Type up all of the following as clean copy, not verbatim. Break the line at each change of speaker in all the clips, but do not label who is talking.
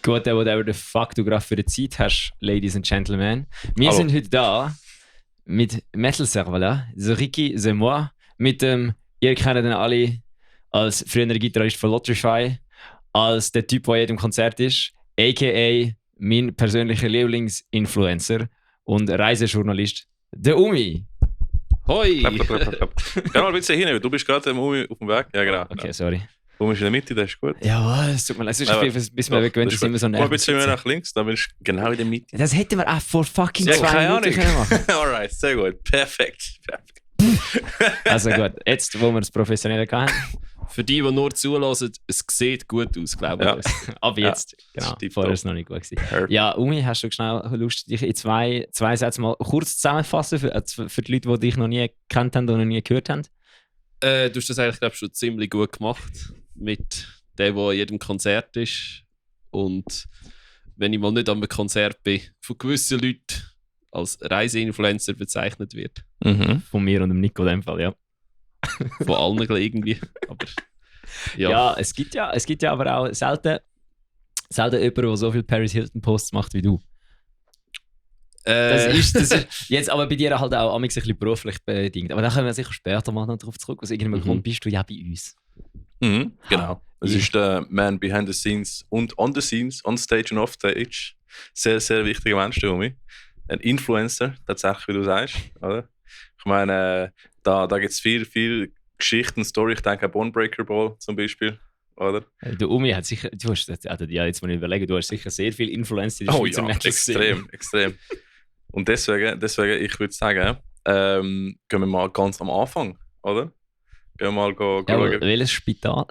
Gut, whatever the fuck du gerade für die Zeit hast, Ladies and Gentlemen. Wir sind heute da mit Metal Servala, The Ricky, The Moi, mit dem, ihr kennt ihn alle als früherer Gitarrist von Lotrify, als der Typ, der an jedem Konzert ist, a.k.a. mein persönlicher Lieblingsinfluencer und Reisejournalist, der Umi.
Hoi!
Geh mal ein bisschen hin, du bist gerade Umi auf dem Weg. Ja, genau.
Okay, sorry.
Umi ist in der Mitte, das ist gut.
Ja, es tut mir leid, bis wir gewöhnt sind, immer so
nervig. Ein bisschen mehr nach links, dann bist du genau in der Mitte.
Das hätten wir auch vor fucking 2 Minuten können machen.
Alright, sehr gut. Perfekt.
Also gut, jetzt, wo wir das Professionelle haben.
Für die nur zulassen, es sieht gut aus, glaube ich.
Ja. Ab jetzt, genau. Vorher war es noch nicht gut gewesen. Ja, Umi, hast du schnell Lust, dich in zwei Sätzen mal kurz zusammenfassen für die Leute, die dich noch nie gekannt haben oder noch nie gehört haben?
Du hast das eigentlich, glaube ich, schon ziemlich gut gemacht. Mit dem, der an jedem Konzert ist. Und wenn ich mal nicht an einem Konzert bin, von gewissen Leuten als Reiseinfluencer bezeichnet wird.
Mhm. Von mir und dem Nico in dem Fall, ja.
Von allen irgendwie. Aber,
ja, es gibt ja aber auch selten jemanden, der so viel Paris Hilton Posts macht wie du. Das ist jetzt aber bei dir halt auch ein bisschen beruflich bedingt. Aber da können wir sicher später mal noch drauf zurück. Aus irgendeinem Grund bist du ja bei uns.
Mhm, genau. Es ist der Man behind the scenes und on the scenes, on stage und off stage. Sehr, sehr wichtiger Mensch, der Umi. Ein Influencer, tatsächlich, wie du sagst. Oder? Ich meine, da gibt es viel Geschichten, Story. Ich denke an Bonebreaker Ball zum Beispiel. Oder?
Der Umi hat sicher, jetzt muss ich überlegen, du hast sicher sehr viel Influencer in der Schweizer Metal gesehen.
Extrem. Und deswegen, ich würde sagen, gehen wir mal ganz am Anfang, oder? Gehen wir mal schauen.
Welches Spital?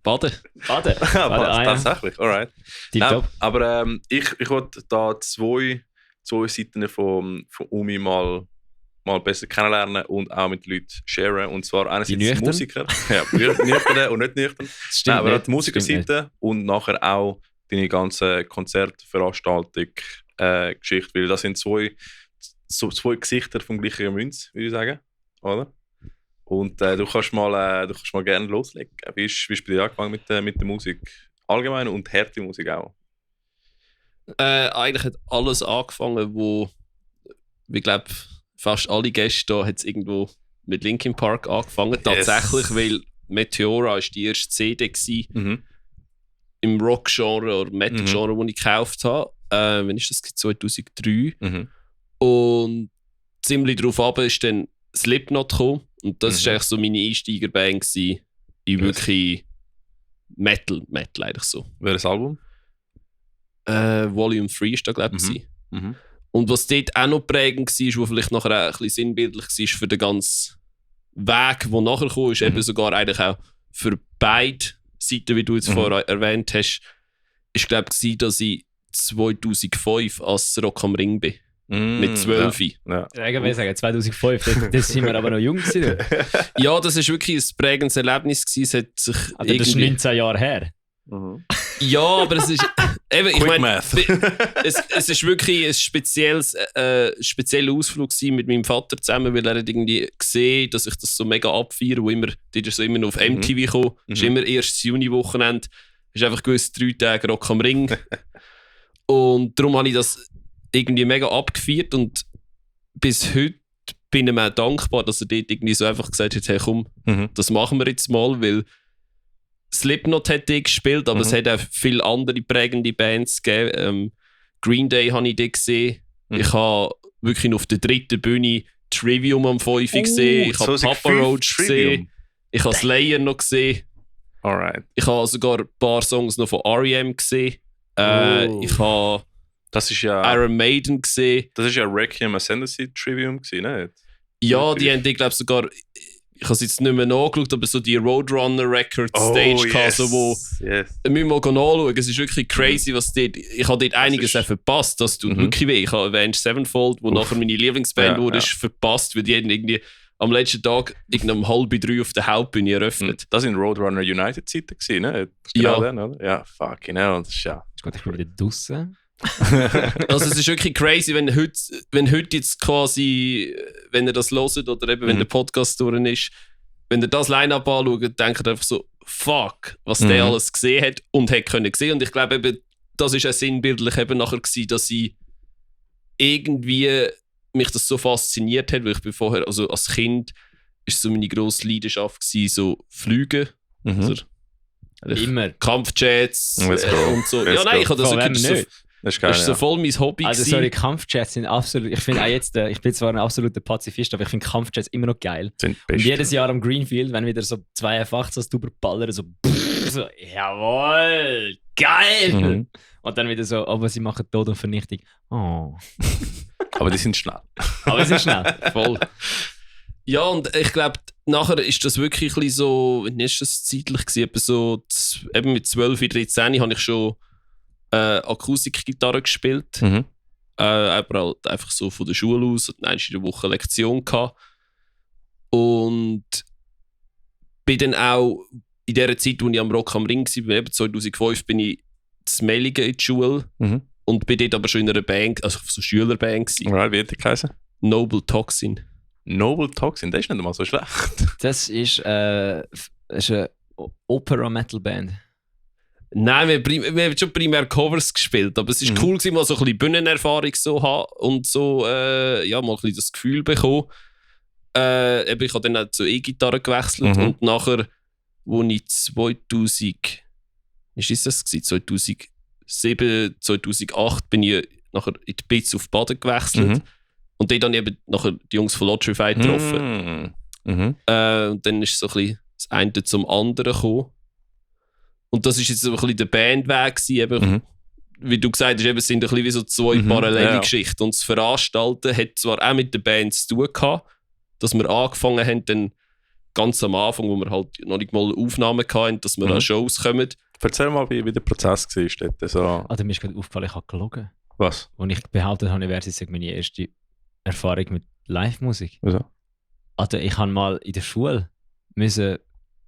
Baden.
Tatsächlich, alright.
Tipptopp.
Aber ich wollte da zwei Seiten von Umi mal besser kennenlernen und auch mit Leuten sharen. Und zwar einerseits Musiker. Ja, nüchtern und nicht nüchtern.
Stimmt.
Aber auch die Musikerseite und nachher auch deine ganze Konzertveranstaltung Geschichte. Weil das sind zwei Gesichter vom gleichen Münz, würde ich sagen. Oder? Und du kannst mal gerne loslegen. Wie ist bei dir angefangen mit der Musik? Allgemein und harte Musik auch?
Eigentlich hat alles angefangen, wo, ich glaube, fast alle Gäste hier hat es irgendwo mit Linkin Park angefangen. Yes. Tatsächlich, weil Meteora war die erste CD im Rock-Genre oder Metal-Genre, die ich gekauft habe. Wann ist das? 2003. Und ziemlich darauf ab ist dann Slipknot gekommen. Und das war eigentlich so meine Einsteigerband in wirklich Metal eigentlich so.
Welches Album?
Volume 3 ist da, glaube ich. Und was dort auch noch prägend war, was vielleicht nachher auch ein bisschen sinnbildlich war für den ganzen Weg, der nachher kam, ist eben sogar eigentlich auch für beide Seiten, wie du jetzt vorher erwähnt hast, ist glaube ich, dass ich 2005 als Rock am Ring bin. Mit 12.
Ja. Ich will sagen, 2005, das sind wir aber noch jung gewesen.
Ja, das war wirklich ein prägendes Erlebnis gewesen. Es hat sich
also das ist 19 Jahre her.
Ja, aber es ist eben, ich meine, es ist wirklich ein spezieller Ausflug gewesen mit meinem Vater zusammen, weil er hat irgendwie gesehen, dass ich das so mega abfeiere, wo immer, die ist so immer noch auf MTV gekommen, ist immer erstes Juni-Wochenende, ist einfach gewusst 3 Tage Rock am Ring. Und darum habe ich das irgendwie mega abgefeiert und bis heute bin ich ihm auch dankbar, dass er dort irgendwie so einfach gesagt hat, hey komm, das machen wir jetzt mal, weil Slipknot hat die gespielt, aber es hat auch viele andere prägende Bands gegeben. Green Day habe ich dort gesehen. Ich habe wirklich auf der 3. Bühne Trivium am 5 gesehen. Ich habe Papa Roach gesehen. Ich habe Slayer noch gesehen.
Alright.
Ich habe sogar ein paar Songs noch von R.E.M. gesehen. Ich habe Iron Maiden gesehen.
Das war ja Requiem Ascendancy Trivium, ne?
Ja, die haben, glaube sogar, ich habe es jetzt nicht mehr nachgeschaut, aber so die Roadrunner Records Stage so, wo müssen wir mal anschauen. Es ist wirklich crazy, was dort, ich habe dort einiges auch verpasst, das tut wirklich weh. Ich habe Avenged Sevenfold, wo nachher meine Lieblingsband wurde, ist verpasst, weil die haben irgendwie am letzten Tag um 2:30 auf der Hauptbühne eröffnet.
Das waren Roadrunner United Zeiten gewesen, ne?
Genau
dann, oder? Ja, fucking hell, das ist ja...
Ich bin wieder draussen.
Also es ist wirklich crazy, wenn heute jetzt quasi, wenn ihr das hört oder eben wenn der Podcast durch ist, wenn ihr das Line-Up anschaut, denkt ihr einfach so, fuck, was der alles gesehen hat und hat können sehen. Und ich glaube eben, das ist auch sinnbildlich eben nachher gewesen, dass ich irgendwie mich das so fasziniert hat, weil ich bin vorher, also als Kind, ist so meine grosse Leidenschaft gewesen, so Fliegen. Also,
immer.
Kampfjets und so. Ja, nein, ich habe das wirklich so...
Das ist geil,
so voll mein Hobby.
Also sorry, Kampfjets sind absolut... Ich finde auch jetzt, ich bin zwar ein absoluter Pazifist, aber ich finde Kampfjets immer noch geil.
Sind
und jedes Jahr am Greenfield, wenn wieder so 2 F-18 drüber ballern, so jawohl, geil! Und dann wieder so, aber sie machen Tod und Vernichtung. Oh.
Aber die sind schnell.
Aber sie sind schnell.
Voll. Ja, und ich glaube, nachher ist das wirklich ein bisschen so, wann ist das zeitlich gewesen? Eben so, eben mit 12, 13 habe ich schon Akustikgitarre gespielt. Aber halt einfach so von der Schule aus. Und dann in der Woche Lektion gehabt. Und bin dann auch in der Zeit, als ich am Rock am Ring war, eben 2005, bin ich zu Mellingen in die Schule. Und bin dort aber schon in einer Band, also so Schülerband gewesen.
Right, wie hat die geheißen?
Noble Toxin.
Noble Toxin, das ist nicht mal so schlecht.
Das ist eine Opera-Metal-Band.
Nein, wir haben schon primär Covers gespielt, aber es war cool gewesen, mal so ein bisschen Bühnenerfahrung so haben und so, ja, mal ein bisschen das Gefühl bekommen. Ich habe dann auch zur E-Gitarre gewechselt und nachher, wo ich 2007, 2008 bin ich nachher in die Bits auf Baden gewechselt. Und dort habe ich eben nachher die Jungs von Lotrify getroffen. Und dann ist so ein bisschen das eine zum anderen gekommen. Und das war jetzt so ein bisschen der Bandweg gewesen, eben, wie du gesagt hast, eben, es sind ein bisschen wie so 2 parallele Geschichten. Und das Veranstalten hat zwar auch mit der Band zu tun gehabt, dass wir angefangen haben, dann ganz am Anfang, wo wir halt noch nicht mal Aufnahmen hatten, dass wir an Shows kommen.
Erzähl mal, wie der Prozess war dort. So.
Mir ist gerade aufgefallen, ich habe gelogen.
Was?
Und ich behauptet habe, wäre es meine erste Erfahrung mit Live-Musik.
Wieso?
Also ich habe mal in der Schule ich habe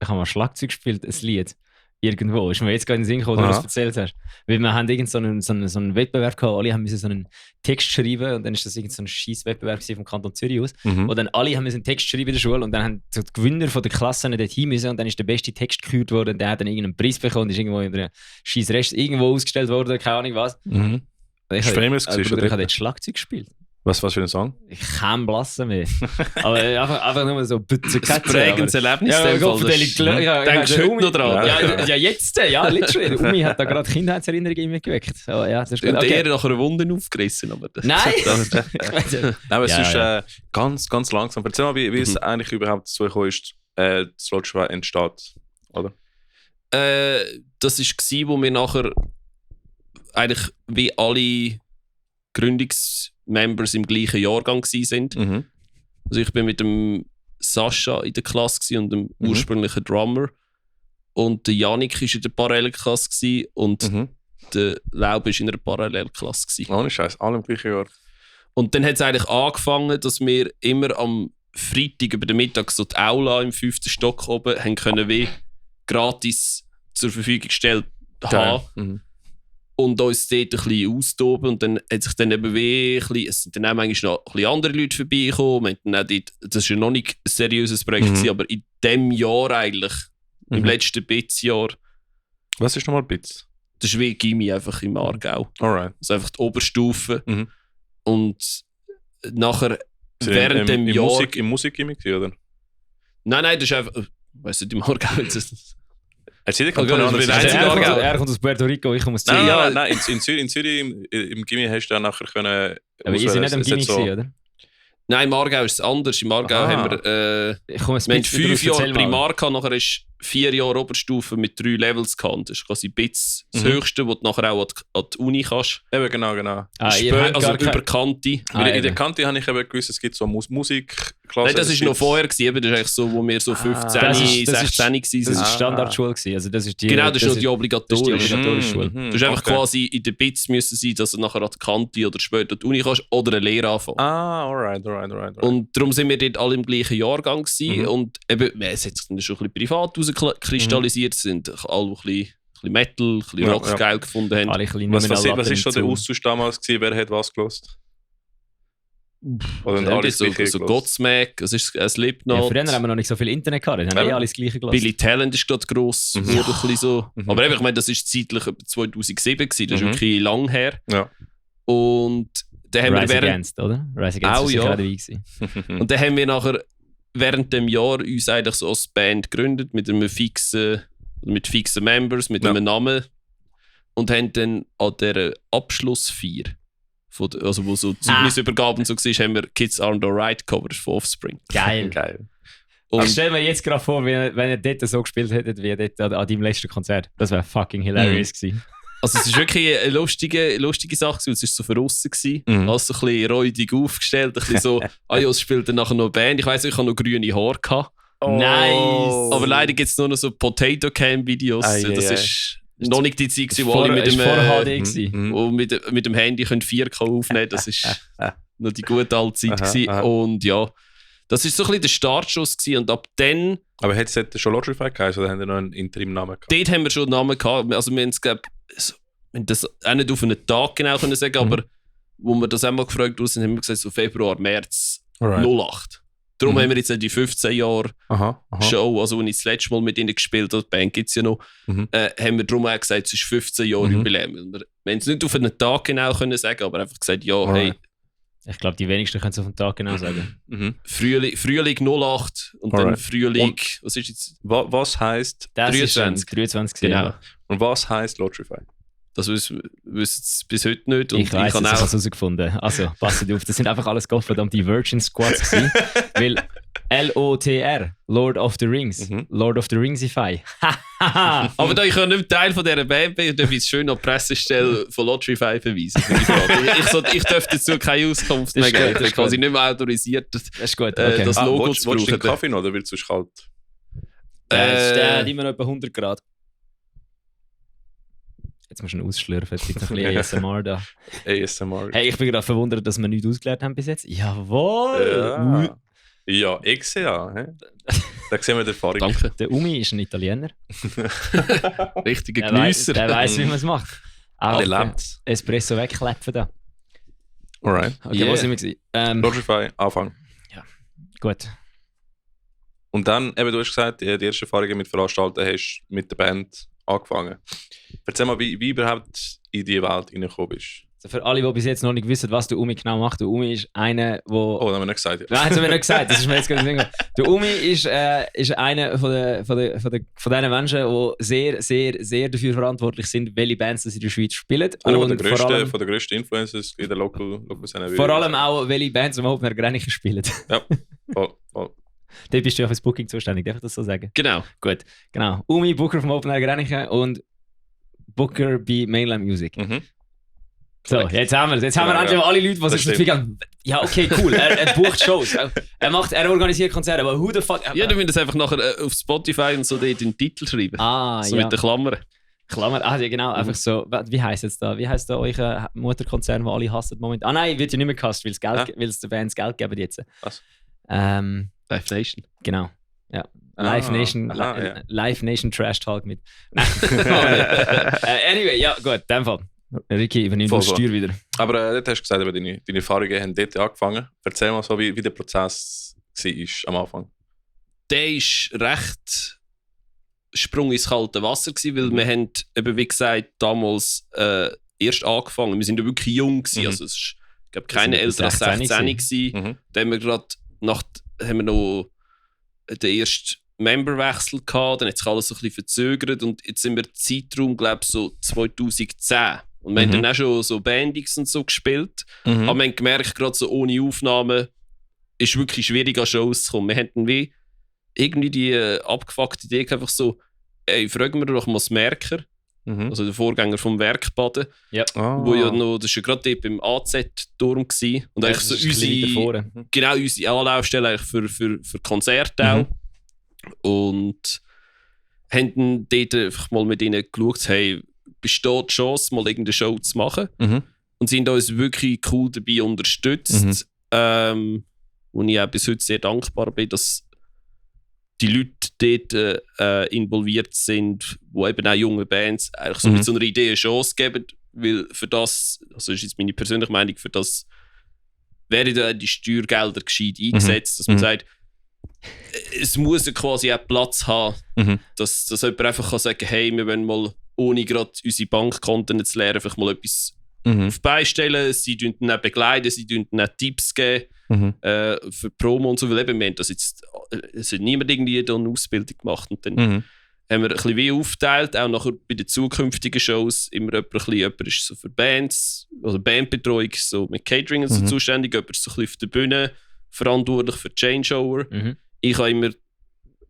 mal Schlagzeug gespielt, ein Lied. Irgendwo. Ist mir jetzt gerade in den Sinn gekommen, als du das erzählt hast. Weil wir haben irgend so einen Wettbewerb gehabt, alle haben so einen Text schreiben und dann ist das irgend so ein scheiß Wettbewerb vom Kanton Zürich aus. Und dann alle haben einen Text schreiben in der Schule und dann haben so die Gewinner von der Klasse dort hin müssen und dann ist der beste Text gekürt worden und der hat dann irgendeinen Preis bekommen und ist irgendwo in der scheiß Rest irgendwo ausgestellt worden, keine Ahnung was. Ich habe dort Schlagzeug gespielt.
Was für ein Song?
Ich kann blassen mehr. Aber einfach nur so Bütze
Katze. Das prägendes Erlebnis.
Ja, denkst
du heute noch dran?
Ja, jetzt. Ja, literally. Umi hat da gerade Kindheitserinnerungen in mir geweckt. So, ja, das ist gut.
Und er nach einer Wunde aufgerissen. Aber das
Nein!
Nein, aber es ist ganz langsam. Erzähl mal, wie es eigentlich überhaupt dazu gekommen ist, das Lotrify entsteht, oder?
Das war, wo wir nachher eigentlich wie alle Gründungsmembers im gleichen Jahrgang waren. Also ich bin mit dem Sascha in der Klasse und dem ursprünglichen Drummer. Und der Janik war in der Parallelklasse und der Laub war in einer Parallelklasse.
Ohne Scheiß, alle im gleichen Jahr.
Und dann hat es eigentlich angefangen, dass wir immer am Freitag über den Mittag so die Aula im 5. Stock oben haben können wie gratis zur Verfügung gestellt haben. Und uns dort ein bisschen austoben. Und dann hat sich dann eben es sind dann auch manchmal noch ein bisschen andere Leute vorbeigekommen. Das war ja noch nicht ein seriöses Projekt gewesen, aber in diesem Jahr eigentlich, im letzten BITS-Jahr.
Was ist nochmal BITS?
Das ist wie Gimmi einfach im Aargau.
Alright.
Also einfach die Oberstufe. Und nachher, während dem Jahr...
Im Musikgimmi, oder?
Nein, das ist einfach... Weißt du, im Aargau ist
er
kommt aus Puerto Rico, ich komme aus
Zürich. Nein, in Zürich im Gimmi hast du dann nachher können...
Aber ihr seid nicht am Gimmi gewesen, oder?
Nein, im Aargau ist es anders. Im Aargau haben wir 5 Jahre Primar gehabt, nachher ist 4 Jahre Oberstufe mit 3 Levels gehabt. Das ist quasi BITS das Höchste, wo du nachher auch an die Uni kannst.
Eben, genau.
Also über Kante.
In der Kante habe ich eben gewusst, es gibt so Musikklassen.
Nein, das war noch vorher. Das ist eigentlich so, wo wir so 15, 16 waren.
Das war Standardschule. Also das ist
genau, das ist noch die obligatorische
Schule.
Du hast einfach quasi in der BITS müssen sein, dass du nachher an die Kante oder später an die Uni kannst oder eine Lehre anfangen.
Alright.
Und darum sind wir dort alle im gleichen Jahrgang gewesen. Und eben, es hat sich dann schon ein bisschen privat herauskristallisiert. Es sind alle ein bisschen Metal, ein bisschen Rock geil gefunden haben.
Was ist so der Austausch damals gewesen? Wer hat was gelost? Oder alles
so Godsmack, das ist ein Slipknot.
Ja, früher haben wir noch nicht so viel Internet gehabt, dann haben wir alles Gleiche gelassen.
Billy Talent ist gerade gross, wurde ein bisschen so. Aber eben, ich meine, das war zeitlich 2007 gewesen, das ist wirklich lang her.
Ja.
Und dann haben
Rise
wir
Against, oder? Rise Against
auch,
war gerade dabei gewesen.
Und dann haben wir nachher während dem Jahr uns eigentlich so als Band gegründet, mit fixen Members, mit einem Namen. Und haben dann an dieser Abschlussfeier, also wo so Zeugnisübergaben so war, haben wir Kids Aren't Alright Covers von Offspring.
Geil. Und stell mir jetzt gerade vor, wenn ihr dort so gespielt hättet wie dort an deinem letzten Konzert. Das wäre fucking hilarious gewesen.
Also es war wirklich eine lustige Sache, es war so für aussen gewesen. Alles so ein bisschen räudig aufgestellt, ein bisschen so, es spielt dann nachher noch eine Band. Ich weiss, ich hatte noch grüne Haare gehabt.
Nice!
Aber leider gibt es nur noch so Potato Cam Videos. Das ist noch nicht die Zeit, wo alle mit dem Handy 4K aufnehmen können. Das war noch die gute alte Zeit gewesen. Und ja, das war so ein bisschen der Startschuss gewesen. Und ab dann...
Aber hat es schon Logify geheißen oder haben wir noch einen Interim-Namen gehabt?
Dort haben wir schon einen Namen gehabt. Also wir haben es, glaube ich, das auch nicht auf einen Tag genau können sagen, aber wo wir das einmal gefragt haben, haben wir gesagt, so Februar, März 08. Darum haben wir jetzt die 15 Jahre Show, also als ich das letzte Mal mit ihnen gespielt habe, die Band gibt es ja noch, haben wir darum auch gesagt, es ist 15 Jahre Jubiläum. Wir haben es nicht auf einen Tag genau können sagen, aber einfach gesagt, ja, hey.
Ich glaube, die wenigsten können es auf den Tag genau sagen.
Frühling 08 und dann Frühling, was ist jetzt?
Was heisst?
23
genau.
Und was heisst Logify?
Das wissen es bis heute nicht. Und
ich weiss, ich habe es herausgefunden. Also, passt auf, das sind einfach alles gottverdammte Virgin Squads gewesen. Weil LOTR, Lord of the Rings, Lord of the Ringsify.
Aber da ich ja nicht Teil von dieser Band bin, darf ich schön an die Pressestelle von Logify verweisen. Ich dürfte dazu keine Auskunft mehr geben. Das ist quasi nicht mehr autorisiert, das
ist gut, okay.
Das Logo zu brauchen.
Willst du den Kaffee noch oder wird es sonst kalt?
Es steht immer noch etwa 100 Grad. Jetzt musst du ihn ausschlürfen, jetzt gibt es ein bisschen ASMR da.
ASMR.
Hey, ich bin gerade verwundert, dass wir nichts ausgelernt haben bis jetzt. Jawohl!
Ja, ich sehe ja. Da sehen wir die Erfahrung.
Danke.
Der Umi ist ein Italiener.
Richtiger Genüsser.
Der weiss, wie man es macht.
Der lebt.
Espresso wegklepfen da.
Alright.
Okay, wo sind wir?
Logify, Anfang.
Ja, gut.
Und dann, eben, du hast gesagt, die ersten Erfahrungen mit Veranstalten hast mit der Band angefangen. Erzähl mal, wie überhaupt in die Welt reingekommen bist.
Also für alle, die bis jetzt noch nicht wissen, was der Umi genau macht, der Umi ist einer, der...
Oh, das haben wir nicht gesagt. Ja.
Nein, das haben wir nicht gesagt, das ist mir jetzt gerade nicht. Der Umi ist einer von den Menschen, die sehr, sehr, sehr dafür verantwortlich sind, welche Bands das in der Schweiz spielen.
Einer von der grössten Influencers in der Local Szene.
Vor allem auch, welche Bands am Open Air Grenchen spielen.
Ja, voll.
Dort bist du ja für das Booking zuständig, darf ich das so sagen?
Genau.
Gut, genau. Umi, Booker vom Open Air Grenchen und Booker bei Mainland Music. So, jetzt haben wir endlich alle Leute, die sich das Gefühl ja, okay, cool, er bucht Shows, er organisiert Konzerte, aber who the fuck...
Ja, du willst das einfach nachher auf Spotify und so dort den Titel schreiben. So mit den Klammern.
Ja genau, einfach so, wie heisst jetzt da? Wie heisst da euer Mutterkonzern, den alle hassen momentan? Nein, wird ja nicht mehr gehasst, weil es den Bands Geld geben jetzt.
Was?
Live Nation.
Genau, ja. Live Nation Trash Talk mit... Anyway, ja gut, in dem Fall. Ricky, übernimm das Steuer wieder.
Aber dort hast du gesagt, deine Erfahrungen haben dort angefangen. Erzähl mal so, wie der Prozess war am Anfang.
Der war recht Sprung ins kalte Wasser, weil wir haben, eben, wie gesagt, damals erst angefangen. Wir sind ja wirklich jung gewesen, also es ist, ich glaube, keine älter als 16 gewesen. Dann haben wir gerade haben wir noch den ersten Memberwechsel gehabt, dann hat sich alles so ein bisschen verzögert und jetzt sind wir im Zeitraum, glaube ich, so 2010. Und wir haben dann auch schon so Bandings und so gespielt. Aber wir haben gemerkt, gerade so ohne Aufnahmen ist wirklich schwierig an Shows zu kommen. Wir hatten wie irgendwie die abgefuckte Idee, einfach so, ey, fragen wir doch mal das Merker, also der Vorgänger vom Werkbaden, wo ja noch, das war ja gerade dort beim AZ-Turm gewesen. Und eigentlich so unsere Anlaufstelle eigentlich für Konzerte auch. Und haben dann dort einfach mal mit ihnen geschaut, hey, besteht die Chance, mal irgendeine Show zu machen. Und sie haben uns wirklich cool dabei unterstützt. Wo ich auch bis heute sehr dankbar bin, dass die Leute dort involviert sind, die eben auch junge Bands eigentlich so mit so einer Idee eine Chance geben, weil für das, also ist jetzt meine persönliche Meinung, für das werden da die Steuergelder gescheit eingesetzt, dass man sagt, es muss ja quasi auch Platz haben, dass jemand einfach kann sagen, hey, wir wollen mal, ohne gerade unsere Bankkonten zu lernen, einfach mal etwas auf die Beine stellen. Sie begleiten dann begleiten, sie dann auch Tipps geben für Promo und so. Weil eben, wir haben das jetzt, es hat niemand irgendwie da eine Ausbildung gemacht. Und dann haben wir ein bisschen wie aufgeteilt, auch nachher bei den zukünftigen Shows immer jemand ist so für Bands, also Bandbetreuung, so mit Catering und so zuständig, jemand ist so ein bisschen auf der Bühne verantwortlich für Changeover. Ich habe immer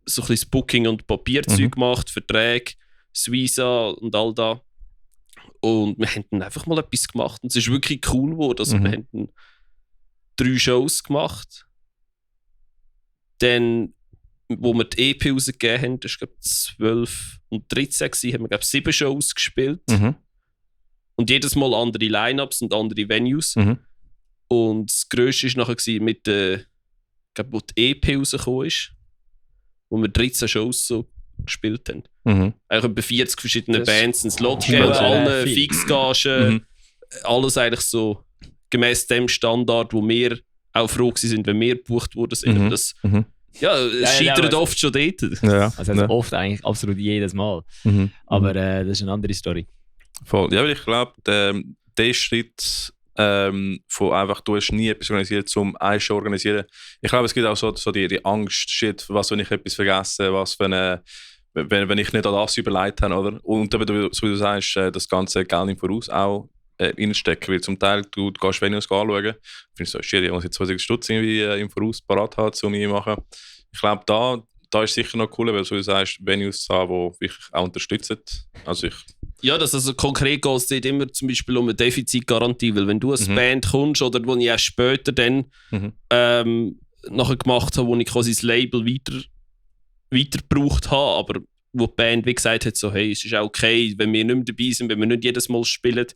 so ein bisschen das Booking und Papierzeug gemacht, Verträge, das Visa und all das. Und wir haben dann einfach mal etwas gemacht. Und es ist wirklich cool geworden. Also wir haben dann 3 Shows gemacht. Dann, wo wir die EP rausgegeben haben, das war glaube ich 12 und 13, haben wir glaube ich 7 Shows gespielt. Und jedes Mal andere Line-Ups und andere Venues. Und das Grösste war nachher mit der, wo die EP rausgekommen ist, wo wir 13 Shows so gespielt haben. Eigentlich über 40 verschiedene Bands, ein Slot gegeben, alle Fixgagen, alles eigentlich so gemäß dem Standard, wo wir auch froh sind, wenn wir gebucht wurden. Das scheitert oft schon dort.
Also oft eigentlich absolut jedes Mal. Aber das ist eine andere Story.
Voll. Ja, weil ich glaube, der Schritt von einfach, du hast nie etwas organisiert, zum eine Show organisieren. Ich glaube, es gibt auch so die Angst, shit, was, wenn ich etwas vergesse, was, wenn ich nicht an das überlegt habe, oder? Und eben, so wie du sagst, das ganze Geld im Voraus auch reinstecken, weil zum Teil du gehst Venues anschauen, findest so, shit, ich muss jetzt 20 Stutz irgendwie im Voraus parat haben, um mich zu machen. Ich glaube, da ist sicher noch cool, weil so wie du sagst, Venues zu haben, die wirklich auch unterstützen. Also
ja, das also konkret geht es dort immer zum Beispiel um eine Defizitgarantie, weil wenn du als Band kommst oder wo ich erst später dann nachher gemacht habe, wo ich quasi das Label weiter gebraucht habe, aber wo die Band wie gesagt hat, so hey, es ist auch okay, wenn wir nicht mehr dabei sind, wenn wir nicht jedes Mal spielen,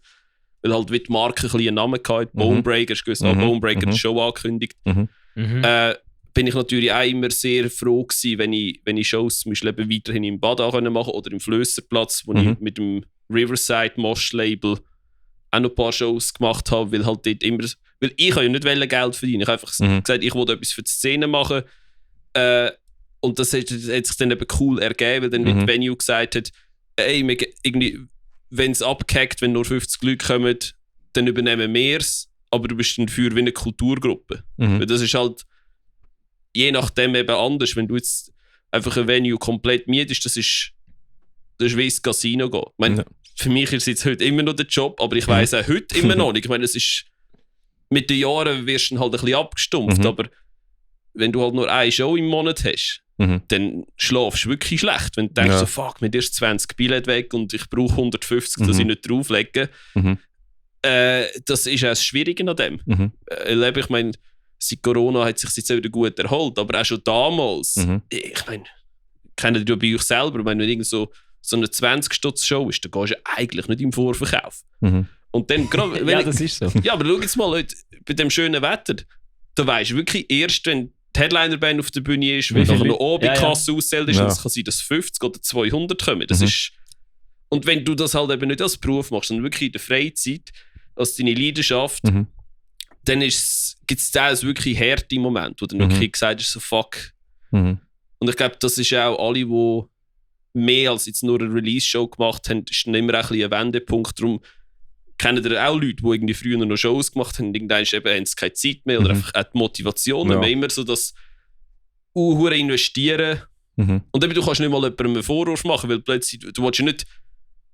weil halt wie die Marke ein bisschen einen Namen hatte, Bonebreaker, hast du gewusst, Bonebreaker die Show angekündigt, bin ich natürlich auch immer sehr froh gewesen, wenn ich Shows zum Beispiel eben weiterhin im Bad machen konnte oder im Flösserplatz, wo ich mit dem Riverside Mosh Label auch noch ein paar Shows gemacht habe, weil halt dort immer, weil ich ja nicht Geld verdienen. Ich habe einfach gesagt, ich wollte etwas für die Szene machen. Und das hat sich dann eben cool ergeben, weil dann mit dem Venue gesagt hat, ey, irgendwie, wenn es abgehackt, wenn nur 50 Leute kommen, dann übernehmen wir es, aber du bist dann für wie eine Kulturgruppe. Weil das ist halt je nachdem eben anders. Wenn du jetzt einfach ein Venue komplett mietest, das ist wie ins Casino gehen. Ich meine, für mich ist es jetzt heute immer noch der Job, aber ich weiss auch heute immer noch nicht. Ich meine, es ist, mit den Jahren wirst du halt ein bisschen abgestumpft, aber wenn du halt nur eine Show im Monat hast, dann schlafst du wirklich schlecht. Wenn du denkst, so, fuck, mit dir ist 20 Billett weg und ich brauche 150, dass ich nicht drauflege. Das ist auch das Schwierige an dem. Ich meine, seit Corona hat sich jetzt auch wieder gut erholt, aber auch schon damals, ich meine, kennt ihr ja bei euch selber, wenn irgend so eine 20-Stutz-Show ist, dann gehst du eigentlich nicht im Vorverkauf. Und dann gerade,
ja, das ist so.
Ja, aber schau jetzt mal, heute, bei dem schönen Wetter, da weisst du wirklich erst, wenn die Headliner-Band auf der Bühne ist, wenn nachher noch Obi-Kasse auszählt ist, und es kann sein, dass 50 oder 200 kommen. Das ist, und wenn du das halt eben nicht als Beruf machst, sondern wirklich in der Freizeit, als deine Leidenschaft, dann gibt es da wirklich harte Momente, wo du wirklich gesagt hast, so fuck. Und ich glaube, das ist auch alle, die mehr als jetzt nur eine Release-Show gemacht haben, ist dann immer ein bisschen ein Wendepunkt. Darum kennen ihr auch Leute, die irgendwie früher noch Shows gemacht haben, irgendwann haben sie keine Zeit mehr oder einfach auch die Motivation. Ja. Immer so das investieren. Und eben, du kannst nicht mal jemandem einen Vorwurf machen, weil plötzlich, du willst ja nicht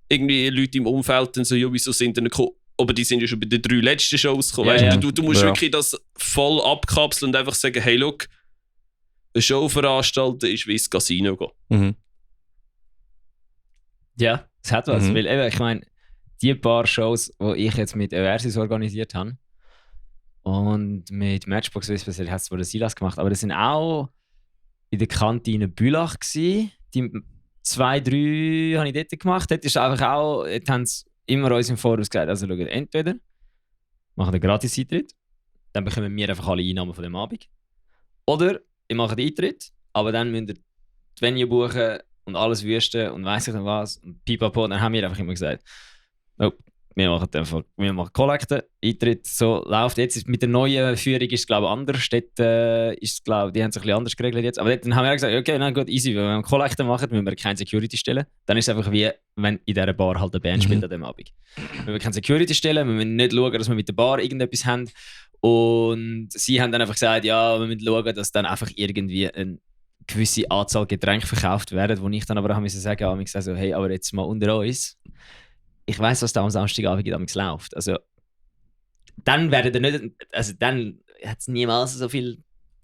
irgendwie Leute im Umfeld dann so, ja, wieso sind die nicht gekommen? Aber die sind ja schon bei den 3 letzten Shows gekommen. Ja, weißt, du musst wirklich das voll abkapseln und einfach sagen, hey, look, eine Show veranstalten ist wie ins Casino gehen.
Ja, es hat was. Weil eben, ich meine, die paar Shows, die ich jetzt mit Eversis organisiert habe und mit Matchbox Whisper, hat es wohl Silas gemacht, aber das sind auch in der Kantine Bülach gewesen. Die 2, 3 habe ich dort gemacht. Dort ist einfach auch, dort haben sie immer uns im Voraus gesagt, also schaut, entweder machen einen Gratis-Eintritt, dann bekommen wir einfach alle Einnahmen von dem Abend. Oder ihr macht den Eintritt, aber dann müsst ihr die Venue buchen und alles wüsten und weiss ich noch was und pipapo. Dann haben wir einfach immer gesagt, oh, wir machen Kollekte, Eintritt, so läuft. Jetzt mit der neuen Führung ist es, glaube ich, anders. Dort, ist, glaub, die haben es ein bisschen anders geregelt jetzt. Aber dann haben wir gesagt, okay, nein, gut, easy. Wenn wir Kollekte machen, müssen wir keine Security stellen. Dann ist es einfach wie, wenn in dieser Bar halt eine Band spielt an dem Abend. Wir müssen keine Security stellen, wir müssen nicht schauen, dass wir mit der Bar irgendetwas haben. Und sie haben dann einfach gesagt, ja, wir müssen schauen, dass dann einfach irgendwie eine gewisse Anzahl Getränke verkauft werden, wo ich dann aber auch sagen musste, also, hey, aber jetzt mal unter uns. Ich weiss, was da am Samstagabend läuft. Also, dann werden nicht, also dann hat es niemals so viel,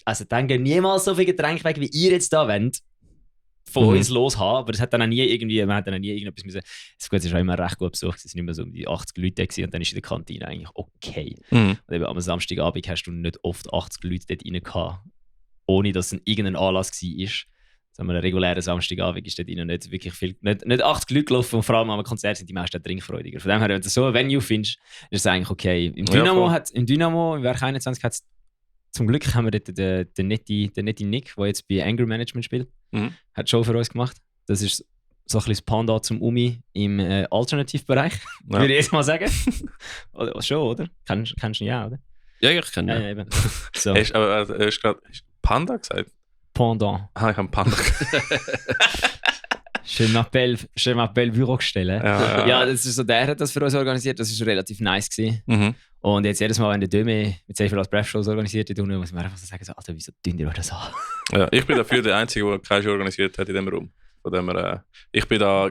also dann gehen niemals so viele Getränke weg, wie ihr jetzt da wollt, von uns los haben. Aber es hat dann auch nie irgendwie, man hat dann auch nie irgendetwas müssen. Es war auch immer recht gut besucht, es waren nicht mehr so um die 80 Leute gewesen, und dann ist in der Kantine eigentlich okay. Und eben am Samstagabend hast du nicht oft 80 Leute dort rein gehabt, ohne dass es irgendein Anlass war. An einem regulären Samstagabend ist dort nicht wirklich viel, nicht 80 Leute gelaufen, und vor allem am Konzert sind die meisten trinkfreudiger. Von dem her, wenn du so ein Venue findest, ist es eigentlich okay. Im Dynamo, im Werk 21, hat's, zum Glück haben wir dort den netten Nick, der jetzt bei Anger Management spielt, hat Show für uns gemacht. Das ist so ein bisschen das Panda zum Umi im Alternativbereich, würde ich jetzt mal sagen. Oder, schon, oder? Kennst du ihn ja, oder?
Ja, ich kenne ihn.
Ja, eben. So.
Hast du gerade Panda gesagt?
Pendant.
Ah, ich habe Panda.
Je m'appelle Bürostelle. Ja, das ist so, der hat das für uns organisiert, das war relativ nice gewesen. Und jetzt jedes Mal, wenn der Döme mit sehr viel als Breath-Shows organisiert hat, muss man einfach so sagen, so, Alter, wieso dünn ihr das an?
Ja, ich bin dafür der Einzige, der keine Show organisiert hat in diesem Raum. Von dem her, ich bin da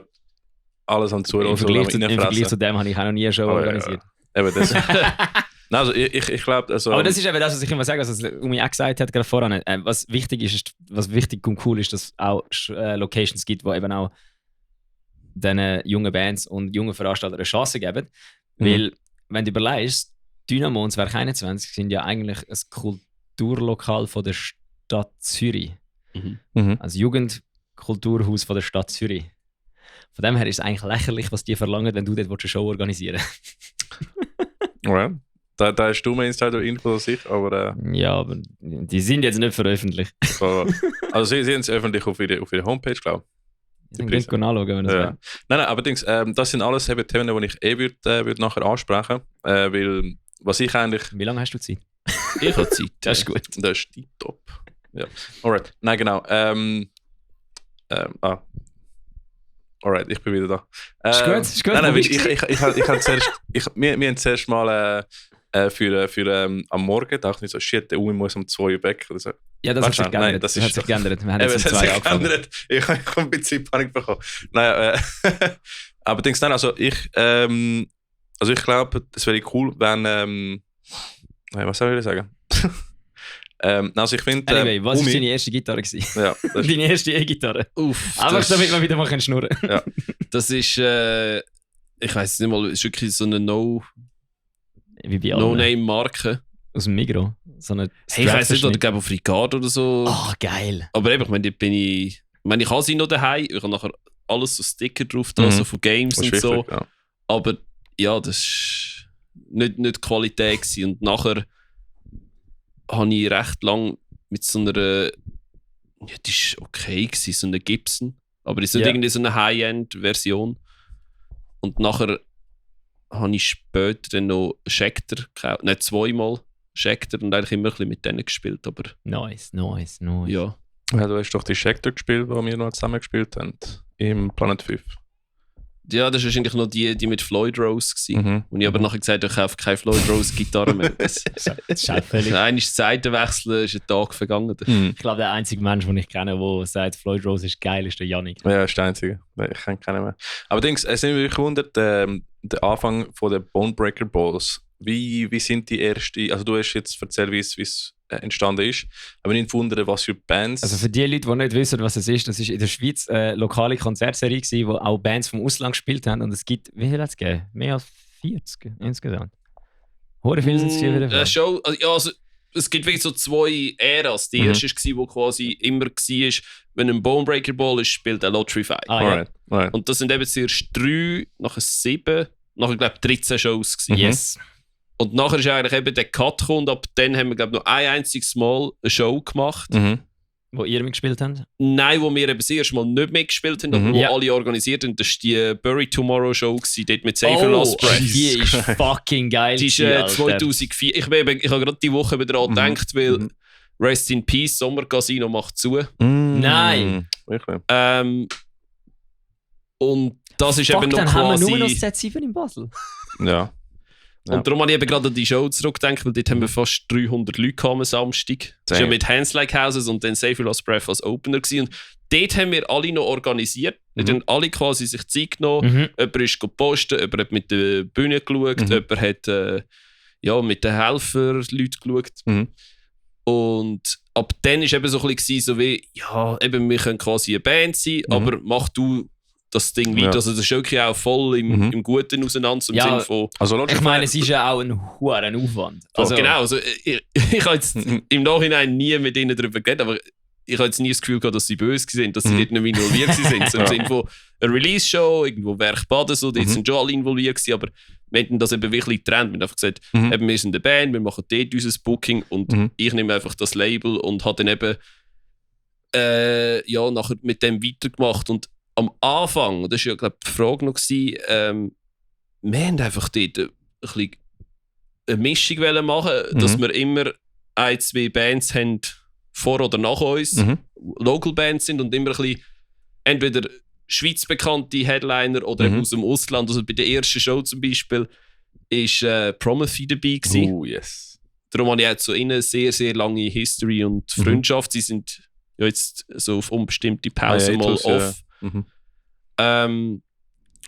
alles am Zuhören.
Im Vergleich zu dem habe ich auch noch nie eine Show organisiert.
Ja. Eben das. Nein, also ich glaube, also,
aber das ist eben das, was ich immer sage, was Umi auch gesagt hat, gerade voran. Was wichtig ist, was wichtig und cool ist, dass es auch Locations gibt, wo eben auch diesen jungen Bands und jungen Veranstaltern eine Chance geben. Weil, wenn du überlegst, Dynamo und das Werk 21 sind ja eigentlich ein Kulturlokal von der Stadt Zürich. Also Jugendkulturhaus von der Stadt Zürich. Von dem her ist es eigentlich lächerlich, was die verlangen, wenn du dort eine Show organisieren
willst. Da hast du mehr Insider-Info als ich, aber...
Ja, aber die sind jetzt nicht veröffentlicht.
Also sie sind es öffentlich auf ihrer Homepage, glaube ich.
Dann könnt ihr anschauen, wenn es wäre.
Nein, aber das sind alles eben Themen, die ich würd nachher ansprechen würde. Weil, was ich eigentlich...
Wie lange hast du Zeit?
Ich habe Zeit.
Das ist gut.
Das ist top. Ja. Alright. Nein, genau. Alright, ich bin wieder da.
Ist gut.
Nein, wir haben zuerst mal für am Morgen dachte ich so, shit, der Umi muss um 2 Uhr weg. Oder so.
Ja, das hat sich geändert.
Nein, das hat sich
geändert. Wir haben jetzt um 2 Uhr angefangen.
Ich habe ein bisschen Panik bekommen. Naja, aber denkst du, also ich glaube, es wäre cool, wenn was soll ich sagen? Also ich finde...
Anyway, was war deine erste Gitarre gewesen?
Ja,
deine erste E-Gitarre? Einfach damit wir wieder mal schnurren können.
Ja.
Das ist, ich weiß nicht mal, ist wirklich so eine No-Name-Marke.
Aus dem Migros? So eine
ich weiß nicht, oder ich glaube auf Ricardo oder so.
Oh, geil.
Aber eben, ich habe sie noch daheim. Ich habe nachher alles so Sticker drauf da, so von Games und so. Ja. Aber ja, das war nicht Qualität gewesen. Und nachher habe ich recht lang mit so einer, ja, die war okay gewesen, so eine Gibson. Aber es ist nicht irgendwie so eine High-End-Version. Und nachher habe ich später dann noch Schecter gekauft. Nicht zweimal Schecter und eigentlich immer ein bisschen mit denen gespielt. Aber
nice.
Ja.
Ja, du hast doch die Schecter gespielt, die wir noch zusammen gespielt haben. Im Planet 5.
Ja, das war wahrscheinlich noch die mit Floyd Rose gewesen. Und ich aber nachher gesagt, ich kaufe keine Floyd Rose Gitarre mehr. Das
ist halt völlig...
Einmal Seitenwechseln, ist ein Tag vergangen.
Ich glaube, der einzige Mensch, den ich kenne, der sagt, Floyd Rose ist geil, ist der Yannick.
Ja, ist der einzige. Ich kenne keinen mehr. Aber es sind mich gewundert, der Anfang von der Bonebreaker Balls. Wie sind die ersten... Also du hast jetzt erzählt, wie es entstanden ist. Aber ich wundere, was für Bands...
Also für die Leute, die nicht wissen, was es ist, das ist in der Schweiz eine lokale Konzertserie gewesen, wo auch Bands vom Ausland gespielt haben. Und es gibt, wie viel hat es gegeben? Mehr als 40 insgesamt. Hure viel sind es wieder.
Schon, also es gibt wirklich so 2 Äras. Die erste war, wo quasi immer war, wenn ein Bonebreaker Ball ist, spielt ein Lottery 5.
Alright.
Und das sind eben zuerst 3, nachher 7, nachher glaube ich 13 Shows gewesen.
Yes.
Und nachher ist eigentlich eben der Cut gekommen und ab dann haben wir glaube ich noch ein einziges Mal eine Show gemacht.
Wo ihr mitgespielt habt?
Nein, wo wir eben das erste Mal nicht mitgespielt haben, aber wo alle organisiert haben. Das war die Bury Tomorrow Show, dort mit Save Your Last Breath.
Die ist fucking geil.
Die ist 2004. Ich habe gerade die Woche wieder daran gedacht, weil Rest in Peace, Sommercasino macht zu.
Nein.
Und das ist eben noch
dann
quasi...
haben wir nur noch das Z7 in Basel.
Ja.
Und darum habe ich eben gerade an die Show zurückgedacht, weil dort haben wir fast 300 Leute am Samstag. Das war ja mit Hands Like Houses und dann Save Your Last Breath als Opener gewesen. Und dort haben wir alle noch organisiert. Wir haben alle quasi sich Zeit genommen. Jemand ist gepostet, jemand hat mit der Bühne geschaut, jemand hat mit den Helferleuten geschaut. Und ab dann war es eben so ein bisschen so wie, ja, eben, wir können quasi eine Band sein, aber mach du das Ding weiter. Also das ist wirklich auch voll im Guten auseinander, im Sinne von...
Also,
ich meine, es ist ja auch ein hoher Aufwand.
Also, genau, also ich habe jetzt im Nachhinein nie mit ihnen darüber geredet, aber ich habe jetzt nie das Gefühl gehabt, dass sie böse waren, dass sie dort nicht involviert sind. So im Sinne von einer Release-Show, irgendwo Werkbaden, so, dort sind schon alle involviert gewesen, aber wir haben das eben wirklich getrennt. Wir haben einfach gesagt, eben, wir sind eine Band, wir machen dort unser Booking und ich nehme einfach das Label und habe dann eben nachher mit dem weitergemacht. Und am Anfang, das war ja glaube ich die Frage noch, wir haben einfach dort ein bisschen eine Mischung machen, dass wir immer 1-2 Bands haben, vor oder nach uns, Local Bands sind und immer ein bisschen entweder Schweiz bekannte Headliner oder eben aus dem Ausland. Also bei der ersten Show zum Beispiel war Promethy dabei gewesen.
Oh, yes.
Darum habe ich auch zu ihnen eine sehr, sehr lange History und Freundschaft. Sie sind ja jetzt so auf unbestimmte Pause mal off.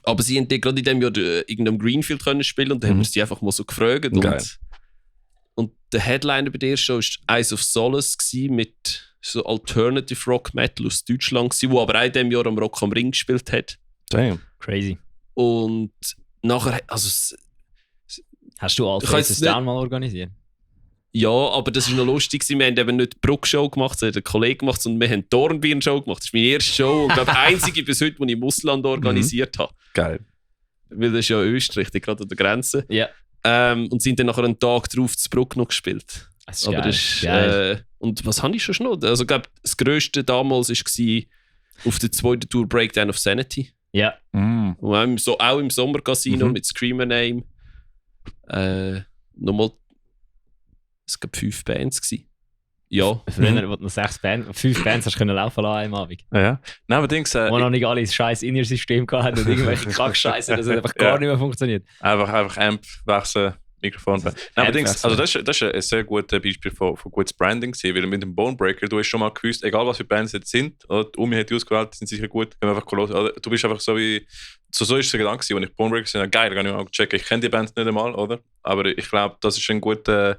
Aber sie haben gerade in diesem Jahr irgendeinem Greenfield können spielen und dann haben wir sie einfach mal so gefragt. Und der Headliner bei der Show war Eyes of Solace mit so Alternative Rock Metal aus Deutschland, der aber auch in diesem Jahr am Rock am Ring gespielt hat.
Damn.
Crazy.
Und nachher, also...
Hast du Alphaces Down mal organisiert?
Ja, aber das war noch lustig. Wir haben eben nicht die Bruck-Show gemacht, sondern den Kollegen gemacht, sondern wir haben die Dornbirn-Show gemacht. Das ist meine erste Show und glaube einzige bis heute, die ich im Ausland organisiert habe.
Geil.
Weil das ist ja Österreich, gerade an der Grenze.
Ja.
Und sind dann nachher einen Tag drauf zu Bruck noch gespielt.
Das ist
aber
geil.
das ist, und was habe ich schon noch? Also ich glaube, das Grösste damals war auf der zweiten Tour Breakdown of Sanity.
Ja.
Und auch im Sommercasino mit Scream a Name. Nochmal, es gab 5 Bands gewesen. Ja.
Früher, wo du noch 5 Bands hast können laufen lassen am Abend.
Ja. Nein, aber Dings...
wo noch nicht alle das scheiß In-Ear-System hatten und irgendwelche Kackscheiße, das hat einfach gar nicht mehr funktioniert.
Einfach Amp wechseln, Mikrofon. Nein, aber Dings, also das ist ein sehr gutes Beispiel von gutes Branding gewesen, weil mit dem Bonebreaker, du hast schon mal gewusst, egal was für Bands jetzt sind, oder die Umi hat die ausgewählt, die sind sicher gut, können wir einfach hören. Oder du bist einfach so wie... So ist der Gedanke, als ich Bonebreaker gesehen habe, geil, kann ich mal checken. Ich kenne die Band nicht einmal, oder? Aber ich glaube, das ist ein gutes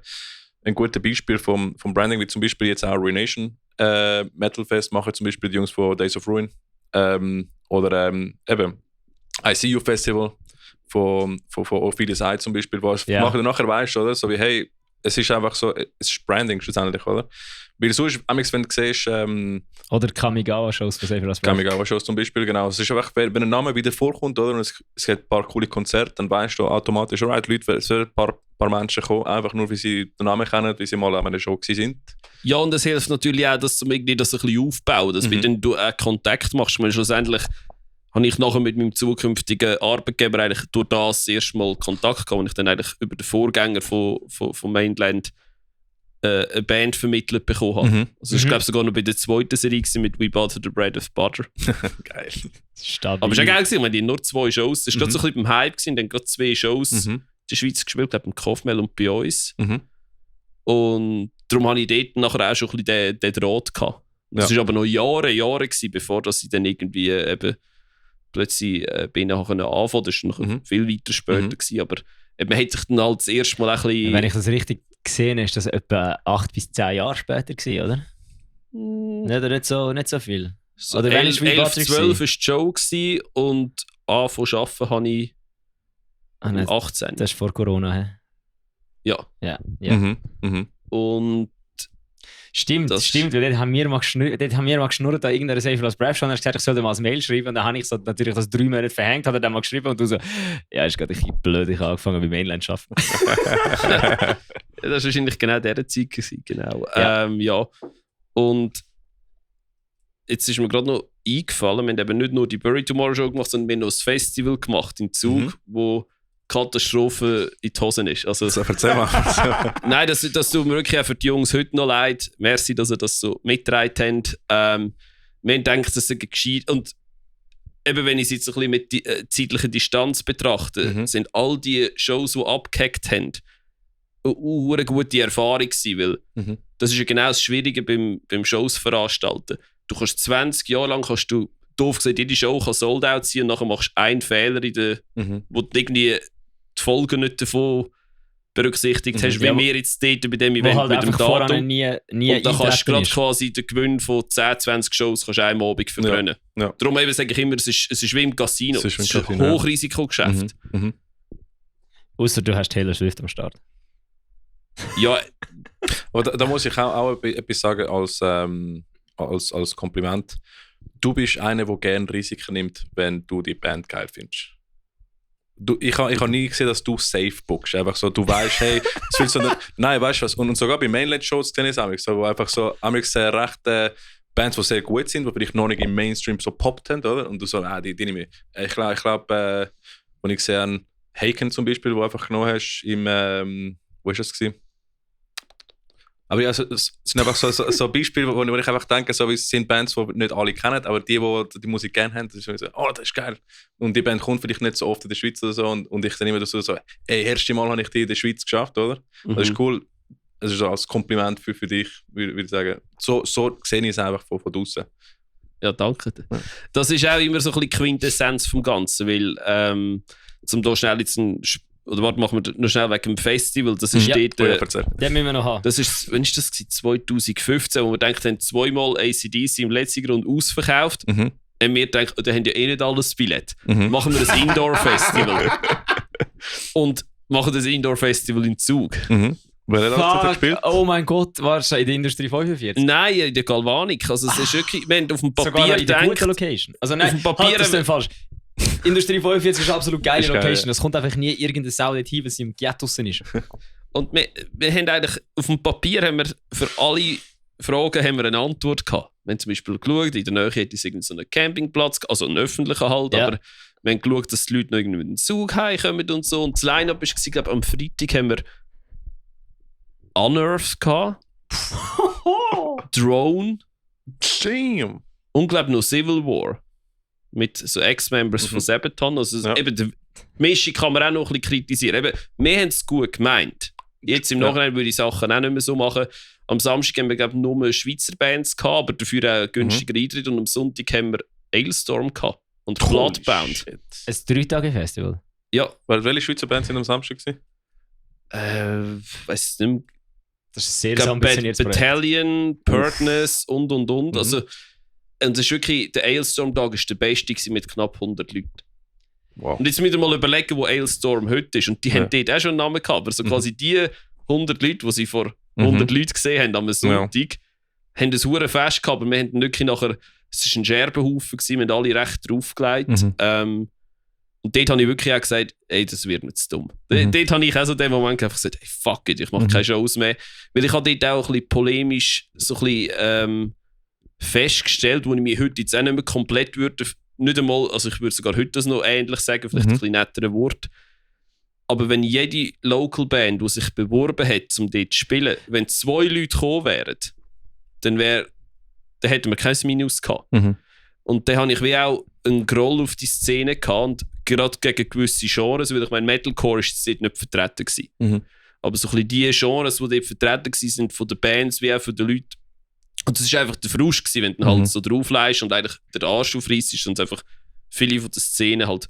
Beispiel vom Branding, wie zum Beispiel jetzt auch Ruination Metal Fest machen, zum Beispiel die Jungs von Days of Ruin. Oder eben ICU Festival von Ophidius Eye zum Beispiel, was machen du nachher weißt, oder? So wie, hey, es ist einfach so, es ist Branding schlussendlich, oder? Weil sonst, wenn du siehst...
oder Kamigawa-Shows von Save Your Last Breath.
Kamigawa-Shows zum Beispiel, genau. Es ist einfach, wenn ein Name wieder vorkommt, oder? Und es gibt ein paar coole Konzerte, dann weißt du automatisch, alright, Leute, es werden ein paar Menschen kommen, einfach nur, weil sie den Namen kennen, weil sie mal an einer Show waren.
Ja, und es hilft natürlich auch, dass du irgendwie das ein bisschen aufbauen, dass wenn du Kontakt machst, weil schlussendlich habe ich nachher mit meinem zukünftigen Arbeitgeber eigentlich durch das erstmal Kontakt gehabt, und ich dann eigentlich über den Vorgänger von Mainland eine Band vermittelt bekommen habe. Also ich glaube sogar noch bei der zweiten Serie mit We Butter the Bread of Butter.
Geil.
Stabil.
Aber es war auch geil, ich meine, die nur 2 Shows. Das war gerade so ein bisschen beim Hype gewesen, dann gerade 2 Shows in der Schweiz gespielt, glaube ich, im Kaufmel und bei uns. Und darum hatte ich dort nachher auch schon ein bisschen den Draht gehabt. Das war aber noch Jahre gewesen, bevor dass ich dann irgendwie eben plötzlich bei ihnen anfangen konnte. Das war noch viel weiter später gewesen, aber man hat sich dann halt das erste Mal ein bisschen...
Wenn ich das richtig gesehen habe, ist das etwa 8 bis 10 Jahre später gewesen, oder? Nicht so viel.
So
oder
11, 12 war die Show und angefangen zu arbeiten habe ich 18.
Das ist vor Corona, hä?
Ja. Und
Stimmt, weil dort haben wir mal geschnurrt an irgendeiner Save Your Last Breath schon, hast gesagt, ich soll dir mal ein Mail schreiben, und dann habe ich so natürlich das 3 Monate verhängt, hat er dann mal geschrieben und du so, ja, ist gerade ein bisschen blöd, ich habe angefangen beim Mainland zu arbeiten.
Das war wahrscheinlich genau dieser Zeit gewesen, genau.
Ja.
Und jetzt ist mir gerade noch eingefallen, wir haben eben nicht nur die Bury Tomorrow Show gemacht, sondern wir haben noch ein Festival gemacht in Zug, wo Katastrophe in die Hosen ist. Also,
so, erzähl mal.
Nein, das tut mir wirklich auch für die Jungs heute noch leid. Merci, dass ihr das so mitgetragen habt. Wir haben gedacht, das ist gescheit. Und eben, wenn ich es jetzt ein bisschen mit zeitlicher Distanz betrachte, sind all die Shows, die abgehackt haben, eine gute Erfahrung gewesen, weil das ist ja genau das Schwierige beim Shows veranstalten. Du kannst 20 Jahre lang, doof gesagt, jede Show kann sold out sein und nachher machst du einen Fehler, wo du irgendwie die Folgen nicht davon berücksichtigt hast, wie wir jetzt dort bei dem Event
halt
mit dem Datum.
Nie
und da kannst du gerade quasi den Gewinn von 10, 20 Shows kannst einen Abend verbrennen.
Ja.
Darum eben sage ich immer, es ist wie im Casino. Es ist ein Hochrisikogeschäft.
Außer du hast Taylor Swift am Start.
Ja.
Aber da muss ich auch etwas sagen als Kompliment. Du bist einer, der gerne Risiken nimmt, wenn du die Band geil findest. Ich habe nie gesehen, dass du safe bookst. Einfach so, du weißt, hey, das willst du nicht. Nein, weißt du was? Und sogar bei Mainland-Shows kenne ich es so, wo einfach so sehr recht Bands, die sehr gut sind, die vielleicht noch nicht im Mainstream so poppt haben, oder? Und du so, die nicht mehr. Ich glaube, wo ich gesehen habe, Haken zum Beispiel, wo einfach genommen hast, wo ist das gewesen? Aber ja, es sind einfach so Beispiele, wo ich einfach denke, so, es sind Bands, die nicht alle kennen, aber die Musik gerne haben, das ist so, oh, das ist geil. Und die Band kommt vielleicht nicht so oft in der Schweiz oder so und ich dann immer so, ey, erste Mal habe ich die in der Schweiz geschafft, oder? Das ist cool. Das ist so als Kompliment für dich, würde ich sagen. So sehe ich es einfach von draußen.
Ja, danke. Das ist auch immer so ein bisschen Quintessenz vom Ganzen, weil zum da schnell jetzt oder warte, machen wir noch schnell wegen dem Festival. Das ist dort.
Den müssen wir noch haben.
Das ist, wann ist das gewesen? 2015, wo wir denken, haben zweimal ACDC im letzten Grund ausverkauft. Und wir denken, da haben ja eh nicht alles das Billett. Machen wir ein Indoor-Festival. Und machen das Indoor-Festival in Zug.
Wer hat das gespielt?
Oh mein Gott, warst du in der Industrie 45?
Nein, in der Galvanik. Also es ist wirklich, wir haben auf dem Papier
sogar in der guten Location. Also nein,
auf dem Papier
halt, das ist falsch. Industrie 45 ist eine absolut geile Location.
Geil.
Es kommt einfach nie irgendeine Sau dort hin, weil sie im Ghetto ist.
Und wir haben eigentlich, auf dem Papier haben wir für alle Fragen haben wir eine Antwort gehabt. Wir haben zum Beispiel geschaut, in der Nähe hätte es so einen Campingplatz, also einen öffentlichen halt, aber wir haben geschaut, dass die Leute noch irgendwie mit dem Zug heimkommen und so. Und das Line-Up war, ich glaube, am Freitag haben wir Unearth gehabt, Drone und glaube noch Civil War. Mit so Ex-Members von Sabaton. Also eben, die Mischung kann man auch noch ein bisschen kritisieren. Eben, wir haben es gut gemeint. Jetzt im Nachhinein würde ich Sachen auch nicht mehr so machen. Am Samstag haben wir, glaube ich, nur Schweizer Bands gehabt, aber dafür auch günstiger Eintritt. Und am Sonntag haben wir Ailstorm gehabt und Bloodbound.
Ein 3-Tage-Festival?
Ja.
Welche Schweizer Bands sind am Samstag gewesen?
Weiß nicht mehr.
Das ist ein sehr ambitioniertes
Battalion, Perdness und. Also, und es ist wirklich, der Ailstorm-Tag war der beste mit knapp 100 Leuten. Wow. Und jetzt müssen wir mal überlegen, wo Ailstorm heute ist. Und die haben dort auch schon einen Namen gehabt. Aber so quasi die 100 Leute, die sie vor 100 Leuten gesehen haben am Sonntag, haben ein hure Fest gehabt. Aber wir haben wirklich nachher, es war ein Scherbenhaufen, wir haben alle recht draufgelegt. Und dort habe ich wirklich auch gesagt, ey, das wird mir zu dumm. Dort habe ich auch so in dem Moment einfach gesagt, hey, fuck it, ich mache keine Shows mehr. Weil ich habe dort auch ein bisschen polemisch so ein bisschen festgestellt, wo ich mich heute jetzt auch nicht mehr komplett würde, nicht einmal, also ich würde sogar heute das noch ähnlich sagen, vielleicht ein bisschen nettere Wort. Aber wenn jede Local Band, die sich beworben hat, um dort zu spielen, wenn 2 Leute gekommen wären, dann hätten wir kein Minus gehabt. Und dann habe ich wie auch einen Groll auf die Szene gehabt, und gerade gegen gewisse Genres, weil ich meine, Metalcore ist dort nicht vertreten gewesen. Aber so ein bisschen die Genres, die dort vertreten waren, sind von den Bands wie auch von den Leuten. Und das war einfach der Frust gewesen, wenn du halt so draufleist und eigentlich den Arsch aufreissest und einfach viele von der Szene halt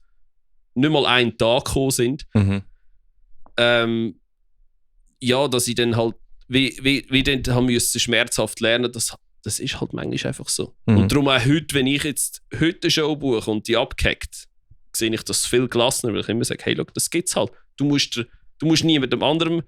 nicht mal einen Tag gekommen sind. Ja, dass ich dann halt wie dann haben müssen schmerzhaft lernen, das ist halt manchmal einfach so. Und darum auch heute, wenn ich jetzt heute eine Show buche und die abgehackt, sehe ich das viel gelassener, weil ich immer sage, hey, look, das gibt's halt. Du musst niemandem anderem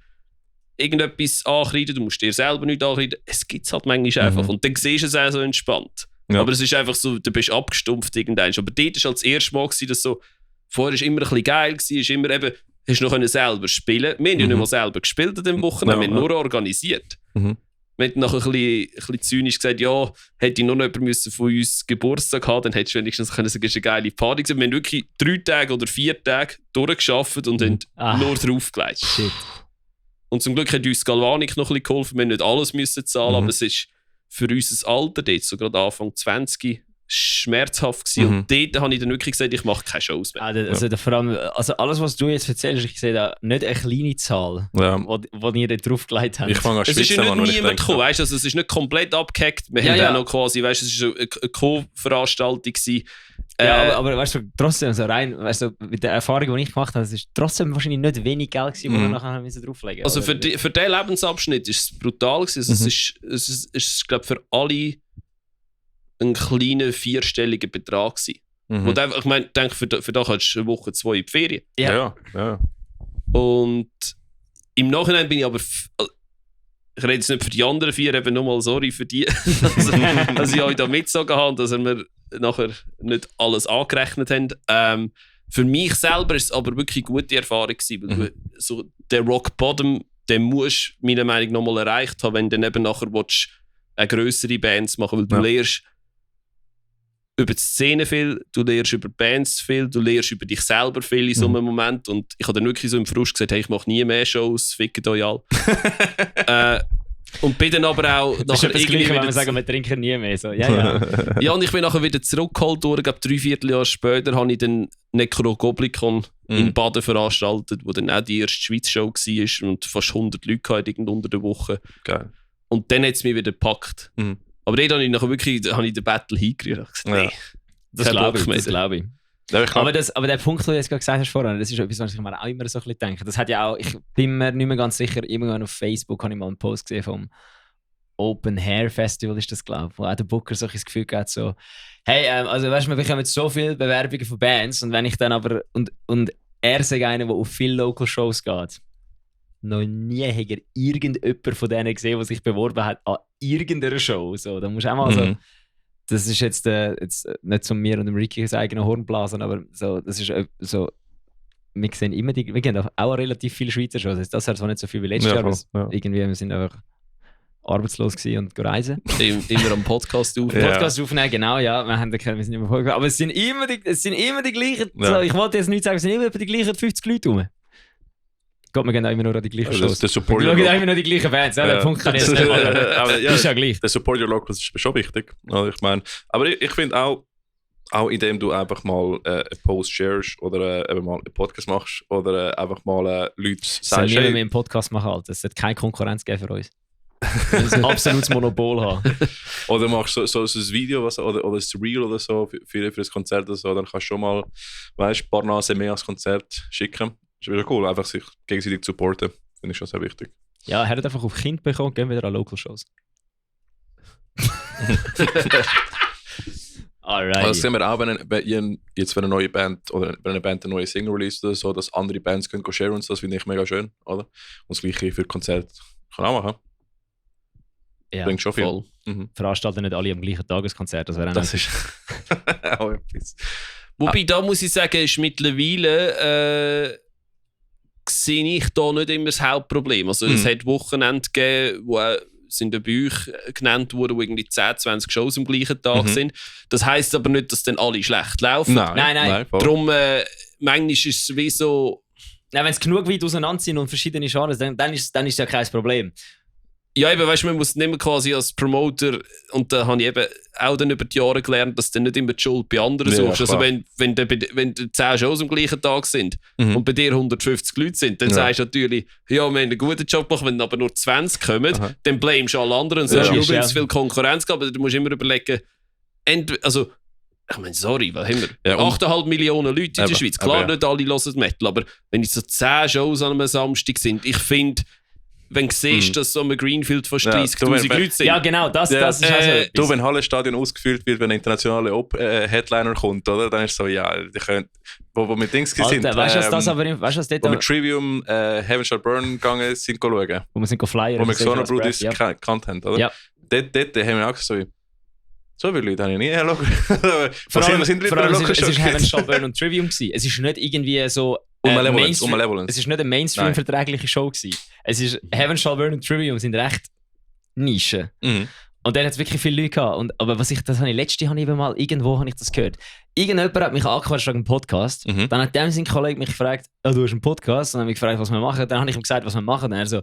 irgendetwas ankreiden, du musst dir selber nicht ankreiden. Es gibt's halt manchmal einfach. Und dann siehst du es auch so entspannt. Ja. Aber es ist einfach so, du bist abgestumpft irgendwann. Aber dort war halt das erste Mal, dass so, vorher war immer ein bisschen geil, ist immer eben, hast du noch selber spielen. Wir haben ja nicht mal selber gespielt an dem Wochenende, wir haben nur organisiert. Wir Wir haben nachher ein bisschen zynisch gesagt, ja, hätte nur noch jemand von uns Geburtstag haben, dann hättest du wenigstens können sagen, es ist eine geile Party gewesen. Wir haben wirklich 3 Tage oder 4 Tage durchgearbeitet und haben nur draufgelegt.
Shit.
Und zum Glück hat uns Galvanik noch ein bisschen geholfen. Wir mussten nicht alles zahlen, aber es ist für unser Alter, dort, so gerade Anfang 20, schmerzhaft gewesen. Und dort habe ich dann wirklich gesagt, ich mache keine Shows mehr.
Also, vor allem, also alles, was du jetzt erzählst, ich sehe da nicht eine kleine Zahl, die ihr da draufgelegt habt.
Ich fange an
es ist
schwitzen,
ja nicht niemand gekommen, weißt du? Also, es ist nicht komplett abgehackt. Wir haben auch noch quasi, weißt du, es war eine Co-Veranstaltung gewesen.
Ja, aber weißt du, trotzdem, so rein, weißt du, mit der Erfahrung, die ich gemacht habe, es ist trotzdem wahrscheinlich nicht wenig Geld gewesen, wo wir nachher drauflegen
mussten. Also für diesen Lebensabschnitt war es brutal gewesen. Also es ist, glaube für alle ein kleiner 4-stelliger Betrag gewesen. Und einfach, ich meine, denke, für da kannst du eine Woche, 2 in die Ferien.
Ja.
Und im Nachhinein bin ich aber... Ich rede jetzt nicht für die anderen 4, eben nochmal sorry für die, dass ich euch da mitgezogen habe und dass wir nachher nicht alles angerechnet haben. Für mich selber ist es aber wirklich eine gute Erfahrung gewesen, weil du so den Rock Bottom, den musst du meiner Meinung nach nochmal erreicht haben, wenn du dann eben nachher willst, eine grössere Bands machen, weil du lernst über die Szene viel, du lernst über Bands viel, du lernst über dich selber viel in so einem Moment und ich habe dann wirklich so im Frust gesagt, hey, ich mache nie mehr Shows, fickt euch alle. Und bin dann aber auch...
Das ist das Gleiche, wenn wir sagen, wir trinken nie mehr. So. Ja,
und ich bin nachher wieder zurückgeholt worden, glaube 3/4 Jahre später habe ich dann Necrogoblikon in Baden veranstaltet, wo dann auch die erste Schweiz-Show war und fast 100 Leute hatten unter der Woche.
Geil.
Und dann hat es mich wieder gepackt. Aber dort habe ich nachher wirklich den Battle hingerührt. Nee,
das glaube ich.
Ja,
aber der Punkt, den du jetzt gerade gesagt hast vorhin, das ist etwas, was ich mir auch immer so ein bisschen denke. Das hat ja auch, ich bin mir nicht mehr ganz sicher, irgendwann auf Facebook habe ich mal einen Post gesehen vom Open Hair Festival, ist das, glaube ich, wo auch der Booker so ein das Gefühl hat, so, hey, also weißt du, wir bekommen so viele Bewerbungen von Bands und wenn ich dann aber, und er sagt einer, der auf viele Local Shows geht, noch nie hat er irgendjemand von denen gesehen, der sich beworben hat an irgendeiner Show. So, da musst du auch mal so, das ist jetzt nicht zu mir und dem Ricky das eigene Horn blasen, aber so, das ist so, wir sehen immer wir gehen auch relativ viele Schweizer Shows. Das hat zwar nicht so viel wie letztes Jahr, aber irgendwie wir sind einfach arbeitslos gewesen und reisen.
Immer am Podcast aufnehmen.
Podcast aufnehmen, genau, ja. Wir sind immer voll, aber es sind immer die gleichen, so, ich wollte jetzt nicht sagen, es sind immer die gleichen 50 Leute rum. Gott, wir gehen auch immer nur an die gleichen Shows. Wir schauen auch immer nur die gleichen Bands. Ja, den Punkt kann ich jetzt nicht machen. Aber ja, ist ja gleich.
Der Support Your Locals ist schon wichtig. Also ich meine, aber ich finde auch indem du einfach mal einen Post sharest oder eben mal einen Podcast machst oder einfach mal Leute sagst,
sollen wir mehr einen Podcast machen, Alter? Es wird keine Konkurrenz geben für uns. Wir müssen ein absolutes Monopol haben.
Oder machst du so ein Video oder ein Reel oder so für ein Konzert oder so, dann kannst du schon mal, weißt, ein paar Nasen mehr als Konzert schicken. Das ist wieder cool, einfach sich gegenseitig supporten. Finde ich schon sehr wichtig.
Ja, er hat einfach auf Kind bekommen, gehen wieder an Local Shows. Alright.
Also das sehen wir auch, wenn jetzt für eine neue Band oder wenn eine Band eine neue Single release oder so, dass andere Bands können sharen und so, das finde ich mega schön, oder? Und das Gleiche für Konzerte kann auch machen.
Ja,
bringt schon viel.
Veranstalten nicht alle am gleichen Tageskonzert, das wäre
das ist auch etwas.
Wobei, da muss ich sagen, ist mittlerweile sehe ich da nicht immer das Hauptproblem. Also es hat Wochenende gegeben, wo sind bei euch genannt worden, wo irgendwie 10, 20 Shows am gleichen Tag sind. Das heisst aber nicht, dass dann alle schlecht laufen.
Nein.
Darum, manchmal ist es wie so...
Wenn es genug weit auseinander sind und verschiedene Genres, dann ist es ja kein Problem.
Ja, eben, weißt du, man muss nicht mehr quasi als Promoter, und da habe ich eben auch dann über die Jahre gelernt, dass du nicht immer die Schuld bei anderen suchst. Also wenn 10 Shows am gleichen Tag sind und bei dir 150 Leute sind, dann sagst du natürlich, ja, wir haben einen guten Job gemacht, wenn aber nur 20 kommen, dann blamest du alle anderen und sagst, nur weil es viel Konkurrenz gab, aber du musst immer überlegen, also, ich meine, sorry, was haben wir? 8,5 Millionen Leute in der Schweiz. Klar, nicht alle hören Metal, aber wenn so 10 Shows an einem Samstag sind, ich finde, wenn du siehst, dass so ein Greenfield fast 30'000 Leute sind.
Ja, genau, das ist also
du, wenn Hallenstadion ausgefüllt wird, wenn ein internationaler Headliner kommt, oder? Dann ist es so, ja, die können, wo mit Dings sind.
Weißt du, was dort...
Wo mit Trivium Heaven Shall Burn gegangen sind, schauen.
Wo wir sind flyer.
Wo wir Xona Brothers gekannt haben, oder?
Ja.
Dort haben wir auch gesagt, so viele Leute habe ich nie erlaubt.
Vor allem, es ist Heaven Shall Burn und Trivium gewesen. Es ist nicht irgendwie so... Es ist nicht eine Mainstream-verträgliche Show gewesen. Es ist Heaven Shall Burn und Trivium sind recht Nische. Und dann hat es wirklich viele Leute gehabt. Aber letztes Jahr habe ich mal irgendwo das gehört. Irgendjemand hat mich angequatscht wegen einem Podcast. Dann hat sein Kollege mich gefragt, du hast einen Podcast? Und dann habe ich gefragt, was wir machen. Dann habe ich ihm gesagt, was wir machen. Und er so,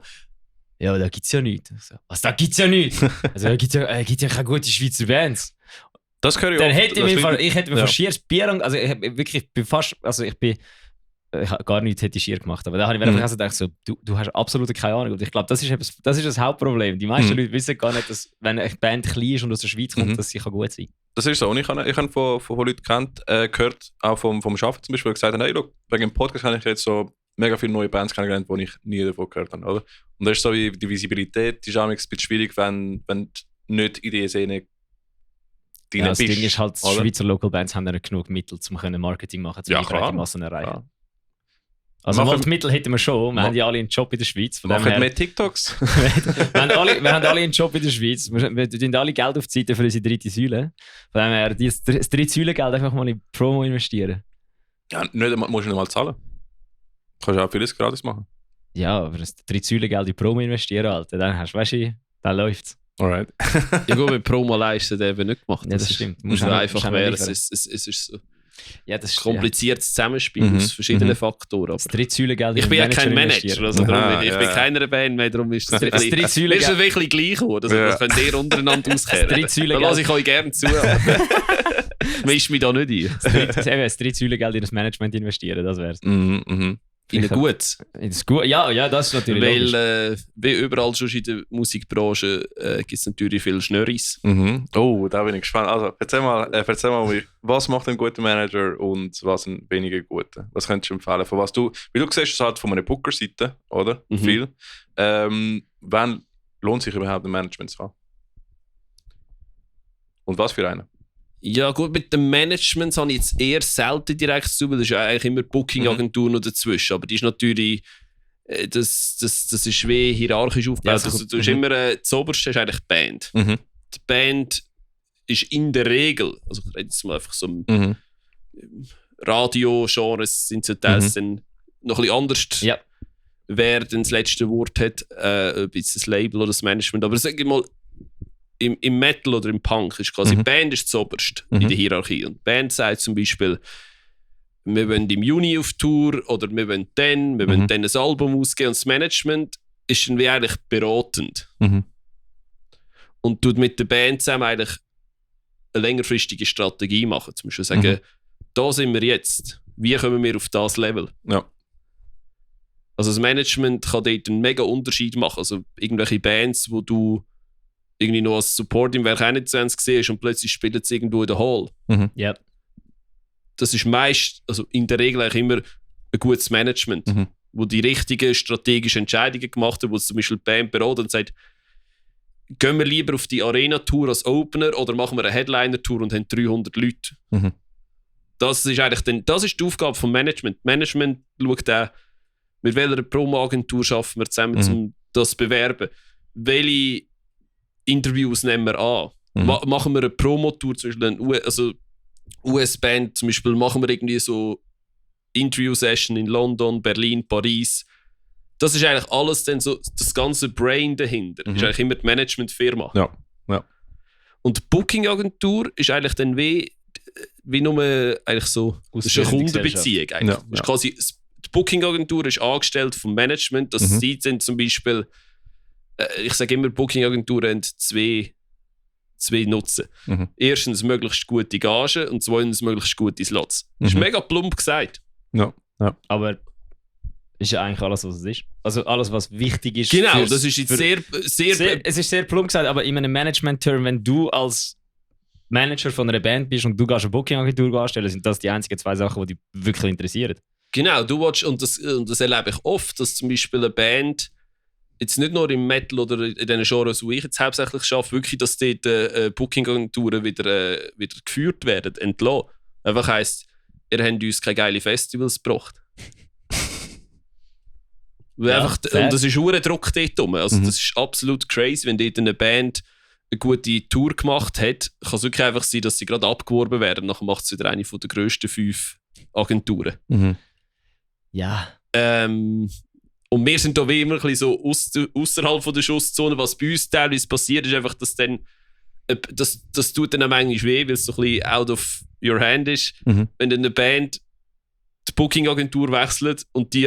ja, da gibt es ja nichts. So, was, da gibt es ja nichts? Also, da gibt ja keine guten Schweizer Bands.
Das höre ich
dann
auch.
Ich hätte mir verschieres Bier, also ich habe gar nichts hätte schier gemacht, aber da habe ich mir gedacht, so, du hast absolut keine Ahnung. Und ich glaube, das ist das Hauptproblem. Die meisten Leute wissen gar nicht, dass, wenn eine Band klein ist und aus der Schweiz kommt, dass sie gut sein kann.
Das ist so. Und ich habe von Leuten gehört, auch vom Arbeiten zum Beispiel, gesagt haben, hey, look, wegen dem Podcast habe ich jetzt so mega viele neue Bands kennengelernt, die ich nie davon gehört habe. Oder? Und das ist so wie die Visibilität, die ist auch ein bisschen schwierig, wenn du nicht in die Szene
drin bist. Das Ding ist halt, Schweizer Local Bands haben nicht genug Mittel, um Marketing machen, um die breite Massen erreichen. Ja. Also die Mittel hätten wir schon, wir haben ja alle einen Job in der Schweiz.
Machen wir mehr TikToks?
wir haben alle einen Job in der Schweiz, wir tun alle Geld auf die Seite für unsere dritte Säule. Von dem her, das dritte Säule-Geld einfach mal in Promo investieren.
Ja, musst du nicht mal zahlen. Du kannst auch vieles gratis machen.
Ja, aber das dritte Säule-Geld in Promo investieren, Alter, dann dann läuft's.
Alright.
Ja gut, mit Promo leisten eben nicht gemacht.
Ja, das stimmt.
Muss einfach wäre. Es ist so.
Ja, das ist
kompliziertes Zusammenspiel aus verschiedenen Faktoren.
Das Drittsäulengeld.
Ich bin ja kein Manager, also ich bin keiner Band mehr, darum ist es wirklich gleich geworden. Das könnt ihr untereinander auskehren. Da lasse ich euch gerne zu. Mischt mich da nicht ein.
Das Drittsäulengeld in das Management investieren, das wäre es.
In ein Gutes.
Ja, das ist natürlich
weil, wie überall schon in der Musikbranche gibt es natürlich viele Schnörris.
Oh, da bin ich gespannt. Also, erzähl mal, was macht ein guter Manager und was ein weniger guter? Was könntest du empfehlen? Von was du, wie du siehst, das halt von einer Booker-Seite, oder? Viel. Wann lohnt sich überhaupt ein Management zu haben? Und was für einen?
Ja gut, mit dem Management habe ich jetzt eher selten direkt zu tun, weil das ist ja eigentlich immer Booking-Agentur noch dazwischen, aber die ist natürlich, das ist wie hierarchisch aufgebaut. Ja, also du hast immer, das Oberste ist eigentlich die Band. Die Band ist in der Regel, also ich rede jetzt mal einfach so im Radio-Genres sind sie teils dann noch ein bisschen anders, wer dann das letzte Wort hat, ob jetzt das Label oder das Management, aber sag ich mal, im Metal oder im Punk ist quasi die Band ist das Oberste in der Hierarchie. Und die Band sagt zum Beispiel, wir wollen im Juni auf Tour oder wir wollen dann ein Album ausgeben. Und das Management ist dann wie eigentlich beratend. Und tut mit der Band zusammen eigentlich eine längerfristige Strategie machen. Zum Beispiel sagen, da sind wir jetzt. Wie kommen wir auf das Level?
Ja.
Also das Management kann dort einen mega Unterschied machen. Also irgendwelche Bands, wo du irgendwie noch als Support im Werk 21 gesehen und plötzlich spielen sie irgendwo in der Hall.
Yep.
Das ist meist, also in der Regel eigentlich immer ein gutes Management, wo die richtigen strategischen Entscheidungen gemacht hat, wo zum Beispiel die Band beraten und sagt, gehen wir lieber auf die Arena-Tour als Opener oder machen wir eine Headliner-Tour und haben 300 Leute. Das ist eigentlich das ist die Aufgabe vom Management. Management schaut auch, mit welcher Promo-Agentur schaffen wir zusammen, um das zu bewerben. Welche Interviews nehmen wir an. Machen wir eine Promotour, zum Beispiel eine US-Band, zum Beispiel machen wir irgendwie so Interview-Session in London, Berlin, Paris. Das ist eigentlich alles dann so, das ganze Brain dahinter. Ist eigentlich immer die Management-Firma.
Ja.
Und die Booking-Agentur ist eigentlich dann wie nur eigentlich so, das ist eine Kundenbeziehung eigentlich.
Ja.
Ist quasi, die Booking-Agentur ist angestellt vom Management, dass sie dann zum Beispiel ich sage immer, Booking-Agenturen haben zwei Nutzen. Erstens möglichst gute Gage und zweitens möglichst gute Slots. Das ist mega plump gesagt.
Ja.
Aber ist ja eigentlich alles, was es ist. Also alles, was wichtig ist.
Genau, das ist jetzt sehr
es ist sehr plump gesagt, aber in einem Management-Term, wenn du als Manager von einer Band bist und du gehst eine Booking-Agentur anstellen, sind das die einzigen zwei Sachen, die dich wirklich interessieren.
Genau, du willst, und das erlebe ich oft, dass zum Beispiel eine Band jetzt nicht nur im Metal oder in den Genres, wo ich jetzt hauptsächlich schaffe, wirklich, dass dort Booking-Agenturen wieder geführt werden, entlassen. Einfach heisst, ihr habt uns keine geile Festivals gebracht. Und das ist hure Druck dort rum. Also das ist absolut crazy, wenn dort eine Band eine gute Tour gemacht hat, kann es wirklich einfach sein, dass sie gerade abgeworben werden. Nachher macht es wieder eine von der grössten 5 Agenturen.
Ja.
Und wir sind da wie immer ein bisschen so außerhalb von der Schusszone. Was bei uns teilweise passiert, ist einfach, dass dann das tut dann auch manchmal weh, weil es so ein bisschen out of your hand ist. Wenn dann eine Band die Booking-Agentur wechselt und die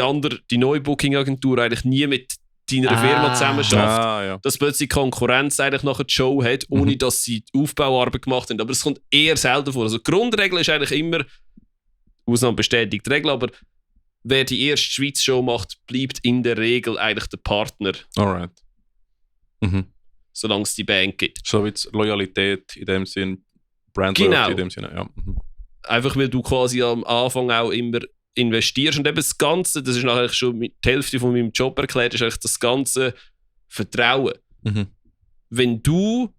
neue Booking-Agentur eigentlich nie mit deiner Firma zusammen schafft, dass plötzlich Konkurrenz eigentlich nachher die Show hat, ohne dass sie die Aufbauarbeit gemacht haben. Aber es kommt eher selten vor. Also die Grundregel ist eigentlich immer, Ausnahme bestätigt die Regel, aber wer die erste Schweiz-Show macht, bleibt in der Regel eigentlich der Partner.
Alright.
Solange es die Band gibt.
So wie Loyalität in dem Sinn, Brand Loyalty in dem Sinne, ja.
Einfach weil du quasi am Anfang auch immer investierst und eben das Ganze, das ist nachher schon die Hälfte von meinem Job erklärt, ist eigentlich das ganze Vertrauen. Wenn du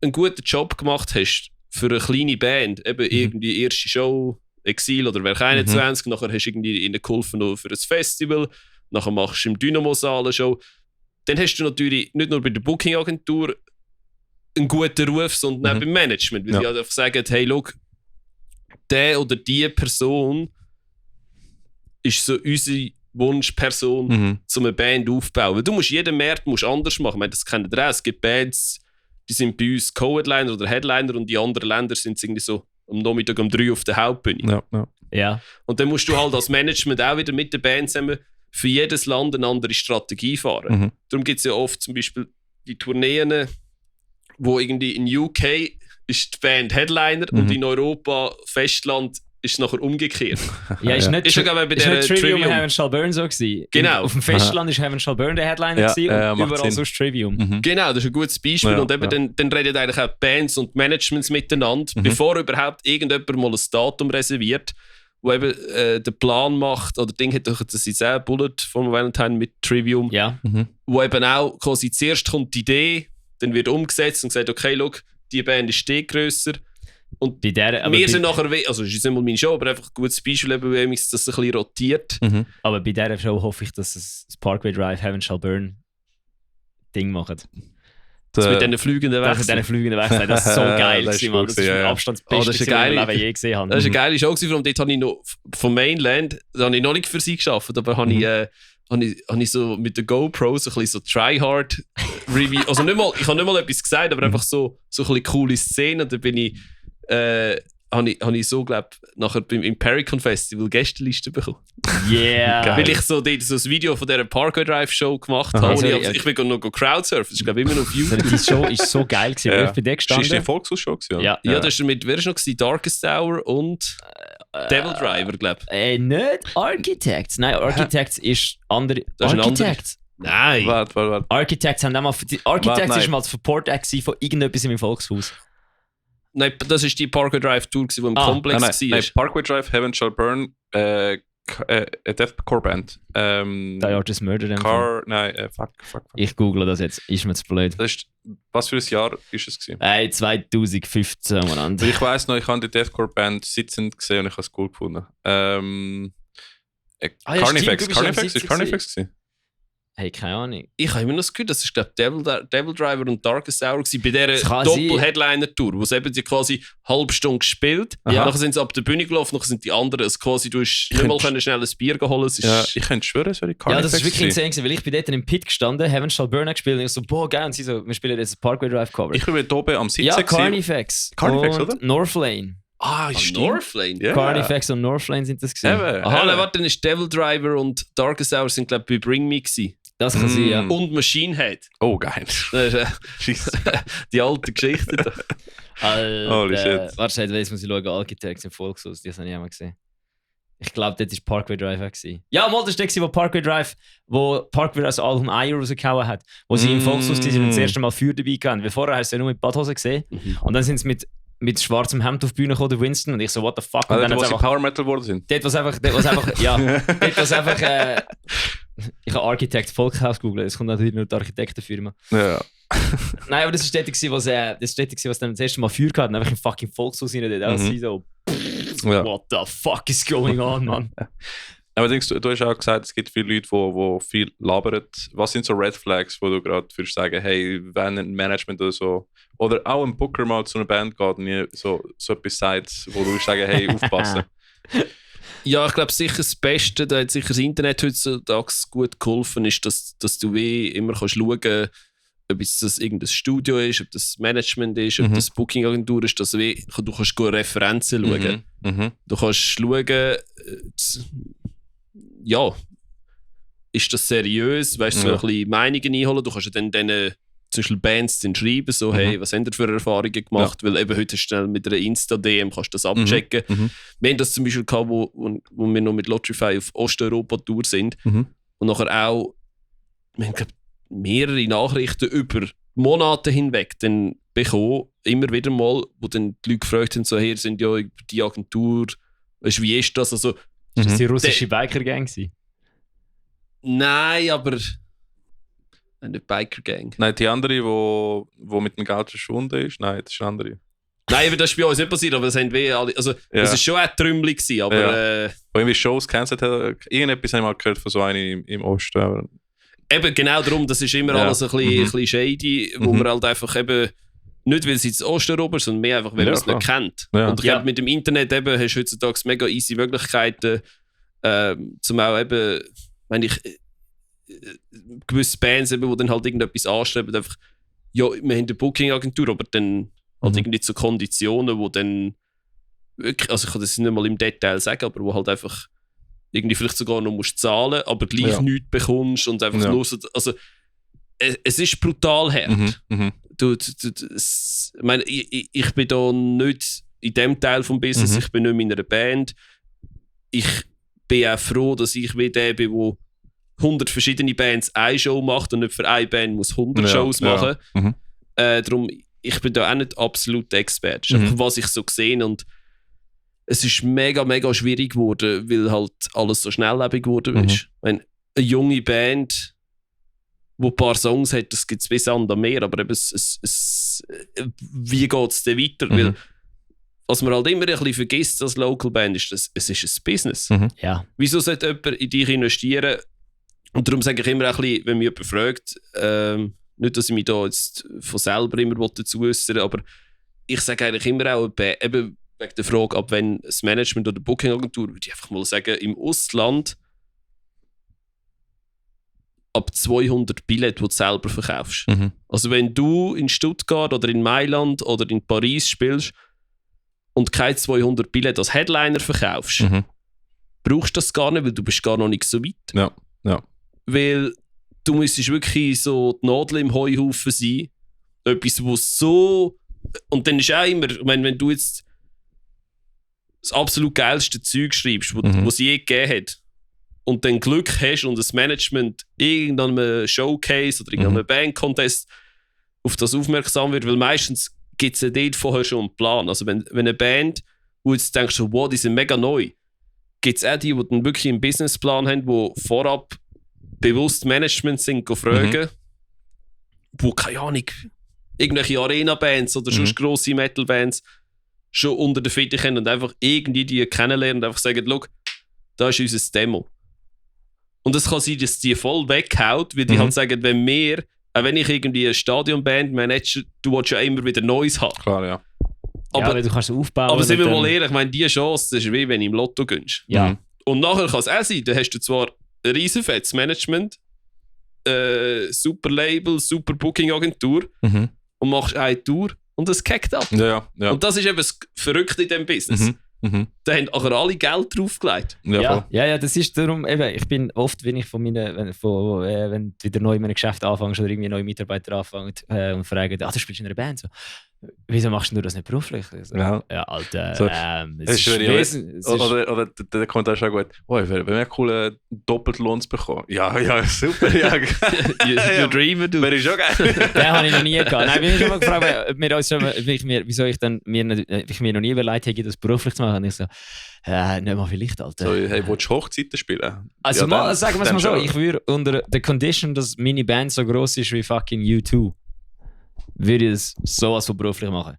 einen guten Job gemacht hast für eine kleine Band, eben irgendwie erste Show, Exil oder Werk 21, nachher hast du irgendwie ihnen geholfen für ein Festival, nachher machst du im Dynamo-Saal eine Show, dann hast du natürlich nicht nur bei der Booking-Agentur einen guten Ruf, sondern auch beim Management, weil sie halt einfach sagen, hey, look, der oder die Person ist so unsere Wunschperson, um eine Band aufzubauen. Weil du musst jeden Markt anders machen. Ich meine, das kennen ihr auch. Es gibt Bands, die sind bei uns Co-Headliner oder Headliner und die anderen Länder sind irgendwie so am Nachmittag um 3 auf der Hauptbühne.
Ja. Und
dann musst du halt als Management auch wieder mit der Band zusammen für jedes Land eine andere Strategie fahren. Darum gibt es ja oft zum Beispiel die Tourneen, wo irgendwie in UK ist die Band Headliner und in Europa, Festland, ist es nachher umgekehrt.
Ja, ist nicht Trivium
Heaven
Shall Burn so gewesen.
Genau.
Auf dem Festland ist Heaven Shall Burn der Headliner gewesen und überall sonst Trivium.
Genau, das ist ein gutes Beispiel. Und eben dann reden eigentlich auch Bands und Managements miteinander, bevor überhaupt irgendjemand mal ein Datum reserviert, wo eben den Plan macht, oder Ding hat doch das ist auch Bullet von Valentine mit Trivium, wo eben auch quasi zuerst kommt die Idee, dann wird umgesetzt und gesagt, okay, look, die Band ist grösser. Und wir sind nachher, also es ist nicht mal meine Show, aber einfach ein gutes Beispiel, eben, wie das ein bisschen rotiert.
Aber bei dieser Show hoffe ich, dass es das Parkway Drive Heaven Shall Burn Ding macht.
Das mit diesen fliegenden Wechseln.
Das mit diesen fliegenden Wechseln, das ist so geil. Das ist mit Abstand das Beste,
was
ich je gesehen habe.
Das war eine geile Show, vor allem dort habe ich noch vom Mainland, da habe ich noch nicht für sie gearbeitet, aber habe ich so mit der GoPro so ein bisschen so Tryhard Review, also nicht mal, ich habe nicht mal etwas gesagt, aber einfach so ein bisschen coole Szenen. Da bin ich habe ich so, glaube ich, nachher beim Impericon Festival Gästeliste bekommen.
Yeah!
Weil ich so dort so ein Video von dieser Parkway Drive Show gemacht habe. Ich bin noch Crowdsurfen, das ist glaube ich immer noch auf YouTube.
Die Show war so geil gewesen.
Ja.
Ich bin da gestanden.
Das war die Volksshow gewesen,
ja.
Ja, das ist mit, wer ist noch gewesen? Darkest Hour und Devil Driver, glaube
ich. Nicht Architects. Nein, Architects ist andere.
Das ist
Architects?
Nein.
Warte.
Architects haben einmal. Architects war mal das Support-Act von irgendetwas im Volkshaus.
Nein, das war die Parkway Drive Tour, die im Komplex war.
Nein, Parkway Drive, Heaven Shall Burn, Deathcore Band.
Die Artist Murder.
Fuck.
Ich google das jetzt, ist mir zu blöd.
Was für ein Jahr ist es gewesen?
2015, Mann.
Ich weiss noch, ich habe die Deathcore Band sitzend gesehen und ich habe es cool gefunden. Carnifex. Ist Carnifex gewesen?
Hey, keine Ahnung.
Ich habe immer noch das Gefühl, das war Devil Driver und Darkest Hour bei dieser Doppel-Headliner-Tour, wo sie eben die quasi eine halbe Stunde gespielt. Nachher sind sie ab der Bühne gelaufen, nachher sind die anderen, also quasi, du hast nicht mal schnell ein Bier geholt.
Ja, ich könnte schwören, es wäre Carnifex.
Ja, das ist wirklich insane, weil ich bin dort im Pit gestanden, Heaven Shall Burn gespielt und ich so, boah, geil, und sie so, wir spielen jetzt ein Parkway Drive Cover.
Ich bin dort oben am Sitzen.
Ja, Carnifex,
oder?
Northlane.
Northlane?
Yeah. Carnifex und Northlane sind das gewesen.
Warte, dann ist Devil Driver und Darkest Hour sind, glaube ich, bei Bring Me gewesen.
Das kann sein, ja.
Und Machine Head.
Oh, geil.
Das ist die alte Geschichte da.
Holy shit.
Warte, jetzt muss ich schauen, Architects im Volkshaus, die habe ich auch mal gesehen. Ich glaube, das war Parkway Drive. Ja, mal, das war der, wo Parkway Drive das Album Eier rausgehauen hat. Wo sie im Volkshaus waren und das erste Mal Feuer dabei hatten. Weil vorher hast du ja nur mit Badhosen gesehen. Und dann sind sie mit schwarzem Hemd auf die Bühne gekommen, der Winston, und ich so, what the fuck. Und
dann wo sie Power Metal geworden sind?
Dort was einfach ich habe Architect Volkhaus gegoogelt, es kommt natürlich nur die Architektenfirma.
Ja.
Nein, aber das war dort, was dann das erste Mal Feuer hatten, einfach im fucking Volkshaus rein, dort so, what the fuck is going on, man?
Aber denkst du hast auch gesagt, es gibt viele Leute, die viel labern. Was sind so Red Flags, wo du gerade würdest sagen, hey, wenn ein Management oder so, oder auch ein Booker mal zu einer Band geht und so etwas sagt, wo du würdest sagen, hey, aufpassen?
Ja, ich glaube sicher das Beste, da hat sicher das Internet heutzutage gut geholfen, ist, dass du wie immer kannst schauen, ob das irgendein Studio ist, ob das Management ist, ob das Booking-Agentur ist, dass du kannst gut Referenzen schauen. Du kannst schauen, ja, ist das seriös, weißt du, so ein bisschen Meinungen einholen, du kannst dann denen zum Beispiel Bands dann schreiben, so, hey, was habt ihr für Erfahrungen gemacht? Weil eben heute schnell mit einer Insta-DM kannst du das abchecken. Wir haben das zum Beispiel gehabt, wo wir noch mit Lotrify auf Osteuropa-Tour sind und nachher auch, wir haben glaub, mehrere Nachrichten über Monate hinweg dann bekommen, immer wieder mal, wo dann die Leute gefragt haben, so, hey, sind ja über die Agentur, weißt, wie ist das? Also,
ist das die russische Biker-Gang?
Nein, aber nicht Biker-Gang.
Nein, die andere, die mit dem Geld verschwunden ist, nein, das ist eine andere.
Nein, aber das ist bei uns nicht passiert, aber es haben wir alle, also es war schon ein Trümmel gewesen, aber...
Wo irgendwie Shows gecancelt hat, irgendetwas habe ich mal gehört von so einem im Osten, aber...
Eben, genau darum, das ist immer alles ein bisschen shady, wo man halt einfach eben, nicht weil es jetzt Osteuropa ist, sondern mehr einfach, weil man es nicht kennt. Ja. Und ich glaube, mit dem Internet eben hast du heutzutage mega easy Möglichkeiten, zum auch eben, wenn ich gewisse Bands eben, die dann halt irgendetwas anschreiben, einfach, ja, wir haben eine Booking-Agentur, aber dann halt irgendwie zu Konditionen, wo dann wirklich, also ich kann das nicht mal im Detail sagen, aber wo halt einfach irgendwie vielleicht sogar noch musst zahlen, aber gleich nichts bekommst und einfach nur so, also es ist brutal hart. Ich meine, ich bin da nicht in dem Teil vom Business, ich bin nicht mehr in einer Band. Ich bin auch froh, dass ich wie der bin, wo 100 verschiedene Bands eine Show macht und nicht für eine Band muss 100 Shows machen. Darum, ich bin da auch nicht absolut Expert. Das ist einfach, was ich so gesehen und es ist mega, mega schwierig geworden, weil halt alles so schnelllebig geworden ist. Wenn eine junge Band, die ein paar Songs hat, das gibt es bis an mehr, aber eben wie geht es denn weiter? Weil, was man halt immer ein bisschen vergisst als Local Band ist, es ist ein Business.
Ja.
Wieso sollte jemand in dich investieren? Und darum sage ich immer ein bisschen, wenn mich jemand fragt, nicht, dass ich mich da jetzt von selber immer dazu äußern, aber ich sage eigentlich immer auch, eben wegen der Frage, ab wenn das Management oder die Booking-Agentur, würde ich einfach mal sagen, im Ausland ab 200 Billette, die du selber verkaufst. Also wenn du in Stuttgart oder in Mailand oder in Paris spielst und keine 200 Billette als Headliner verkaufst, brauchst du das gar nicht, weil du bist gar noch nicht so weit.
Ja.
Weil du müsstest wirklich so die Nadel im Heuhaufen sein. Etwas, wo so... Und dann ist auch immer, ich meine, wenn du jetzt das absolut geilste Zeug schreibst, was es je gegeben hat, und dann Glück hast und das Management irgendeinem Showcase oder irgendeinem Band-Contest auf das aufmerksam wird, weil meistens gibt es ja dort vorher schon einen Plan. Also wenn eine Band, wo jetzt denkst, wow, die sind mega neu, gibt es auch die dann wirklich einen Businessplan haben, die vorab bewusst Management sind, fragen, wo, keine Ahnung, irgendwelche Arena-Bands oder sonst grosse Metal-Bands schon unter der Fitte haben und einfach irgendwie die kennenlernen und einfach sagen, schau, da ist unser Demo. Und es kann sein, dass die voll weghaut, weil die halt sagen, wenn wir, auch wenn ich irgendwie eine Stadionband manage, du willst ja immer wieder Neues haben.
Klar, ja.
Aber ja, du kannst es aufbauen.
Aber sind wir mal ehrlich, ich meine, die Chance, das ist wie wenn du im Lotto gönnst.
Ja.
Und nachher kann es auch sein, da hast du zwar ein riesen fettes Management, super Label, super Booking-Agentur und machst eine Tour und es kickt ab.
Ja.
Und das ist eben das Verrückte in diesem Business. Da haben auch alle Geld draufgelegt.
Ja, das ist darum, eben, ich bin oft, wenn ich wenn du wieder neu in einem Geschäft anfängst oder irgendwie neue Mitarbeiter anfängt und fragen, du spielst in einer Band, so, wieso machst du das nicht beruflich? So, ja, Alter,
so,
es ist
oder der Kommentar ist auch gut, wenn wir coole Doppeltlohn bekommen. Ja, super, ja.
You dreamer, du.
Wäre ich schon geil.
Den habe ich noch nie gehabt. Nein, ich bin schon mal gefragt, wieso ich mir noch nie überlegt hätte, das beruflich zu machen. Und ich so, nicht mal vielleicht, Alter.
So, hey, willst du Hochzeiten spielen?
Also ja, sagen wir es mal so, ich würde unter der Condition, dass meine Band so gross ist wie fucking U2, würde ich das sowas von beruflich machen.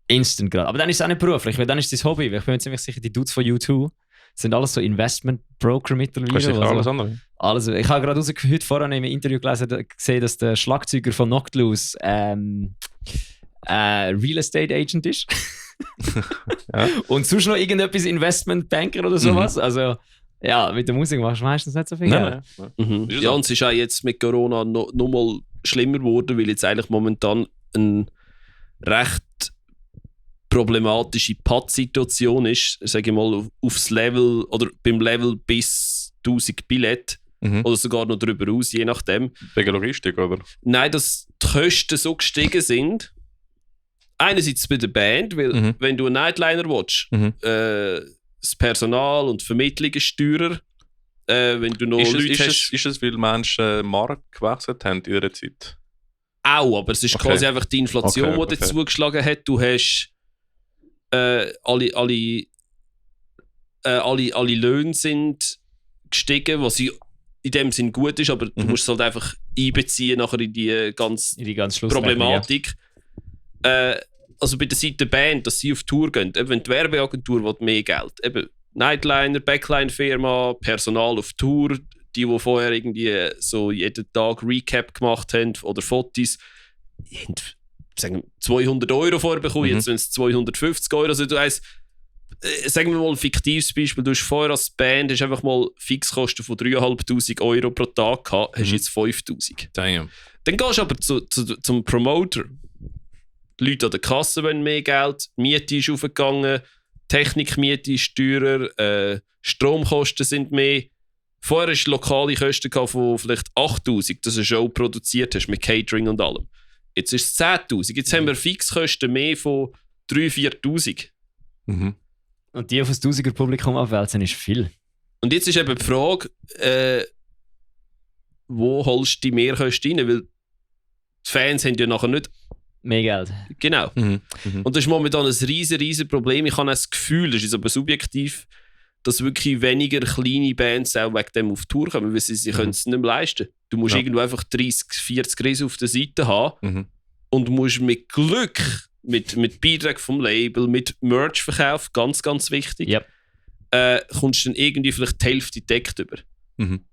Instant gerade. Aber dann ist es auch nicht beruflich, weil dann ist es das Hobby. Ich bin mir ziemlich sicher, die Dudes von U2 sind alles so Investment-Broker mittlerweile.
Alles andere.
Alles. Ich habe gerade heute vorhin in einem Interview gesehen, dass der Schlagzeuger von Knocked Loose Real Estate Agent ist. Ja. Und sonst noch irgendetwas Investmentbanker oder sowas? Also, ja, mit der Musik machst du meistens nicht so viel Geld.
Ja, und es ist auch jetzt mit Corona noch mal schlimmer geworden, weil jetzt eigentlich momentan eine recht problematische Pad-Situation ist, sage ich mal, aufs Level oder beim Level bis 1000 Billett oder sogar noch darüber aus, je nachdem.
Wegen Logistik, oder?
Nein, dass die Kosten so gestiegen sind. Einerseits bei der Band, weil wenn du einen Nightliner willst, das Personal und die Vermittlung ist teurer. Wenn du noch Leute hast...
Ist es, weil Menschen Markt gewechselt haben in dieser Zeit?
Auch, aber es ist quasi einfach die Inflation, die dir zugeschlagen hat. Du hast alle Löhne sind gestiegen, was in dem Sinn gut ist, aber du musst es halt einfach einbeziehen nachher in die ganze Problematik. Also bei der Seite der Band, dass sie auf Tour gehen, eben wenn die Werbeagentur will mehr Geld, eben Nightliner, Backline-Firma, Personal auf Tour, die vorher irgendwie so jeden Tag Recap gemacht haben oder Fotos, die haben, sagen 200 € vorher bekommen, jetzt sind es 250 €. Also du weißt, sagen wir mal ein fiktives Beispiel, du hast vorher als Band hast einfach mal Fixkosten von 3'500 € pro Tag gehabt, hast jetzt 5'000.
Damn.
Dann gehst du aber zum Promoter. Die Leute an der Kasse wollen mehr Geld, die Miete ist aufgegangen, Technikmiete ist teurer, Stromkosten sind mehr. Vorher hast du lokale Kosten von vielleicht 8'000, dass du eine Show produziert hast mit Catering und allem. Jetzt ist es 10'000. Jetzt haben wir Fixkosten mehr von 3'000-4'000.
Und die auf das 1000er Publikum abwälzen ist viel.
Und jetzt ist eben die Frage, wo holst du die Mehrkosten rein? Weil die Fans haben ja nachher nicht
mehr Geld.
Genau. Und das ist momentan ein riesen Problem. Ich habe das Gefühl, das ist aber subjektiv, dass wirklich weniger kleine Bands auch wegen dem auf Tour kommen, weil sie können es nicht mehr leisten. Du musst irgendwo einfach 30-40 Riesen auf der Seite haben und musst mit Glück, mit Beitrag vom Label, mit Merch-Verkauf, ganz wichtig, kommst du dann irgendwie vielleicht die Hälfte deckt über.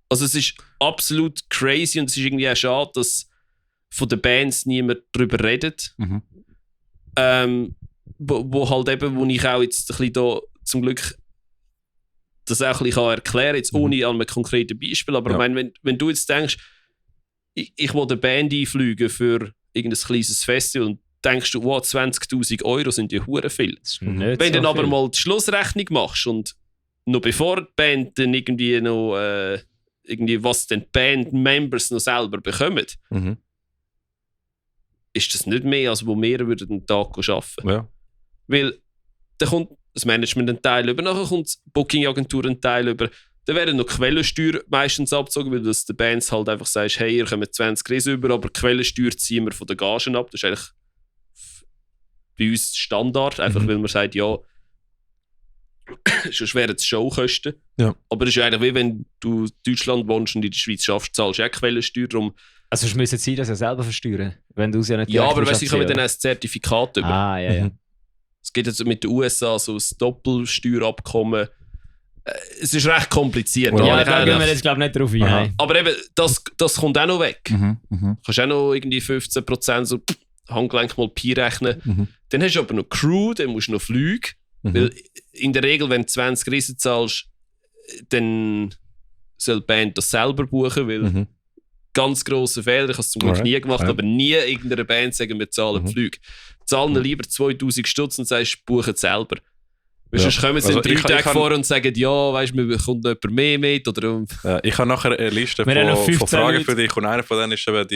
Also es ist absolut crazy und es ist irgendwie auch schade, dass von den Bands niemand darüber redet. Wo halt eben, wo ich auch jetzt ein bisschen da zum Glück das auch ein bisschen erklären kann, jetzt ohne an einem konkreten Beispiel, aber ich meine, wenn du jetzt denkst, ich will eine Band einfliegen für irgendein kleines Festival und denkst du, wow, 20'000 € sind ja hure viel. Wenn du dann aber mal die Schlussrechnung machst und noch bevor die Band dann irgendwie noch was den Band-Members noch selber bekommen, ist das nicht mehr, als wo wir einen Tag arbeiten.
Ja.
Weil da kommt das Management einen Teil über, nachher kommt die Booking-Agentur einen Teil über, dann werden noch Quellensteuer meistens abgezogen, weil du den Bands halt einfach sagst, hey, ihr kommt 20 Riesen über, aber Quellensteuer ziehen wir von den Gagen ab. Das ist eigentlich bei uns Standard, einfach weil man sagt, ja, sonst wären es Showkosten. Ja. Aber es ist eigentlich wie wenn du in Deutschland wohnst und in der Schweiz schaffst, zahlst du auch Quellensteuer. Darum
also es müsste sie das ja selber versteuern, wenn du es ja nicht
ja, aber weißt du, ich komme dann ein Zertifikat über.
Ah, ja.
Es gibt jetzt mit den USA so ein Doppelsteuerabkommen. Es ist recht kompliziert.
Ja, da gehen wir jetzt glaube ich nicht drauf ein.
Aber eben, das kommt auch noch weg. Du kannst auch noch irgendwie 15% so Handgelenk mal Pi rechnen. Dann hast du aber noch Crew, dann musst du noch Flüge. Weil in der Regel, wenn du 20 Riesen zahlst, dann soll die Band das selber buchen, weil ganz grosse Fehler, ich habe es zum Glück nie gemacht, aber nie irgendeiner Band sagen, wir zahlen Flüge. Zahlen lieber 2000 Stutz und sagst, buchen selber. Weil sonst kommen sie in 3 Tagen vor und sagen, ja, weißt du, mir kommt noch jemand mehr mit. Oder
ich habe nachher eine Liste von Fragen für dich und einer von denen ist eben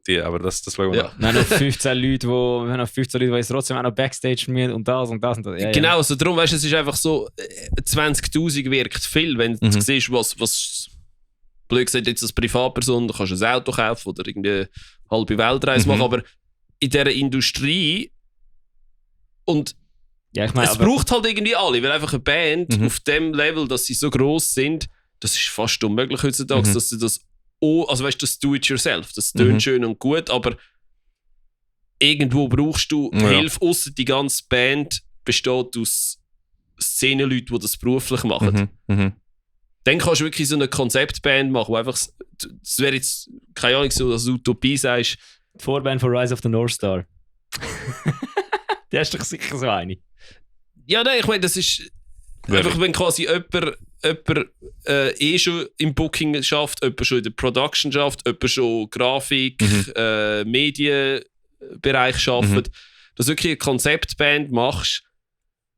die aber das wollen wir noch.
Wir haben noch 15 Leute, die uns trotzdem auch noch Backstage mit und das und das und das.
Ja, genau, also darum, weißt du, es ist einfach so, 20'000 wirkt viel, wenn du siehst, was blöd gesagt, jetzt als Privatperson, du kannst ein Auto kaufen oder irgendwie eine halbe Weltreise machen, aber in dieser Industrie und
ja, ich meine,
es braucht halt irgendwie alle, weil einfach eine Band auf dem Level, dass sie so gross sind, das ist fast unmöglich heutzutage, dass sie das also weißt du, das Do-it-yourself, das tönt schön und gut, aber irgendwo brauchst du Hilfe, ausser die ganze Band besteht aus Szenenleuten, die das beruflich machen. Dann kannst du wirklich so eine Konzeptband machen, wo einfach, das wäre jetzt, keine Ahnung, so als Utopie sagst.
Die Vorband von Rise of the North Star. Der ist doch sicher so eine.
Ja, nein, ich meine, das ist einfach, wenn quasi jemand schon im Booking schafft, jemand schon in der Production schafft, jemand schon Grafik, Medienbereich schafft, dass du wirklich eine Konzeptband machst,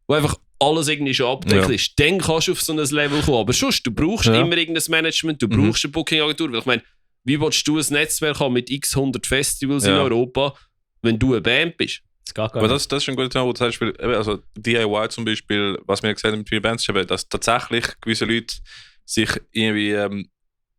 wo einfach alles irgendwie schon abdeckt ist, dann kannst du auf so ein Level kommen. Aber sonst, du brauchst immer irgendein Management, du brauchst eine Booking-Agentur, weil ich meine, wie willst du ein Netzwerk haben mit x 100 Festivals in Europa, wenn du eine Band bist?
Aber das ist schon ein guter Thema, wo zum Beispiel, also DIY zum Beispiel, was wir gesehen haben mit vielen Bands, ist, dass tatsächlich gewisse Leute sich irgendwie,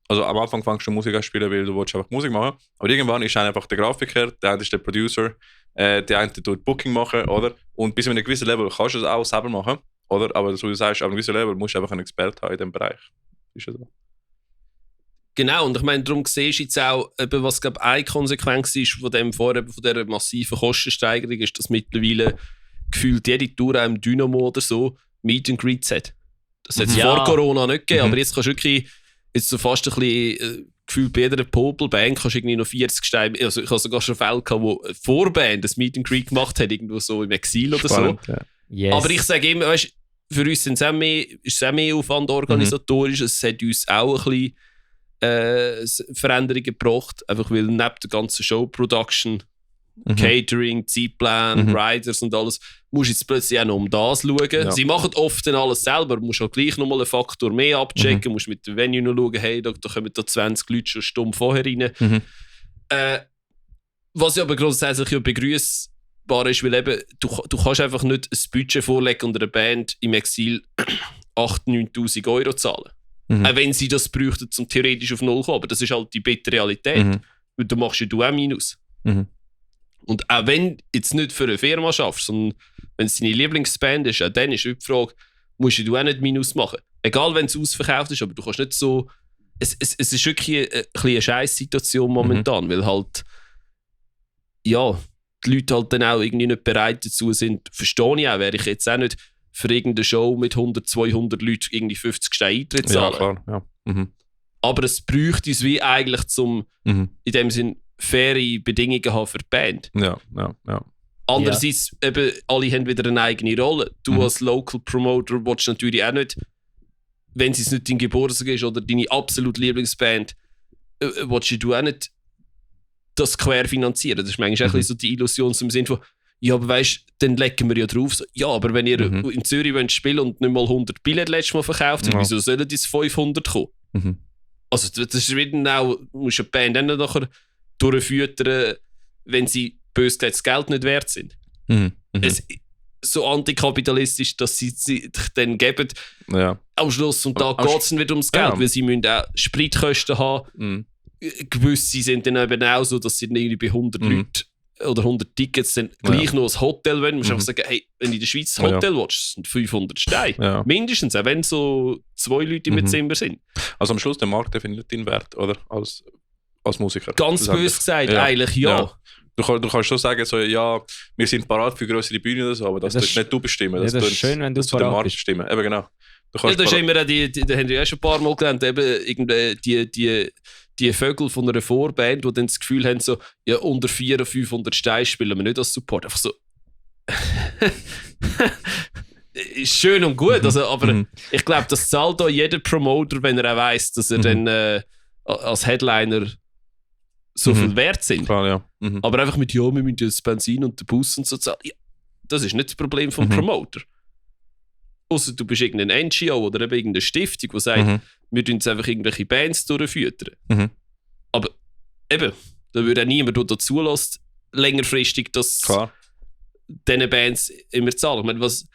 also am Anfang fängst du Musik an spielen, weil du willst einfach Musik machen, aber irgendwann ist einfach der Grafiker, der eine ist der Producer, der eine tut Booking machen, oder? Und bis zu einem gewissen Level kannst du das auch selber machen, oder? Aber so wie du sagst, auf einem gewissen Level musst du einfach einen Experten haben in diesem Bereich. Ist ja so.
Genau, und ich meine, darum siehst du jetzt auch, was glaube eine Konsequenz ist von dieser massiven Kostensteigerung, ist, dass mittlerweile gefühlt jede Tour auch im Dynamo oder so Meet and Greets hat. Das hat es vor Corona nicht gegeben, aber jetzt kannst du wirklich so fast ein bisschen gefühlt bei jeder Popelband kannst du irgendwie noch 40 Steine, also ich habe sogar schon Fälle gehabt, wo eine Vorband das Meet and Greet gemacht hat, irgendwo so im Exil oder so. Ja. Yes. Aber ich sage immer, weißt, für uns ist es auch mehr Aufwand organisatorisch, es hat uns auch ein bisschen Veränderungen gebracht, einfach weil neben der ganzen Show-Production, Catering, Zeitplan, Riders und alles, musst du jetzt plötzlich auch noch um das schauen. Ja. Sie machen oft dann alles selber, du musst auch gleich nochmal einen Faktor mehr abchecken, musst mit dem Venue noch schauen, hey, da kommen da 20 Leute schon stumm vorher rein. Was ich aber grundsätzlich ja begrüßbar ist, weil eben, du kannst einfach nicht ein Budget vorlegen und einer Band im Exil 8'000, 9'000 Euro zahlen. Auch wenn sie das bräuchten, um theoretisch auf Null zu kommen. Aber das ist halt die bittere Realität. Weil du machst ja du auch Minus. Und auch wenn du jetzt nicht für eine Firma schaffst, sondern wenn es deine Lieblingsband ist, auch dann ist die Frage, musst du auch nicht Minus machen. Egal, wenn es ausverkauft ist, aber du kannst nicht so... Es ist wirklich eine Scheiß-Situation momentan, weil halt... Ja, die Leute halt dann auch irgendwie nicht bereit dazu sind. Verstehe ich auch, wäre ich jetzt auch nicht für irgendeine Show mit 100, 200 Leuten irgendwie 50 Steine Eintritt zahlen. Ja, klar. Ja. Aber es bräuchte es wie eigentlich zum, in dem Sinn, faire Bedingungen haben für die Band.
Ja.
Andererseits, eben, alle haben wieder eine eigene Rolle. Du als Local Promoter willst natürlich auch nicht, wenn es nicht dein Geburtstag ist oder deine absolute Lieblingsband, willst du auch nicht das querfinanzieren. Das ist manchmal auch ein bisschen so die Illusion im Sinne von, ja, aber weißt, dann legen wir ja drauf. So, ja, aber wenn ihr in Zürich wollt spielen und nicht mal 100 Billette letztes Mal verkauft habt, wieso sollen das 500 kommen? Also das ist wieder auch, musst du eine Band dann nachher durchfüttern, wenn sie bös gesagt das Geld nicht wert sind. Es, so antikapitalistisch, dass sie sich dann geben. Ja. Am Schluss vom Tag geht es dann wieder ums Geld, weil sie müssen auch Spritkosten haben. Gewisse sind dann eben auch so, dass sie dann irgendwie bei 100 Leuten oder 100 Tickets dann gleich noch ein Hotel wollen. Du musst einfach sagen, hey, wenn du in der Schweiz ein Hotel willst, sind 500 Steine. Ja. Mindestens, auch wenn so 2 Leute im Zimmer sind.
Also am Schluss der Markt definiert deinen Wert, oder? Als Musiker.
Ganz böse gesagt, eigentlich ja.
Du kannst schon sagen, so, ja, wir sind parat für größere Bühnen oder so, aber das tust nicht du bestimmen.
Das ist schön, wenn du es parat bist.
Bestimmen. Eben genau.
Das ist immer da haben wir ja schon ein paar Mal gelernt, eben die Vögel von einer Vorband, die dann das Gefühl haben, so, ja, unter 400 oder 500 Steine spielen wir nicht als Support. Einfach so. Ist schön und gut, also, aber ich glaube, das zahlt auch jeder Promoter, wenn er auch weiss, dass er dann als Headliner so viel wert sind.
Klar, ja.
Aber einfach mit, ja, wir müssen das Benzin und den Bus und so zahlen. Ja, das ist nicht das Problem vom Promoter. Außer du bist irgendein NGO oder eben irgendeine Stiftung, die sagt, wir tun jetzt einfach irgendwelche Bands durchfüttern. Aber eben, da würde auch niemand, der da zulässt, längerfristig das diesen Bands immer zahlen. Ich meine, was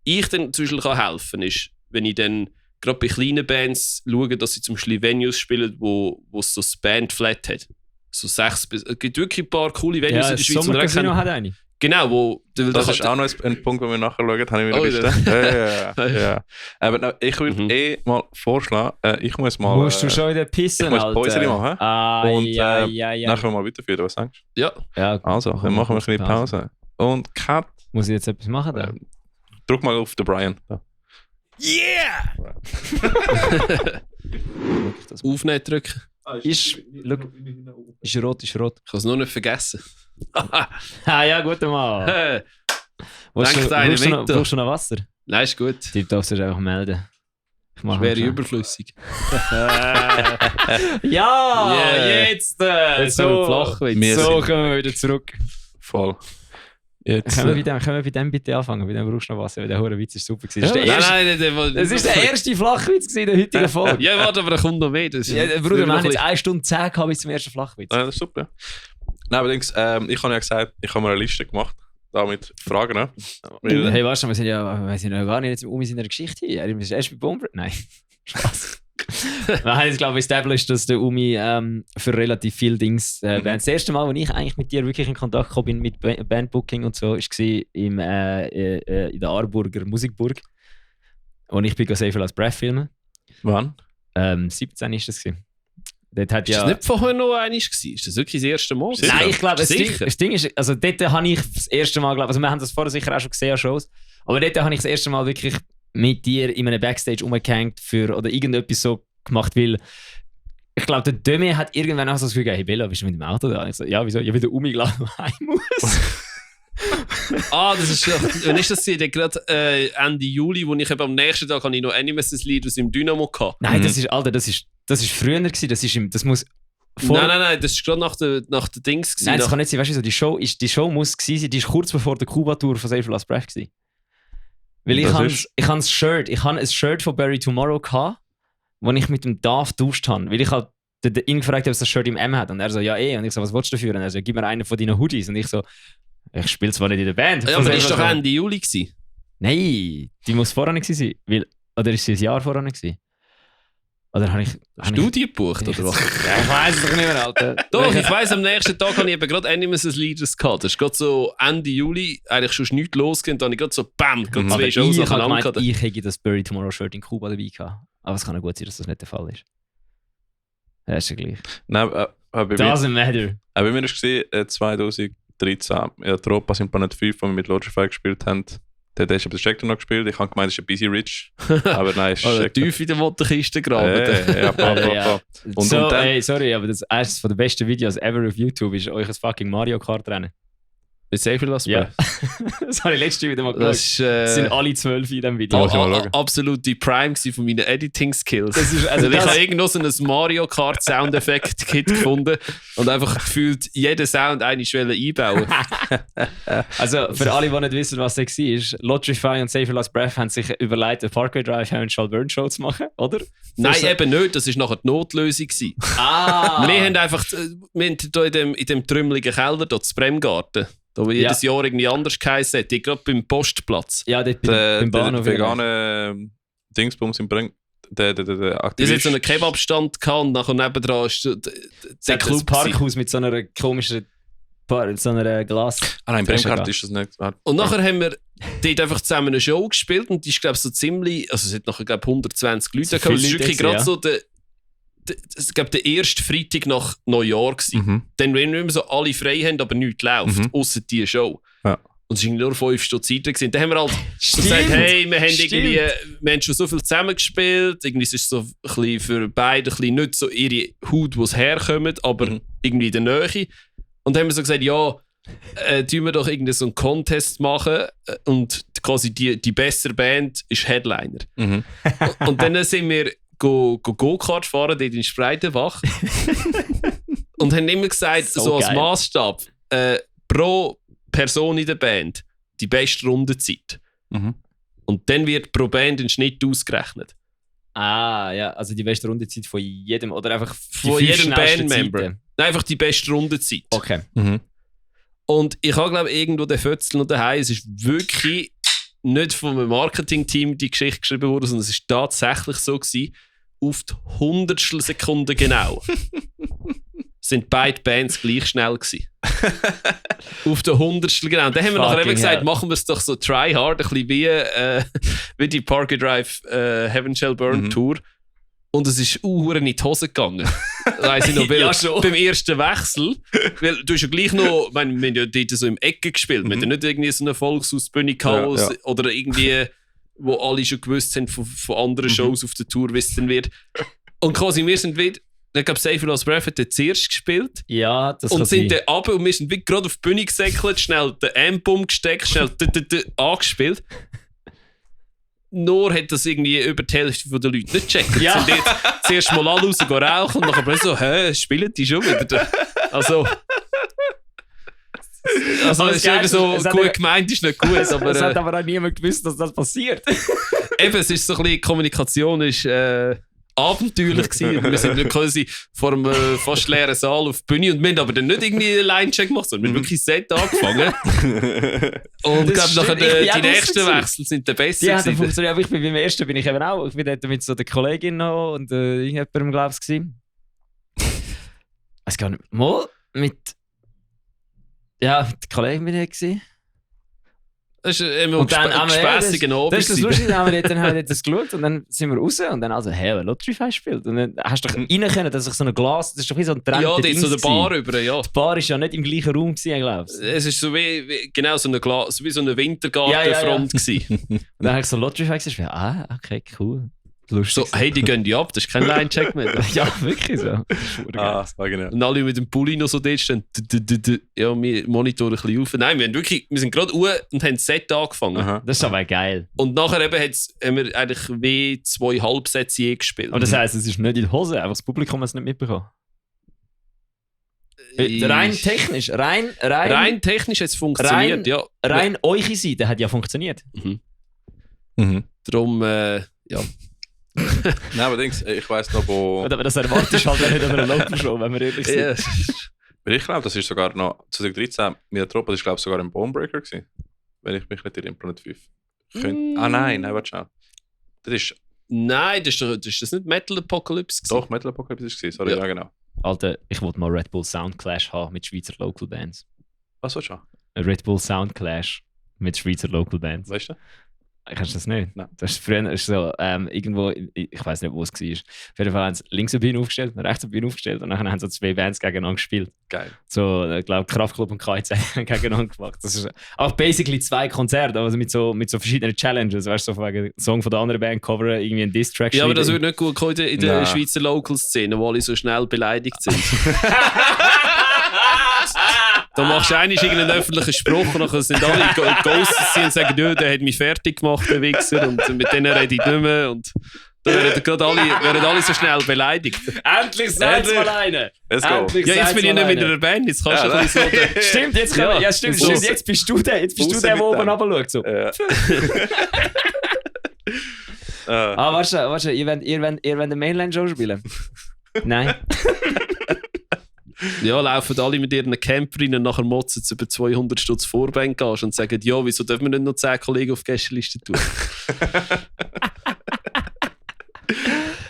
ich dann zum Beispiel helfen kann, ist, wenn ich dann gerade bei kleinen Bands schaue, dass sie zum Beispiel Venues spielen, wo es so ein Bandflat hat. So 6 bis... Es gibt wirklich ein paar coole Venues in der Schweiz.
Sommercasino hat eine.
Genau,
das ist auch noch ein Punkt, den wir nachher schauen, habe ich mir Liste. Ja. Aber ich würde mal vorschlagen, ich muss mal...
Musst du schon wieder pissen,
Alter? Ich muss Pause machen. Und nachher mal weiterführen, was sagst
du? Ja.
Also, dann machen wir eine kleine Pause. Und Cut.
Muss ich jetzt etwas machen da?
Drück mal auf den Brian. Da.
Yeah! Aufnehmen drücken.
Ist rot.
Ich habe es nur nicht vergessen.
Ja, guter Mann. Brauchst du noch Wasser?
Nein, ist gut.
Du darfst dich einfach melden.
Wäre überflüssig.
Jetzt! So kommen wir wieder zurück.
Voll.
Jetzt, können wir bei dem bitte anfangen? Bei dem brauchst du noch Wasser, weil der Hurenwitz ist super gewesen. Das ist der erste Flachwitz in der heutigen Folge.
Ja, warte, aber da kommt noch mehr.
Bruder, wir haben jetzt 1 Stunde 10 gehabt bis zum ersten Flachwitz.
Ja, das ist super. Nein, allerdings, ich habe ja gesagt, ich habe mir eine Liste gemacht, da mit Fragen.
Hey, warte, wir sind ja gar nicht jetzt in seiner Geschichte hier. Er ist erst bei Bomber. Nein, Spaß. Wir haben jetzt, glaube ich, established, dass der Umi für relativ viele Dinge das erste Mal, als ich eigentlich mit dir wirklich in Kontakt gekommen bin mit Bandbooking und so, war in der Aarburger Musikburg. Und ich bin Safer als Breath filmen.
Wann?
17 war das. Dort hat
ist das nicht vorher noch einiges gewesen? Ist das wirklich das erste Mal?
Nein, ich glaube, das Ding ist, also dort habe ich das erste Mal, also wir haben das vorher sicher auch schon gesehen an Shows, aber dort habe ich das erste Mal wirklich mit dir in einem Backstage rumgehängt oder irgendetwas so gemacht, weil ich glaube, der Demi hat irgendwann auch so das Gefühl, hey Bella, bist du mit dem Auto da? Ich so, ja, wieso? Ja, weil der Umi gleich heim muss.
Das ist ja, wann ist das gerade Ende Juli, wo ich eben am nächsten Tag habe ich noch Animes-Lied aus dem Dynamo gehabt.
Nein, das ist früher gewesen, das muss
Nein, das ist gerade nach der Dings gewesen.
Nein, das kann nicht sein, weißt du, so, die Show muss gewesen sein, die ist kurz bevor der Kuba-Tour von Save Last Breath gewesen. Weil ich habe ein Shirt von Barry Tomorrow gehabt, wo ich mit dem Dave getauscht habe, weil ich halt ihn gefragt habe, ob das Shirt im M hat und er so, ja und ich so, was willst du dafür? Und er so, gib mir einen von deinen Hoodies und ich so, ich spiele zwar nicht in der Band.
Ja, aber das war doch Ende Juli gewesen.
Nein, die muss voran gewesen sein, oder ist sie ein Jahr voran gewesen? Oder habe ich...
Hast du die gebucht, oder was?
Ja, ich weiss es doch nicht mehr, Alter.
Doch, ich weiss, am nächsten Tag habe ich eben gerade Animes Leaders gehabt. Das ist gerade so Ende Juli, eigentlich schon nichts losgehen, dann habe ich gerade so BAM, gerade 2 Shows aufeinander gehabt.
Ich hätte das Barry Tomorrow Shirt in Kuba dabei gehabt. Aber es kann ja gut sein, dass das nicht der Fall ist. Ja, ist ja gleich.
Nein,
Doesn't matter.
Bei mir ist es 2013, in der Tropa sind Planet 5, wo wir mit Logify gespielt haben. Der hat das Check noch gespielt. Ich habe gemeint, es ist ein Busy Rich. Aber nein, es ist
tief in der Mottenkiste graben.
Ja. Und dann, sorry, aber das eines der besten Videos ever auf YouTube ist euch ein fucking Mario Kart Rennen.
Mit Safer Last Breath?
Ja. Das habe ich letztes wieder mal geschaut. Das sind alle 12 in diesem Video.
Absolute Prime von meinen Editing-Skills. Ich habe irgendwo so ein Mario Kart Soundeffekt-Kit gefunden und einfach gefühlt jeden Sound eine Schwelle einbauen.
Also für alle, die nicht wissen, was das war, Logify und Safer Last Breath haben sich überlegt, eine Parkway Drive Heaven Burn Show zu machen, oder?
Nein, eben nicht. Das war nachher die Notlösung. Wir haben einfach hier in dem trümmeligen Keller, hier zu Bremgarten, da wo jedes Jahr irgendwie anders geheißen hat, gerade beim Postplatz.
Ja, dort beim Bahnhof.
Der vegane Dingsbums im Breng. Der Aktivist.
Das hat so einen Kebabstand gehabt und nachher nebendran ist der Club.
Das Parkhaus mit so einer komischen so einer Glas.
Nein, Bremgarten ist das nicht.
Und nachher haben wir dort einfach zusammen eine Show gespielt und die ist, glaube ich, so ziemlich. Also, es hat nachher, glaube ich, 120 Leute gehabt. Es war wirklich gerade so der erste Freitag nach Neujahr gewesen. Dann, wenn wir immer so alle frei haben, aber nichts läuft, ausser diese Show. Ja. Und es waren nur 5 Stunden Zeit gewesen. Dann haben wir halt gesagt, hey, wir haben schon so viel zusammengespielt. Irgendwie ist es so ein bisschen für beide ein bisschen nicht so ihre Haut, wo sie herkommen, aber irgendwie in der Nähe. Und dann haben wir so gesagt, ja, tun wir doch irgendwie so einen Contest machen und quasi die bessere Band ist Headliner. Und dann sind wir Go-Kart fahren, dort in Spreitenbach. Und haben immer gesagt, so als Massstab, pro Person in der Band die beste Rundenzeit. Und dann wird pro Band ein Schnitt ausgerechnet.
Ja, also die beste Rundenzeit von jedem, oder einfach
von jedem Bandmember. Nein, einfach die beste Rundenzeit.
Okay.
Und ich habe, glaube ich, irgendwo den Fötzel noch daheim. Es ist wirklich nicht von einem Marketing-Team die Geschichte geschrieben worden, sondern es ist tatsächlich so gewesen, auf die 100. Sekunde genau sind beide Bands gleich schnell gewesen. Auf der 100. genau. Und dann haben wir nachher eben gesagt, machen wir es doch so try hard, ein bisschen wie die Parkway Drive Heaven Shall Burn Tour. Und es ist in die Hose gegangen. Weiss ich noch, beim ersten Wechsel, weil du hast ja gleich noch, wir haben ja dort so im Ecken gespielt, wir haben ja nicht irgendwie so eine Volkshausbühne gehabt, oder irgendwie, wo alle schon gewusst haben von anderen Shows auf der Tour, wie es dann wird. Und quasi wir sind wieder Ich glaube, Save Lost Breath hat zuerst gespielt.
Ja, das
und
kann
sind
sein.
dann runter und wir sind wie gerade auf die Bühne gesäckelt, schnell den Amp gesteckt, schnell angespielt. Nur hat das irgendwie über die Hälfte der Leute nicht gecheckt.
Ja.
Sind dort zuerst mal alle raus rauchen und nachher plötzlich so, spielen die schon wieder? Also es ist eben so, gut gemeint ist nicht gut. Aber,
es hat aber auch niemand gewusst, dass das passiert.
Eben, es ist so ein bisschen, Kommunikation ist abenteuerlich gewesen. Wir sind quasi vor einem fast leeren Saal auf die Bühne und wir haben aber dann nicht irgendwie einen Line-Check gemacht, sondern wir haben wirklich Set angefangen. Und ich glaube, nachher die nächsten Wechsel sind dann besser.
Die haben funktioniert, aber beim ersten bin ich eben auch. Ich bin dort mit so der Kollegin noch und irgendjemandem, glaube ich, gewesen. Ich weiß gar nicht. Mal mit... Ja, die Kollegin bin ich gewesen.
Das ist immer ein gespässiger Abend.
Das ist das Lustige, dann haben wir dort das geschaut und dann sind wir raus und dann also, hey, Lotterify spielt. Und dann hast du doch rein können, dass ich so ein Glas, das ist doch wie so ein Trend.
Ja, dort so der Bar über, ja.
Die Bar ist ja nicht im gleichen Raum gewesen, glaube ich.
Es ist so wie genau so ein Glas, wie so eine Wintergartenfront gewesen.
Und dann habe ich so Lotterify gesagt, okay, cool. Lustig.
So, hey, die gehen die ab, das ist kein Line-Check mehr.
Ja, wirklich so.
Das war genau.
Und alle mit dem Pulli noch so dort stehen. Ja, wir monitoren ein bisschen auf. Nein, wir sind gerade und haben das Set angefangen.
Aha.
Das ist aber geil.
Und nachher eben haben wir eigentlich wie 2 Halbsätze je gespielt.
Aber das heisst, es ist nicht in die Hose, einfach das Publikum hat es nicht mitbekommen. Rein technisch,
rein technisch hat es funktioniert, ja.
Rein eure Seite hat ja funktioniert.
Darum, ja.
Nein, aber ich weiss noch, wo...
Aber das erwartest du halt nicht an einer Local-Show, wenn wir ehrlich sind.
Yeah.
Ich glaube, das ist sogar noch 2013 mit der Truppe, das ist glaube ich sogar ein Bonebreaker gewesen. Wenn ich mich nicht irre, im Planet 5. Nein, warte schnell. Das ist...
Nein, das ist nicht Metal Apocalypse gewesen.
Doch, Metal Apocalypse ist es, sorry, ja genau.
Alter, ich wollte mal Red Bull Sound Clash haben mit Schweizer Local Bands.
Was willst du?
Ein Red Bull Sound Clash mit Schweizer Local Bands.
Weißt du?
Kennst du das nicht?
Nein.
Das ist früher ist so, irgendwo, ich weiß nicht, wo es war. Auf jeden Fall haben sie links eine Bühne aufgestellt, rechts eine Bühne aufgestellt und dann haben so 2 Bands gegeneinander gespielt.
Geil.
So, ich glaube, Kraftklub und KIZ haben gegeneinander gemacht. Das ist auch basically 2 Konzerte, also mit so verschiedenen Challenges. Weißt du, so wegen Song von der anderen Band coveren, irgendwie einen Diss-Track.
Ja, aber das würde nicht gut kommen in der Schweizer Local-Szene, wo alle so schnell beleidigt sind. Da machst du eigentlich irgendeinen öffentlichen Spruch und dann sind alle ghosted und sagen, ja, der hat mich fertig gemacht, der Wichser, und mit denen rede ich nicht mehr. Und dann werden alle so schnell beleidigt.
Endlich sag's mal eine!
Let's go.
Ja, jetzt bin ich nicht mit einer Band, jetzt kannst du ein bisschen so...
Stimmt, jetzt können wir, ja, stimmt, jetzt bist du der, der oben runter schaut. So.
Ja.
Warte, ihr wollt eine Mainland-Show spielen? Nein.
Ja, laufen alle mit ihren Camper rein und nachher motzen sie über 200 Stutz Vorband gehst und sagen, ja, wieso dürfen wir nicht noch 10 Kollegen auf die Gästeliste tun?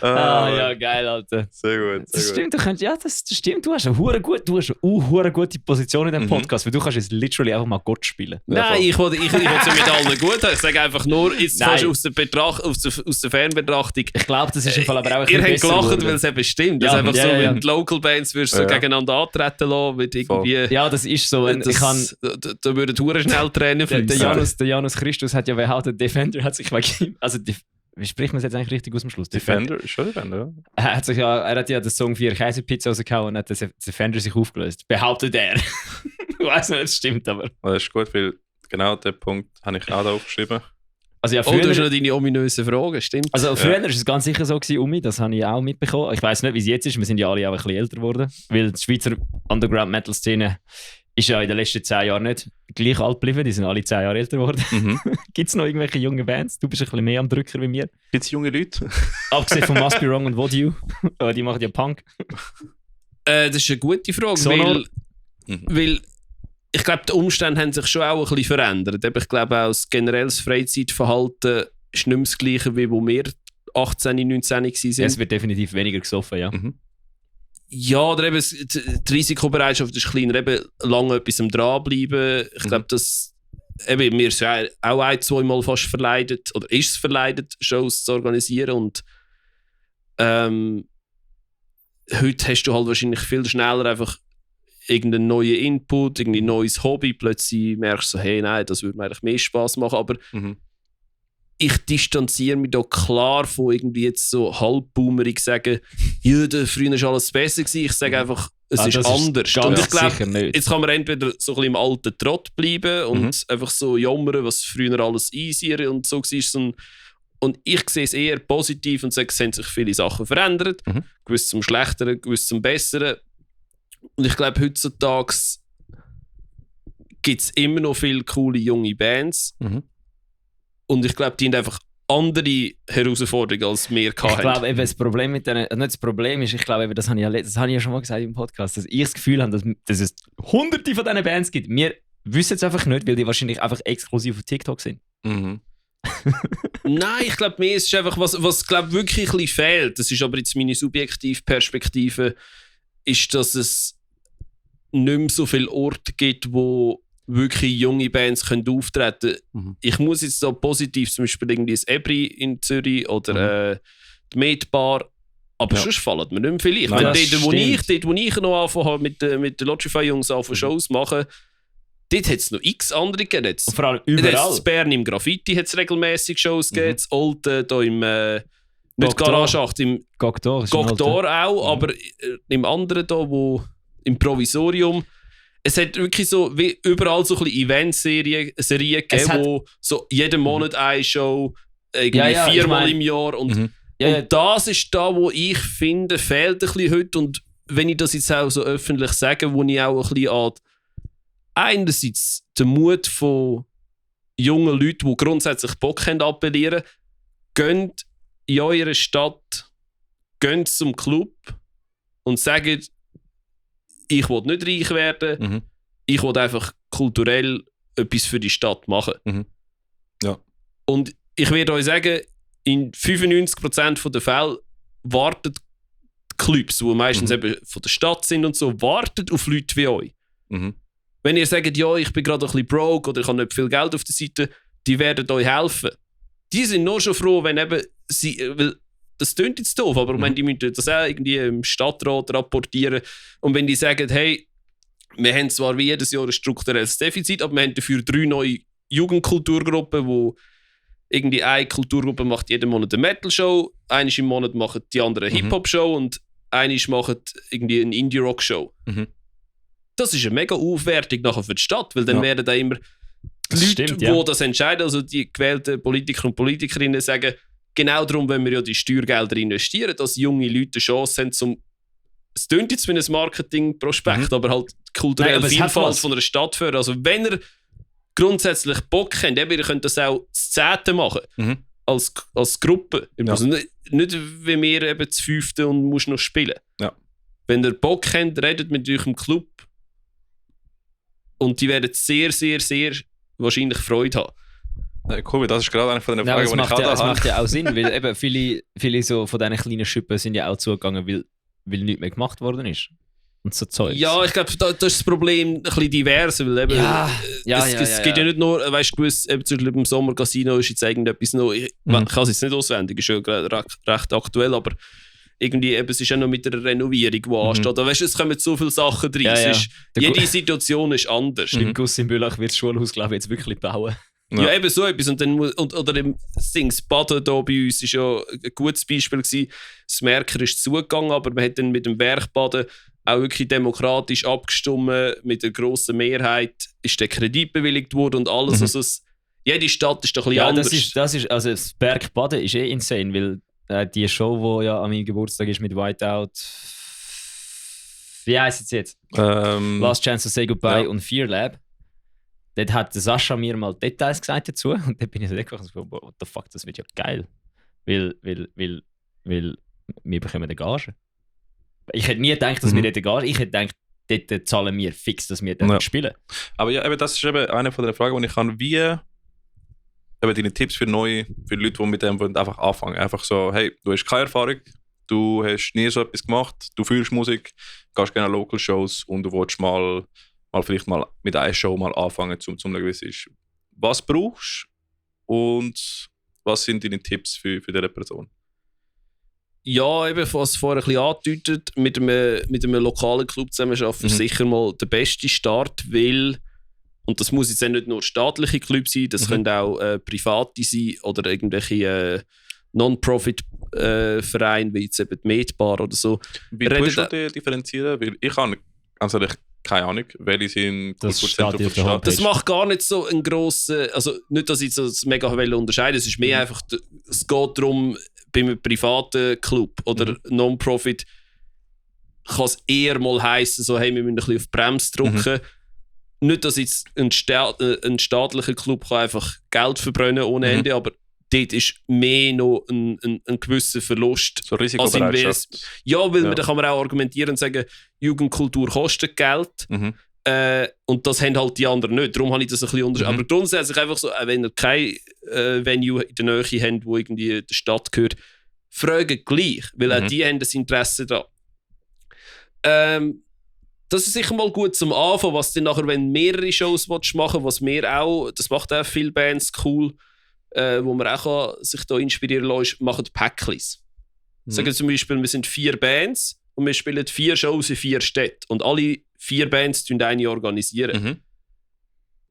Ja, geil, Alter.
Sehr gut.
Das stimmt, das stimmt. Du hast eine hure gute Position in diesem Podcast, weil du kannst jetzt literally einfach mal Gott spielen.
Nein, ich will es mit allen gut haben. Ich sage einfach nur, jetzt aus der Fernbetrachtung.
Ich glaube, das ist im Fall aber auch ein
ihr
bisschen
habt gelacht, weil es eben stimmt. Das ist einfach so, wenn die Local Bands würdest so gegeneinander antreten lassen, wird irgendwie... Ja,
das ist so.
Da würden Touren schnell Tränen fließen.
Der Janus Christus hat ja behauptet, der Defender hat sich wegen... Also, wie spricht man es jetzt eigentlich richtig aus dem Schluss?
Defender? Ist schon Defender,
ja? Er hat ja den Song 4 Käsepizza rausgehauen und hat den Defender sich aufgelöst. Behauptet er. Ich weiß nicht, das stimmt, aber...
Das ist gut, weil genau den Punkt habe ich auch da aufgeschrieben.
Also, ja,
früher, du hast noch deine ominösen Fragen, stimmt?
Also früher war es ganz sicher so gewesen, das habe ich auch mitbekommen. Ich weiß nicht, wie es jetzt ist, wir sind ja alle auch ein bisschen älter geworden, weil die Schweizer Underground-Metal-Szene ist ja in den letzten 10 Jahren nicht gleich alt geblieben, die sind alle 10 Jahre älter geworden. Gibt es noch irgendwelche junge Bands? Du bist ein bisschen mehr am Drücker wie mir.
Gibt es junge Leute?
Abgesehen von Must Be Wrong und What You, die machen ja Punk.
Das ist eine gute Frage, weil ich glaube, die Umstände haben sich schon auch ein bisschen verändert. Ich glaube auch, das generelles Freizeitverhalten ist nicht mehr das gleiche, wie wo wir 18, 19 waren.
Es wird definitiv weniger gesoffen, ja.
Ja, oder eben die Risikobereitschaft ist kleiner, eben lange etwas am dranbleiben. Ich glaube, dass eben, mir ist ja auch 1-2 Mal fast verleidet, oder ist es verleidet, Shows zu organisieren. Und heute hast du halt wahrscheinlich viel schneller einfach irgendeinen neuen Input, irgendein neues Hobby. Plötzlich merkst du so, hey, nein, das würde mir eigentlich mehr Spass machen. Aber ich distanziere mich da klar von irgendwie jetzt so halbboomerig sagen, ja, früher war alles besser gewesen. Ich sage einfach, es ist anders. Und ich glaube, jetzt kann man entweder so ein bisschen im alten Trott bleiben und einfach so jammern, was früher alles easier und so war. Und ich sehe es eher positiv und sage, es haben sich viele Sachen verändert. Gewiss zum Schlechteren, gewiss zum Besseren. Und ich glaube, heutzutage gibt es immer noch viele coole junge Bands. Und ich glaube, die haben einfach andere Herausforderungen als wir hatten.
Ich glaube, eben das Problem mit denen, nicht das Problem ist, ich glaube, eben, das habe ich ja schon mal gesagt im Podcast, dass ich das Gefühl habe, dass es hunderte von diesen Bands gibt. Wir wissen es einfach nicht, weil die wahrscheinlich einfach exklusiv auf TikTok sind.
Nein, ich glaube, mir ist einfach, was glaub, wirklich ein bisschen fehlt, das ist aber jetzt meine subjektive Perspektive, ist, dass es nicht mehr so viele Orte gibt, wo wirklich junge Bands können auftreten können. Ich muss jetzt da positiv, zum Beispiel irgendwie das Ebri in Zürich oder die Medbar, aber sonst fallen mir nicht mehr viel ein. Dort, wo ich noch angefangen habe, mit den Logify-Jungs Shows machen, dort hat es noch x andere gegeben.
Und vor allem überall.
In Bern im Graffiti hat es regelmäßig Shows gegeben, das Olten hier im nicht Garage 8, im
Gogdor
auch, aber im anderen hier, wo im Provisorium. Es hat wirklich so wie überall so ein bisschen Eventserien gegeben, wo so jeden Monat eine Show, irgendwie 4-mal im Jahr. Und das ist da, wo ich finde, fehlt ein bisschen heute. Und wenn ich das jetzt auch so öffentlich sage, wo ich auch ein bisschen an einerseits den Mut von jungen Leuten, die grundsätzlich Bock haben, appellieren, geht in eurer Stadt, geht zum Club und sagt, ich will nicht reich werden, ich will einfach kulturell etwas für die Stadt machen.
Ja.
Und ich werde euch sagen, in 95% der Fälle warten die Clubs, die meistens eben von der Stadt sind und so, warten auf Leute wie euch. Wenn ihr sagt, ja, ich bin gerade ein bisschen broke oder ich habe nicht viel Geld auf der Seite, die werden euch helfen. Die sind nur schon froh, wenn eben sie... Weil das klingt jetzt doof, aber wenn die müssen das auch irgendwie im Stadtrat rapportieren und wenn die sagen, hey, wir haben zwar wie jedes Jahr ein strukturelles Defizit, aber wir haben dafür 3 neue Jugendkulturgruppen, wo irgendwie eine Kulturgruppe macht jeden Monat eine Metal-Show, eine im Monat machen die andere eine Hip-Hop-Show und eine macht irgendwie eine Indie-Rock-Show. Das ist eine mega Aufwertung nachher für die Stadt, weil dann werden da immer die Leute, die das entscheiden, also die gewählten Politiker und Politikerinnen sagen, genau darum wollen wir ja die Steuergelder investieren, dass junge Leute eine Chance haben, es klingt jetzt wie ein Marketing-Prospekt, aber halt die kulturelle Vielfalt von einer Stadt fördern. Also wenn ihr grundsätzlich Bock habt, ihr könnt das auch das 10. machen, als Gruppe. Ja. Also nicht wie wir eben das 5. und musst noch spielen.
Ja.
Wenn ihr Bock habt, redet mit eurem Club und die werden sehr, sehr, sehr wahrscheinlich Freude haben.
Cool, das ist gerade eine von den Fragen, die ich habe.
Das macht ja auch Sinn, weil eben viele so von diesen kleinen Schippen sind ja auch zugegangen, weil nichts mehr gemacht worden ist. Und so Zeugs.
Ja, ich glaube, das ist das Problem ein bisschen diverser, weil eben, es gibt ja nicht nur, weißt du, eben zum Beispiel im Sommercasino ist jetzt irgendetwas noch, ich kann es jetzt nicht auswendig, ist ja recht aktuell, aber irgendwie eben, es ist ja noch mit der Renovierung, die ansteht. Weißt du, es kommen so viele Sachen rein. Jede Situation ist anders.
Im Guss in Bülach wird das Schulhaus, glaube ich, jetzt wirklich bauen.
Ja, eben so etwas. Und dann, oder im das Baden hier bei uns war ja ein gutes Beispiel gewesen. Das Merker ist zugegangen, aber man hat dann mit dem Werkbaden auch wirklich demokratisch abgestimmt. Mit einer grossen Mehrheit ist der Kredit bewilligt worden und alles. Also jede Stadt ist doch ein bisschen anders.
Das ist, also das Bergbaden ist insane, weil die Show, die ja an meinem Geburtstag ist mit Whiteout, wie heisst es jetzt? Last Chance to Say Goodbye und Fear Lab. Dort hat Sascha mir mal Details gesagt dazu und dann bin ich so gedacht, what the fuck, das wird ja geil. Weil wir bekommen eine Gage. Ich hätte nie gedacht, dass wir dort eine Gage, ich hätte gedacht, dort zahlen wir fix, dass wir dort spielen.
Aber ja, eben, das ist eben eine von den Fragen, die ich habe, wie eben deine Tipps für Leute, die mit dem einfach anfangen. Einfach so, hey, du hast keine Erfahrung, du hast nie so etwas gemacht, du fühlst Musik, gehst gerne an Local Shows und du willst mal vielleicht mal mit einer Show mal anfangen, zum gewissen ist. Was brauchst du und was sind deine Tipps für diese Person?
Ja, eben, was vorher ein bisschen angedeutet, mit einem lokalen Club zusammenarbeiten ist sicher mal der beste Start, weil Und das muss jetzt nicht nur staatliche Clubs sein, das können auch private sein oder irgendwelche Non-Profit-Vereine, wie jetzt eben die Medbar oder so.
Wie tust du differenzieren? Weil ich habe also keine Ahnung, welche sind
Kulturzentren für die Stadt.
Das macht gar nicht so einen grossen, also nicht, dass ich das mega unterscheide, es ist mehr einfach, es geht darum, bei einem privaten Club oder Non-Profit kann es eher mal heissen, so, hey, wir müssen ein bisschen auf die Bremse drücken. Nicht, dass jetzt ein staatlicher Club kann einfach Geld verbrennen ohne Ende, aber dort ist mehr noch ein gewisser Verlust.
So Risikobereitschaft.
Ja, weil da kann man auch argumentieren und sagen, Jugendkultur kostet Geld. Und das haben halt die anderen nicht. Darum habe ich das ein bisschen unterschieden. Aber grundsätzlich einfach so, wenn ihr kein Venue in der Nähe habt, wo irgendwie der Stadt gehört, fragen gleich, weil auch die haben das Interesse daran. Das ist sicher mal gut zum Anfang, was dann nachher, wenn du mehrere Shows machen willst, was wir auch, das macht auch viele Bands cool, wo man auch sich da inspirieren lässt, machen Päcklis. Sagen zum Beispiel, wir sind 4 Bands und wir spielen 4 Shows in 4 Städten und alle 4 Bands eine organisieren.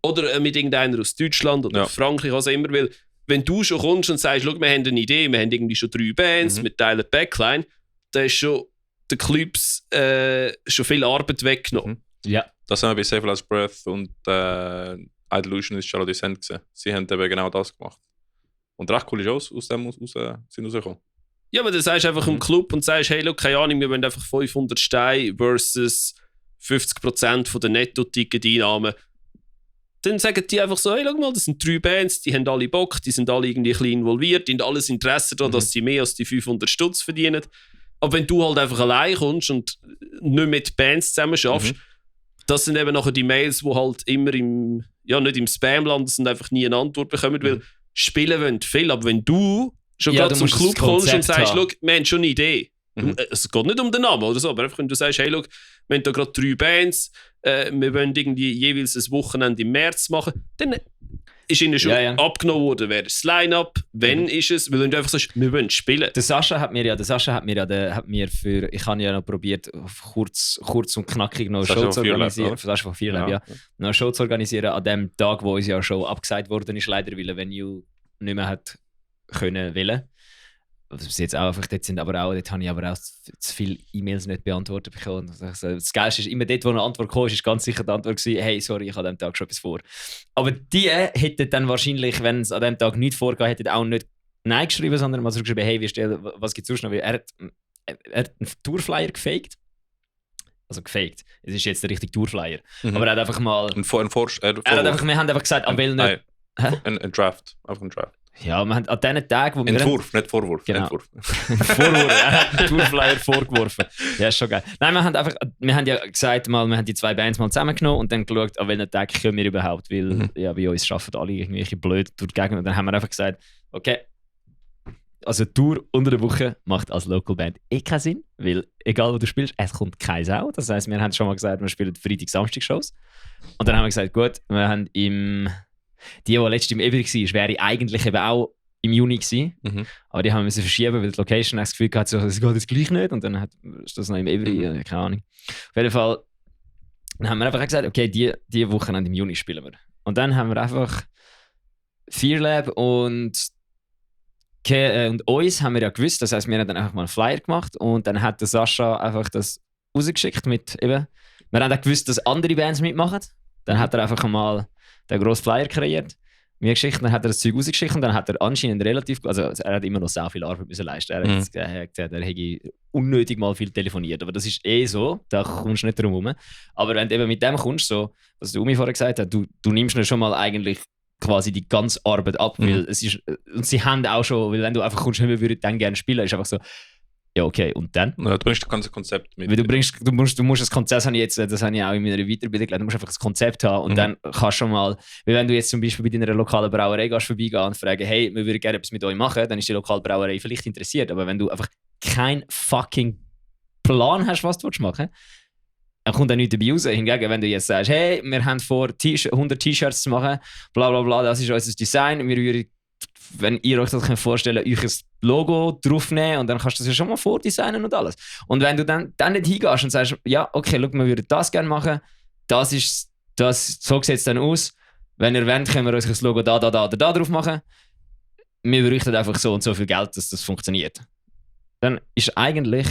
Oder mit irgendeiner aus Deutschland oder Frankreich, was auch immer, weil wenn du schon kommst und sagst, schau, wir haben eine Idee, wir haben irgendwie schon 3 Bands mit teilen Backline, dann ist schon den Clubs schon viel Arbeit weggenommen.
Ja.
Das haben wir bei Save Last Breath und Idolution ist Charlotte Descent gesehen. Sie haben eben genau das gemacht. Und recht coole Shows aus dem sind rausgekommen.
Ja, aber dann sagst du einfach im Club und sagst, hey, look, keine Ahnung, wir wollen einfach 500 Steine versus 50% der Netto-Ticket-Einnahmen. Dann sagen die einfach so, hey, schau mal, das sind 3 Bands, die haben alle Bock, die sind alle irgendwie ein bisschen involviert, die haben alles Interesse daran, dass sie mehr als die 500 Stutz verdienen. Aber wenn du halt einfach allein kommst und nicht mit Bands zusammen schaffst, das sind eben nachher die Mails, die halt immer nicht im Spam landen und einfach nie eine Antwort bekommen, weil spielen wollen viel. Aber wenn du schon gerade zum Club kommst und sagst, schau, wir haben schon eine Idee. Es geht nicht um den Namen oder so, aber einfach wenn du sagst, hey, schau, wir haben da gerade 3 Bands, wir wollen irgendwie jeweils ein Wochenende im März machen, dann ist ihnen schon abgenommen worden, wer ist das Line-Up, wann ist es, weil du einfach sagst, wir wollen spielen.
Der Sascha hat mir für, ich habe ja noch probiert, kurz und knackig noch eine Show zu organisieren. Für Sascha von Vierlab, noch eine Show zu organisieren an dem Tag, wo uns ja schon abgesagt worden ist, leider, weil ein Venue nicht mehr hat können wollen. Was jetzt auch einfach dort sind, aber auch dort habe ich aber auch zu viele E-Mails nicht beantwortet bekommen. Das Geilste ist immer dort, wo eine Antwort kam, ist ganz sicher die Antwort gewesen, hey, sorry, ich habe an diesem Tag schon etwas vor. Aber die hätten dann wahrscheinlich, wenn es an diesem Tag nichts vorgeht, hätten auch nicht Nein geschrieben, sondern mal zurückgeschrieben, hey, was gibt es sonst noch? Er hat einen Tourflyer gefaked. Also gefaked. Es ist jetzt der richtige Tourflyer. Aber er hat einfach mal... wir haben einfach gesagt, an welchen...
Ein Draft. Einfach ein Draft.
Ja, wir haben an diesen Tagen, wo wir...
Entwurf, nicht Vorwurf.
Genau. Vorwurf, er hat den Tourflyer vorgeworfen. Ja, ist schon geil. Nein, wir haben ja gesagt, wir haben die 2 Bands mal zusammengenommen und dann geschaut, an welchen Tagen können wir überhaupt, weil bei uns arbeiten alle irgendwelche blöd durch die Gegend. Und dann haben wir einfach gesagt, okay, also Tour unter der Woche macht als Local Band keinen Sinn, weil egal wo du spielst, es kommt kein Sau. Das heisst, wir haben schon mal gesagt, wir spielen Freitag-Samstag-Shows. Und dann haben wir gesagt, gut, wir haben die letztes im Every war, wäre eigentlich eben auch im Juni gewesen. Aber die haben wir verschieben, weil die Location das Gefühl hatte, es geht jetzt gleich nicht. Und dann ist das noch im Every, keine Ahnung. Auf jeden Fall dann haben wir einfach gesagt, okay, die Wochenende im Juni spielen wir. Und dann haben wir einfach Fearlab und uns haben wir ja gewusst, das heisst, wir haben dann einfach mal einen Flyer gemacht und dann hat der Sascha einfach das rausgeschickt mit eben, wir haben auch gewusst, dass andere Bands mitmachen. Dann hat er einfach mal den grossen Flyer kreiert, mir geschickt, dann hat er das Zeug rausgeschickt und dann hat er anscheinend relativ, also er hat immer noch sehr viel Arbeit müssen leisten. Er hat gesagt, er hätte unnötig mal viel telefoniert, aber das ist so, da kommst du nicht drum herum. Aber wenn du eben mit dem kommst, so, was der Umi vorher gesagt hat, du nimmst mir schon mal eigentlich quasi die ganze Arbeit ab, weil es ist, und sie haben auch schon, weil wenn du einfach kommst, wir würden dann gerne spielen, ist einfach so, ja, okay, und dann?
Ja, du bringst das ganze Konzept mit.
Weil du musst das Konzept, das habe ich auch in meiner Weiterbildung gelernt, du musst einfach das Konzept haben und dann kannst du schon mal, weil wenn du jetzt zum Beispiel bei deiner lokalen Brauerei gehst vorbeigehen und fragen, hey, wir würden gerne etwas mit euch machen, dann ist die lokale Brauerei vielleicht interessiert, aber wenn du einfach keinen fucking Plan hast, was du machen willst, dann kommt auch nichts dabei raus. Hingegen, wenn du jetzt sagst, hey, wir haben vor, 100 T-Shirts zu machen, bla bla bla, das ist unser Design, wir würden, wenn ihr euch das vorstellen könnt, euch ein Logo draufnehmen und dann kannst du das ja schon mal vordesignen und alles. Und wenn du dann nicht hingehst und sagst, ja, okay, schau, wir würden das gerne machen, das ist so sieht es dann aus. Wenn ihr wollt, können wir uns das Logo da drauf machen. Wir bräuchten einfach so und so viel Geld, dass das funktioniert. Dann ist eigentlich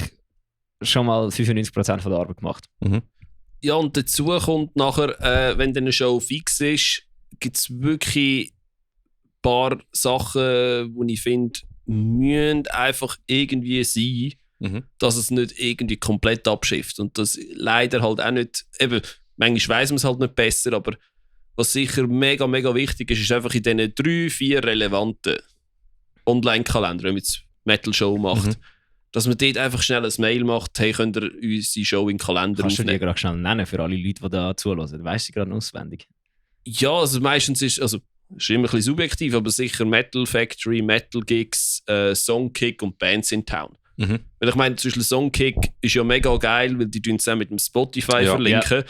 schon mal 95% von der Arbeit gemacht.
Ja, und dazu kommt nachher, wenn dann eine Show fix ist, gibt es wirklich ein paar Sachen, die ich finde, müssen einfach irgendwie sein, dass es nicht irgendwie komplett abschifft. Und das leider halt auch nicht, eben, manchmal weiss man es halt nicht besser, aber was sicher mega, mega wichtig ist, ist einfach in diesen 3-4 relevanten Online-Kalender, wenn man jetzt Metal-Show macht, dass man dort einfach schnell ein Mail macht, hey, könnt ihr unsere Show in den Kalender
aufnehmen? Kannst du die gerade schnell nennen für alle Leute, die da zuhören? Weißt du gerade auswendig? Ja,
also meistens ist immer ein bisschen subjektiv, aber sicher Metal Factory, Metal Gigs, Songkick und Bands in Town. Weil ich meine, zum Beispiel Songkick ist ja mega geil, weil die zusammen mit dem Spotify verlinken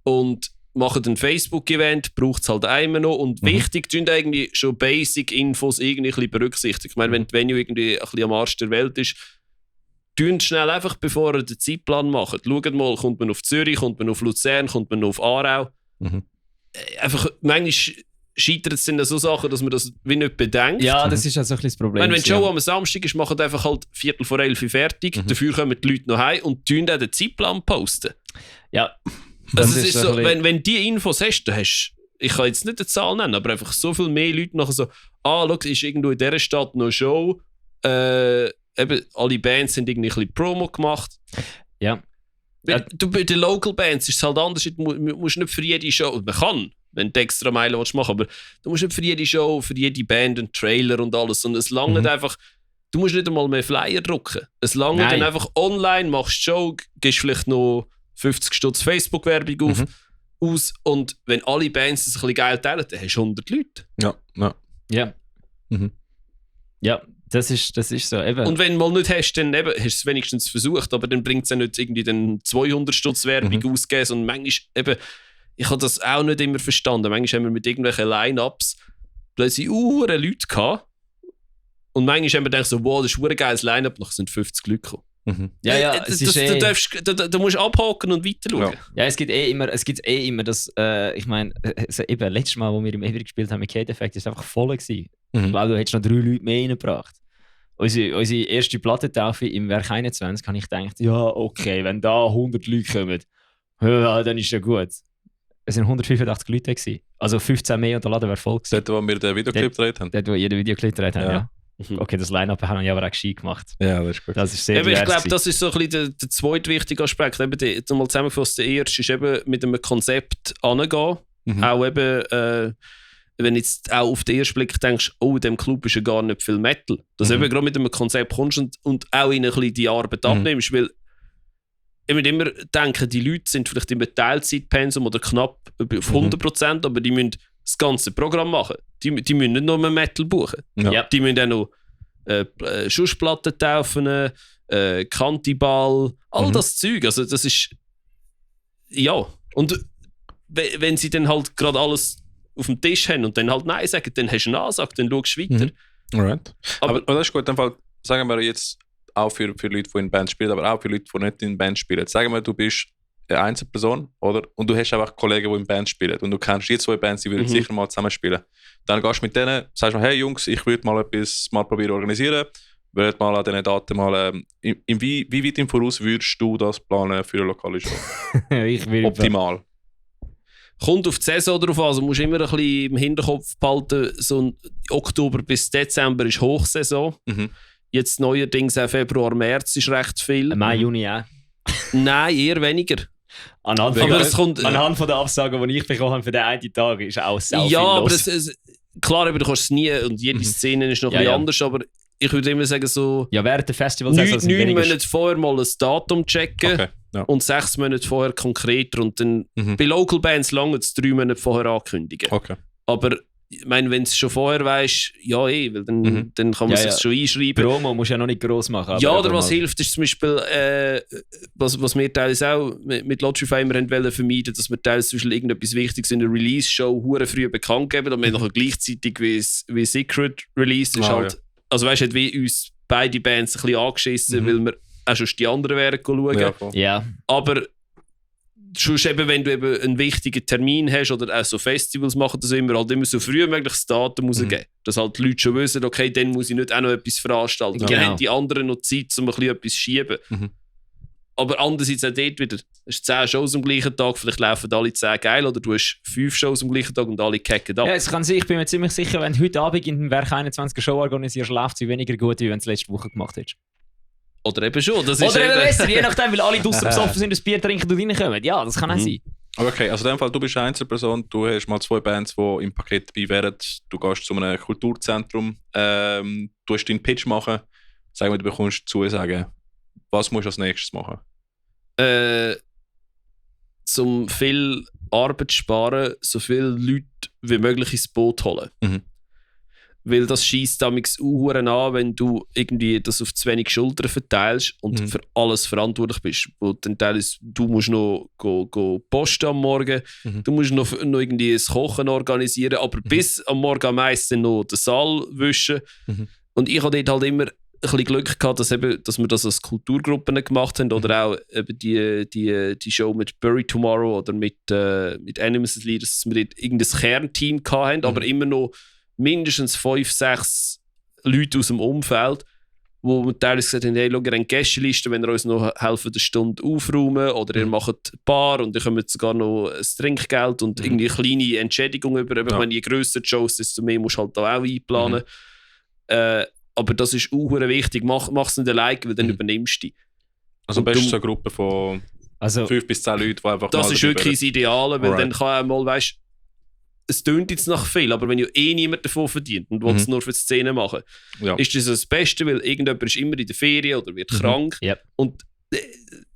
und machen ein Facebook-Event, braucht es halt einmal noch und wichtig, tun irgendwie schon Basic-Infos irgendwie ein bisschen berücksichtigen. Ich meine, wenn die Venue irgendwie ein bisschen am Arsch der Welt ist, tun schnell einfach, bevor ihr den Zeitplan macht. Schaut mal, kommt man auf Zürich, kommt man auf Luzern, kommt man auf Aarau. Einfach, manchmal scheitert es in so Sachen, dass man das wie nicht bedenkt.
Ja, das ist also ein bisschen das Problem.
Wenn die Show am Samstag ist, machen einfach halt 11:15 fertig, dafür kommen die Leute noch heim und tun dann den Zeitplan posten.
Ja.
Also es ist so, wenn du diese Infos hast, dann hast ich kann jetzt nicht eine Zahl nennen, aber einfach so viel mehr Leute nachher so, schau, ist irgendwo in dieser Stadt noch eine Show, eben, alle Bands sind irgendwie ein bisschen Promo gemacht.
Ja.
Bei den Local Bands ist es halt anders, du musst nicht für jede Show, man kann, wenn du extra Meilen machen willst, aber du musst nicht für jede Show, für jede Band einen Trailer und alles, sondern es langt einfach, du musst nicht einmal mehr Flyer drucken. Es langt dann einfach online, machst die Show, gehst vielleicht noch 50 Stutz Facebook-Werbung aus und wenn alle Bands das ein bisschen geil teilen, dann hast du 100 Leute.
Ja, das ist so. Eben.
Und wenn du mal nicht hast, dann eben, hast du es wenigstens versucht, aber dann bringt es ja nicht irgendwie den 200 Stutz Werbung ausgeben und manchmal eben, ich habe das auch nicht immer verstanden, manchmal haben wir mit irgendwelchen Line-Ups plötzlich Leute gehabt und manchmal haben wir gedacht so, wow, das ist ein geiles Line-Up, noch sind 50 Leute gekommen. Du musst abhaken und weiter schauen.
Ja, es gibt immer das, ich meine, eben letztes Mal, wo wir im Ewig gespielt haben mit K-Defekt, ist es einfach voll gewesen. Ich glaube, du hättest noch 3 Leute mehr reingebracht. Unsere erste Plattentaufe im Werk 21 habe ich gedacht, ja, okay, wenn da 100 Leute kommen, ja, dann ist ja gut. Es waren 185 Leute gewesen. Also 15 mehr und der Laden wäre voll gewesen.
Dort, wo wir den Videoclip gedreht haben.
Dort, wo wir den Videoclip gedreht haben, ja. Okay, das Line-Up haben wir aber auch gescheit gemacht.
Ja, das ist gut.
Das ist sehr
ich glaube, das ist so ein bisschen der zweite wichtige Aspekt. Eben mal zusammengefasst, der erste ist eben mit einem Konzept angehen. Auch eben, wenn jetzt auch auf den ersten Blick denkst, oh, in diesem Club ist ja gar nicht viel Metal. Dass du eben gerade mit einem Konzept kommst und auch ihnen ein bisschen die Arbeit abnimmst. Weil ich würde immer denken, die Leute sind vielleicht im Teilzeitpensum oder knapp auf 100%, aber die müssen das ganze Programm machen. Die müssen nicht nur Metal buchen.
Ja.
Die müssen auch noch Schussplatten taufen, Kantiball, all das Zeug. Also das ist... Ja. Und wenn sie dann halt gerade alles auf dem Tisch haben und dann halt Nein sagen, dann hast du eine Ansage, dann schaust du weiter.
Alright. Aber das ist gut. In dem Fall, sagen wir jetzt auch für Leute, die in Band spielen, aber auch für Leute, die nicht in Band spielen. Sagen wir, du bist eine Einzelperson, oder? Und du hast einfach Kollegen, die in Band spielen. Und du kennst die 2 Bands, die würden sicher mal zusammen spielen. Dann gehst du mit denen, sagst mal, hey Jungs, ich würde mal etwas mal probieren organisieren. Würde mal an diesen Daten mal, wie weit im Voraus würdest du das planen für eine lokale Show? Optimal.
Kommt auf die Saison drauf an, also musst du immer ein bisschen im Hinterkopf behalten, so Oktober bis Dezember ist Hochsaison. Jetzt neuerdings auch Februar, März ist recht viel.
Mai, Juni auch.
Nein, eher weniger.
Anhand von der Absage, die ich bekommen habe für den einen Tag, ist auch sehr viel
aber
los.
Klar, aber du kannst es nie und jede Szene ist noch ein bisschen anders, aber ich würde immer sagen so...
Ja, während der Festival
9 Monate vorher mal ein Datum checken.
Okay. Ja.
Und 6 Monate vorher konkreter und dann bei Local Bands lange es 3 Monate vorher ankündigen.
Okay.
Aber ich meine, wenn du es schon vorher weißt, ja weil dann kann man es schon einschreiben.
Promo musst du ja noch nicht gross machen.
Ja, oder was hilft, ist zum Beispiel, was wir teilweise auch mit Lotterify immer wollen vermeiden, dass wir teilweise irgendetwas Wichtiges in der Release-Show hure früh bekannt geben, damit wir nachher gleichzeitig wie Secret Release ist halt. Ja. Also weißt du, wie uns beide Bands ein bisschen angeschissen, weil wir auch schon die anderen wären schauen.
Ja.
Aber sonst eben, wenn du eben einen wichtigen Termin hast oder auch so Festivals machen, das immer halt immer so früh möglich das Datum rausgeben. Dass halt die Leute schon wissen, okay, dann muss ich nicht auch noch etwas veranstalten. Dann haben die anderen noch Zeit, um ein bisschen etwas zu schieben. Aber andererseits auch dort wieder, es ist 10 Shows am gleichen Tag, vielleicht laufen alle 10 geil, oder du hast 5 Shows am gleichen Tag und alle kacken ab.
Ja, es kann sein, ich bin mir ziemlich sicher, wenn du heute Abend in den Werk 21 Show organisierst, läuft sie weniger gut, wie wenn du es letzte Woche gemacht hättest.
Oder eben schon. Das
oder
ist
eben besser, je nachdem, weil alle draussen besoffen sind, das Bier trinken und reinkommen. Ja, das kann auch sein.
Okay, also in dem Fall, du bist eine Einzelperson, du hast mal 2 Bands, die im Paket dabei wären, du gehst zu einem Kulturzentrum, du hast deinen Pitch machen, sag mal, du bekommst Zusagen. Was musst du als nächstes machen?
Um viel Arbeit zu sparen, so viele Leute wie möglich ins Boot holen. Weil das scheisst damals an, wenn du irgendwie das auf zu wenig Schultern verteilst und für alles verantwortlich bist. Wo dann teilweise, du musst noch go posten am Morgen, du musst noch irgendwie das Kochen organisieren, aber bis am Morgen am meisten noch den Saal wischen. Und ich hatte dort halt immer ein bisschen Glück gehabt, dass wir das als Kulturgruppen gemacht haben oder auch eben die Show mit Bury Tomorrow oder mit Animals as Leaders, dass wir dort irgendein Kernteam hatten, aber immer noch mindestens 5, 6 Leute aus dem Umfeld, wo wir teilweise gesagt haben, hey, schau, ihr habt Gästeliste, wenn ihr uns noch helfen, eine Stunde aufräumen oder ihr macht Bar und ihr bekommt sogar noch ein Trinkgeld und irgendwie eine kleine Entschädigung über. Ja. Wenn je grösser die Shows, desto mehr musst du halt da auch einplanen. Aber das ist auch wichtig. Mach es nicht alleine, weil dann übernimmst du dich.
Also am besten so eine Gruppe von 5 bis 10 Leuten, die einfach
das
mal
ist wirklich das Ideale, weil dann kann auch mal, weißt, es tönt jetzt nach viel, aber wenn ja niemand davon verdient und will es nur für die Szene machen, ist das das Beste, weil irgendjemand ist immer in der Ferien oder wird krank. Und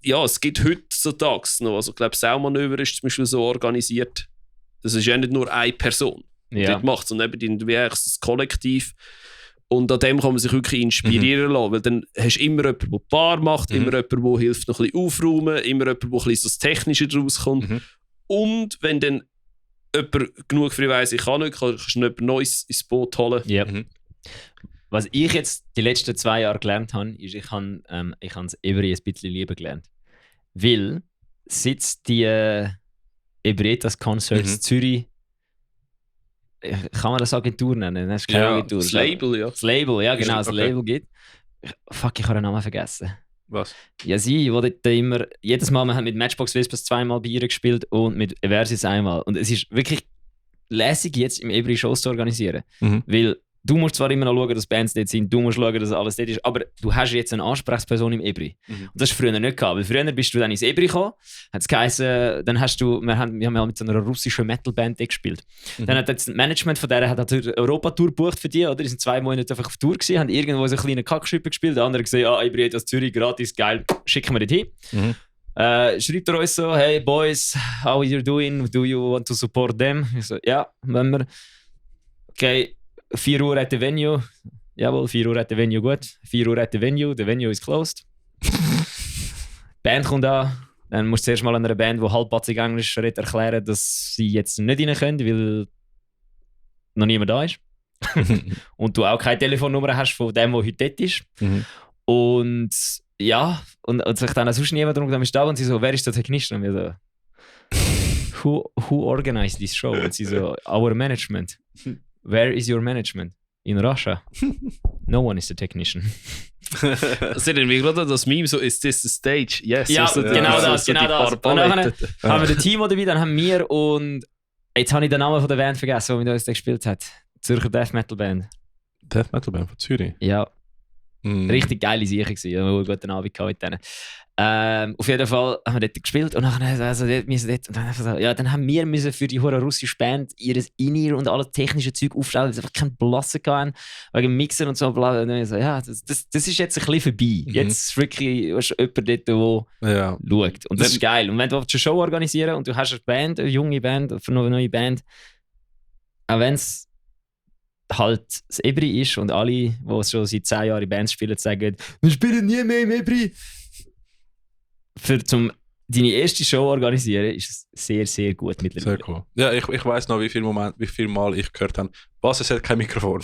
ja, es gibt heute so Tags noch. Also ich glaube, Saumanöver ist zum Beispiel so organisiert. Das ist ja nicht nur eine Person, die das macht, sondern eben wie das Kollektiv. Und an dem kann man sich wirklich inspirieren lassen, weil dann hast du immer jemanden, der Bar macht, immer jemanden, der hilft, noch ein bisschen aufräumen, immer jemanden, der ein bisschen so das Technische draus kommt. Und wenn dann jemand genug früh weiss, ich kann nicht, kannst du noch jemand Neues ins Boot holen.
Was ich jetzt die letzten 2 Jahre gelernt habe, ist, ich habe das Ebri ein bisschen lieber gelernt. Weil seit die Ebrietas Concerts Zürich, kann man das Agentur nennen? Das ist keine Agentur.
Das Label, ja.
Das Label, ja genau, das Label gibt. Fuck, ich habe den Namen vergessen.
Was?
Ja, sie, wo dort immer, jedes Mal, wir haben mit Matchbox Vespers 2-mal bei ihr gespielt und mit Eversis einmal. Und es ist wirklich lässig, jetzt im Ebri Shows zu organisieren. Weil du musst zwar immer noch schauen, dass Bands dort sind, du musst schauen, dass alles dort ist, aber du hast jetzt eine Ansprechperson im Ebri. Und das hast du früher nicht gehabt, weil früher bist du dann ins Ebri gekommen, hat es geheißen, dann hast du, wir haben ja mit so einer russischen Metalband gespielt. Dann hat das Management von der hat eine Europatour gebucht für die, oder? Die sind 2 Monate einfach auf Tour gewesen, haben irgendwo so eine kleine Kackschüppe gespielt, der andere gesagt, Ebri hat aus Zürich gratis, geil, schicken wir dorthin. Schreibt er uns so, hey boys, how are you doing? Do you want to support them? Ich so, ja, wenn wir. Okay, 4 Uhr at the Venue. Jawohl, 4 Uhr at the Venue, gut. 4 Uhr at the Venue is closed. Band kommt an. Dann musst du zuerst mal einer Band, die halbpatzig Englisch redet, erklären, dass sie jetzt nicht rein können, weil noch niemand da ist. Und du auch keine Telefonnummer hast von dem, der heute dort ist. Und ja, und sich dann sonst niemand darum ist da und sie so, wer ist der Technician? Und wir so, who organized this show? Und sie so, our management. Where is your management? In Russia. No one is the technician.
Das ist irgendwie gerade das Meme, so, is this the stage? Yes.
Ja,
so
genau das. Und dann haben wir den Timo dabei, dann haben wir und jetzt habe ich den Namen von der Band vergessen, die mit uns gespielt hat. Zürcher Death Metal Band.
Death Metal Band von Zürich?
Ja. Richtig geile Sache gewesen. Ich hatte einen guten Abend mit denen. Auf jeden Fall haben wir dort gespielt und dann haben wir müssen für die hure russische Band ihres In-Ear und alles technische Zeug aufstellen, weil sie einfach keine Blasse hatten, wegen Mixen und so. Bla. Und dann so, ja, das ist jetzt ein bisschen vorbei. Jetzt ist wirklich jemand dort, der schaut. Und das ist geil. Und wenn du eine Show organisieren und du hast eine Band, eine junge Band, für eine neue Band, auch wenn es halt das Ebri ist und alle, die schon seit 10 Jahren in Bands spielen, sagen, wir spielen nie mehr im Ebri. Zum deine erste Show organisieren, ist es sehr, sehr gut mittlerweile.
Sehr cool. Ja, ich weiss noch, wie viel Mal ich gehört habe, Was, es hat kein Mikrofon.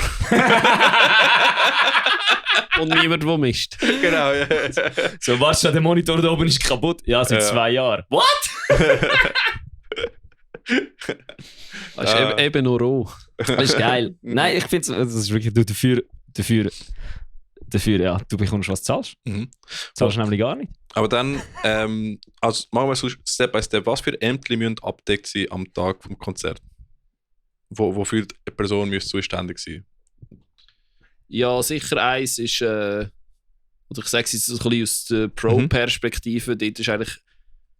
Und niemand, der mischt.
Genau, ja.
So, was schon, der Monitor da oben ist kaputt? Ja, seit 2 Jahren. What?
Das ist eben nur roh.
Das ist geil. Nein, ich finde, das ist wirklich, du dafür, ja, du bekommst, was du zahlst. Zahlst nämlich gar nicht.
Aber dann, also machen wir so Step by Step, was für Ämter müssen abgedeckt sein am Tag vom Konzert? Wofür die Person müsste zuständig sein?
Ja, sicher eins ist, oder ich sage es jetzt ein bisschen aus der Pro-Perspektive, dort ist eigentlich,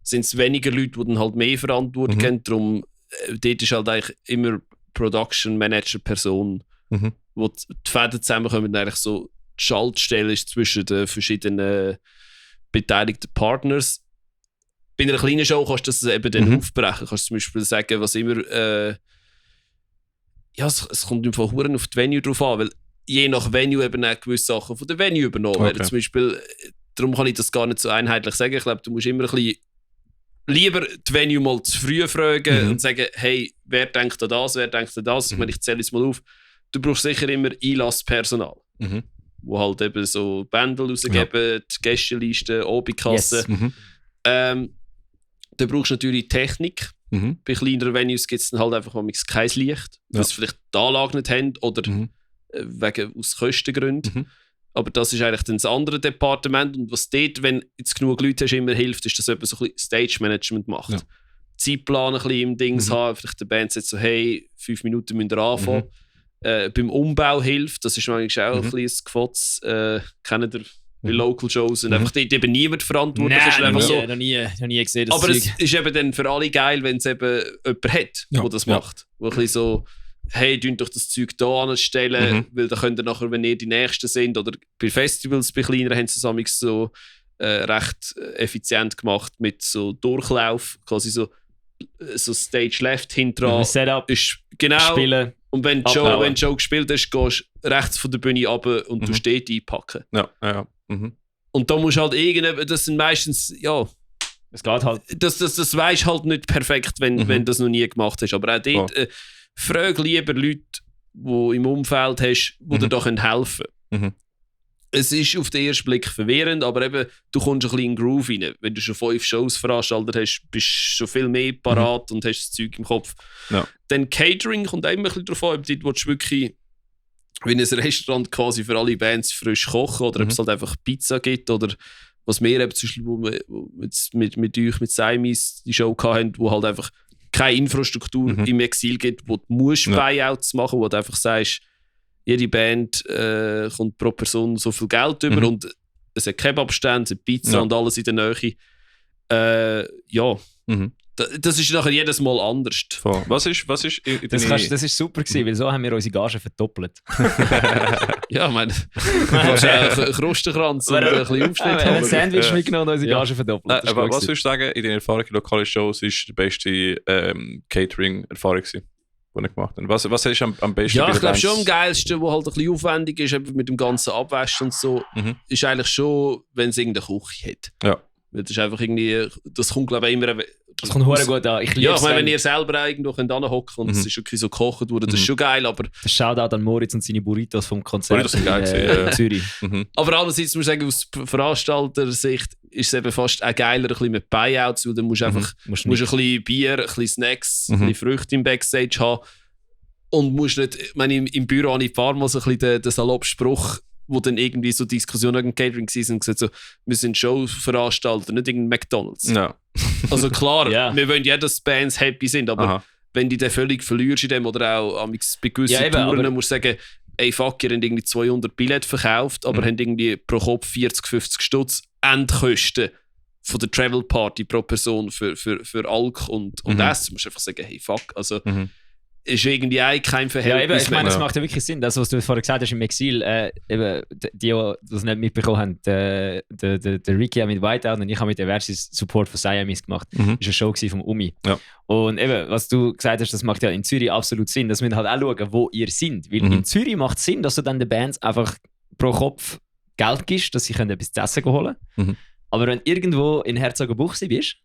sind es weniger Leute, die dann halt mehr Verantwortung haben, darum, dort ist halt eigentlich immer Production Manager Person, wo die Fäden zusammenkommen, eigentlich so die Schaltstelle ist zwischen den verschiedenen beteiligten Partners. Bei einer kleinen Show kannst du das eben dann aufbrechen. Kannst du zum Beispiel sagen, was immer, ja, es kommt im Fall Huren auf die Venue drauf an, weil je nach Venue eben auch gewisse Sachen von der Venue übernommen werden. Zum Beispiel, darum kann ich das gar nicht so einheitlich sagen. Ich glaube, du musst immer ein bisschen lieber die Venue mal zu früh fragen und sagen, hey, wer denkt an das, wer denkt an das? Ich meine, ich zähle es mal auf. Du brauchst sicher immer Einlasspersonal, wo halt eben so Bändel rausgeben, die Gästelisten, Obikassen. Dann brauchst du natürlich Technik. Bei kleineren Venues gibt es dann halt einfach kein Licht, weil sie vielleicht die Anlage nicht haben oder wegen aus Kostengründen. Aber das ist eigentlich dann das andere Departement. Und was dort, wenn jetzt genug Leute hast, immer hilft, ist, dass jemand so ein bisschen Stage-Management macht. Ja. Zeitplan ein bisschen im Dings haben. Vielleicht der Band sagt so, hey, 5 Minuten müsst ihr anfangen. Beim Umbau hilft, das ist manchmal auch ein kleines Gefotz. Kennt ihr bei Local Shows? Und einfach dort eben niemand verantwortlich ist.
Noch nie gesehen, das
aber
Zeug.
Es ist eben dann für alle geil, wenn es eben jemand hat, der das macht. Wo ein bisschen so, hey, dünnt doch das Zeug da anstellen, weil dann könnt ihr nachher, wenn ihr die Nächsten sind, oder bei Festivals, bei kleineren, haben sie es so recht effizient gemacht mit so Durchlauf, quasi so Stage Left hinten
Setup
ist genau
spielen.
Und wenn Joe gespielt hast, gehst du rechts von der Bühne runter und du stehst einpacken.
Ja.
Und da musst du halt irgendwie, das sind meistens, ja,
es geht halt.
Das weisst halt nicht perfekt, wenn du das noch nie gemacht hast. Aber auch dort, frag lieber Leute, die im Umfeld hast, die dir da helfen können. Es ist auf den ersten Blick verwirrend, aber eben, du kommst ein bisschen in den Groove rein. Wenn du schon 5 Shows veranstaltet hast, bist du schon viel mehr parat und hast das Zeug im Kopf. Ja. Dann Catering kommt auch immer ein bisschen darauf an, ob du dort wirklich wie ein Restaurant quasi für alle Bands frisch kochen oder ob es halt einfach Pizza gibt oder was wir eben zum Beispiel, wo wir mit euch, mit Siamese die Show hatten, wo halt einfach keine Infrastruktur im Exil gibt, wo du musst Buyouts machen, wo du einfach sagst, jede Band kommt pro Person so viel Geld über und es hat Kebabstände, es hat Pizza und alles in der Nähe. Das ist nachher jedes Mal anders.
Was ist
das ist super gewesen, weil so haben wir unsere Gage verdoppelt.
Ja, ich meine, du kannst auch einen Krustenkranz und ein bisschen Aufschnitt haben.
Ein Sandwich mitgenommen und unsere Gage verdoppelt.
Aber was würdest du sagen, in deiner Erfahrung in lokalen Shows ist die beste Catering-Erfahrung gewesen, die du gemacht hast? Was hast du am besten?
Ja, ich glaube schon am geilsten, wo halt ein bisschen aufwendig ist, eben mit dem ganzen Abwaschen und so, ist eigentlich schon, wenn es irgendeine Küche hat. Ja. Weil das ist einfach irgendwie, das kommt glaube ich immer...
Das kommt verdammt gut an. Ich
meine, wenn ihr selber auch irgendwo hinhocken und es ist wirklich so gekocht worden, das ist schon geil, aber...
Das Shoutout an Moritz und seine Burritos vom Konzert
in
Zürich.
Aber andererseits muss ich sagen, aus Veranstalter-Sicht ist es eben fast auch geiler, ein bisschen mit Buyouts, weil dann musst du einfach musst ein bisschen Bier, ein bisschen Snacks, ein bisschen Früchte im Backstage haben und musst nicht... Ich meine, im Büro habe ich ein paar Mal so ein bisschen den saloppen Spruch, wo dann irgendwie so Diskussionen wegen Catering waren und gesagt so, wir sind Showveranstalter, nicht irgendein McDonalds. Ja. Also klar, wir wollen ja, dass Bands happy sind, aber wenn du den völlig verlierst in dem oder auch bei gewissen Touren musst du sagen, ey fuck, ihr habt irgendwie 200 Billette verkauft, aber habt irgendwie pro Kopf 40-50 Stutz Endkosten von der Travel Party pro Person für Alk und Essen. Du musst einfach sagen, hey fuck, also ist irgendwie auch kein Verhältnis.
Ja, eben, ich meine, das macht ja wirklich Sinn. Das, was du vorher gesagt hast im Exil, eben, die das nicht mitbekommen haben, der Ricky hat mit Whiteout und ich habe mit der Versus Support von Siamese gemacht. Das war eine Show vom Umi. Ja. Und eben, was du gesagt hast, das macht ja in Zürich absolut Sinn, dass wir halt auch schauen, wo ihr seid. Weil in Zürich macht es Sinn, dass du dann den Bands einfach pro Kopf Geld gibst, dass sie etwas zu essen holen können. Aber wenn du irgendwo in Herzogenbuchsee bist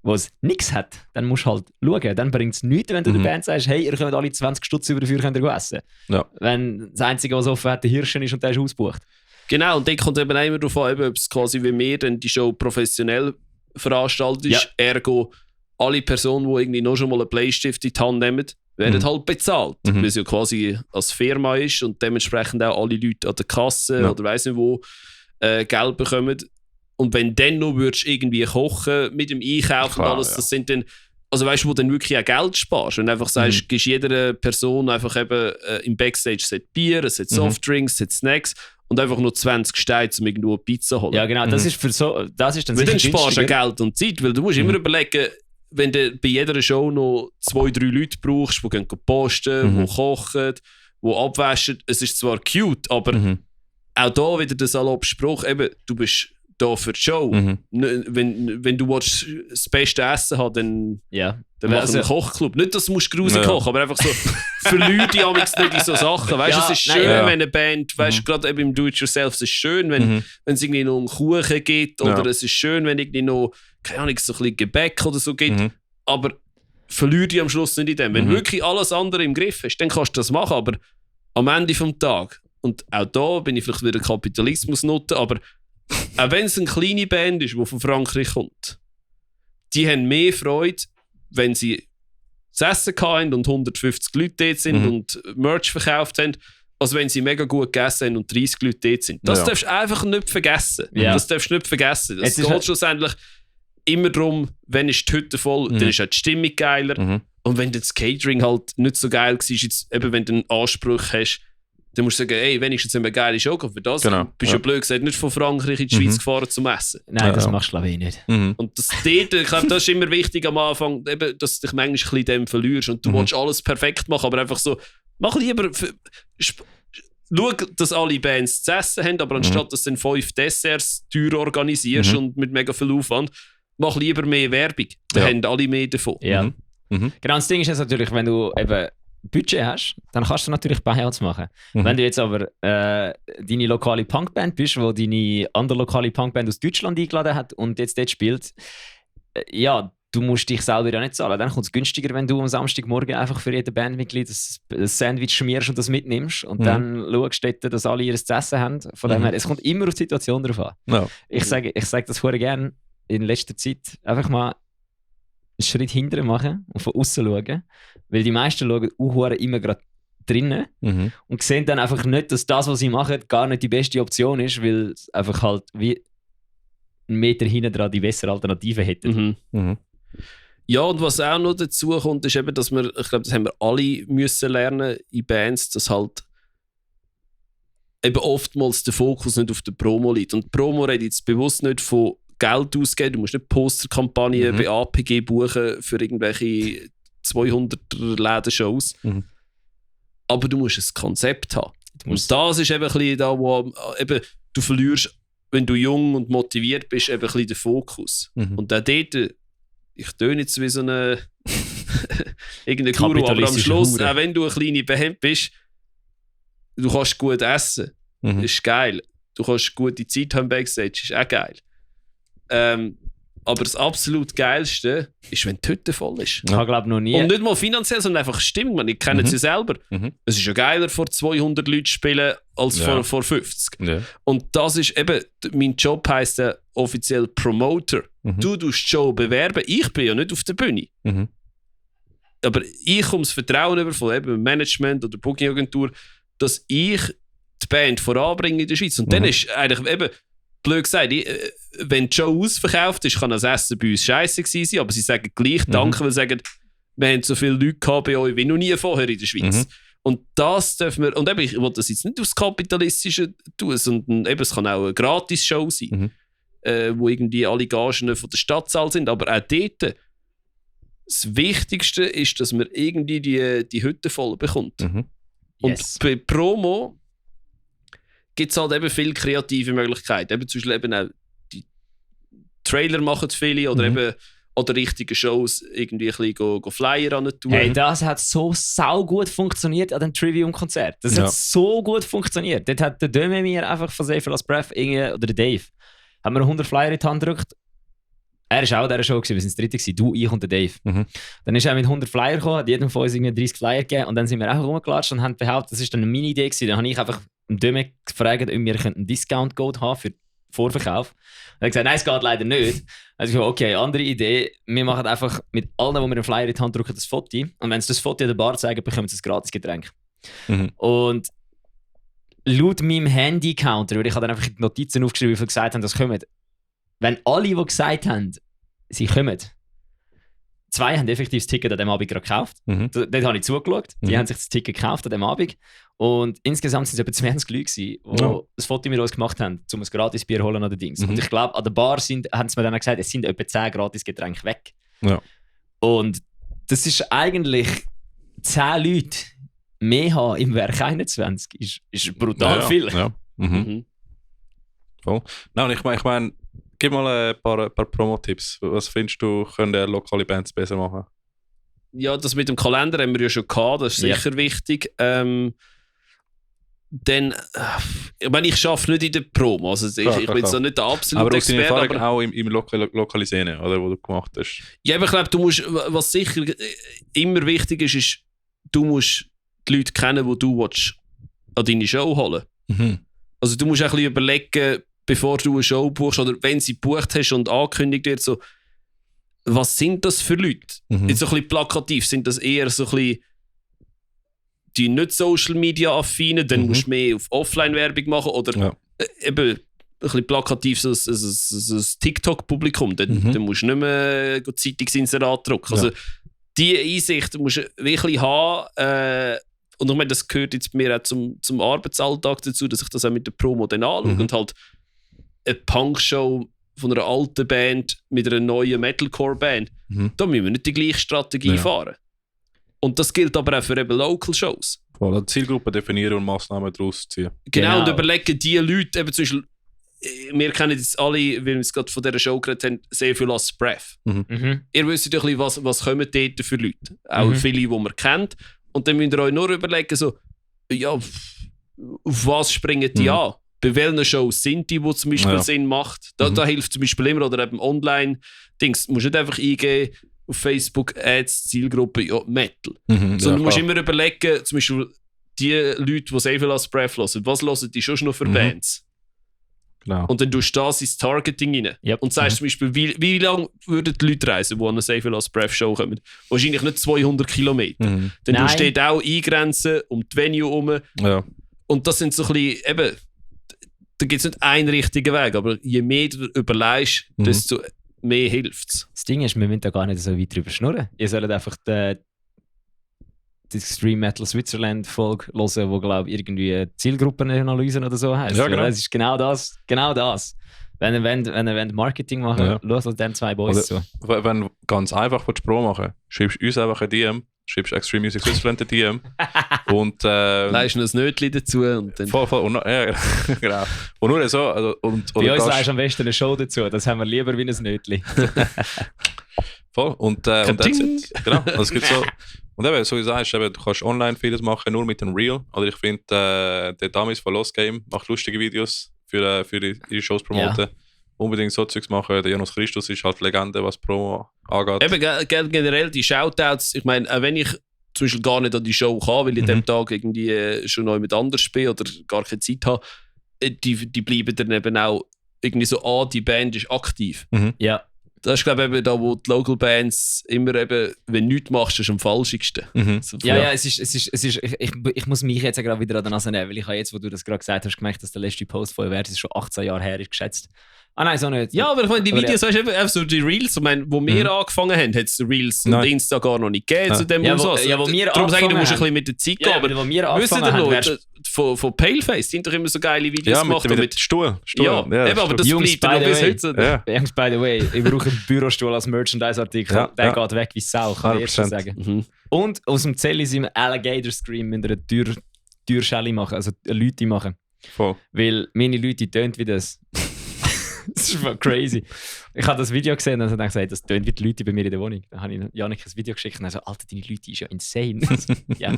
wo es nichts hat, dann musst du halt schauen. Dann bringt es nichts, wenn du der Band sagst, hey, ihr könnt alle 20 Stutz über dafür könnt ihr essen.
Ja.
Wenn das Einzige, was offen hat, der Hirschen ist und der ist ausgebucht.
Genau, und dann kommt eben immer darauf an, ob es quasi wie wir dann die Show professionell veranstaltet ist. Ja. Ergo, alle Personen, die irgendwie noch schon mal einen Bleistift in die Hand nehmen, werden halt bezahlt. Weil es ja quasi als Firma ist und dementsprechend auch alle Leute an der Kasse oder weiss nicht wo Geld bekommen. Und wenn dann noch würdest irgendwie kochen mit dem Einkaufen und alles, das sind dann, also weißt du, wo du dann wirklich auch Geld sparst. Wenn du einfach sagst, gibst jeder Person einfach eben im Backstage es hat Bier, es hat Softdrinks, es hat Snacks und einfach nur 20 Steine, um irgendwo eine Pizza holen.
Ja genau, das ist für so, das ist dann
sicher günstiger. Weil dann sparst du Geld und Zeit, weil du musst immer überlegen, wenn du bei jeder Show noch 2-3 Leute brauchst, die gehen posten, die kochen, die abwaschen, es ist zwar cute, aber auch da wieder der saloppe Spruch, eben, du bist da für die Show. Wenn du das beste Essen hast, dann machen wir einen Kochclub. Nicht, dass du grusig kochen, aber einfach so für Leute, die nicht in so Sachen. Weißt du, es ist schön, wenn eine Band, weißt du, gerade im Do-it-yourself, es ist schön, wenn es irgendwie noch einen Kuchen gibt oder es ist schön, wenn irgendwie noch, keine Ahnung, so ein bisschen Gebäck oder so gibt. Aber verliere dich am Schluss nicht in dem. Wenn du wirklich alles andere im Griff hast, dann kannst du das machen, aber am Ende des Tages, und auch da bin ich vielleicht wieder Kapitalismus nutzen, aber auch wenn es eine kleine Band ist, die von Frankreich kommt, die haben mehr Freude, wenn sie das Essen hatten und 150 Leute dort sind und Merch verkauft haben, als wenn sie mega gut gegessen haben und 30 Leute dort sind. Das darfst du einfach nicht vergessen. Ja. Das darfst du nicht vergessen. Es geht schlussendlich immer darum, wenn ist die Hütte voll, dann ist auch die Stimmung geiler. Und wenn das Catering halt nicht so geil war, jetzt eben wenn du einen Anspruch hast, dann musst du sagen, ey, wenigstens eine geile Show gehabt. Für das bist du ja blöd gesagt, nicht von Frankreich in die Schweiz gefahren zum Essen.
Nein, das machst du glaube ich nicht.
Und das dort, ich glaube, das ist immer wichtig am Anfang, eben, dass du dich manchmal ein bisschen dem verlierst und du willst alles perfekt machen, aber einfach so, mach lieber, schau, dass alle Bands zu essen haben, aber anstatt dass du dann 5 Desserts teuer organisierst und mit mega viel Aufwand, mach lieber mehr Werbung. Dann haben alle mehr davon.
Ja. Genau, das Ding ist jetzt natürlich, wenn du eben Budget hast, dann kannst du natürlich Buyouts machen. Wenn du jetzt aber deine lokale Punkband bist, wo deine andere lokale Punkband aus Deutschland eingeladen hat und jetzt dort spielt, ja, du musst dich selber ja nicht zahlen. Dann kommt es günstiger, wenn du am Samstagmorgen einfach für jeden Bandmitglied ein Sandwich schmierst und das mitnimmst und dann schaust dort, dass alle ihr zu essen haben. Von dem her, es kommt immer auf die Situation drauf an. Ja. Ich sage das vorher gerne in letzter Zeit, einfach mal einen Schritt hinterher machen und von außen schauen, weil die meisten schauen immer gerade drinnen und sehen dann einfach nicht, dass das, was sie machen, gar nicht die beste Option ist, weil es einfach halt wie einen Meter hinten dran die bessere Alternative hätten.
Ja, und was auch noch dazu kommt, ist eben, dass wir, ich glaube, das haben wir alle müssen lernen in Bands, dass halt eben oftmals der Fokus nicht auf der Promo liegt. Und Promo redet jetzt bewusst nicht von Geld ausgeben, du musst nicht Posterkampagnen bei APG buchen für irgendwelche 200er-Läden-Shows. Aber du musst ein Konzept haben. Und das ist eben ein bisschen da, wo eben, du verlierst, wenn du jung und motiviert bist, eben ein bisschen den Fokus. Und auch dort, ich töne jetzt wie so eine irgendeine Guru, aber am Schluss, auch wenn du eine kleine Band bist, du kannst gut essen. Das ist geil. Du kannst gute Zeit haben Backstage, ist auch geil. Aber das absolut Geilste ist, wenn die Hütte voll ist.
Ich glaube noch nie.
Und nicht mal finanziell, sondern einfach Stimmung. Ich kenne sie selber. Es ist ja geiler, vor 200 Leuten zu spielen, als vor 50. Ja. Und das ist eben, mein Job heisst ja offiziell Promoter. Du tust die Show bewerben. Ich bin ja nicht auf der Bühne. Aber ich komme das Vertrauen über von eben Management oder Booking-Agentur, dass ich die Band voranbringe in der Schweiz. Und dann ist eigentlich eben, blöd gesagt, wenn die Show ausverkauft ist, kann das Essen bei uns scheiße gewesen sein, aber sie sagen gleich Danke, weil sie sagen, wir haben so viele Leute gehabt bei euch wie noch nie vorher in der Schweiz. Und das dürfen wir, und eben, ich will das jetzt nicht aufs Kapitalistische tun, sondern eben, es kann auch eine Gratis-Show sein, wo irgendwie alle Gagen von der Stadtzahl sind, aber auch dort, das Wichtigste ist, dass man irgendwie die Hütte voll bekommt. Und bei Promo gibt es halt eben viele kreative Möglichkeiten. Eben zum Beispiel eben auch die Trailer machen viele oder eben oder richtige Shows irgendwie ein bisschen go Flyer an tun.
Hey, das hat so saugut funktioniert an dem Trivium-Konzert. Das hat so gut funktioniert. Dort hat der Döme mir einfach von Safer Last Breath oder der Dave haben wir 100 Flyer in die Hand gedrückt Er war auch in dieser Show, wir waren das dritte, du, ich und der Dave.
Mhm.
Dann ist er mit 100 Flyer gekommen, hat jedem von uns 30 Flyer gegeben und dann sind wir einfach rumgelatscht und haben behauptet, das war dann eine Mini-Idee gewesen. Dann habe ich einfach dem Döme gefragt, ob wir einen Discount-Code haben für Vorverkauf. Er hat gesagt, nein, es geht leider nicht. Also ich habe okay, andere Idee. Wir machen einfach mit allen, die wir einen Flyer in die Hand drücken, das Foto. Und wenn sie das Foto in der Bar zeigen, bekommen sie ein gratis Getränk.
Mhm.
Und laut meinem Handy-Counter, weil ich habe dann einfach die Notizen aufgeschrieben, wie viele gesagt haben, das kommen. Wenn alle, die gesagt haben, sie kommen, 2 haben effektiv das Ticket an dem Abend gerade gekauft.
Mhm.
Dort habe ich zugeschaut. Die haben sich das Ticket gekauft an dem Abend. Und insgesamt sind es etwa 20 Leute, die das Foto mit uns gemacht haben, um ein gratis Bier holen an den Dings. Und ich glaube, an der Bar haben sie mir dann gesagt, es sind etwa 10 gratis Getränke weg.
Ja.
Und das ist eigentlich 10 Leute mehr haben im Werk 21. Ist brutal viel.
Ja. Mhm. Voll. Nein, ich meine, gib mal ein paar Promo-Tipps. Was findest du, können lokale Bands besser machen?
Ja, das mit dem Kalender haben wir ja schon gehabt, das ist sicher wichtig. Dann, ich arbeite nicht in der Promo, also ich bin so nicht der absolute Experte.
Aber auch im lokalen Szene, oder, wo du gemacht hast.
Ja, ich glaube, du musst, was sicher immer wichtig ist, du musst die Leute kennen, die du an deine Show holen willst.
Mhm.
Also du musst ein bisschen überlegen, bevor du eine Show buchst oder wenn sie gebucht hast und angekündigt wird, so, was sind das für Leute? Jetzt so ein bisschen plakativ, sind das eher so ein bisschen die nicht Social Media affinen, dann musst du mehr auf Offline-Werbung machen oder eben ein bisschen plakativ so ein TikTok-Publikum, dann musst du nicht mehr Zeitungsinserat drucken. Also diese Einsicht musst du wirklich haben und ich meine, das gehört jetzt mir auch zum Arbeitsalltag dazu, dass ich das auch mit der Promo dann anschaue und halt eine Punkshow von einer alten Band mit einer neuen Metalcore-Band, da müssen wir nicht die gleiche Strategie fahren. Und das gilt aber auch für eben Local-Shows.
Voll, Zielgruppe definieren und Massnahmen daraus ziehen.
Genau, und überlegen die Leute, eben zum Beispiel, wir kennen jetzt alle, wie wir es gerade von dieser Show geredet haben, sehr viel Last Breath. Ihr wisst ja ein bisschen, was kommen dort für Leute. Auch viele, die man kennt. Und dann müsst ihr euch nur überlegen, so, ja, auf was springen die an? Bei welchen Shows sind die zum Beispiel Sinn macht? Da hilft zum Beispiel immer, oder eben Online-Dings. Du musst nicht einfach eingeben, auf Facebook Ads, Zielgruppe, Metal. Sondern du musst immer überlegen, zum Beispiel die Leute, die sehr viel als Breath hören, was hören die schon noch für Bands?
Genau.
Und dann tust du das ins Targeting rein.
Yep.
Und sagst zum Beispiel, wie lange würden die Leute reisen, die an eine sehr viel als Breath Show kommen? Wahrscheinlich nicht 200 Kilometer. Dann tust du dort auch eingrenzen, um die Venue herum.
Ja.
Und das sind so ein bisschen, eben, da gibt es nicht einen richtigen Weg, aber je mehr du überlegst, desto mehr hilft es.
Das Ding ist, wir müssen da gar nicht so weit drüber schnurren. Ihr sollt einfach die Extreme Metal Switzerland Folge hören, wo, glaube ich, irgendwie Zielgruppenanalysen oder so heisst.
Ja, genau.
Das ist genau das. Wenn ihr Marketing machen wollt, hört dann 2 Boys zu.
Wenn du ganz einfach Pro machen willst, schreibst du uns einfach ein DM, schreibst Extreme Music Switzerland ein DM und
leist noch ein Nötchen dazu und dann...
Voll. Und, genau. Und nur so... Also,
bei uns leist am besten eine Show dazu, das haben wir lieber wie ein Nötchen.
Voll. Und genau. Also, es gibt so... Und eben, so wie du sagst, du kannst online vieles machen, nur mit dem Reel. Oder ich finde, der Damis von Lost Game macht lustige Videos für ihre Shows promoten. Ja. Unbedingt so Zeugs machen. Der Janus Christus ist halt Legende, was Promo angeht.
Eben generell die Shoutouts, ich meine, auch wenn ich zum Beispiel gar nicht an die Show kann, weil ich an dem Tag irgendwie schon noch mit anders bin oder gar keine Zeit habe, die bleiben dann eben auch irgendwie so die Band ist aktiv.
Ja.
Das ist, glaube ich, eben da, wo die Local Bands immer eben, wenn du nichts machst, ist am falschigsten. So,
es ist ich muss mich jetzt gerade wieder an der Nase nehmen, weil ich habe jetzt, wo du das gerade gesagt hast, gemerkt, dass der letzte Post von Wert ist schon 18 Jahre her, ist geschätzt. Ah nein, so nicht.
Ja, aber ich meine, die Videos, weißt du, eben so die Reels, ich meine, wo wir angefangen haben, hat es Reels und Insta gar noch nicht gegeben zu dem Aussatz.
Wo wir
darum sage ich, du musst ein bisschen mit der Zeit gehen.
Aber wo wir angefangen haben,
von Paleface sind doch immer so geile Videos gemacht.
Mit Stuhl.
Ja, eben, aber das bleibt noch bis heute.
Jungs, by the way, ich brauche einen Bürostuhl als Merchandise-Artikel. Der geht weg wie Sau, kann ich erst sagen. Und aus dem Zelli sind wir Alligator Scream mit einer Türschelle machen, also Leute machen.
Voll.
Weil meine Leute tönt wie das. Das ist voll crazy. Ich habe das Video gesehen und dann habe ich gesagt, das tönt wie die Leute bei mir in der Wohnung. Dann habe ich Janik ein Video geschickt und er so, Alter, deine Leute ist ja insane. Ja.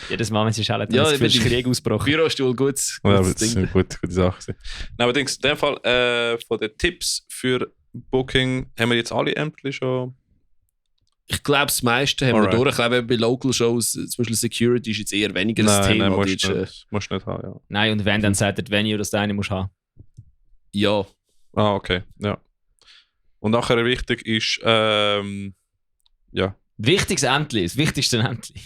Jedes Mal, wenn sie schalten, dann ist Krieg ausgebrochen.
Bürostuhl, gut.
Ja, das ist eine gute Sache. Nein, aber in dem Fall von den Tipps für Booking, haben wir jetzt alle Ämter schon?
Ich glaube, das meiste haben wir durch. Ich glaube, bei Local Shows, zum Beispiel Security, ist jetzt eher weniger das Thema.
Nein, musst du nicht haben, ja.
Nein, und wenn, dann sagt der Venue, dass du eine musst haben.
Ja.
Ah, okay, ja. Und nachher wichtig ist, ja.
Wichtigstes Ämtli, das wichtigste Ämtli.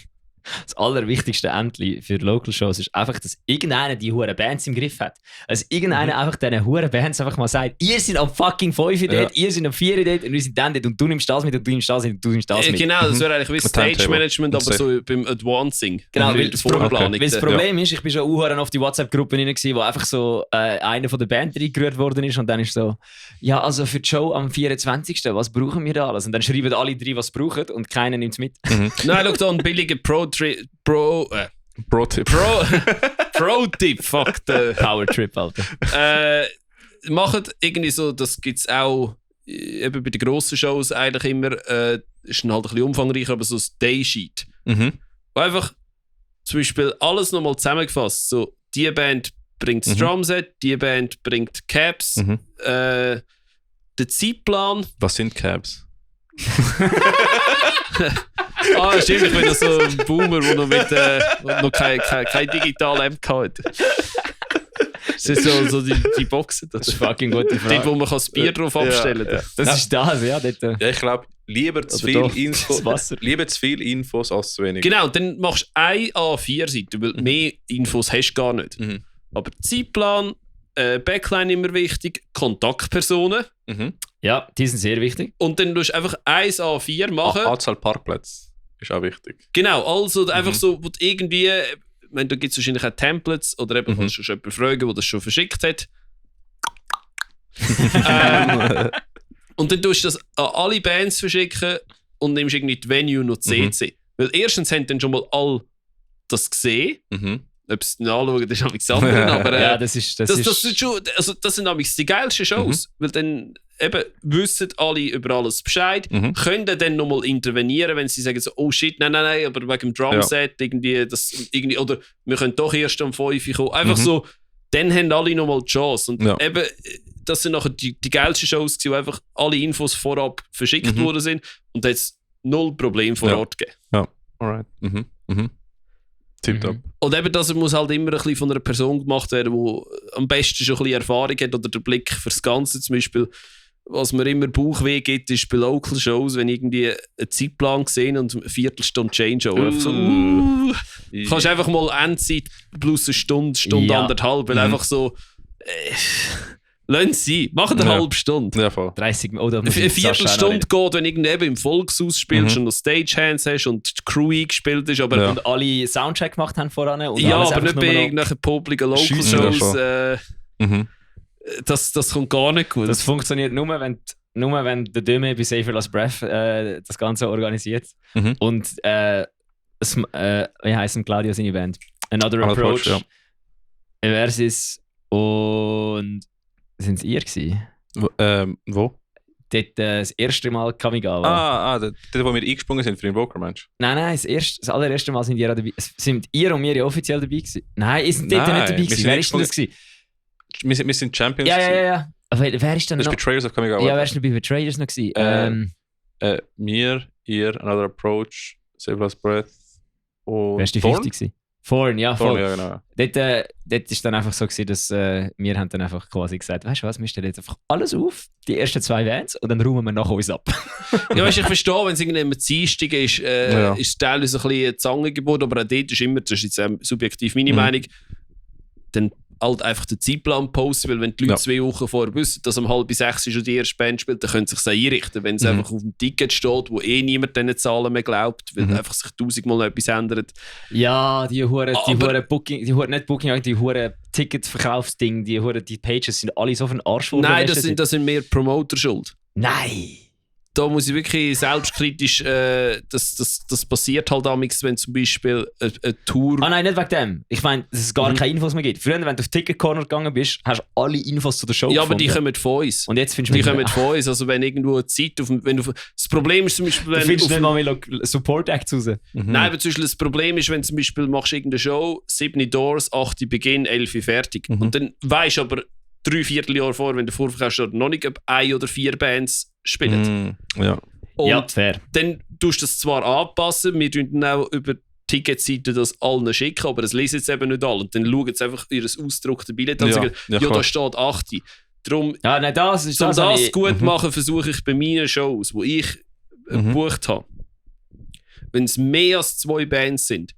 Das allerwichtigste Ämtli für Local Shows ist einfach, dass irgendeiner die hure Bands im Griff hat. Also irgendeiner einfach diesen hure Bands einfach mal sagt, ihr seid am fucking 5 dort, ihr seid am 4 dort und wir sind dann dort und du nimmst das mit und du nimmst das mit und du nimmst das mit.
Genau, das wäre eigentlich wie Stage Management, aber so beim Advancing.
Genau, weil das Problem ist, ich bin schon auf die WhatsApp-Gruppen rein, wo einfach so einer von der Band reingerührt worden ist und dann ist so, ja, also für die Show am 24. Was brauchen wir da alles? Und dann schreiben alle 3, was sie brauchen und keiner nimmt es mit.
Nein, schau da, ein billiger Pro-Tip, fuck the
Power-Trip, Alter.
Macht irgendwie so, das gibt es auch eben bei den grossen Shows eigentlich immer, ist dann halt ein bisschen umfangreicher, aber so ein Daysheet. Wo einfach zum Beispiel alles nochmal zusammengefasst, so, die Band bringt das Drumset, die Band bringt Cabs, der Zeitplan.
Was sind Cabs?
Stimmt, ich bin so ein Boomer, der noch noch kein digital App hat. Das sind so die Boxen.
Das ist fucking gute Frage.
Dort, wo man das Bier drauf abstellen kann.
Das ist das, ja. Dort,
ja, ich glaube, lieber zu viel Infos als zu wenig.
Genau, dann machst du eine A4-Seite, weil mehr Infos hast du gar nicht. Aber Zeitplan, Backline immer wichtig, Kontaktpersonen.
Ja, die sind sehr wichtig.
Und dann tust du einfach 1 A4 machen.
Anzahl Parkplätze ist auch wichtig.
Genau, also einfach so, wo du irgendwie, da gibt es wahrscheinlich auch Templates oder eben kannst du schon jemanden fragen, der das schon verschickt hat. Und dann tust du das an alle Bands verschicken und nimmst irgendwie die Venue noch CC. Weil erstens haben dann schon mal alle das gesehen. Ob sie es anschauen, das ist nämlich das andere. Aber
ja, das sind
nämlich die geilsten Shows. Weil dann eben wissen alle über alles Bescheid, können dann nochmal intervenieren, wenn sie sagen so, oh shit, nein, aber wegen dem Drumset irgendwie, oder wir können doch erst um 5 Uhr kommen. Einfach so, dann haben alle nochmal die Chance. Und eben, das sind nachher die geilsten Shows, wo einfach alle Infos vorab verschickt worden sind und da hat es 0 Problem vor Ort gegeben.
Ja, alright. Tipptopp.
Und eben das muss halt immer ein bisschen von einer Person gemacht werden, die am besten schon ein bisschen Erfahrung hat oder der Blick fürs Ganze. Zum Beispiel, was mir immer Bauchweh gibt, ist bei Local Shows, wenn irgendwie einen Zeitplan gesehen und eine Viertelstunde Changeover. Kannst einfach mal Endzeit plus eine Stunde, anderthalb, weil einfach so lassen Sie, machen eine halbe Stunde.
Ja, voll.
30 oder
eine Viertelstunde geht, wenn du eben im Volkshaus spielst und noch Stagehands hast und die Crew eingespielt ist. Aber
und alle Soundcheck gemacht haben voran. Und
aber nicht bei irgendwelchen publiken Local Shows. Das kommt gar nicht gut.
Das funktioniert nur, wenn der Döme bei Safer Last Breath das Ganze organisiert. Und wie heisst Claudio seine Band? Another Approach. Versus und sind es ihr gewesen?
Wo?
Dort das erste Mal Kamigawa.
Dort, wo wir eingesprungen sind für den Pokermatch.
Nein, das allererste Mal sind ihr dabei. Sind ihr und wir offiziell dabei gewesen? Nein, ihr seid dort nicht dabei gewesen. Wer ist denn das gewesen?
Wir sind Champions.
Ja. Aber wer ist denn noch?
Betrayers of Kamigawa.
Ja, wer ist denn bei Betrayers noch gewesen?
Mir, ihr, Another Approach, Save Last Breath und
wer ist die 50 gewesen? Thorn, ja, voll.
Ja, genau.
Dort ist dann einfach so gewesen, dass wir haben dann einfach quasi gesagt, weißt du was, wir stellen jetzt einfach alles auf, die ersten 2 Bands und dann räumen wir nach uns ab.
Ja, weißt, ich verstehe, wenn es irgendwie Dienstag ist, ist es teilweise ein bisschen ein Zangengebot, aber auch dort ist immer, das ist jetzt subjektiv meine Meinung, dann halt einfach den Zeitplan posten, weil wenn die Leute 2 Wochen vorher wissen, dass um 5:30 schon die erste Band spielt, dann können sie sich einrichten. Wenn es einfach auf dem Ticket steht, wo niemand diesen Zahlen mehr glaubt, weil einfach sich 1000-mal noch etwas ändert.
Ja, die hure Ticketverkaufsding, die Pages sind alle so für den Arsch.
Nein, das sind mehr Promoter-Schuld.
Nein!
Da muss ich wirklich selbstkritisch, das passiert halt damals, wenn zum Beispiel eine Tour...
Nein, nicht wegen dem. Ich meine, dass es gar keine Infos mehr gibt. Früher, wenn du auf Ticket Corner gegangen bist, hast du alle Infos zu der Show
gefunden. Aber die kommen von uns.
Und jetzt findest du
die kommen von uns. Also wenn irgendwo eine Zeit... das Problem ist zum Beispiel...
Du findest nicht mal mehr Support-Acts raus.
Nein, aber zum Beispiel das Problem ist, wenn zum Beispiel machst du irgendeine Show, 7 Doors, 8 Beginn, 11 fertig. Und dann weisst du aber, 3/4 Jahre vor, wenn der Vorverkauf steht, noch nicht 1 oder 4 Bands spielen.
Ja.
Und
fair.
dann tust du das zwar anpassen, wir tun dann auch über Ticketseiten das allen schicken, aber das lesen jetzt eben nicht alle. Und dann schauen sie einfach ihr ausgedrucktes Billett an und sagen, da steht 8. Darum, um das gut machen, versuche ich bei meinen Shows, die ich gebucht habe, wenn es mehr als 2 Bands sind,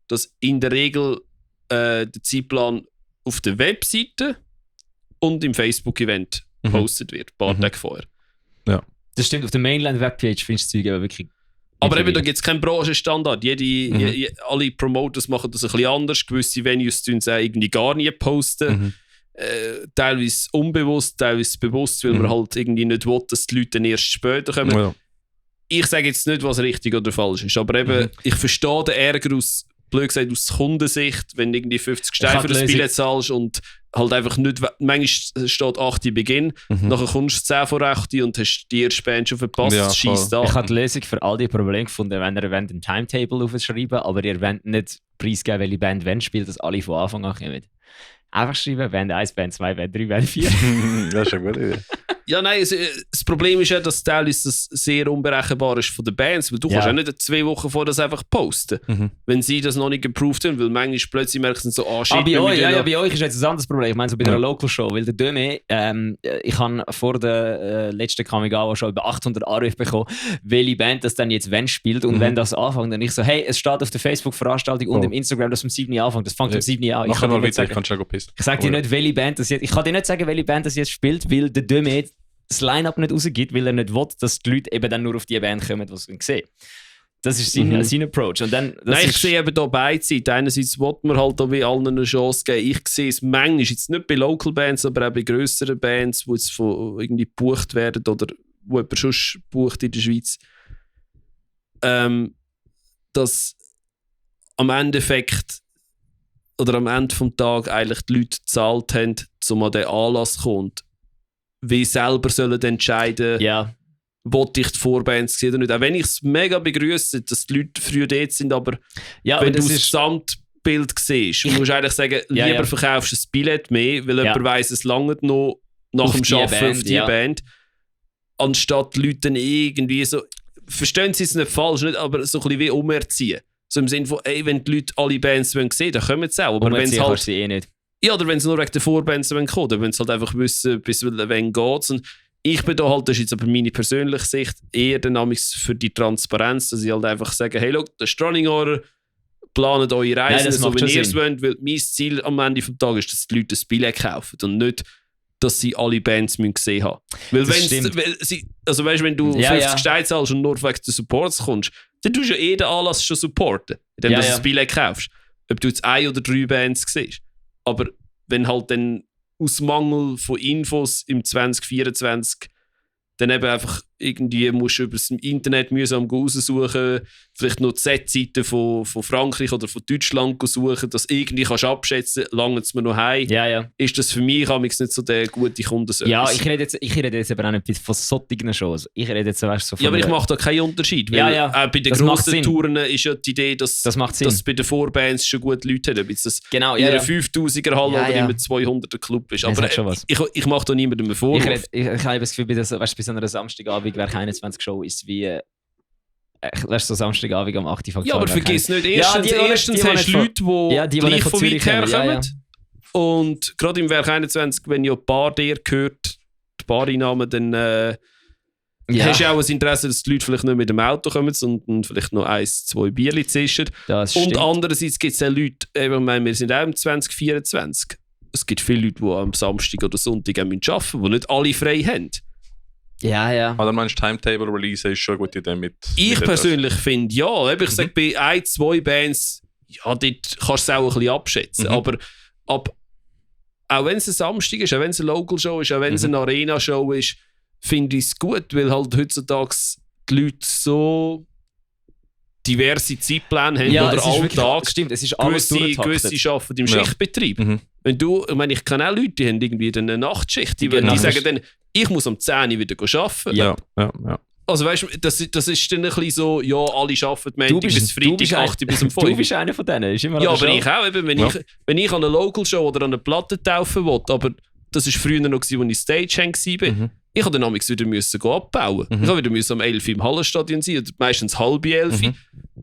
dass in der Regel der Zeitplan auf der Webseite und im Facebook-Event gepostet wird, ein paar Tage vorher.
Ja. Das stimmt, auf der Mainland-Webpage findest du das Zeug aber wirklich.
Aber eben, da gibt es keinen Branchenstandard. Alle Promoters machen das ein bisschen anders. Gewisse Venues tun es auch irgendwie gar nie posten. Teilweise unbewusst, teilweise bewusst, weil man halt irgendwie nicht will, dass die Leute dann erst später kommen. Ja. Ich sage jetzt nicht, was richtig oder falsch ist, aber eben, ich verstehe den Ärger aus, blöd gesagt, aus Kundensicht, wenn du irgendwie 50 Steine für das Billett zahlst und halt einfach nicht, manchmal steht 8 Uhr Beginn, nachher kommst du 10 vor 8 Uhr und hast die erste Band schon verpasst, schießt an.
Ich habe die Lösung für all die Probleme gefunden, wenn ihr ein Timetable aufschreiben, aber ihr wollt nicht preisgeben, welche Band wann spielt, dass alle von Anfang an kommen. Einfach schreiben, Band 1, Band 2, Band 3, Band 4.
Das ist eine gute Idee.
Ja, nein, das Problem ist ja, dass teilweise das sehr unberechenbar ist von den Bands, weil du kannst ja nicht 2 Wochen vor das einfach posten, wenn sie das noch nicht approved haben, weil manchmal plötzlich merken sie so, shit.
Bei euch ist jetzt ein anderes Problem. Ich meine, so bei einer Local Show, weil der Döme, ich habe vor der letzten Coming Out schon über 800 Anrufe bekommen, welche Band das dann jetzt wann spielt und wenn das anfängt. Und ich so, hey, es steht auf der Facebook-Veranstaltung und im Instagram, dass um 7 Uhr anfängt. Das fängt um 7 Uhr an. Ich sage dir nicht, welche Band das jetzt, ich kann dir nicht sagen, welche Band das jetzt spielt, weil der Döme das Line-Up nicht rausgibt, weil er nicht will, dass die Leute eben dann nur auf die Band kommen, die sie sehen. Das ist sein Approach. Und dann,
ich sehe eben hier beide Seiten. Einerseits will man halt auch wie allen eine Chance geben. Ich sehe es manchmal, jetzt nicht bei Local Bands, aber auch bei grösseren Bands, die jetzt von irgendwie gebucht werden oder wo jemand sonst bucht in der Schweiz, dass am Endeffekt oder am Ende des Tages eigentlich die Leute gezahlt haben, um an den Anlass zu kommen. Wie selber sollen entscheiden, wollte ich die Vorbands sehen oder nicht. Auch wenn ich es mega begrüße, dass die Leute früh dort sind, aber wenn du das Gesamtbild siehst, musst du eigentlich sagen, lieber verkaufst du das Billett mehr, weil jemand weiss, es langt noch nach dem Arbeiten auf die Band, anstatt die Leute dann irgendwie so, verstehen sie es nicht falsch, nicht, aber so ein bisschen wie umerziehen. So im Sinne von, wenn die Leute alle Bands sehen wollen, dann kommen sie auch. Aber wenn es halt
sie nicht.
Ja, oder wenn sie nur wegen der Vorbands kommen, oder wenn sie halt einfach wissen, bis wann geht. Und ich bin da halt, das ist jetzt aber meine persönliche Sicht, eher dynamisch für die Transparenz, dass ich halt einfach sage, hey, look, das ist Running Order, planet eure Reisen, so wie ihr es wollt, weil mein Ziel am Ende des Tages ist, dass die Leute das Billett kaufen und nicht, dass sie alle Bands gesehen haben. Weil wenn du 50 Steine zahlst und nur wegen den Supports kommst, dann tust du ja den Anlass schon supporten, indem du das Billett kaufst. Ob du jetzt 1 oder 3 Bands siehst. Aber wenn halt dann aus Mangel von Infos im 2024 dann eben einfach irgendwie musst du über das Internet mühsam raussuchen, vielleicht noch die Z-Seite von Frankreich oder von Deutschland suchen, dass du irgendwie kannst abschätzen, lange es mir noch heim. Ist das für mich nicht so der gute Kundenservice?
Ja, ich rede jetzt aber auch nicht von solchen Shows. Ich rede jetzt so von
aber ich mache da keinen Unterschied. Weil auch bei den grossen Touren ist ja die Idee, dass bei den Vorbands schon gute Leute haben. Ob es in einer 5000er Halle oder in einem 200er Club ist. Aber ich mache da niemandem mehr vor.
Ich habe das Gefühl, bei so einer Samstagabend Werk 21 Show ist wie so Samstagabend am 8. Uhr.
Ja, aber vergiss nicht, erstens hast du Leute, die gleich von weit herkommen. Und gerade im Werk 21, wenn ja ein Bar dir gehört, die Bareinnahmen, dann hast du auch ein Interesse, dass die Leute vielleicht nicht mit dem Auto kommen und vielleicht noch 1-2 Bierchen zischen. Und andererseits gibt es auch Leute, wir sind auch im 2024. Es gibt viele Leute, die am Samstag oder Sonntag arbeiten müssen, die nicht alle frei haben.
Ja.
Oder meinst du, Timetable Release ist schon eine gute Idee mit?
Ich persönlich finde ja. Ich sage, bei 1-2 Bands, dort kannst du es auch ein bisschen abschätzen. Aber auch wenn es ein Samstag ist, auch wenn es eine Local Show ist, auch wenn es eine Arena Show ist, finde ich es gut, weil halt heutzutage die Leute so diverse Zeitpläne haben oder Alltag.
Stimmt, es ist alles
gewisse arbeiten im Schichtbetrieb. Wenn ich kenne auch Leute, die haben irgendwie eine Nachtschicht, die sagen dann, ich muss am 10 Uhr wieder arbeiten.
Ja.
Also weißt du, das ist dann ein bisschen so, ja, alle arbeiten Montag bis Freitag, 8 bis um 5.
Du bist einer von denen, ist immer
aber ich auch. Eben, wenn ich an eine Local Show oder an eine Platte taufen will, aber das war früher noch, als ich Stagehand war. Ich musste dann wieder abbauen. Ich musste wieder um 11 Uhr im Hallenstadion sein, oder meistens halb 11 Uhr.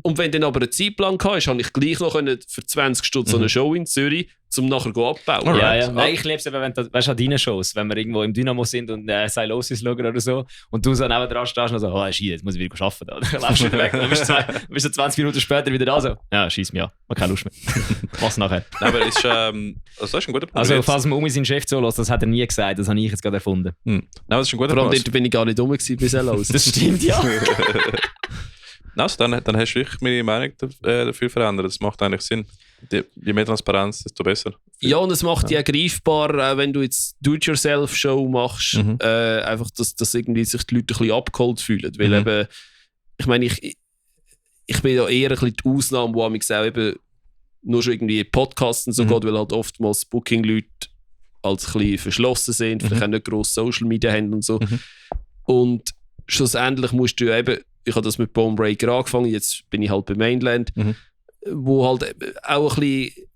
Und wenn dann aber ein Zeitplan hatte, konnte ich gleich noch für 20 Stunden so eine Show in Zürich, um nachher abbauen.
Ja. Nein, ich liebe es eben, wenn du, weißt, an deinen Shows, wenn wir irgendwo im Dynamo sind und Silosis schauen oder so, und du so nebendran stehst und so, oh, shit, jetzt muss ich wieder arbeiten. Dann läufst du wieder weg. Dann bist du 20 Minuten später wieder da, so, ja, schieß mich an, ich habe keine Lust mehr. Was nachher?
Nein, aber ist, das ist ein guter Punkt.
Also, falls man seinen Chef zulässt, das hat er nie gesagt, das habe ich jetzt gerade erfunden.
Nein, das ist ein guter
Punkt. Vor allem dort bin ich gar nicht rum bei Silosis.
Das stimmt, ja.
Also, dann hast du wirklich meine Meinung dafür verändert. Das macht eigentlich Sinn. Je mehr Transparenz, desto besser.
Ja, und es macht dich greifbar, wenn du jetzt Do-it-yourself-Show machst, einfach, dass irgendwie sich die Leute ein bisschen abgeholt fühlen. Weil eben, ich meine, ich bin ja eher ein bisschen die Ausnahme, wo ich auch eben nur schon irgendwie Podcasts und so geht, weil halt oftmals Booking-Leute als ein bisschen verschlossen sind, vielleicht auch nicht grosse Social-Media haben und so. Und schlussendlich musst du eben, ich habe das mit Bonebreaker angefangen, jetzt bin ich halt bei Mainland, wo halt auch ein bisschen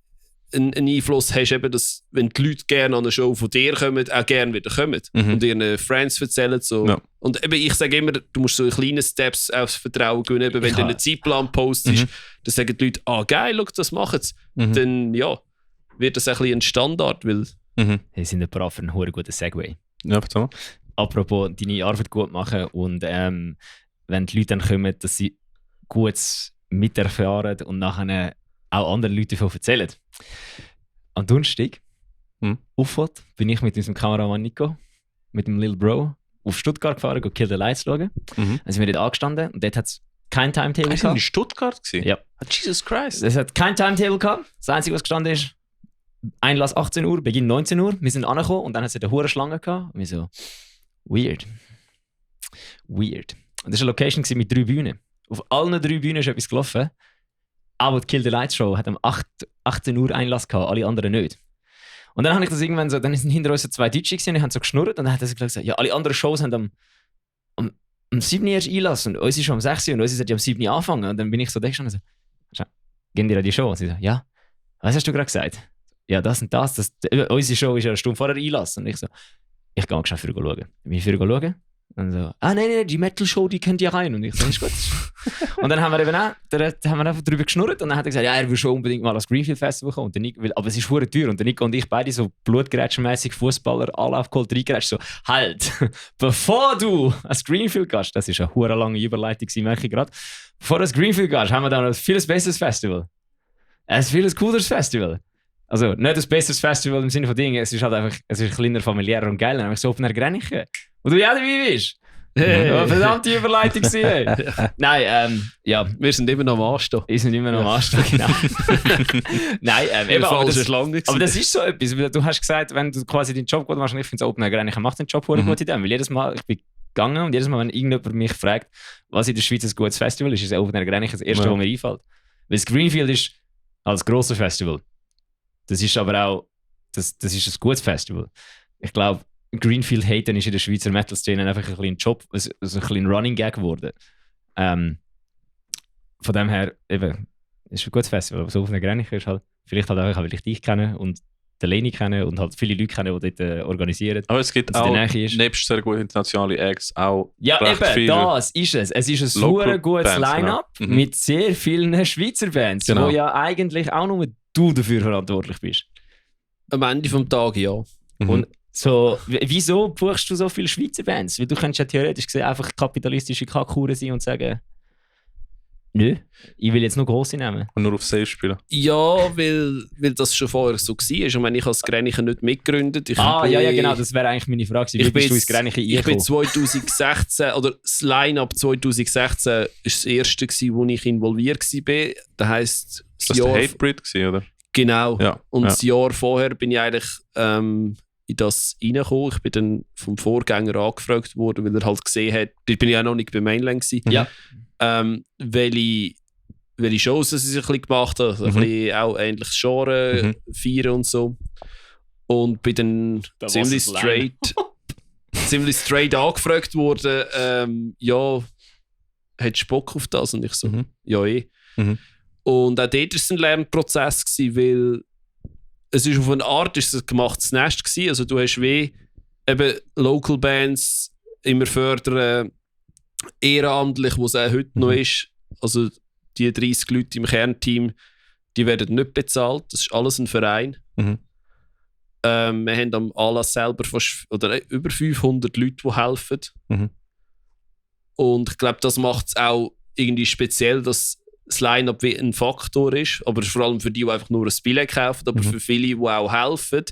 einen Einfluss hast, eben, dass, wenn die Leute gerne an eine Show von dir kommen, auch gerne wieder kommen und ihren Friends erzählen. So. Ja. Und eben, ich sage immer, du musst so in kleinen Steps aufs Vertrauen gehen. Eben, wenn du einen Zeitplan postest, dann sagen die Leute, geil, schau, das machen sie. Dann wird das ein bisschen ein Standard. Weil
Sie sind ein brav für einen guten Segway.
Ja, bitte.
Apropos deine Arbeit gut machen und wenn die Leute dann kommen, dass sie gut miterfahren und nachher auch anderen Leuten davon erzählen. Am Donnerstag, Auffahrt, bin ich mit unserem Kameramann Nico, mit dem Lil Bro, auf Stuttgart gefahren, Kill the Lights schauen. Dann sind wir dort angestanden und dort hat es kein Timetable gehabt.
In Stuttgart gewesen?
Ja.
Jesus Christ.
Es hat kein Timetable gehabt. Das Einzige, was gestanden ist, Einlass 18 Uhr, Beginn 19 Uhr. Wir sind angekommen und dann hat es eine hohe Schlange gehabt. Und wir so, weird. Und das war eine Location mit 3 Bühnen. Auf allen 3 Bühnen ist etwas gelaufen. Aber die Kill the Lights Show hat um 18 Uhr Einlass gehabt, alle anderen nicht. Und dann habe ich das irgendwann so, dann sind hinter uns so 2 Deutsche gesehen, die haben so geschnurrt und dann hat er gesagt, ja, alle anderen Shows haben am 7 Uhr erst Einlass und uns ist schon um 6 Uhr und uns sollte am 7 Uhr anfangen. Und dann bin ich so da gestanden und so, gehen dir an die Show? Und sie so, ja. Was hast du gerade gesagt? Ja, das und das. Unsere Show ist ja eine Stunde vorher Einlass. Und ich so, ich gehe schon für schauen. Bin ich für schauen? Und so, nein, die Metal-Show, die könnt ihr rein. Und ich so, ist gut. Und dann haben wir eben auch, einfach darüber geschnurrt und dann hat er gesagt, ja, er will schon unbedingt mal ans Greenfield Festival kommen. Und der Nico, aber es ist verdammt teuer. Und der Nico und ich beide so blutgerätschenmäßig Fußballer, alle aufgeholt, reingeratscht, so, halt, bevor du ans Greenfield gehst, das ist eine verdammt lange Überleitung, merke ich gerade, bevor du ans Greenfield gehst, haben wir dann ein viel besseres Festival. Ein viel cooleres Festival. Also, nicht das besseres Festival im Sinne von Dingen, es ist halt einfach, es ist kleiner, familiärer und geiler, nämlich so Open Air Grenchen. Wo du ja dabei bist. Hey. Verdammte Überleitung gewesen. Nein, ja.
Wir sind immer noch am Anstehen.
Wir sind immer noch am Anstehen, genau. Nein, eben, aber das ist so etwas. Du hast gesagt, wenn du quasi deinen Job gut machst, und ich finde es Open Air Grenchen macht den Job gut in dem. Weil jedes Mal, ich bin gegangen und jedes Mal, wenn irgendjemand mich fragt, was in der Schweiz ein gutes Festival ist, ist Open Air Grenchen das erste, was mir einfällt. Weil das Greenfield ist als grosses Festival. Das ist aber auch, das ist ein gutes Festival. Ich glaube, Greenfield haten ist in der Schweizer Metal-Szene einfach ein bisschen ein Job, also ein bisschen ein Running Gag geworden. Von dem her, eben, ist ein gutes Festival, aber so auf einer Grenze ist halt, vielleicht halt einfach, weil ich dich kenne und den Leni kenne und halt viele Leute kenne, die dort organisieren.
Aber es gibt auch, nebst sehr guten internationalen Acts, auch
ja, recht eben, das ist es. Es ist ein super gutes Line-Up mit sehr vielen Schweizer Bands, wo ja eigentlich auch nur du dafür verantwortlich bist.
Am Ende des Tages, ja.
Und so, wieso buchst du so viele Schweizer Bands? Weil du könntest ja theoretisch gesehen einfach kapitalistische Kackhuren sein und sagen, nö, ich will jetzt nur grosse nehmen.
Und nur auf Safe spielen.
Ja, weil das schon vorher so war. Ich meine, ich habe das Grenchen nicht mitgegründet.
Ja, genau, das wäre eigentlich meine Frage. Wie bist du ins Grenchen
eingekommen? Ich bin 2016, oder das Line-Up 2016 war das erste, wo ich involviert war. Das heisst,
das war der Hatebreed, oder?
Genau. Ja, und das Jahr vorher bin ich eigentlich in das reingekommen. Ich bin dann vom Vorgänger angefragt worden, weil er halt gesehen hat, dort bin ich auch noch nicht bei Mainland gewesen.
Ja.
Welche Shows sie sich ein bisschen gemacht haben, also ein bisschen auch ähnliches Genre, feiern und so. Und bin dann ziemlich straight angefragt worden, ja, hättest du Bock auf das? Und ich so, ja eh. Und auch dort war es ein Lernprozess gewesen, weil es ist auf eine Art ist es ein gemachtes Nest gewesen. Also du hast wie eben Local Bands immer fördern, ehrenamtlich, wo es auch heute noch ist. Also die 30 Leute im Kernteam, die werden nicht bezahlt. Das ist alles ein Verein.
Mhm.
Wir haben am Anlass selber über 500 Leute, die helfen.
Mhm.
Und ich glaube, das macht es auch irgendwie speziell, dass das Line-Up wie ein Faktor ist. Aber vor allem für die einfach nur ein Billett kaufen, aber für viele, die auch helfen,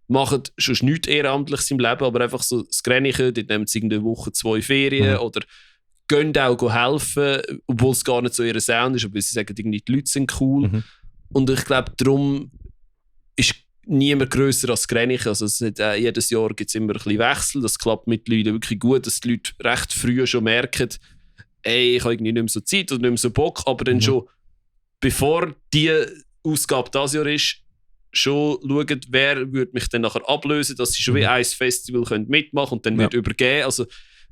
machen schon nichts Ehrenamtliches im Leben, aber einfach so das Grenchen, dort nehmen sie eine Woche 2 Ferien oder gehen auch helfen, obwohl es gar nicht so ihr Sound ist, aber sie sagen, irgendwie, die Leute sind cool. Und ich glaube, darum ist niemand grösser als Grenchen. Also jedes Jahr gibt es immer ein bisschen Wechsel. Das klappt mit den Leuten wirklich gut, dass die Leute recht früh schon merken, ey, ich habe irgendwie nicht mehr so Zeit oder nicht mehr so Bock, aber dann schon, bevor die Ausgabe dieses Jahr ist, schon schauen, wer würde mich dann nachher ablösen, dass sie schon wie ein Festival können mitmachen und dann wird übergeben. Also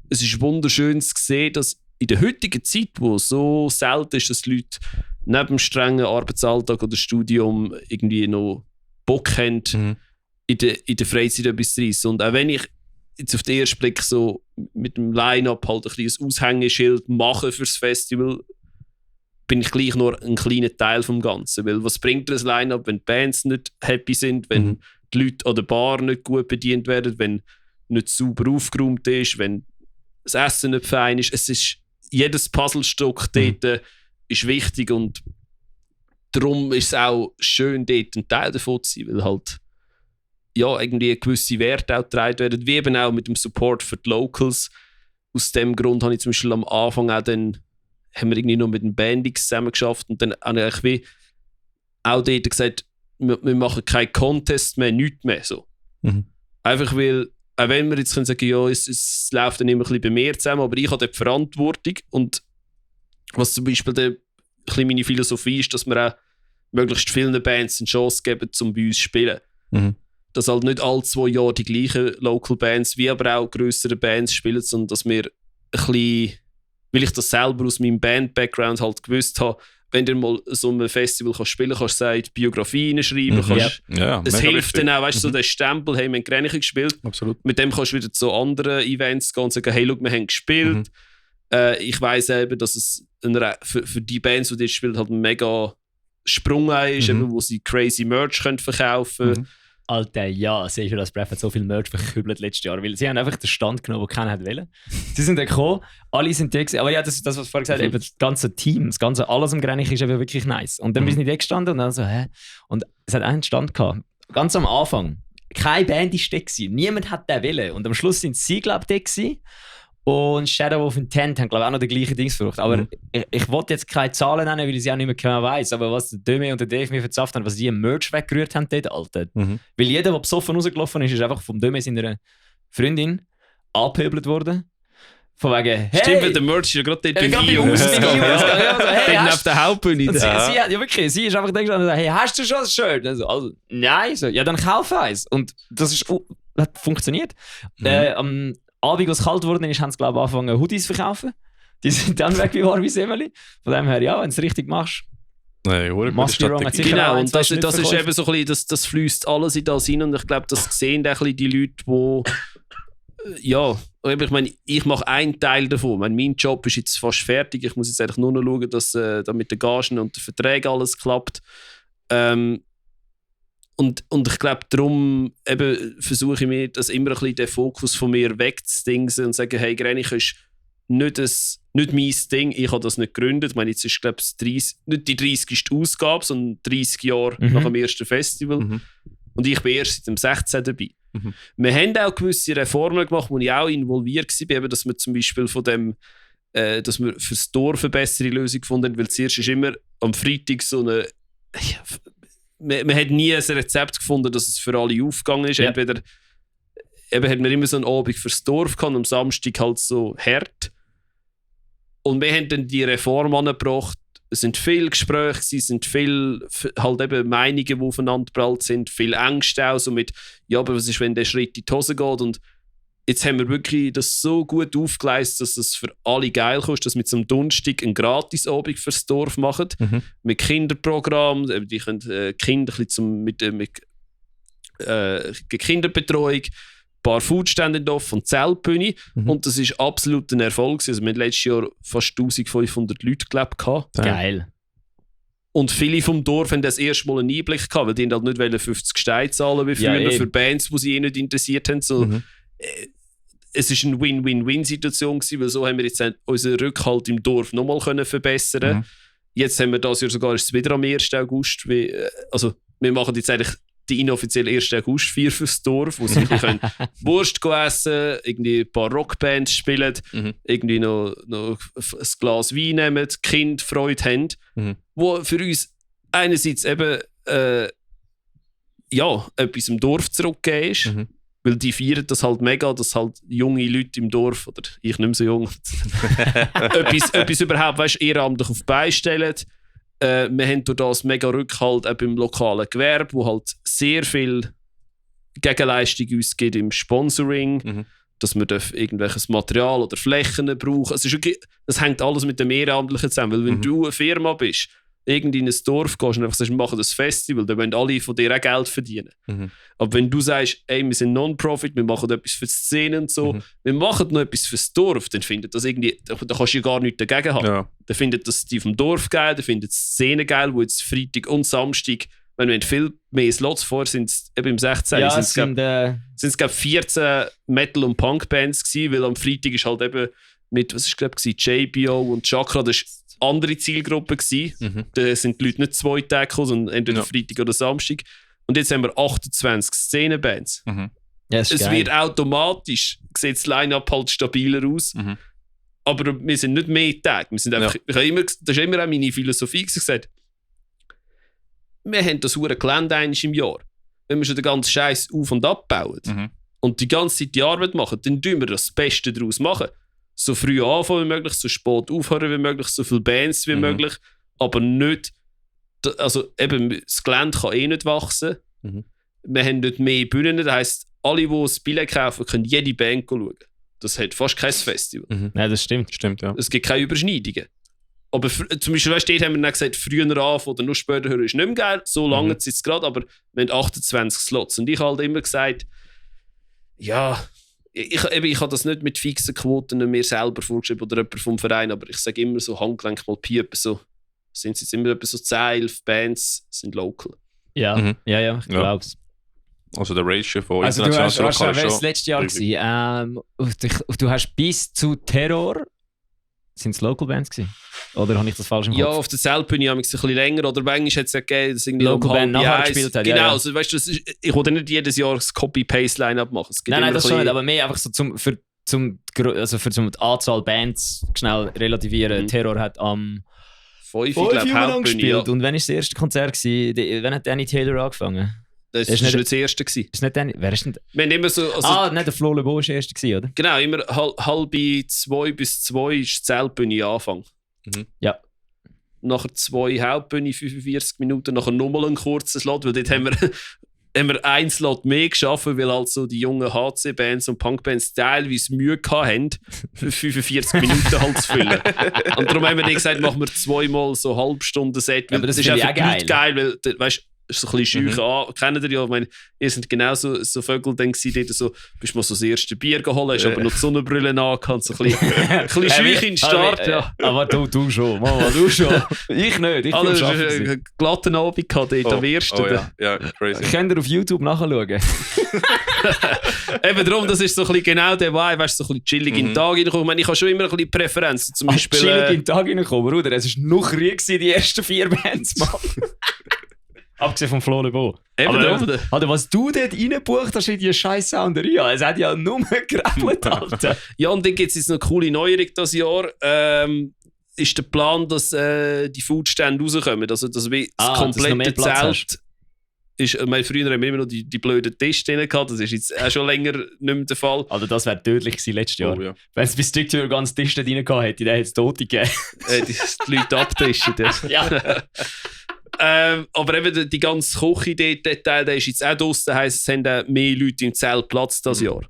es ist wunderschön zu sehen, dass in der heutigen Zeit, wo es so selten ist, dass die Leute neben dem strengen Arbeitsalltag oder Studium irgendwie noch Bock haben, in der Freizeit etwas zu reissen. Und auch wenn ich jetzt auf den ersten Blick so mit dem Line-Up halt ein kleines Aushängeschild mache fürs Festival, bin ich gleich nur ein kleiner Teil vom Ganzen. Weil was bringt das Line-Up, wenn die Bands nicht happy sind, wenn die Leute an der Bar nicht gut bedient werden, wenn nicht sauber aufgeräumt ist, wenn das Essen nicht fein ist. Es ist jedes Puzzlestück dort ist wichtig und darum ist es auch schön, dort ein Teil davon zu sein, weil halt irgendwie gewisse Werte auch getragen werden, wie eben auch mit dem Support für die Locals. Aus dem Grund habe ich zum Beispiel am Anfang auch dann, haben wir irgendwie noch mit den Bandix zusammen geschafft und dann habe ich wie auch dort gesagt, wir machen keinen Contest mehr, nichts mehr. So. Einfach weil, auch wenn wir jetzt können sagen, ja, es läuft dann immer ein bisschen bei mir zusammen, aber ich habe die Verantwortung und was zum Beispiel ein bisschen meine Philosophie ist, dass wir auch möglichst vielen Bands eine Chance geben, um bei uns zu spielen. Dass halt nicht alle 2 Jahre die gleichen Local Bands, wie aber auch grössere Bands spielen, sondern dass wir ein bisschen, weil ich das selber aus meinem Band-Background halt gewusst habe, wenn du mal so ein Festival spielen kannst, du die Biografie reinschreiben, es hilft dann auch, weißt du, so der Stempel, hey, wir haben Grenchen gespielt.
Absolut.
Mit dem kannst du wieder zu anderen Events gehen und sagen, hey, schau, wir haben gespielt. Ich weiss eben, dass es für die Bands, die dort spielen, halt ein mega Sprung ist, eben, wo sie crazy Merch können verkaufen können.
Alter, ja, sehe ich, dass Breath hat so viel Merch verkübelt letztes Jahr, weil sie haben einfach den Stand genommen, den keiner wollte. Sie sind dann gekommen, alle sind da gewesen. Aber ja, das was du vorhin gesagt hast, eben das ganze Team, das ganze alles am Grenich ist eben wirklich nice. Und dann sind die da gestanden und dann so, hä? Und es hat einen Stand gehabt, ganz am Anfang. Keine Band war da gewesen, niemand hat den wollen. Und am Schluss sind sie, glaube ich, da gewesen. Und Shadow of Intent haben, glaube ich, auch noch die gleichen Dings versucht. Aber ich wollte jetzt keine Zahlen nennen, weil ich sie auch nicht mehr genau weiss. Aber was der Döme und der Dave mir verzapft haben, was die im Merch weggerührt haben dort, Alter. Weil jeder, der besoffen rausgelaufen ist einfach vom Döme seiner Freundin angepöbelt worden. Von wegen, hey!
Stimmt, weil der Merch ist ja gerade dort bei mir ausgegangen. Hey, neben der Hauptbühne.
Sie ist einfach da gestanden und gesagt, hey, hast du schon ein Shirt? Also, nein. So, ja, dann kauf eins. Und das ist, hat funktioniert. Am Abend, als es kalt geworden ist, haben sie, glaube ich, angefangen, Hoodies zu verkaufen. Die sind dann weg wie warme Semmeli. Von dem her, ja, wenn du es richtig machst.
Machst du wrong, genau, und das ist eben so ein bisschen, das fließt alles in das hin. Und ich glaube, das sehen auch ein bisschen die Leute, die ich meine, ich mache einen Teil davon. Mein Job ist jetzt fast fertig. Ich muss jetzt eigentlich nur noch schauen, dass da mit den Gagen und den Verträgen alles klappt. Und ich glaube, darum versuche ich mir das immer ein bisschen den Fokus von mir wegzudingsen und sagen, hey, Grenich ist nicht mein Ding, ich habe das nicht gegründet. Ich meine, jetzt ist, glaube ich, nicht die 30. Ausgabe, sondern 30 Jahre nach dem ersten Festival. Und ich bin erst seit dem 16 dabei. Wir haben auch gewisse Reformen gemacht, wo ich auch involviert war, eben, dass wir zum Beispiel von dem, dass wir für das Dorf eine bessere Lösung gefunden haben, weil zuerst ist immer am Freitag so eine... Man hat nie ein Rezept gefunden, dass es für alle aufgegangen ist. Entweder hat man immer so einen Abend fürs Dorf gehabt, am Samstag halt so hart. Und wir haben dann die Reform angebracht. Es sind viele Gespräche, es sind viele halt eben Meinungen, die aufeinander geprallt sind, viele Ängste auch, so mit, ja, aber was ist, wenn der Schritt in die Hose geht? Und jetzt haben wir wirklich das so gut aufgeleistet, dass es für alle geil ist, dass wir zum Donnerstag einen Gratisabend fürs Dorf machen. Mit Kinderprogramm, die können Kinder mit Kinderbetreuung, ein paar Foodstände im Dorf und Zeltbühne. Und das war absolut ein Erfolg. Also wir hatten letztes Jahr fast 1500 Leute gelebt.
Geil.
Und viele vom Dorf haben das erste Mal einen Einblick gehabt, weil die halt nicht 50 Steine zahlen wie früher für Bands, die sie nicht interessiert haben. So, es war eine Win-Win-Win-Situation gewesen, weil so haben wir jetzt unseren Rückhalt im Dorf nochmal verbessern. Jetzt haben wir das Jahr sogar ist es wieder am 1. August. Also wir machen jetzt eigentlich die inoffizielle 1. August-Feier fürs Dorf, wo sie können Wurst essen, irgendwie ein paar Rockbands spielen, irgendwie noch ein Glas Wein nehmen, die Kinder Freude haben. Wo für uns einerseits eben etwas im Dorf zurückgegeben ist, weil die feiern das halt mega, dass halt junge Leute im Dorf, oder ich nicht mehr so jung, etwas überhaupt ehrenamtlich auf die Beine stellen. Wir haben durch das mega Rückhalt auch beim lokalen Gewerbe, wo halt sehr viel Gegenleistung uns gibt im Sponsoring, dass wir irgendwelches Material oder Flächen brauchen. Also das hängt alles mit dem Ehrenamtlichen zusammen, weil wenn du eine Firma bist, irgendwie in ein Dorf gehst und einfach sagst, wir machen das Festival, dann wollen alle von dir auch Geld verdienen. Aber wenn du sagst, ey, wir sind Non-Profit, wir machen etwas für die Szene und so, wir machen noch etwas fürs Dorf, dann findet das irgendwie, da kannst du ja gar nichts dagegen haben. Ja. Dann findet das die vom Dorf geil, dann findet die Szene geil, wo jetzt Freitag und Samstag, wenn wir viel mehr Slots vor sind, eben im 16.
Ja,
sind es 14 Metal- und Punk-Bands gewesen, weil am Freitag ist halt eben mit, was ist glaube ich, JBO und Chakra, das ist andere Zielgruppe gewesen. Da sind die Leute nicht 2 Tage gekommen, sondern entweder Freitag oder Samstag. Und jetzt haben wir 28 Szenenbands.
Ja,
es wird automatisch, sieht das Line-Up halt stabiler aus. Aber wir sind nicht mehr Tage. Wir sind einfach, das ist immer auch meine Philosophie gesagt. Wir haben das hure Gelände einmal im Jahr. Wenn wir schon den ganzen Scheiß auf- und abbauen und die ganze Zeit die Arbeit machen, dann tun wir das Beste daraus machen. So früh anfangen wie möglich, so spät aufhören wie möglich, so viele Bands wie möglich, aber nicht, also eben, das Gelände kann nicht wachsen. Wir haben nicht mehr Bühnen, das heisst, alle, die das Billett kaufen, können jede Band schauen. Das hat fast kein Festival.
Ja, das stimmt.
Ja.
Es gibt keine Überschneidungen. Aber zum Beispiel, weißt du, haben wir dann gesagt, früher anfangen oder nur später hören ist nicht mehr geil, so lange ist es gerade, aber wir haben 28 Slots. Und ich habe halt immer gesagt, ja, ich habe das nicht mit fixen Quoten mir selber vorgeschrieben oder jemand vom Verein, aber ich sage immer so Handgelenk mal Pi, so, sind es jetzt immer etwa so 10, 11 Bands sind local.
Ja, ich glaube es.
Also der Ratio von
also
international
du hast das letzte Jahr gewesen. Du hast bis zu Terror, sind es Local Bands gewesen? Oder habe ich das falsch im Kopf?
Ja, auf der Zeltbühne habe ich es ein bisschen länger, oder manchmal hat es ja gegeben, dass irgendwie
Local Band nachher gespielt hat.
Genau,
ja.
also weißt du, ich wollte nicht jedes Jahr das Copy-Paste-Line-Up machen.
Nein, das schon nicht, aber mehr einfach so für die Anzahl Bands schnell relativieren. Terror hat am
5
gespielt. Ja. Und wann war das erste Konzert gewesen? Wann hat Danny Taylor angefangen?
Das war nicht das erste.
Ist nicht Danny? Wer ist denn?
Wir haben immer so, also,
nicht der Flo Le Beau war der erste gewesen, oder?
Genau, immer 1:30 bis 2 ist die Zeltbühne Anfang.
Ja.
Nachher 2 Hauptbühne, 45 Minuten, nachher nochmal einen kurzen Slot, weil dort haben wir einen Slot mehr geschaffen, weil halt so die jungen HC-Bands und Punk-Bands teilweise Mühe hatten, für 45 Minuten halt zu füllen. Und darum haben wir dann gesagt, machen wir 2-mal so eine halbe Stunde Set, weil
aber das
ist einfach
nicht
geil, weil, weißt, ist so ein bisschen schüch kennt ihr ja, ich meine, ihr seid genau so Vögel dann gewesen, dort so, bist mal so das erste Bier geholt, hast aber noch die Sonnenbrille angehabt, so ein bisschen schüch in den Start, ja.
Aber du schon, Mama, du schon. Ich nicht, ich
also, einen glatten Abend gehabt dort am ersten.
Ja, crazy.
Könnt ihr auf YouTube nachschauen?
Eben darum, das ist so ein bisschen genau der Vibe, weißt du, so ein bisschen chillig in den Tag reinkommen. Ich meine, ich habe schon immer ein bisschen Präferenzen, zum Beispiel...
Chillig in den Tag reinkommen, Bruder, es war noch Krieg die ersten 4 Bands, Mann. Abgesehen vom Flo Le Beau. Aber was du dort reingebucht hast in die scheiß Sounderia, es hat ja nur gerappelt, Alter.
Ja, und dann gibt es jetzt noch eine coole Neuerung dieses Jahr. Ist der Plan, dass die Foodstände rauskommen. Also, dass das komplette Zelt ist. Früher haben wir immer noch die blöden Tische drin gehabt. Das ist jetzt auch schon länger nicht mehr der Fall.
Also, das wäre tödlich gewesen letztes Jahr.
Ja.
Wenn es bis Stücktür ganz Tisch drin gehabt hätte, dann hätte es Tote gegeben.
Die Leute abtischen.
Ja.
Aber eben die ganze Küche-Detail, der ist jetzt auch draussen, heisst, es haben auch mehr Leute im Zelt Platz dieses Jahr.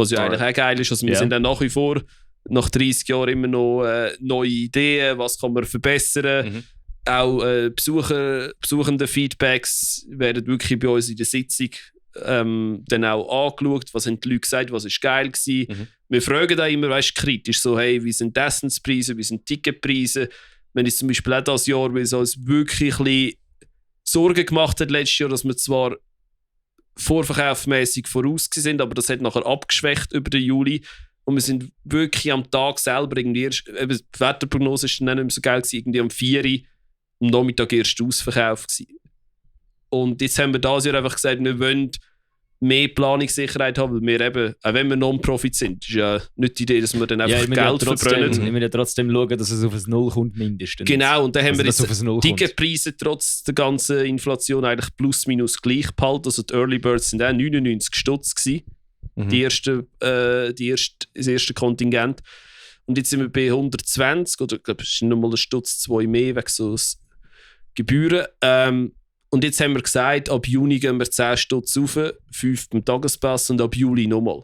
Was ja eigentlich auch geil ist. Also wir sind dann nach wie vor, nach 30 Jahren immer noch neue Ideen, was kann man verbessern. Auch besuchende Feedbacks werden wirklich bei uns in der Sitzung dann auch angeschaut, was haben die Leute gesagt, was ist geil gewesen. Wir fragen da immer, kritisch, so hey, wie sind die Essenspreise, wie sind die Ticketpreise. Wenn ich zum Beispiel auch das Jahr, weil es uns wirklich ein bisschen Sorgen gemacht hat letztes Jahr, dass wir zwar vorverkaufsmäßig voraus sind, aber das hat nachher abgeschwächt über den Juli. Und wir sind wirklich am Tag selber irgendwie erst, die Wetterprognose war dann nicht mehr so geil gewesen, irgendwie um 4 Uhr am Nachmittag erst ausverkauft gewesen. Und jetzt haben wir dieses Jahr einfach gesagt, wir wollen mehr Planungssicherheit haben, weil wir eben, auch wenn wir Non-Profit sind, ist ja nicht die Idee, dass wir dann einfach Geld verbrennen.
Wir müssen ja trotzdem schauen, dass es auf ein Null kommt mindestens.
Genau, und dann haben wir jetzt Ticketpreise trotz der ganzen Inflation eigentlich plus minus gleich behalten. Also die Early Birds sind auch 99 Stutz gewesen, das erste Kontingent. Und jetzt sind wir bei 120, oder ich glaube, es ist nochmal ein Stutz 2 mehr wegen so Gebühren. Und jetzt haben wir gesagt, ab Juni gehen wir 10 Stutz rauf, 5 beim Tagespass und ab Juli nochmal.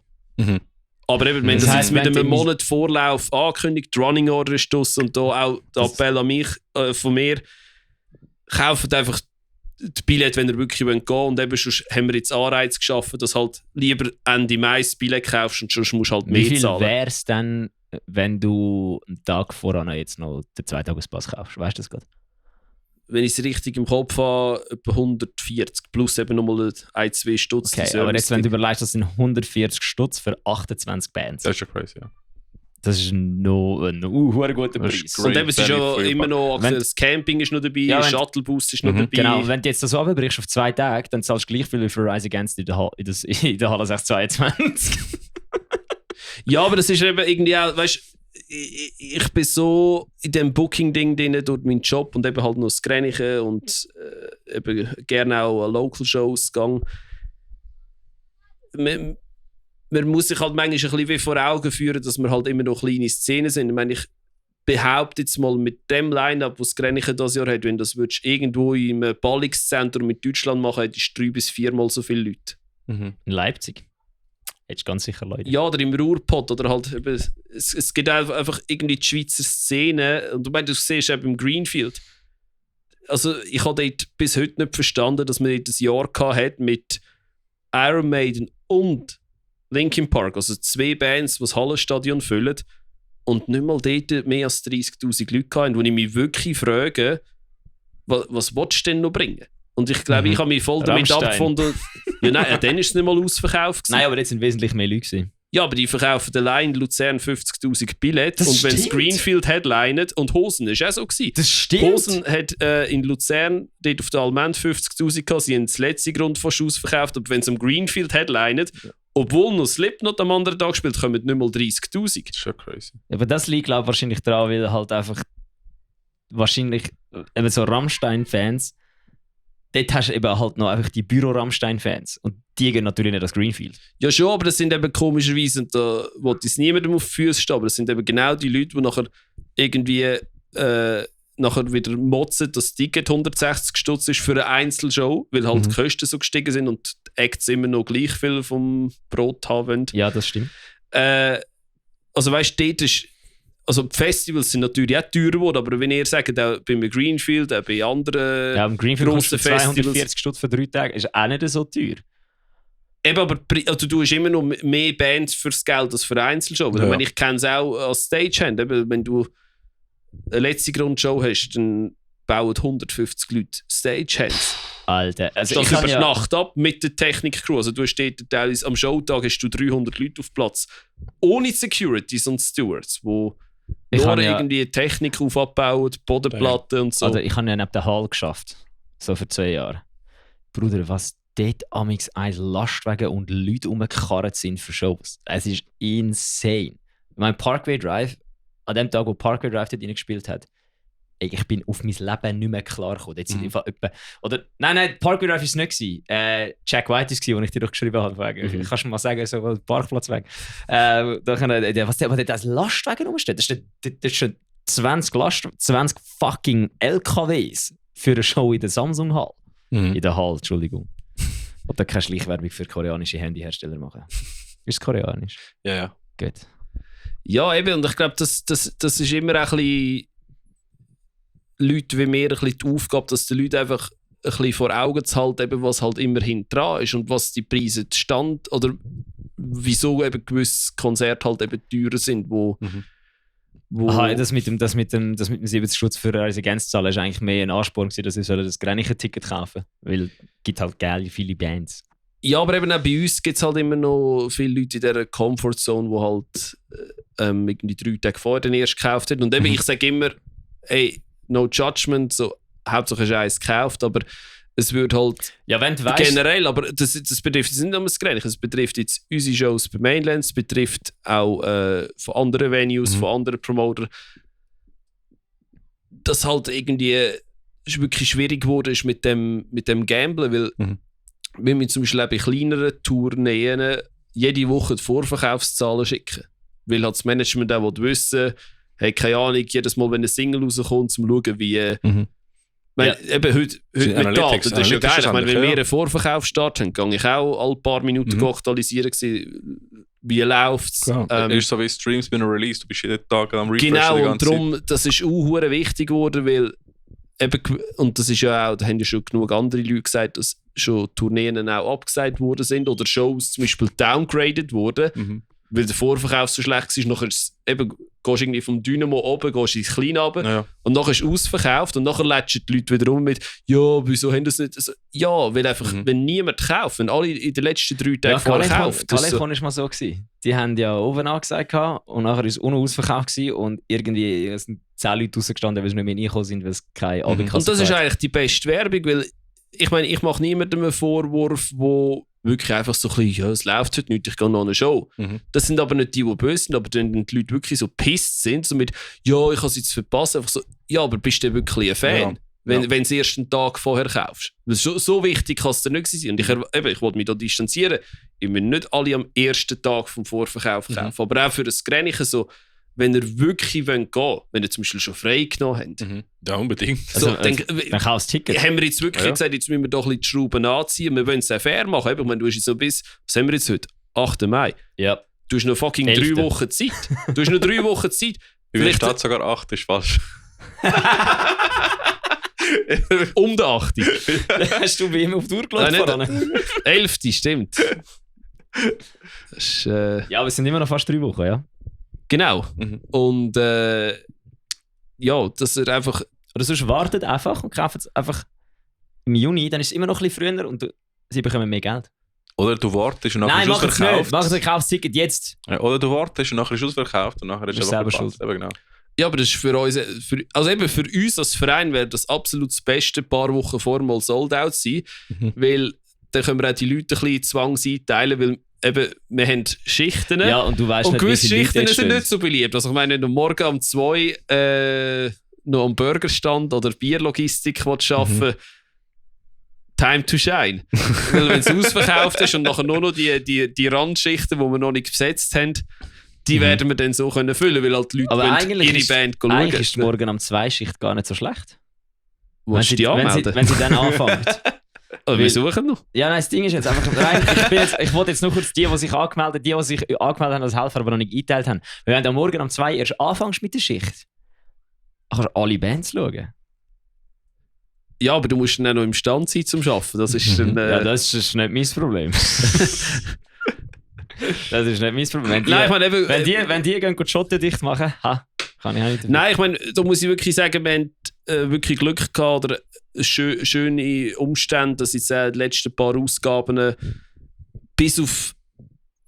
Aber eben, wenn das jetzt mit einem Monat Vorlauf angekündigt, Running Order ist das und da auch der Appell an mich, von mir, kauft einfach die Billett, wenn ihr wirklich gehen wollt. Und eben sonst haben wir jetzt Anreiz geschaffen, dass halt lieber Ende Mai das Billett kaufst und sonst musst du halt mehr zahlen. Wie viel
wäre es denn, wenn du einen Tag voran jetzt noch den 2-Tages-Pass kaufst? Weißt du das gerade?
Wenn ich es richtig im Kopf habe, etwa 140 plus eben nochmal 1-2 Stutz.
Okay, aber jetzt, wenn du überlegst, das sind 140 Stutz für 28 Bands.
Das ist ja crazy, ja.
Das ist noch ein guter Preis.
Und eben, es ist ja immer noch, das Camping ist noch dabei, der Shuttlebus ist noch dabei.
Genau, und wenn du jetzt das runterbrichst auf 2 Tage, dann zahlst du gleich viel wie für Rise Against in der Halle 622.
Ja, aber das ist eben irgendwie auch, weißt du, ich bin so in dem Booking-Ding drin durch meinen Job und eben halt noch das Grenchen und eben gerne auch an Local-Shows gegangen. Man muss sich halt manchmal ein bisschen wie vor Augen führen, dass wir halt immer noch kleine Szenen sind. Ich meine, ich behaupte jetzt mal mit dem Line-Up, was das Grenchen dieses Jahr hat, wenn das würdest irgendwo im Ballungszentrum mit Deutschland machen, hättest du 3 bis 4 Mal so viele Leute.
In Leipzig? Hättest du ganz sicher Leute.
Ja, oder im Ruhrpott oder halt eben, es gibt einfach irgendwie die Schweizer Szene und du siehst eben im Greenfield. Also ich habe dort bis heute nicht verstanden, dass man dort ein Jahr hatte mit Iron Maiden und Linkin Park, also 2 Bands, die das Hallenstadion füllen und nicht mal dort mehr als 30'000 Leute hatten, wo ich mich wirklich frage, was willst du denn noch bringen? Und ich glaube, ich habe mich voll damit abgefunden. Ja, nein, dann war es nicht mal ausverkauft gewesen.
Nein, aber jetzt sind wesentlich mehr Leute gewesen.
Ja, aber die verkaufen allein in Luzern 50'000 Billette. Und wenn es Greenfield headlinet und Hosen ist auch so gewesen.
Das stimmt.
Hosen hat in Luzern dort auf der Almend 50'000 gehabt. Sie haben das letzte Grund fast ausverkauft. Aber wenn es am Greenfield headlinet, obwohl noch Slipknot am anderen Tag spielt, kommen nicht mal 30'000. Das
ist schon crazy.
Aber das liegt, glaube ich, wahrscheinlich daran, weil halt einfach wahrscheinlich eben so Rammstein-Fans, dort hast du eben halt noch einfach die Büro-Rammstein-Fans. Und die gehen natürlich nicht das Greenfield.
Ja schon, aber das sind eben komischerweise, und da wollte es niemandem auf die Füße stehen, aber das sind eben genau die Leute, die nachher irgendwie nachher wieder motzen, dass das Ticket 160 Stutz ist für eine Einzelshow, weil halt die Kosten so gestiegen sind und die Acts immer noch gleich viel vom Brot haben.
Ja, das stimmt.
Also weißt du, dort ist... Also die Festivals sind natürlich auch teurer geworden, aber wenn ihr sagt, auch bei Greenfield, auch bei anderen
am Greenfield grossen Festivals... 240 Stutz für 3 Tage ist auch nicht so teuer.
Eben, aber also, du hast immer noch mehr Bands fürs Geld als für eine Einzelshow. Ja. Ich kenne es auch als Stagehand. Wenn du eine letzte Grundshow hast, dann bauen 150 Leute Stagehands.
Alter,
also das über die Nacht ab mit der Technik-Crew. Also du hast dort, am Showtag hast du 300 Leute auf Platz. Ohne Securities und Stewards, wo nur irgendwie Technik aufbauen, Bodenplatten und so.
Also ich habe ja neben der Hall geschafft. So für 2 Jahre. Bruder, was dort amix ein Lastwagen und Leute rumgekarrt sind für Shows. Es ist insane. Mein Parkway Drive, an dem Tag, wo Parkway Drive dort reingespielt hat, ich bin auf mein Leben nicht mehr klar gekommen. Jetzt sind einfach etwa, oder, nein, Parkway Drive war es nicht. Jack White war es, den ich dir doch geschrieben habe. Kannst du mal sagen, so Parkplatz weg. Was der als Lastwagen rumsteht, das ist schon 20 fucking LKWs für eine Show in der Samsung Hall. In der Hall, Entschuldigung. Ich wollte keine Schleichwerbung für koreanische Handyhersteller machen. Ist es koreanisch?
Ja.
Gut.
Ja, eben, und ich glaube, das ist immer ein bisschen Leute wie mir ein bisschen die Aufgabe, dass die Leute einfach ein bisschen vor Augen zu halten, eben, was halt immerhin dran ist und was die Preise stand oder wieso eben gewisse Konzerte halt eben teurer sind, wo
Aha, das mit dem 70 Stutz für Residenz zahlen ist eigentlich mehr ein Ansporn gewesen, dass ich das gleiche Ticket kaufen soll, weil es gibt halt geile viele Bands.
Ja, aber eben auch bei uns gibt es halt immer noch viele Leute in dieser Comfortzone, die halt irgendwie 3 Tage vorher den erst gekauft haben. Und eben, ich sage immer, hey, no judgment, so, Hauptsache ist eins gekauft, aber es wird halt
ja, wenn du weißt,
generell, aber das betrifft jetzt nicht nur das Gleiche, es betrifft jetzt unsere Shows bei Mainland, es betrifft auch von anderen Venues, von anderen Promotern, dass halt irgendwie wirklich schwierig geworden ist mit dem Gamblen, weil wenn wir zum Beispiel auch bei kleineren Tourneen jede Woche die Vorverkaufszahlen schicken, weil halt das Management auch wissen, hey, keine Ahnung, jedes Mal, wenn eine Single rauskommt, zum schauen, wie eben heute mit Daten, das ist ja geil. Ich meine, wenn wir einen Vorverkaufsstart haben, gehe ich auch alle paar Minuten aktualisieren, wie läuft es.
Ist so wie Streams bei einer Release, du bist jeden Tag am Refresh.
Genau, und darum, das ist auch wichtig geworden, weil eben, und das ist ja auch, da haben ja schon genug andere Leute gesagt, dass schon Tourneen auch abgesagt worden sind oder Shows zum Beispiel downgraded wurden, weil der Vorverkauf so schlecht war. Nachher ist eben, gehst irgendwie vom Dynamo oben, gehst ins Kleine runter und nachher ist es ausverkauft und nachher lätschen die Leute wieder rum mit «Ja, wieso haben das nicht?» also, ja, weil einfach, wenn niemand kauft, wenn alle in den letzten 3 Tagen vorher kaufen.
Califon war mal so gewesen. Die haben ja oben angesagt und nachher war es unten ausverkauft gewesen und irgendwie sind 10 Leute rausgestanden, weil sie nicht mehr reingekommen sind, weil es keine Abendkasse
Und das ist eigentlich die beste Werbung, weil ich meine, ich mache niemandem einen Vorwurf, wo wirklich einfach so ein bisschen, ja, es läuft heute nicht, ich gehe noch an eine Show. Das sind aber nicht die böse sind, aber wenn die Leute wirklich so pisst sind, so mit, ja, ich habe es jetzt verpasst, einfach so, ja, aber bist du wirklich ein Fan? Wenn du es erst einen Tag vorher kaufst. So wichtig kann es dir nicht sein. Und ich wollte mich da distanzieren. Ich will nicht alle am ersten Tag vom Vorverkauf kaufen. Aber auch für das Grenchen so, wenn ihr wirklich gehen wollt, wenn ihr zum Beispiel schon frei genommen habt.
Ja, unbedingt.
Also, dann kaufst du das Ticket.
Haben wir jetzt wirklich gesagt, jetzt müssen wir doch ein bisschen die Schrauben anziehen. Wir wollen es sehr fair machen. Ich meine, du hast so bis, was haben wir jetzt heute? 8. Mai.
Ja.
Du hast noch fucking 3 Wochen Zeit. Du hast noch 3 Wochen Zeit.
Vielleicht steht sogar 8, ist falsch.
Um den 8.
Hast du bei ihm auf die Uhr geschaut?
11. stimmt. Das ist,
ja, aber es sind immer noch fast 3 Wochen, ja.
Genau. Und ja, dass er einfach...
Oder sonst wartet einfach und kauft es einfach im Juni, dann ist es immer noch ein bisschen früher und sie bekommen mehr Geld.
Oder du wartest und nachher ist es ausverkauft.
Nein, mach es kaufst das Ticket jetzt.
Ja, oder du wartest und nachher ist es ausverkauft und nachher ist es
selber schuld.
Genau.
Ja, aber das ist für uns, also eben für uns als Verein wäre das absolut das Beste, ein paar Wochen vor mal sold out sein, weil dann können wir auch die Leute ein bisschen Zwang einteilen, weil eben, wir haben Schichten.
Ja, und du weißt
und
nicht,
gewisse Schichten sind
stehen.
nicht so beliebt. Also ich meine, wenn du morgen um 2 noch am Burgerstand oder Bierlogistik arbeiten, time to shine. Weil wenn es ausverkauft ist und nachher nur noch die Randschichten, die wir noch nicht besetzt haben, die werden wir dann so können füllen, weil halt die Leute ihre Band schauen.
Eigentlich ist morgen am 2-Schicht gar nicht so schlecht.
Willst du die anmelden?
Wenn sie dann anfängt.
Oder wir suchen noch.
Ja, nein, das Ding ist jetzt einfach rein. Ich wollte jetzt nur kurz die sich angemeldet haben als Helfer, aber noch nicht eingeteilt haben. Wenn du am Morgen um 2 erst anfängst mit der Schicht, kannst du alle Bands schauen.
Ja, aber du musst dann auch noch im Stand sein zum Arbeiten. Das ist dann,
ja, das ist nicht mein Problem. Das ist nicht mein Problem. Wenn die gehen Schotten dicht machen, kann ich auch nicht.
Nein, ich meine, da muss ich wirklich sagen, wir haben wirklich Glück gehabt oder schöne Umstände, dass jetzt die letzten paar Ausgaben bis auf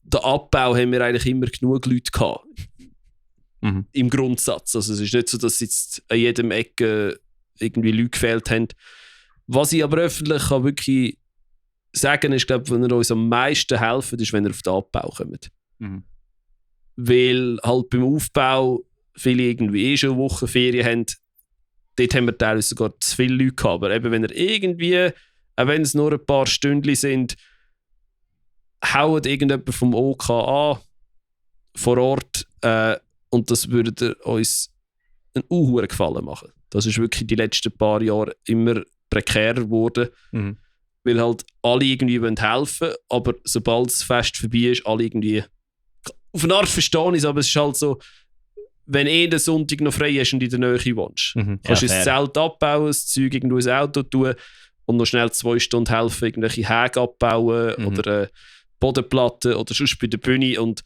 den Abbau haben wir eigentlich immer genug Leute gehabt. Im Grundsatz. Also es ist nicht so, dass jetzt an jedem Ecke irgendwie Leute gefehlt haben. Was ich aber öffentlich kann wirklich sagen ist, glaube, wenn ihr uns am meisten helfen, ist, wenn ihr auf den Abbau kommt. Weil halt beim Aufbau viele irgendwie schon Wochenferien haben. Dort haben wir teilweise sogar zu viele Leute gehabt. Aber eben, wenn ihr irgendwie, auch wenn es nur ein paar Stündchen sind, haut irgendjemand vom OK an vor Ort und das würde uns einen unhuren Gefallen machen. Das ist wirklich die letzten paar Jahre immer prekärer geworden. Weil weil halt alle irgendwie helfen wollen, aber sobald das Fest vorbei ist, alle irgendwie auf eine Art verstehen ist, aber es ist halt so, wenn den Sonntag noch frei hast und in der Nähe wohnst, kannst du das Zelt abbauen, das Zeug irgendwo ins Auto tun und noch schnell 2 Stunden helfen, irgendwelche Häge abbauen oder Bodenplatten oder sonst bei der Bühne. Und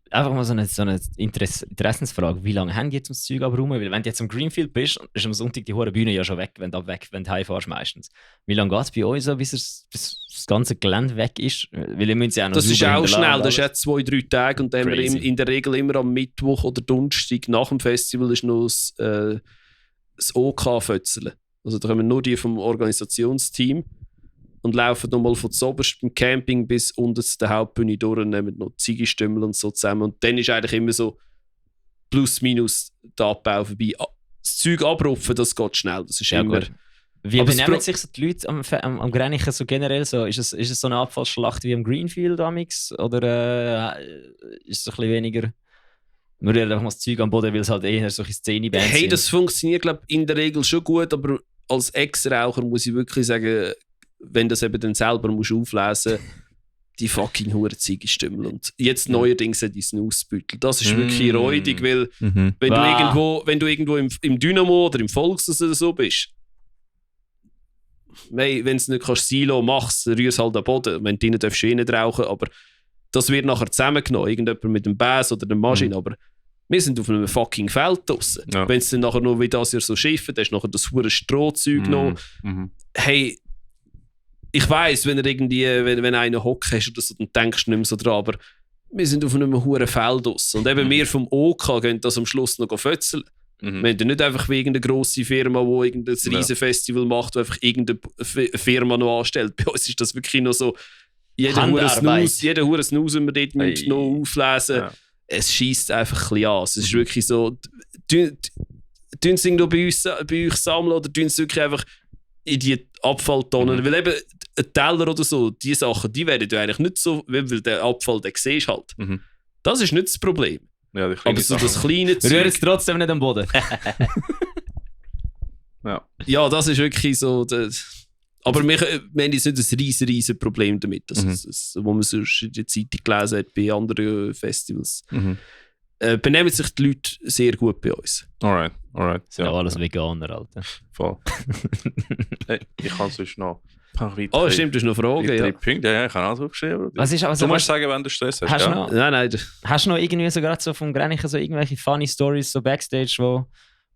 einfach mal so eine Interessensfrage. Wie lange haben die jetzt das Zeug abräumen? Weil wenn du jetzt am Greenfield bist, ist am Sonntag die hohe Bühne ja schon weg, wenn du heimfährst meistens. Wie lange geht es bei euch so, bis das ganze Gelände weg ist? Weil ihr müsst ja auch noch
das ist auch schnell, das ist jetzt 2-3 Tage und dann haben wir in der Regel immer am Mittwoch oder Donnerstag nach dem Festival ist noch das OK-Fötzeln. Also da kommen nur die vom Organisationsteam und laufen nochmal von zuoberst beim Camping bis unten zu der Hauptbühne durch und nehmen noch Ziegestümmel und so zusammen. Und dann ist eigentlich immer so plus minus der Abbau vorbei. Das Zeug abrupfen, das geht schnell. Das ist immer...
Gut. Wie benehmen sich so die Leute am Grenichen so generell? So? Ist es so eine Abfallschlacht wie am Greenfield amix? Oder ist es ein bisschen weniger... Wir reden einfach mal das Zeug am Boden, weil es halt eher solche Szene-Bands sind.
Hey, das funktioniert, glaube ich, in der Regel schon gut, aber als Ex-Raucher muss ich wirklich sagen, wenn das eben dann selber musst auflesen, die fucking Huren-Ziegestümmel. Und jetzt neuerdings die Snooze-Beutel. Das ist wirklich räudig, weil wenn du irgendwo im Dynamo oder im Volks oder so bist, wenn du es nicht kannst Silo machst, rührst halt am Boden. Wenn du darfst du nicht rauchen, aber das wird nachher zusammengenommen. Irgendjemand mit dem Bass oder der Maschine, aber wir sind auf einem fucking Feld draussen. Ja. Wenn es dann nachher noch wie das hier so schiffen, dann hast du nachher das hure Strohzeug noch. Hey, ich weiss, wenn einer hockt hast oder so, dann denkst du nicht mehr so dran, aber wir sind auf einem hure Feld draussen. Und eben wir vom OK gehen das am Schluss noch fötzeln. Wir haben ja nicht einfach wie irgendeine grosse Firma, die irgendein Riesenfestival macht, die einfach irgendeine Firma noch anstellt. Bei uns ist das wirklich noch so, jeder hure Snooze, den wir dort noch auflesen. Ja. Es scheisst einfach ein bisschen an. Es ist wirklich so, tun sie irgendwo bei euch sammeln oder tun sie wirklich einfach in die Abfalltonnen. Weil eben ein Teller oder so, die Sachen, die werden ja eigentlich nicht so, weil der Abfall, den siehst halt. Das ist nicht das Problem.
Ja,
aber so das kleine
Zeug... Rühren es trotzdem nicht am Boden.
Ja, das ist wirklich so... Aber wir haben jetzt nicht ein riesen Problem damit, wo man sonst in der Zeitung gelesen hat bei anderen Festivals. Benehmen sich die Leute sehr gut bei uns.
Alright.
Ja, alles Veganer, Alter.
Voll. Hey, ich kann sonst noch...
Oh, stimmt, du hast noch Fragen.
Ja, Punkte, ja, ich kann alles aufgeschrieben.
Du
musst sagen, wenn du Stress hast.
Hast
noch,
nein.
Hast du noch irgendwie so gerade so vom Grenichen so irgendwelche funny Stories so Backstage, wo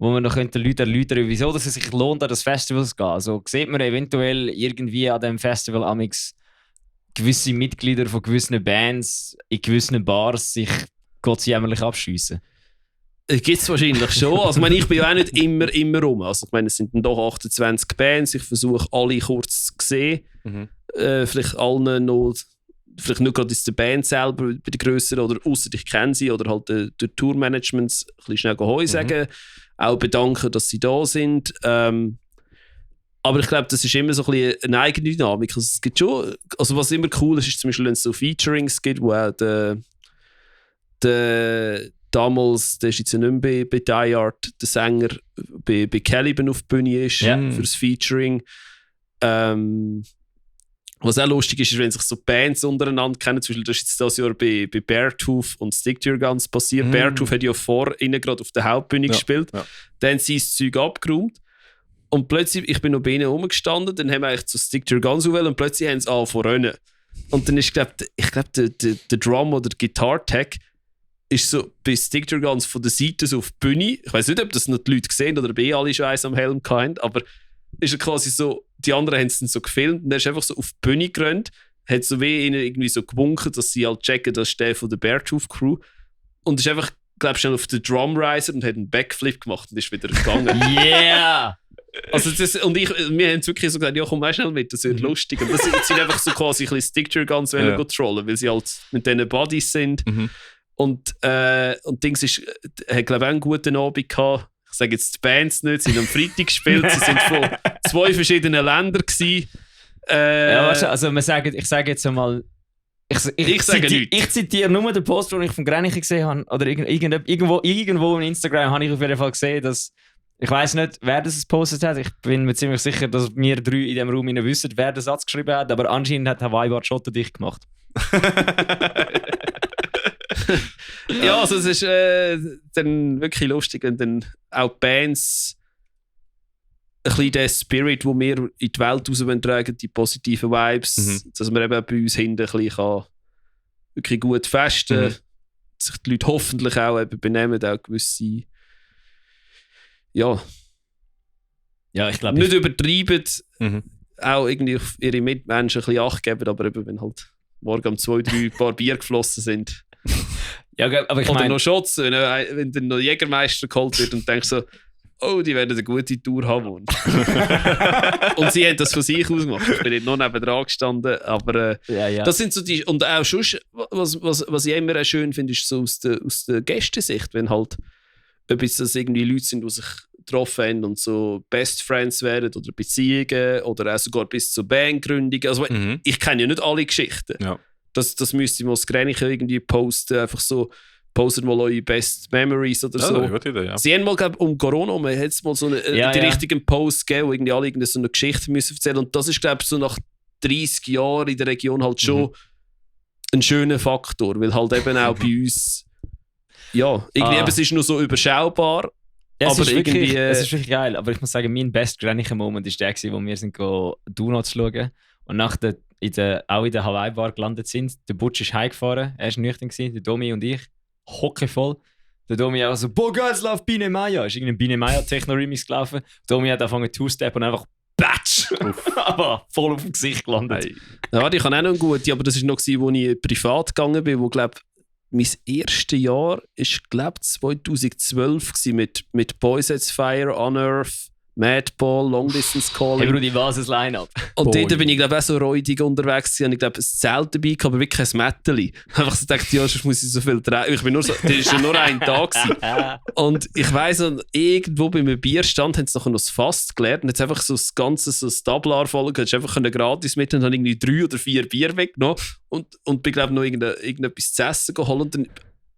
man noch den Leuten erläutern, wieso dass es sich lohnt, an das Festival zu gehen? Also sieht man eventuell irgendwie an dem Festival amix gewisse Mitglieder von gewissen Bands in gewissen Bars sich gottsjämmerlich abschiessen?
Gibt es wahrscheinlich schon. Also, ich bin ja auch nicht immer rum. Also, ich meine, es sind dann doch 28 Bands. Ich versuche, alle kurz zu sehen. Vielleicht allen noch, vielleicht nicht gerade der Band selber bei der grösseren, oder ausser ich kenne sie, oder halt der Tourmanagement ein bisschen schnell Hoi sagen. Auch bedanken, dass sie da sind. Aber ich glaube, das ist immer so ein bisschen eine eigene Dynamik. Also, es gibt schon, also was immer cool ist, ist zum Beispiel, wenn es so Featurings gibt, wo auch damals, der ist jetzt nicht mehr bei Die Hard, der Sänger bei Caliban auf der Bühne ist, für das Featuring. Was auch lustig ist, wenn sich so Bands untereinander kennen. Zum Beispiel, das ist jetzt dieses Jahr bei Beartooth und Stick to Your Guns passiert. Beartooth hat ja vorhin gerade auf der Hauptbühne gespielt. Ja. Dann haben sie das Zeug abgeräumt. Und plötzlich, ich bin noch bei ihnen rumgestanden, dann haben wir eigentlich zu Stick to Your Guns gewählt und plötzlich haben sie angefangen zu rennen. Und dann ist, ich glaube, der Drum oder der Guitar-Tag ist so bei Stick to Your Guns von der Seite so auf die Bühne. Ich weiß nicht, ob das noch die Leute gesehen oder ob alle schon eins am Helm hatten, aber ist er quasi so, die anderen haben es dann so gefilmt und er ist einfach so auf die Bühne gerannt, hat so wie ihnen irgendwie so gewunken, dass sie halt checken, das ist der von der Beartooth Crew und ist einfach, glaube ich, schon auf den Drumriser und hat einen Backflip gemacht und ist wieder gegangen.
Yeah!
Also wir haben wirklich so gesagt, ja komm mal schnell mit, das wird lustig. Und das sind einfach so quasi ein bisschen Stick to Your Guns trollen, weil sie halt mit diesen Buddies sind. Und Dings hat glaube ich auch einen guten Abend gehabt. Ich sage jetzt die Bands nicht, sie haben am Freitag gespielt, sie sind von 2 verschiedenen Ländern gewesen.
Ja, also ich sage jetzt einmal, ich zitiere nur den Post, den ich von Grenichen gesehen habe, oder irgendwo in Instagram habe ich auf jeden Fall gesehen, dass Ich weiss nicht, wer das gepostet hat. Ich bin mir ziemlich sicher, dass wir 3 in diesem Raum nicht wissen, wer den Satz geschrieben hat. Aber anscheinend hat Hawaii Bar Schotter dich gemacht.
Ja, also es ist dann wirklich lustig, wenn dann auch Bands ein bisschen den Spirit, den wir in die Welt raustragen, die positiven Vibes, dass man eben bei uns hinten ein bisschen wirklich gut festen, sich die Leute hoffentlich auch eben benehmen, auch gewisse
Ich glaube,
nicht übertreiben, auch irgendwie auf ihre Mitmenschen ein bisschen Acht geben, aber eben, wenn halt morgen um 2-3 paar Bier geflossen sind.
Ja, aber ich
oder
meine,
noch Shots, wenn dann noch Jägermeister geholt wird und denkst so, oh, die werden eine gute Tour haben. Und sie haben das von sich aus gemacht. Ich bin nicht noch nebendran gestanden, aber das sind so die, und auch schon, was ich immer schön finde, ist so aus der Gästensicht, wenn halt etwas, dass irgendwie Leute sind, die sich getroffen haben und so Best Friends werden oder Beziehungen oder auch sogar bis zur Bandgründung. Also ich kenne ja nicht alle Geschichten. Ja. Das müsste ich mal das Grenchen irgendwie posten, einfach so, postet mal eure Best Memories oder so.
Idee, ja.
Sie haben mal, glaube um Corona, man hat mal so die richtigen Posts gegeben, wo irgendwie alle so eine Geschichte müssen erzählen. Und das ist, glaube ich, so nach 30 Jahren in der Region halt schon ein schöner Faktor, weil halt eben auch bei uns irgendwie eben, es ist nur so überschaubar.
Ja,
aber
es ist wirklich geil. Aber ich muss sagen, mein best Grenchen Moment war der, wo wir sind Donuts schauen und auch in der Hawaii Bar gelandet sind. Der Butch ist heimgefahren, er war nüchtern, der Domi und ich, hockevoll. Der Domi auch so, boah geil, es läuft Biene Maya. Ist irgendein Biene Maya Techno-Remix gelaufen. Domi hat angefangen Two-Step und einfach Batsch! Aber voll auf dem Gesicht gelandet.
Ja, ich habe auch noch einen guten, aber das war noch, als ich privat gegangen bin, wo, glaube mein erstes Jahr war, 2012 mit Boys Sets Fire, Unearth, Madball, Long Distance Calling.
Hey Brudi, was ein Line-Up.
Und dort bin ich, glaube auch so räudig unterwegs gewesen. Und ich glaube, ein Zelt dabei gehabt, aber wirklich kein Mätteli. Einfach so gedacht, ja, sonst muss ich so viel drehen. Ich bin nur so, das war ja nur ein Tag gewesen. Und ich weiss noch, irgendwo bei einem Bierstand haben sie noch das Fass geleert und jetzt einfach so das Ganze, so das Tablar voll, du einfach gratis mit und dann irgendwie 3 oder 4 Bier weggenommen und bin, glaube noch irgendetwas zu essen geholt. Und dann,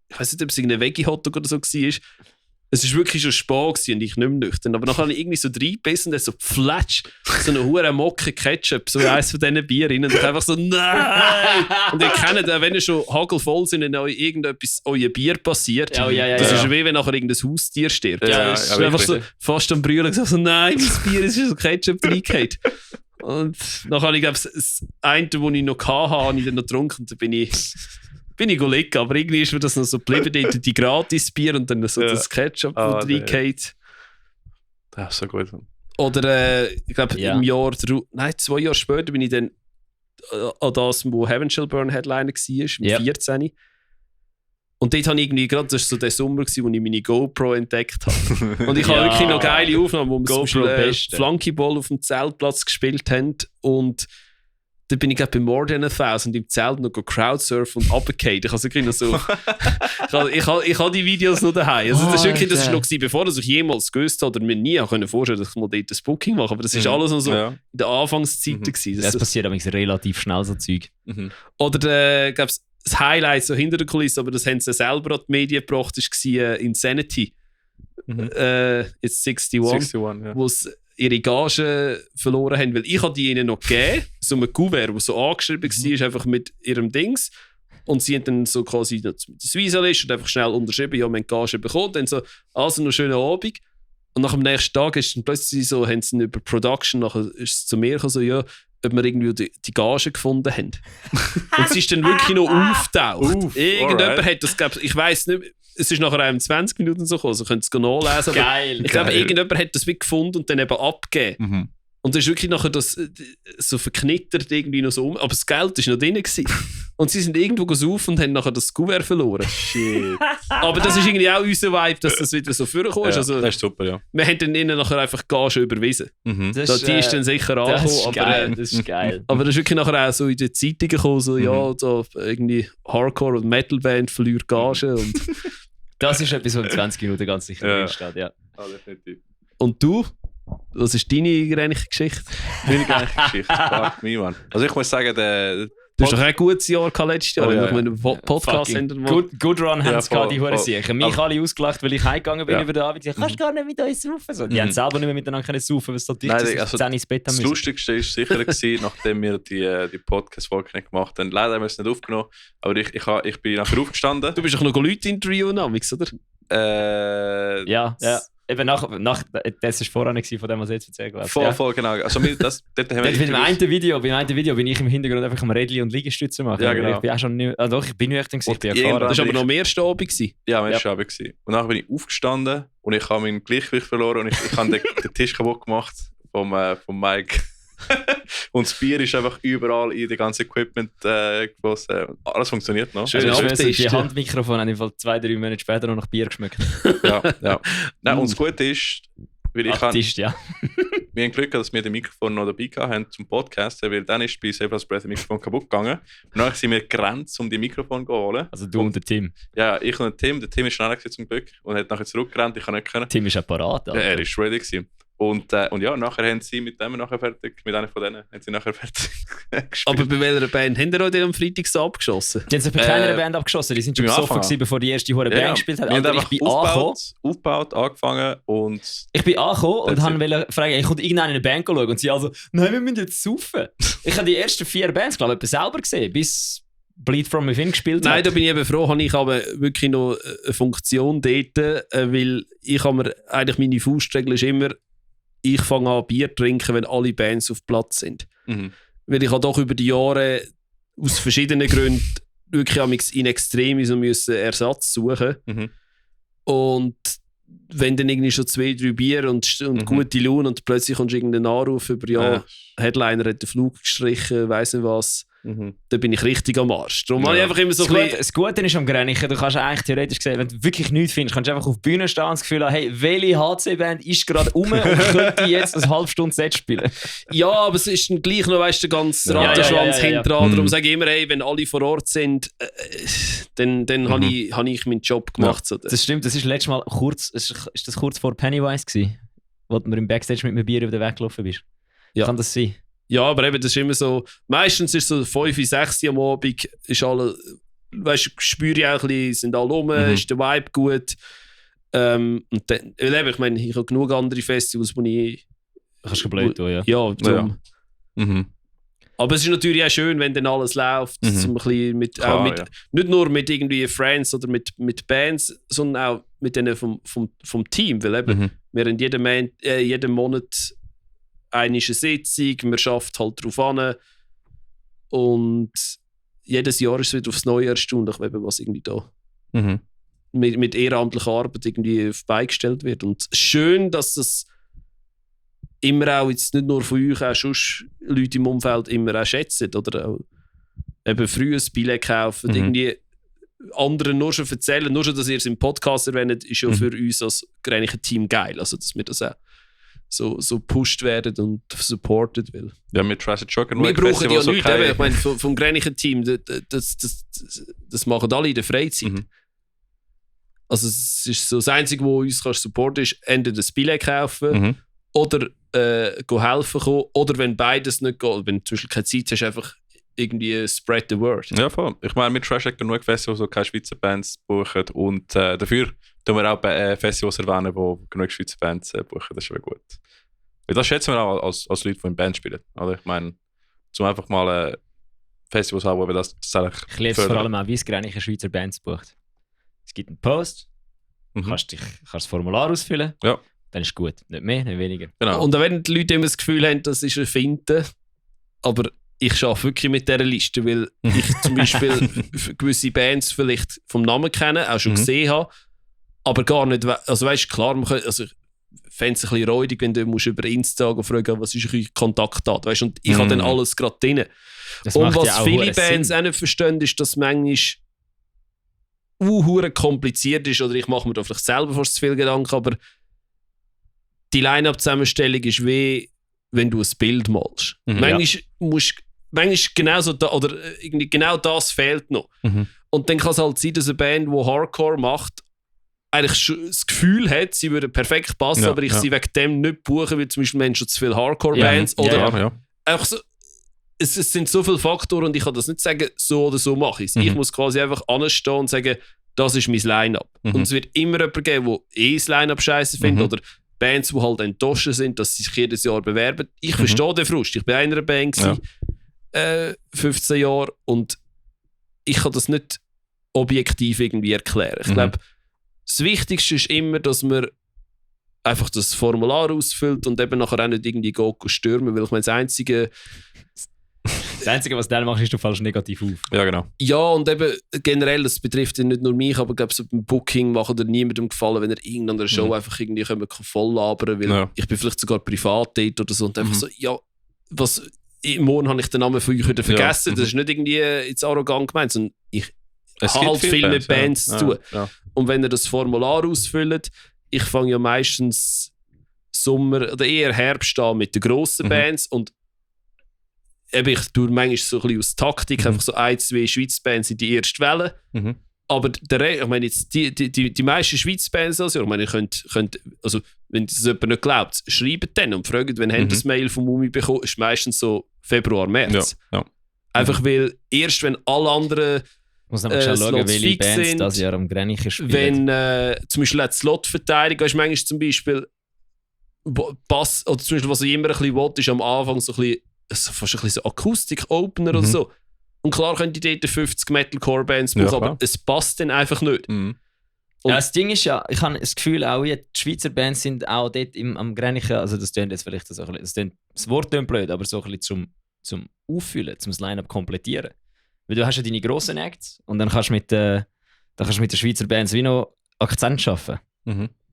ich weiss nicht, ob es irgendein Veggie-Hotdog oder so war. Es war wirklich schon spät und ich nicht mehr nüchtern. Aber dann habe ich irgendwie so reingebissen und dann so flatsch, so eine hure Mocke Ketchup, so eins von diesen Bier rein. Und ich einfach so, nein! Und ihr kennt, wenn ihr schon hagelvoll sind und euch irgendetwas euer Bier passiert, das ist wie wenn nachher irgendein Haustier stirbt. Das ist einfach so fast am Brüllen so, nein, mein Bier ist so Ketchup reingehauen. Und dann habe ich, glaube ich, das eine, das ich noch hatte, habe ich dann noch getrunken und dann bin ich liegen, aber irgendwie ist mir das noch so geblieben, die Gratis-Bier und dann so das Ketchup reingehauen.
Das ist so gut.
Oder ich glaube, im Jahr, 2 Jahre später bin ich dann an das, wo Heaven Shall Burn Headliner war, mit 14. Und dort habe ich irgendwie gerade, das war so der Sommer, wo ich meine GoPro entdeckt habe. Und ich habe wirklich noch geile Aufnahmen, wo wir zum Beispiel Flunkyball auf dem Zeltplatz gespielt haben und dann bin ich gerade bei More Than 1000 im Zelt noch Crowdsurfen und runtergefallen. Ich habe wirklich noch so... ich habe die Videos noch daheim. Also das ist wirklich, das war noch, bevor ich jemals gewusst habe oder mir nie vorstellen konnte, dass ich mal dort ein Booking mache. Aber das war alles noch so in der Anfangszeiten.
Das passiert aber relativ schnell, so Zeug.
Oder das Highlight so hinter der Kulisse, aber das haben sie selber an die Medien gebracht, war Insanity. Jetzt 61, wo es ihre Gage verloren haben, weil ich habe die ihnen noch gegeben, so ein Kuvert, das so angeschrieben war, einfach mit ihrem Dings. Und sie haben dann so quasi das Visa-List und einfach schnell unterschrieben, ja, wir haben Gage bekommen. Dann so, also noch einen schönen Abend. Und nach dem nächsten Tag ist dann plötzlich so, haben sie über Production, nachher ist es zu mir gekommen, so, ja, ob wir irgendwie die Gage gefunden haben. Und sie ist dann wirklich noch auftaucht. Irgendjemand hat das, glaub, ich weiss nicht, es ist nachher auch 20 Minuten so gekommen, so könnt ihr es nachlesen.
Geil!
Ich glaube, irgendjemand hat das wie gefunden und dann eben abgegeben. Und dann ist wirklich nachher das so verknittert irgendwie noch so um. Aber das Geld war noch drin gewesen. Und sie sind irgendwo saufen und haben nachher das Kuvert verloren.
Shit.
Aber das ist irgendwie auch unser Vibe, dass das wieder so vorgekommen ist. Also,
das ist super, ja.
Wir haben dann ihnen nachher einfach Gage überwiesen. Die ist dann sicher angekommen.
Das ist geil.
Aber das ist wirklich nachher auch so in den Zeitungen gekommen, so, ja, da irgendwie Hardcore- und Metalband verliert Gage. Und
das ist etwas, was in 20 Minuten ganz sicher drin steht, ja.
Definitiv.
Und du? Was ist deine eigentlich Geschichte?
Meine Geschichte? Fuck me, man. Also ich muss sagen,
Du hast doch ein gutes Jahr letztes Jahr, wenn wir einen Podcast
haben. Good Run haben sie gerade, die Huren sicher. Mich alle ausgelacht, weil ich heimgegangen bin über den Abend. Ich kannst gar nicht mit uns saufen. So. Die haben selber nicht mehr miteinander saufen, was statistisch 10 ins Bett haben müssen.
Das Lustigste war sicher, nachdem wir die Podcast-Folge nicht gemacht haben. Leider haben wir es nicht aufgenommen, aber ich bin nachher aufgestanden.
Du bist doch noch Leute interviewen, oder?
Ja. Eben das war vorher nicht von dem, was ich jetzt erzählt
habe. Voll, genau. Also, dort haben wir
beim einen Video bin ich im Hintergrund einfach am Rädchen und Liegestütze machen.
Ja, genau.
Ich bin auch schon nicht... doch, ich bin nüchtern gewesen.
Das war aber noch am ersten Abend gewesen.
Ja, am ersten Abend gewesen. Und dann bin ich aufgestanden und ich habe mein Gleichgewicht verloren und ich habe den Tisch kaputt gemacht vom Mike. Und das Bier ist einfach überall in das ganze Equipment geflossen. Alles funktioniert noch.
Schön, die Handmikrofone haben im Fall 2-3 Monate später noch nach Bier geschmeckt.
Ja. Nein, und das Gute ist, weil wir haben Glück, dass wir den Mikrofon noch dabei haben zum Podcasten, weil dann ist bei Severas Breath das Mikrofon kaputt gegangen. Und dann sind wir gerannt, um die Mikrofon zu holen.
Also du und der Tim?
Ja, ich und der Tim. Der Tim ist schneller zum Glück und hat nachher zurückgerannt. Ich kann nicht können.
Tim ist apparat.
Ja, er ist ready gewesen. Und ja, nachher haben sie mit einem nachher fertig, mit einer von denen haben sie nachher fertig
gespielt. Aber bei welcher Band haben die auch am Freitag so abgeschossen?
Die haben sich bei keiner Band abgeschossen, die sind schon besoffen gewesen, bevor die erste Band gespielt hat.
Wir haben einfach aufgebaut, angefangen und...
Ich bin angekommen und wollte fragen, ich konnte irgendeine Band schauen und sie also, nein, wir müssen jetzt saufen. Ich habe die ersten 4 Bands, glaube ich, selber gesehen, bis... Bleed From Within gespielt
hat. Nein, da bin ich eben froh, habe ich aber wirklich noch eine Funktion dort, weil ich habe mir eigentlich meine Faustregel ist immer, ich fange an Bier zu trinken, wenn alle Bands auf Platz sind. Weil ich habe doch über die Jahre aus verschiedenen Gründen wirklich in Extremis müssen Ersatz suchen. Und wenn dann irgendwie schon 2-3 Bier und gute Laune und plötzlich kommst du irgendeinen Anruf über Headliner hat den Flug gestrichen, weiss nicht was. Da bin ich richtig am Arsch. Darum habe ich einfach immer so
das Gute ist am Grenichen, du kannst eigentlich theoretisch sehen, wenn du wirklich nichts findest, kannst du einfach auf die Bühne stehen und das Gefühl haben, hey, welche HC-Band ist gerade und könnte jetzt eine halbe Stunde Set spielen?
Ja, aber es ist dann gleich noch, weißt du, der ganze Rattenschwanz hinten dran. Darum sage ich immer, hey, wenn alle vor Ort sind, dann habe ich meinen Job gemacht.
Ja, das stimmt, das ist letztes Mal kurz vor Pennywise gewesen, wo du mir im Backstage mit einem Bier über den Weg gelaufen bist. Ja. Kann das sein?
Ja, aber eben, das ist immer so, meistens ist es so 5, 6 am Abend, ist alle, weißt du, spüre ich auch ein bisschen, sind alle rum, ist der Vibe gut. Und dann, ich meine, ich habe genug andere Festivals, wo ich...
Kannst du blöd tun, ja.
Ja, darum. Aber es ist natürlich auch schön, wenn dann alles läuft, so ein bisschen nicht nur mit irgendwie Friends oder mit Bands, sondern auch mit denen vom Team, weil eben, wir haben jeden Monat eine Sitzung, man schafft halt drauf an und jedes Jahr ist es wieder aufs Neue erstaunlich, was irgendwie da mit ehrenamtlicher Arbeit irgendwie auf beigestellt wird. Und schön, dass das immer auch jetzt nicht nur von euch, auch sonst Leute im Umfeld immer auch schätzen oder auch eben früh ein Billett kaufen, irgendwie anderen nur schon erzählen, nur schon, dass ihr es im Podcast erwähnt, ist ja für uns als Grenichen-Team geil, also dass wir das auch so gepusht werden und supported will.
Ja, mit Trashed Joker.
Wir brauchen ja nichts, ich meine, vom Grenichen-Team, das machen alle in der Freizeit. Also es ist so, das Einzige, was uns kannst supporten ist, entweder das Billett kaufen oder helfen kommen, oder wenn beides nicht geht, wenn du zum Beispiel keine Zeit hast, einfach irgendwie spread the word.
Ja, voll. Ich meine, mit Trash genug Festivals, die keine Schweizer Bands buchen und dafür tun wir auch Festivals erwähnen, die genug Schweizer Bands buchen, das ist schon gut. Weil das schätzen wir auch als Leute, die in Band spielen. Also ich meine, zum einfach mal Festivals haben, wo wir das tatsächlich
ich liebe es vor allem auch, wie es Grenichen Schweizer Bands bucht. Es gibt einen Post, kannst das Formular ausfüllen, dann ist es gut. Nicht mehr, nicht weniger.
Genau. Und wenn die Leute immer das Gefühl haben, das ist eine Finte, aber ich arbeite wirklich mit dieser Liste, weil ich zum Beispiel gewisse Bands vielleicht vom Namen kenne, auch schon gesehen habe, aber gar nicht, also weißt du, klar, also ich fände es ein bisschen räudig, wenn du über Insta fragen, was ist eure Kontaktdaten, weißt du, und ich habe dann alles gerade drin. Und was ja viele Bands auch nicht verstehen, ist, dass manchmal kompliziert ist, oder ich mache mir da vielleicht selber fast zu viel Gedanken, aber die Line-Up-Zusammenstellung ist wie, wenn du ein Bild malst. Manchmal genauso oder irgendwie genau das fehlt noch. Und dann kann es halt sein, dass eine Band, die Hardcore macht, eigentlich das Gefühl hat, sie würde perfekt passen, aber ich sie wegen dem nicht buchen, weil zum Beispiel Menschen zu viele Hardcore-Bands oder einfach so. es sind so viele Faktoren und ich kann das nicht sagen, so oder so mache ich es. Ich muss quasi einfach anstehen und sagen, das ist mein Line-Up. Und es wird immer jemanden geben, der das Line-Up scheiße findet oder Bands, die halt enttäuscht sind, dass sie sich jedes Jahr bewerben. Ich verstehe den Frust. Ich war in einer Band 15 Jahre und ich kann das nicht objektiv irgendwie erklären. Ich glaube, das Wichtigste ist immer, dass man einfach das Formular ausfüllt und eben nachher auch nicht irgendwie stürmen, weil ich meine, das Einzige, was du dann machst, ist, du fällst negativ auf.
Ja, genau.
Ja, und eben generell, das betrifft ja nicht nur mich, aber ich glaube, so beim Booking macht dir niemandem gefallen, wenn er irgendeiner Show einfach irgendwie voll labern, weil ich bin vielleicht sogar privat dort oder so und einfach so, ja, morgen habe ich den Namen von euch wieder vergessen, das ist nicht irgendwie jetzt arrogant gemeint, sondern ich habe halt viel mit Bands zu tun. Ja. Und wenn ihr das Formular ausfüllt, ich fange ja meistens Sommer oder eher Herbst an mit den grossen Bands und eben, ich tue manchmal so ein bisschen aus Taktik, einfach so 1-2 Schweizer Bands in die erste Welle. Aber ich meine, jetzt die meisten Schweizer Bands also, ich meine, ihr könnt, also wenn das jemand nicht glaubt, schreibt dann und fragt, wenn ihr das Mail vom Mumi bekommt, ist meistens so Februar, März.
Ja.
Einfach weil erst wenn alle anderen
muss man schon schauen, welche Bands das Jahr am Grenichen
Wenn
spielen.
zum Beispiel die Slot-Verteidigung ist manchmal zum Beispiel Bass, oder zum Beispiel, was ich immer ein bisschen will, ist am Anfang so ein bisschen, fast ein bisschen so Akustik-Opener oder so. Und klar könnt ihr dort 50 Metalcore-Bands brauchen, aber es passt dann einfach nicht.
Ja, das Ding ist ja, ich habe das Gefühl, auch die Schweizer Bands sind auch dort am Grenichen, also das klingt jetzt vielleicht so ein bisschen, das Wort klingt blöd, aber so ein bisschen zum Auffüllen, zum das Line-Up komplettieren. Weil du hast ja deine grossen Acts und dann kannst du mit den Schweizer Bands wie noch Akzent schaffen.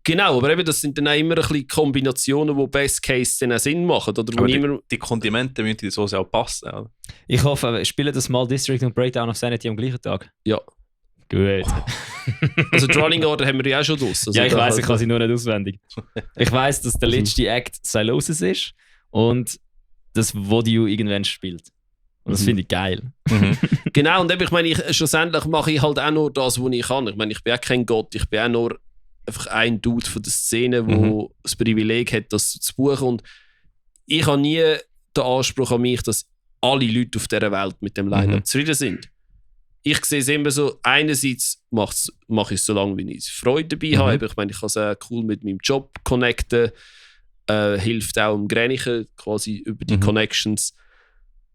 Genau, aber eben, das sind dann auch immer ein bisschen Kombinationen, die Best Case dann auch Sinn machen. Oder wo
die Kondimente müssen die Soße auch passen. Oder?
Ich hoffe, spielen das Small District und Breakdown of Sanity am gleichen Tag?
Ja.
Gut.
Also die Running Order haben wir ja auch schon draus. Also
ja, ich weiss, ich kann sie nur nicht auswendig. Ich weiss, dass der letzte Act Silosis ist und das Vodio irgendwann spielt. Und das finde ich geil.
Genau, und eben, ich meine, schlussendlich mache ich halt auch nur das, was ich kann. Ich meine, ich bin auch kein Gott, ich bin auch nur einfach ein Dude von der Szene, der das Privileg hat, das zu buchen. Und ich habe nie den Anspruch an mich, dass alle Leute auf dieser Welt mit dem Line-Up zufrieden sind. Ich sehe es immer so, einerseits mache ich es so lange, wie ich Freude dabei habe. Ich meine, ich kann es auch cool mit meinem Job connecten, hilft auch im Grenichen quasi über die Connections.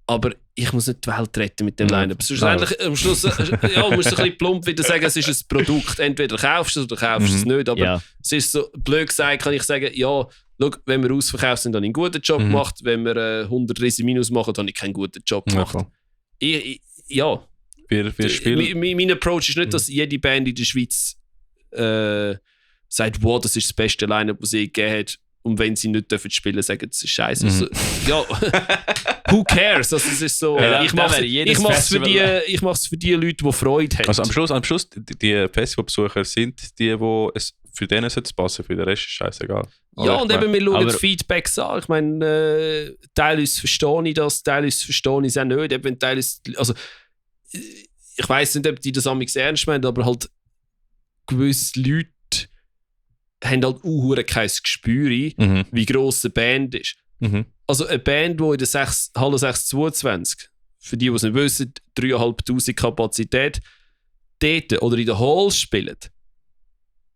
Aber ich muss nicht die Welt retten mit dem Line-Up. Schlussendlich, am Schluss muss ich ein bisschen plump wieder sagen, es ist ein Produkt. Entweder kaufst du es oder kaufst du es nicht. Aber es ist so, blöd gesagt, kann ich sagen, ja, schau, wenn wir ausverkauft sind, habe ich einen guten Job gemacht. Wenn wir 130 Minus machen, dann habe ich keinen guten Job gemacht. Mein Approach ist nicht, dass jede Band in der Schweiz sagt, wow, das ist das beste Line-Up, das sie gegeben hat. Und wenn sie nicht dürfen spielen, sagen, das ist scheiße. Also, ja, who cares? Also, es ist so, ich mache es für die Leute, die Freude haben.
Also am Schluss die Festivalbesucher sind die es für denen sollte es passen, für den Rest ist scheißegal.
Ja, und eben, wir schauen das Feedbacks an. Ich meine, teilweise verstehe ich das, teilweise verstehe ich es auch nicht. Eben, also, ich weiss nicht, ob die das amigs ernst meinen, aber halt gewisse Leute haben halt kein Gespür, wie gross eine Band ist. Also eine Band, die in der Halle 622, für die es nicht wissen, 3'500 Kapazität, dort oder in der Hall spielen,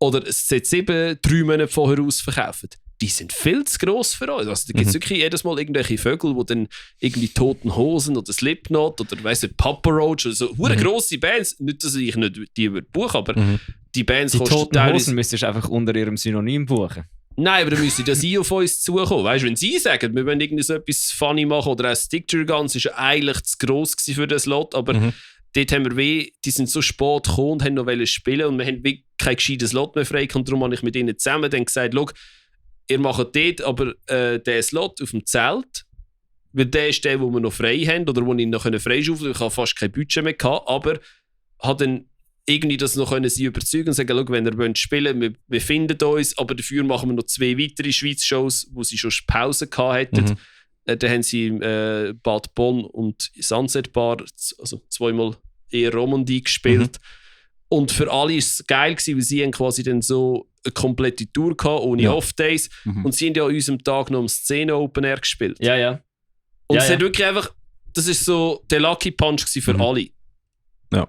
oder das Z7 3 Monate vorher ausverkaufen, die sind viel zu gross für uns. Also, da gibt es wirklich jedes Mal irgendwelche Vögel, die dann irgendwie Toten Hosen oder Slipknot oder weiss nicht, Papa Roach oder so, grosse Bands, nicht, dass ich nicht die würde buchen, aber die Bands
die Toten Hosen müsstest du einfach unter ihrem Synonym buchen.
Nein, aber dann müsste das sie auf uns zukommen. Weißt du, wenn sie sagen, wir wollen irgendwie so etwas funny machen oder auch Stick to Your Guns, ist ja eigentlich zu gross für den Slot, aber dort haben wir die sind so spät gekommen und haben noch spielen und wir haben kein gescheites Slot mehr frei und darum habe ich mit ihnen zusammen dann gesagt, schau, ihr macht dort aber den Slot auf dem Zelt, weil der ist der, wo wir noch frei haben oder wo ich noch freischaufeln konnte. Ich habe fast kein Budget mehr gehabt, aber habe dann irgendwie das noch sie überzeugen und sagen, schau, wenn ihr wollt spielen, wir finden uns, aber dafür machen wir noch 2 weitere Schweiz-Shows, wo sie schon Pause gehabt hätten. Dann haben sie Bad Bonn und Sunset Bar, also 2-mal eher Romandie gespielt. Und für alle war es geil gewesen, weil sie haben quasi dann so eine komplette Tour gehabt, ohne Off-Days. Und sie haben ja an unserem Tag noch am Szene Open Air gespielt.
Ja.
Und es hat wirklich einfach, das ist so der Lucky Punch für alle.
Ja.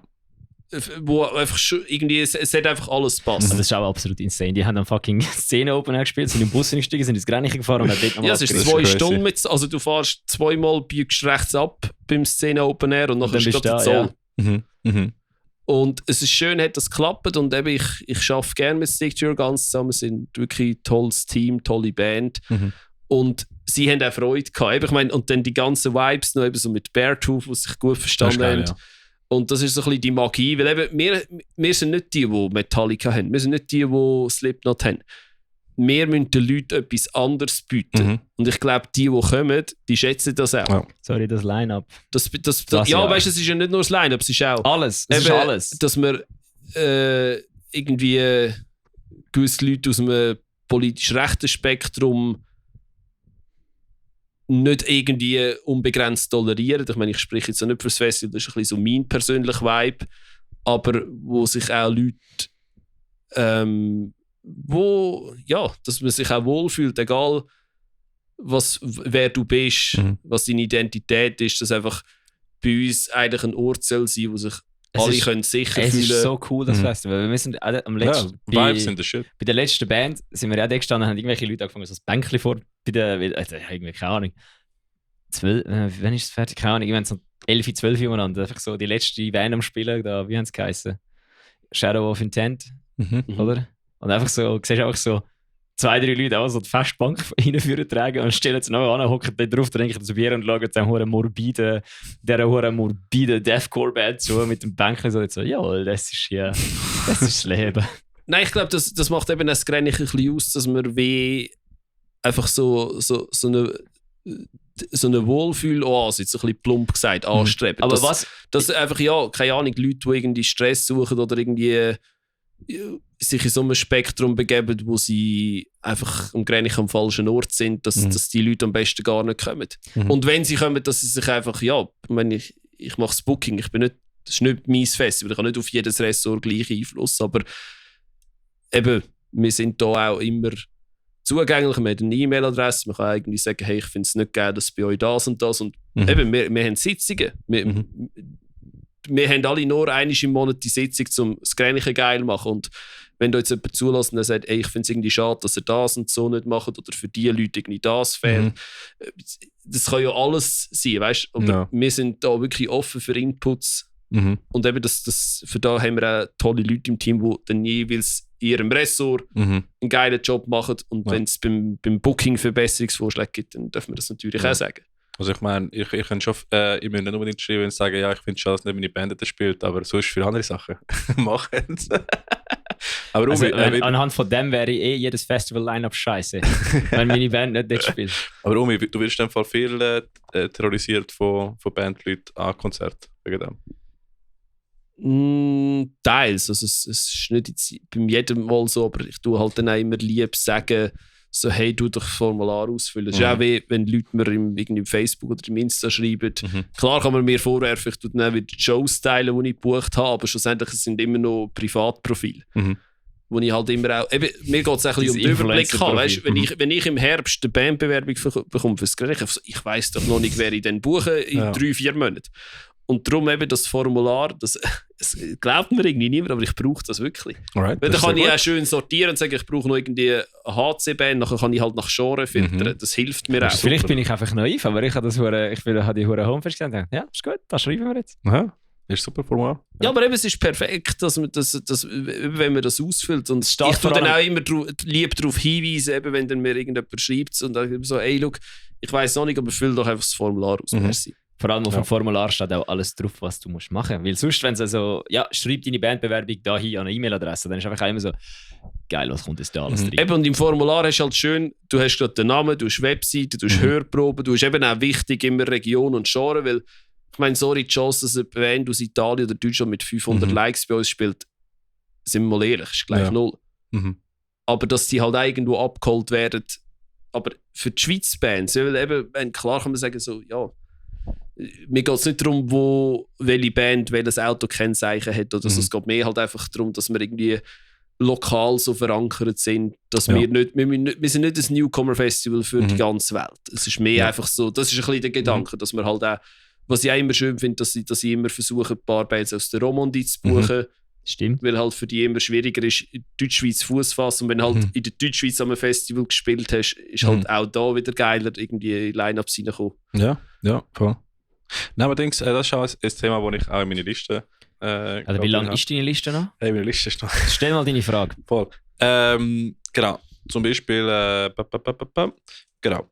Wo einfach schon irgendwie, es hat einfach alles gepasst.
Also das ist auch absolut insane. Die haben dann fucking Szene-Open gespielt, sind im Bus eingestiegen, sind ins Grenchen gefahren und haben dort
ja, es ist 2 Stunden mit, also du fährst 2-mal, biegst rechts ab beim Szene-Open Air und nachher ist gerade Zoll.
Ja.
Und es ist schön, hat das geklappt und eben ich arbeite gerne mit Stick to Your Guns zusammen, sind wirklich ein tolles Team, tolle Band. Und sie haben auch Freude gehabt. Eben, ich meine, und dann die ganzen Vibes noch eben so mit Beartooth, die sich gut verstanden haben. Ja. Und das ist so ein bisschen die Magie, weil eben wir sind nicht die Metallica haben, wir sind nicht die Slipknot haben. Wir müssen den Leuten etwas anderes bieten. Und ich glaube, die kommen, die schätzen das auch.
Ja. Sorry, das Line-Up.
Ja, weißt du, es ist ja nicht nur das Line-Up, es ist auch...
Alles, es ist alles.
Dass wir irgendwie gewisse Leute aus einem politisch rechten Spektrum nicht irgendwie unbegrenzt tolerieren. Ich meine, ich spreche jetzt auch nicht für das Festival, das ist ein bisschen so mein persönlicher Vibe, aber wo sich auch Leute, dass man sich auch wohlfühlt, egal wer du bist, was deine Identität ist, dass einfach bei uns eigentlich ein Ort soll sein, wo sich alle können sicher fühlen.
Es ist so cool, das Festival. Wir sind am letzten,
Vibes sind das shit.
Bei der letzten Band sind wir ja da gestanden und haben irgendwelche Leute angefangen, so ein Bänkchen vor, irgendwie, keine Ahnung. 12, wann ist es fertig? Keine Ahnung, ich meine so 11, 12 umeinander. Einfach so die letzte Band am Spielen, da, wie haben sie geheißen? Shadow of Intent, oder? Und einfach so, siehst du einfach so 2, 3 Leute auch so die Festbank reinführen tragen und stellen sie nachher an, hocken dann drauf, trinken zu Bier und schauen dieser morbide Deathcore-Band zu mit dem Bänkchen so, ja, das ist das Leben.
Nein, ich glaube, das macht eben das Grenchen ein bisschen aus, dass wir wie einfach so eine Wohlfühl-Oase, jetzt ein bisschen plump gesagt, anstreben.
Aber
dass einfach, ja, keine Ahnung, Leute, die irgendwie Stress suchen oder irgendwie sich in so einem Spektrum begeben, wo sie einfach am falschen Ort sind, dass die Leute am besten gar nicht kommen. Und wenn sie kommen, dass sie sich einfach, ja, ich mache das Booking, das ist nicht mein Festival, ich habe nicht auf jedes Ressort gleich Einfluss, aber eben, wir sind da auch immer zugänglich, wir haben eine E-Mail-Adresse, man kann eigentlich sagen, hey, ich finde es nicht geil, dass bei euch das und das und eben, wir haben Sitzungen, wir haben alle nur einmal im Monat die Sitzung, um das Grenchen geil zu machen. Und wenn du jetzt jemanden zulässt und der sagt, ey, ich finde es irgendwie schade, dass er das und so nicht macht oder für die Leute irgendwie das fehlt, das kann ja alles sein, weißt du? Aber wir sind da wirklich offen für Inputs. Und eben für da haben wir auch tolle Leute im Team, die dann jeweils in ihrem Ressort einen geilen Job machen. Und wenn es beim Booking Verbesserungsvorschläge gibt, dann dürfen wir das natürlich auch sagen.
Also ich meine, ich kann schon ich will nicht unbedingt schreiben und sagen, ja, ich finde schon, dass nicht meine Band das spielt, aber sonst für andere Sachen machen. Aber
also, anhand von dem wäre jedes Festival-Line-Up scheiße, wenn meine Band nicht dort spielt. Aber
Umi, du wirst in dem Fall viel terrorisiert von Bandleuten an Konzerten wegen
dem? Teils. Also es ist nicht bei jedem Mal so, aber ich tue halt dann auch immer lieb sagen, so, hey, du doch das Formular ausfüllen. Es ist auch wie, wenn Leute mir im Facebook oder im Insta schreiben. Klar kann man mir vorwerfen, ich tue dann auch wieder die Shows teilen, die ich gebucht habe, aber schlussendlich sind immer noch Privatprofile. Wo ich halt immer auch... Eben, mir geht es ein bisschen um den Überblick haben. Weißt, wenn ich im Herbst eine Bandbewerbung bekomme fürs Grenchen, ich weiss doch noch nicht, wer ich dann buche in 3-4 Monaten. Und darum eben das Formular, das glaubt mir irgendwie niemand, aber ich brauche das wirklich.
Alright,
weil dann kann ich auch schön sortieren und sagen, ich brauche noch irgendwie eine HC-Band, nachher kann ich halt nach Genre filtern. Das hilft mir auch.
Vielleicht bin ich einfach naiv, aber ich habe die hure Homepage gesehen und gedacht, ja, ist gut, das schreiben wir jetzt.
Aha. Ist super Formular.
Ja, aber eben, es ist perfekt, dass man wenn man das ausfüllt. Und ich tue dann auch immer lieb darauf hinweisen, eben, wenn dann mir irgendjemand schreibt und dann so, ey, look, ich weiss noch nicht, aber füll doch einfach das Formular aus. Merci.
Vor allem auf dem Formular steht auch alles drauf, was du machen musst. Weil sonst, wenn es also, ja, schreib deine Bandbewerbung da hin an eine E-Mail-Adresse, dann ist einfach immer so, geil, was kommt jetzt da alles drin?
Eben, und im Formular hast du halt schön, du hast gerade den Namen, du hast Webseite, du hast Hörproben, du hast eben auch wichtig immer Region und Genre, weil, ich meine, sorry, die Chance, dass eine Band aus Italien oder Deutschland mit 500 Likes bei uns spielt, sind wir mal ehrlich, ist gleich 0. Aber dass die halt irgendwo abgeholt werden, aber für die Schweiz Bands, weil eben, klar kann man sagen, so, ja, mir geht es nicht darum, welche Band welches Auto-Kennzeichen hat oder so. Es geht mir halt einfach darum, dass wir irgendwie lokal so verankert sind, dass wir sind nicht ein Newcomer-Festival für die ganze Welt. Es ist mehr einfach so, das ist ein bisschen der Gedanke, dass wir halt auch Was ich auch immer schön finde, dass ich immer versuche, ein paar Bands aus der Romandie zu buchen.
Stimmt.
Weil halt für die immer schwieriger ist, in Deutschschweiz Fuß fassen. Und wenn du halt in der Deutschschweiz am Festival gespielt hast, ist halt auch da wieder geiler, irgendwie Line-Ups reinkommen.
Ja, voll. Nein, aber das ist auch ein Thema, das ich auch in meine Liste
also wie lang ist deine Liste noch?
Hey, meine Liste ist noch.
Stell mal deine Frage.
Voll. Genau. Zum Beispiel genau.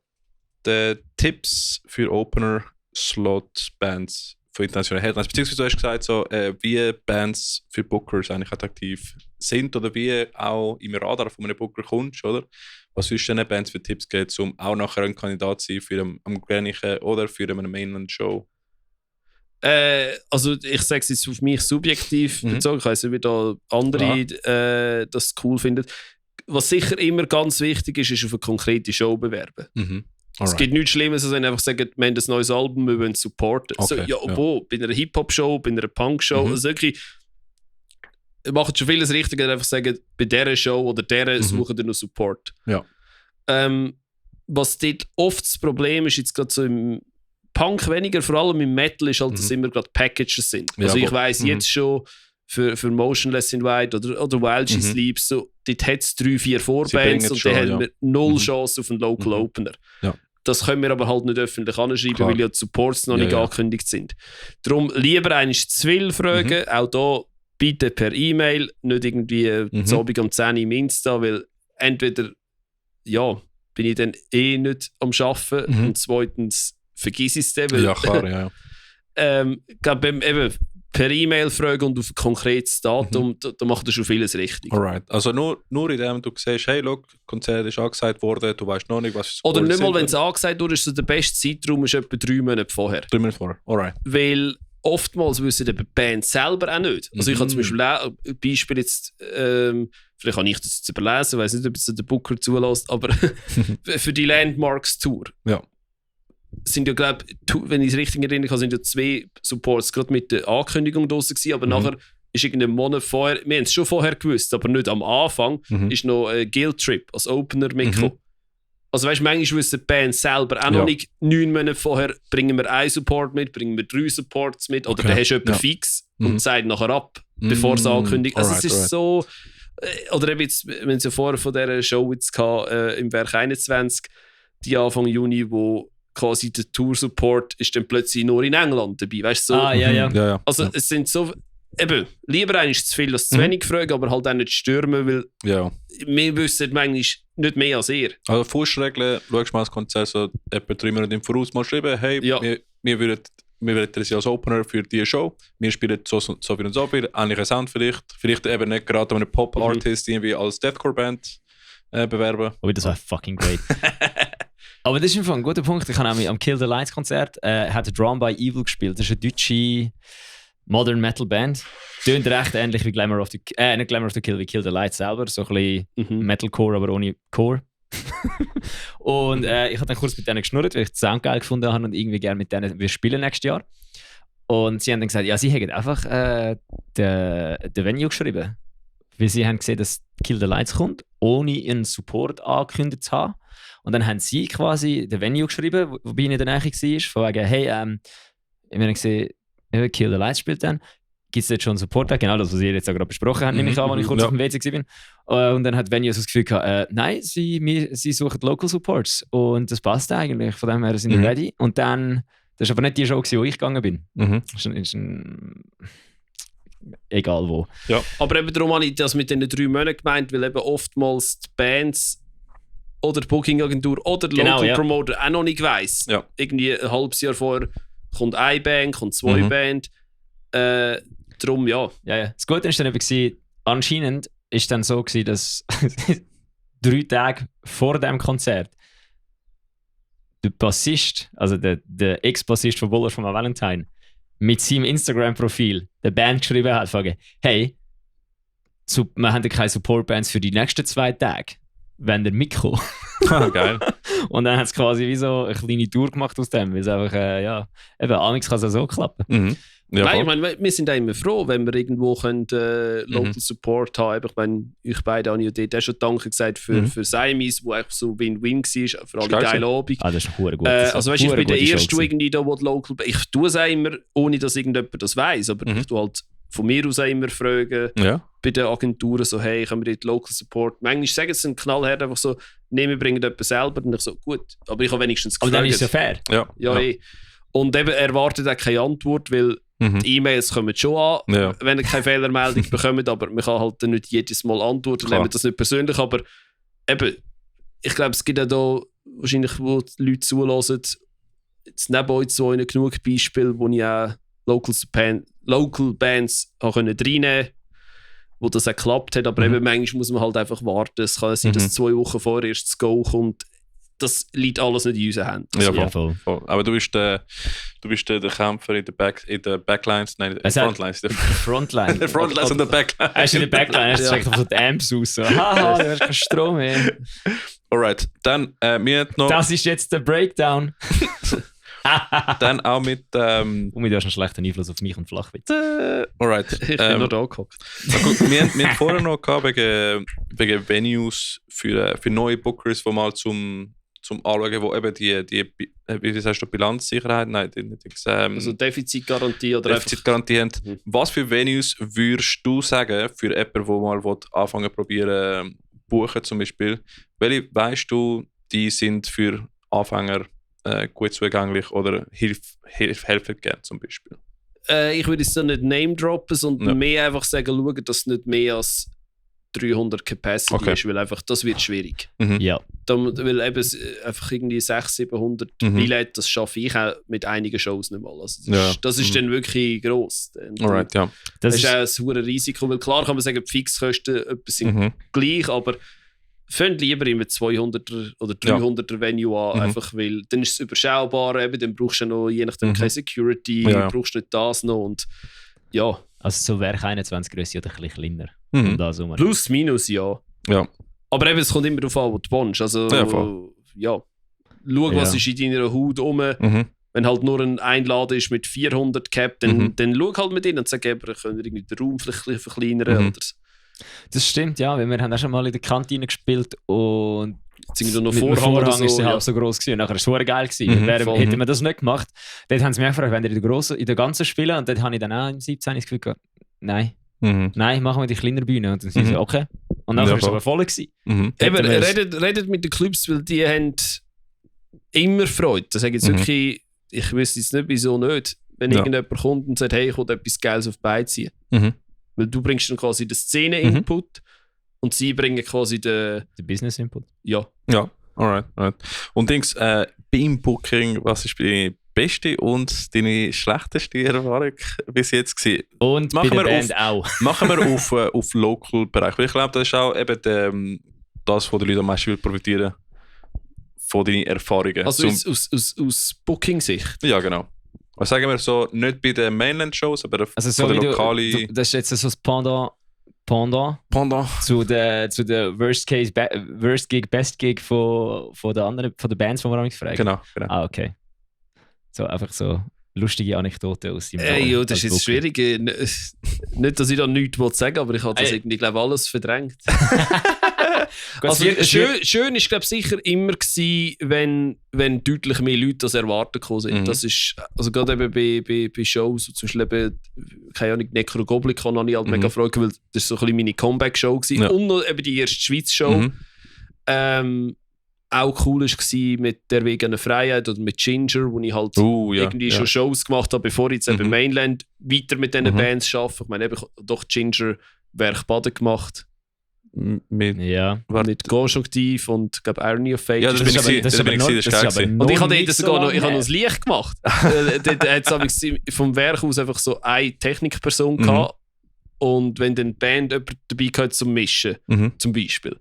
Die Tipps für Opener-Slot-Bands von internationalen Headlines. Beziehungsweise du hast gesagt, so, wie Bands für Bookers eigentlich attraktiv sind oder wie auch im Radar von einem Booker kommst, oder? Was würdest du den Bands für Tipps geben, um auch nachher ein Kandidat zu sein für einen Grenchen oder für eine Mainland-Show?
Also ich sage es jetzt auf mich subjektiv bezogen, ich weiss nicht, wie da andere das cool finden. Was sicher immer ganz wichtig ist auf eine konkrete Show bewerben. Es gibt nichts Schlimmes, als wenn einfach sagen, wir haben ein neues Album, wir wollen supporten.
Okay,
so, bei einer Hip-Hop-Show, bei einer Punk-Show, also wirklich, macht schon vieles richtig, einfach sagen, bei dieser Show oder dieser suchen wir noch Support.
Ja.
Was dort oft das Problem ist, jetzt gerade so im Punk weniger, vor allem im Metal, ist halt, dass immer gerade Packages sind. Also ich weiss jetzt schon, für Motionless in White oder Wild She Sleeps, so, dort hat es 3-4 Vorbands und dann haben wir null Chance auf einen Local Opener. Ja. Das können wir aber halt nicht öffentlich anschreiben, weil ja die Supports noch nicht angekündigt sind. Darum lieber eigentlich zu viel fragen, auch da bitte per E-Mail, nicht irgendwie zu Abend um 10 Uhr im Insta, weil entweder bin ich dann nicht am Arbeiten und zweitens vergiss ich es dann.
Ja, klar,
eben per E-Mail fragen und auf ein konkretes Datum, da macht er schon vieles richtig.
Alright. Also nur in dem du siehst, hey, look, Konzert ist angesagt worden, du weißt noch nicht, was
oder nicht mal, wenn es angesagt wurde, ist so der beste Zeitraum ist etwa 3 Monate vorher.
3 Monate vorher, alright.
Weil oftmals wissen die Band selber auch nicht. Also ich habe zum Beispiel auch ein Beispiel jetzt, vielleicht kann ich das jetzt überlesen, ich weiß nicht, ob es der Booker zulässt, aber für die Landmarks Tour. Ja. Sind ja, glaube ich, wenn ich es richtig erinnere, sind ja 2 Supports gerade mit der Ankündigung draussen gewesen, aber nachher ist irgendein Monat vorher, wir haben es schon vorher gewusst, aber nicht am Anfang, ist noch ein Guild Trip als Opener mitgekommen. Also weißt du, manchmal wissen die Band selber auch noch nicht, 9 Monate vorher bringen wir einen Support mit, bringen wir 3 Supports mit, oder dann hast du jemanden fix und sagt nachher ab, bevor es ankündigt. Also es ist so, oder eben jetzt, wenn es ja vorher von dieser Show jetzt hatte, im Werk 21, die Anfang Juni, wo quasi der Tour-Support ist dann plötzlich nur in England dabei, weißt du? So.
Ja.
Also es sind so, eben, lieber eigentlich zu viel als zu wenig fragen, aber halt auch nicht stürmen, weil wir wissen manchmal nicht mehr als ihr.
Also Faustregeln, schaust mal das Konzert so etwa 3 Monate im Voraus mal schreiben, hey, wir würden das als Opener für diese Show, wir spielen so viel und so viel, ähnlicher Sound vielleicht eben nicht gerade einen Pop-Artist irgendwie als Deathcore-Band bewerben.
Oh, das war fucking great. Aber das ist einfach ein guter Punkt. Ich habe nämlich am Kill the Lights Konzert hat Drawn by Evil gespielt. Das ist eine deutsche Modern Metal Band. Tönt recht ähnlich wie Glamour of the nicht Glamour of the Kill, wie Kill the Lights selber. So ein bisschen Metalcore, aber ohne Core. Und ich habe dann kurz mit denen geschnurrt, weil ich den Sound geil gefunden habe und irgendwie gerne mit denen wir spielen nächstes Jahr. Und sie haben dann gesagt, ja, sie hätten einfach den Venue geschrieben. Weil sie haben gesehen, dass Kill the Lights kommt, ohne einen Support angekündigt zu haben. Und dann haben sie quasi den Venue geschrieben, wobei ich in der Nähe war, von wegen, hey, wir haben gesehen, Kill the Lights spielt dann. Gibt es jetzt schon einen Support? Genau das, was ihr jetzt auch gerade besprochen habt, nehme ich an, als ich kurz auf dem WC war. Und dann hat Venue so das Gefühl gehabt, nein, sie suchen Local Supports. Und das passt eigentlich, von dem her sind wir ready. Und dann, das war aber nicht die Show, wo ich gegangen bin. Das ist egal wo.
Ja. Aber eben darum habe ich das mit den 3 Monaten gemeint, weil eben oftmals die Bands oder die Booking-Agentur oder der Local Promoter auch noch nicht weiss. Ja. Irgendwie ein halbes Jahr vorher kommt eine Band, kommt 2 Band. Darum ja.
Das Gute war dann eben, anscheinend war dann so, dass 3 Tage vor dem Konzert der Bassist, also der Ex-Bassist von Bullets von Valentine, mit seinem Instagram-Profil der Band geschrieben hat, fragen, hey, wir haben kein Support-Bands für die nächsten 2 Tage. Wenn der mitkommt.
Geil.
Und dann hat es quasi wie so eine kleine Tour gemacht aus dem, weil es einfach, eben, amigs kann es auch so klappen.
Ja,
nein, ich meine, wir sind auch immer froh, wenn wir irgendwo Local Support haben. Ich meine, euch beide haben ja dort schon Danke gesagt für Seimis, wo einfach so Win-Win war, für alle geilen Abend.
Das ist eine gut.
Also weißt du, ich bin der Erste, der irgendwie da Local... Ich tue es auch immer, ohne dass irgendjemand das weiss, aber ich tue halt von mir aus auch immer fragen, bei den Agenturen so, hey, können wir dort Local Support? Manchmal sagen sie einen Knallhart einfach so, nee, wir bringen jemanden selber. Und ich so, gut, aber ich habe wenigstens gefragt.
Aber dann ist es ja fair.
Ja. Und eben erwartet auch keine Antwort, weil die E-Mails kommen schon an, wenn ihr keine Fehlermeldung bekommt, aber man kann halt nicht jedes Mal antworten, nehmen das nicht persönlich, aber eben, ich glaube, es gibt auch da wahrscheinlich, wo die Leute zulassen, jetzt neben euch so genug Beispiele, wo ich auch Local Bands reinnehmen konnte, wo das auch geklappt hat, aber eben manchmal muss man halt einfach warten. Es kann sein, dass 2 Wochen vorher erst das Go kommt. Das liegt alles nicht in unseren Händen.
Ja, voll. Aber du bist der Kämpfer in der Backlines, nein, in der Frontlines.
Frontline.
Der Frontlines und der Backlines.
Hast du in der Backline, hast du direkt auf die Amps raus. So, haha, du hast keinen Strom mehr.
Alright, dann wir noch...
Das ist jetzt der Breakdown.
Dann auch mit...
du hast einen schlechten Einfluss auf mich und Flachwitz.
Alright.
Ich bin noch da gehockt.
Wir haben vorher noch gehabt, wegen Venues für neue Bookers, die mal zum Anschauen, wo eben die wie sagst du, Bilanzsicherheit, nein, nicht,
also Defizitgarantie oder
Defizitgarantie haben. Was für Venues würdest du sagen, für jemanden, der mal anfangen probieren buchen zum Beispiel, welche weißt du, die sind für Anfänger gut zugänglich oder helfen gerne zum Beispiel?
Ich würde es so nicht name droppen, sondern mehr einfach sagen, schauen, dass es nicht mehr als 300 Capacity ist, weil einfach das wird schwierig.
Ja.
Weil eben einfach irgendwie 600-700 Billette, das schaffe ich auch mit einigen Shows nicht mal. Also das ist dann wirklich gross.
Alright, ja.
Das ist auch ein hohes Risiko, weil klar kann man sagen, die Fixkosten sind gleich, aber fangt lieber immer 200er oder 300er Venue an, einfach weil dann ist es überschaubar, eben, dann brauchst du noch je nachdem keine Security, brauchst nicht das noch und ja.
Also so Werk 21 Größe oder ein bisschen kleiner.
Plus, minus, ja. Aber eben, es kommt immer darauf an, wo du wohnst. Also, schau, was ist in deiner Haut rum. Wenn halt nur ein Einladen ist mit 400 Cap, dann schau halt mit ihnen und sag, wir können irgendwie den Raum vielleicht ein bisschen verkleinern. Oder so.
Das stimmt, ja, weil wir haben auch schon mal in der Kantine gespielt und
noch
Vorhang
so,
ist halb so gross gewesen. Nachher war es super geil gewesen. Hätten wir das nicht gemacht, dort haben sie mich gefragt, wenn ihr in der ganzen spielen, und dort habe ich dann auch im 17 das Gefühl gehabt, nein, machen wir die kleinere Bühne. Und dann sind sie so, okay. Und nachher war es aber voll gewesen.
Eben, redet mit den Clubs, weil die haben immer Freude. Das sage ich jetzt wirklich, ich wüsste jetzt nicht, wieso nicht, wenn irgendjemand kommt und sagt, hey, ich will etwas Geiles auf die Beine ziehen. Weil du bringst dann quasi den Szene-Input und sie bringen quasi den
Business-Input.
Ja.
Ja, alright. Und Dings, beim Booking, was ist deine beste und deine schlechteste Erfahrung bis jetzt gewesen?
Und machen bei der Band auch.
Machen wir auf Local-Bereich. Weil ich glaube, das ist auch eben das, wo die Leute am meisten profitieren von deinen Erfahrungen.
Also aus Booking-Sicht?
Ja, genau. Was sagen wir so, nicht bei den Mainland-Shows, aber
also so
von der lokalen...
Das ist jetzt so das Pendant zu der Worst Gig, Best Gig von den Bands, die wir mich fragen.
Genau.
Ah, okay. So einfach so lustige Anekdoten aus dem
ja, das ist jetzt schwierig. Nicht, dass ich da nichts sagen will, aber ich habe das irgendwie, glaube alles verdrängt. Also, schön ist, glaube ich, sicher immer gewesen, wenn deutlich mehr Leute das erwartet sind. Das ist, also gerade eben bei Shows, zum Beispiel eben, keine Ahnung, Necrogoblicon habe ich halt mega gefreut, weil das so ein bisschen meine Comeback-Show war. Ja. Und noch eben die erste Schweiz-Show. Auch cool war mit der Veganen Freiheit oder mit Ginger, wo ich halt irgendwie schon Shows gemacht habe, bevor ich jetzt eben Mainland weiter mit diesen Bands arbeite. Ich meine, eben doch Ginger Werk Baden gemacht. Mit Conjunctive und glaube Irony of Fate.
Ja, das ist aber geil.
Und ich habe dort sogar noch das Licht gemacht. Dort hat es vom Werk aus einfach so eine Technikperson gehabt. Und wenn dann die Band jemand dabei gehört zum Mischen, zum Beispiel,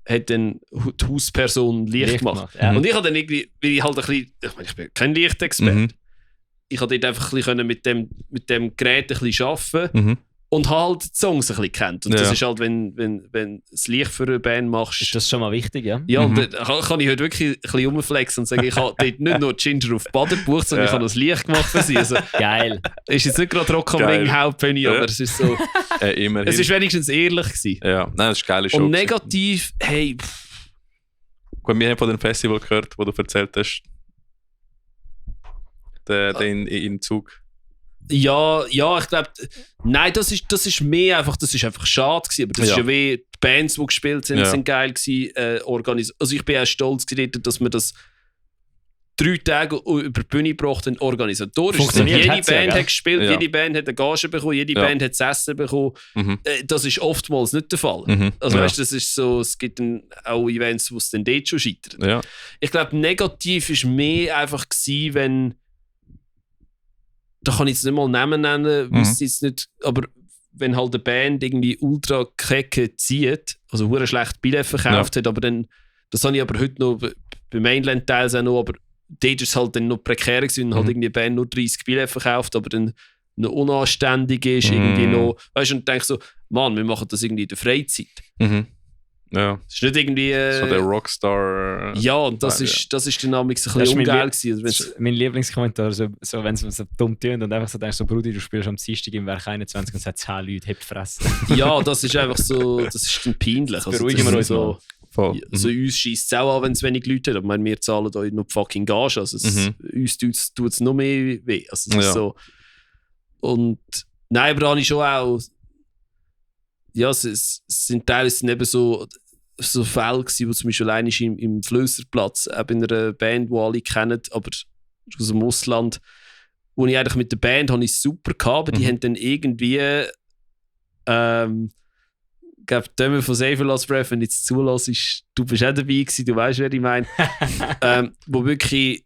hat dann die Hausperson Licht gemacht. Ja. Und ich habe dann irgendwie, weil ich halt ein bisschen, ich bin kein Lichtexperte, ich habe dort einfach ein bisschen mit dem Gerät ein bisschen arbeiten. und halt die Songs ein bisschen kennt. Und das ist halt, wenn du das Licht für eine Band machst...
Ist das schon mal wichtig, ja?
Ja, und dann kann ich heute wirklich ein bisschen rumflexen und sagen, ich habe dort nicht nur Ginger auf Baden gebucht, sondern ich habe das Licht gemacht für sie. Also,
geil.
Ist jetzt nicht gerade Rock am Ring Hauptpenny, aber es ist so...
immerhin.
Es ist wenigstens ehrlich gewesen.
Ja, nein, das ist geil.
Und negativ, hey...
Gut, wir haben von dem Festival gehört, wo du erzählt hast, den im Zug.
Ja, ich glaube, nein, das ist mehr einfach, das ist einfach schade gewesen, aber das ist ja wie die Bands, die gespielt sind, sind geil gewesen, also ich bin auch stolz gewesen, dass wir das 3 Tage über die Bühne gebracht haben, organisatorisch. Jede Band hat gespielt, jede Band hat eine Gage bekommen, jede Band hat das Essen bekommen. Das ist oftmals nicht der Fall. Also weißt du, das ist so, es gibt dann auch Events, wo es dann dort schon scheitert.
Ja.
Ich glaube, negativ war mehr einfach gewesen, wenn, da kann ich jetzt nicht mal Namen nennen, wüsste jetzt nicht, aber wenn halt eine Band irgendwie ultra kecke zieht, also hure schlecht Billett verkauft hat, aber dann, das habe ich aber heute noch bei Mainland teils auch noch, aber dort ist es halt dann noch prekär gewesen, halt irgendwie eine Band nur 30 Billett verkauft, aber dann noch unanständig ist, irgendwie noch, weißt du, und denkst so, Mann, wir machen das irgendwie in der Freizeit.
Ja.
Das ist nicht irgendwie...
so der Rockstar...
ja, und das ist dynamisch ein bisschen ungeil gewesen.
Das ist mein Lieblingskommentar, so wenn es so dumm tönt und einfach so denkst, so Brudi, du spielst am Dienstag im Werk 21 und es hat 10 Leute, hebt fressen.
Ja, das ist einfach so, das ist dann peinlich. Also,
beruhigen wir uns
so,
voll.
So uns scheisst es auch an, wenn es wenig Leute hat, aber wir zahlen euch noch fucking Gage, also uns tut es noch mehr weh. Also es ist so... Und... Nein, aber da habe ich schon auch... Ja, es sind teilweise eben so Fälle gewesen, wo zum Beispiel allein ist im Flösserplatz, bei einer Band, die alle kennen, aber aus dem Ausland, wo ich eigentlich mit der Band habe ich super gehabt, aber die haben dann irgendwie ich glaube, Dömer von Save Last Breath, wenn du jetzt zulässt, du bist auch dabei gewesen, du weißt, wer ich meine, wo wirklich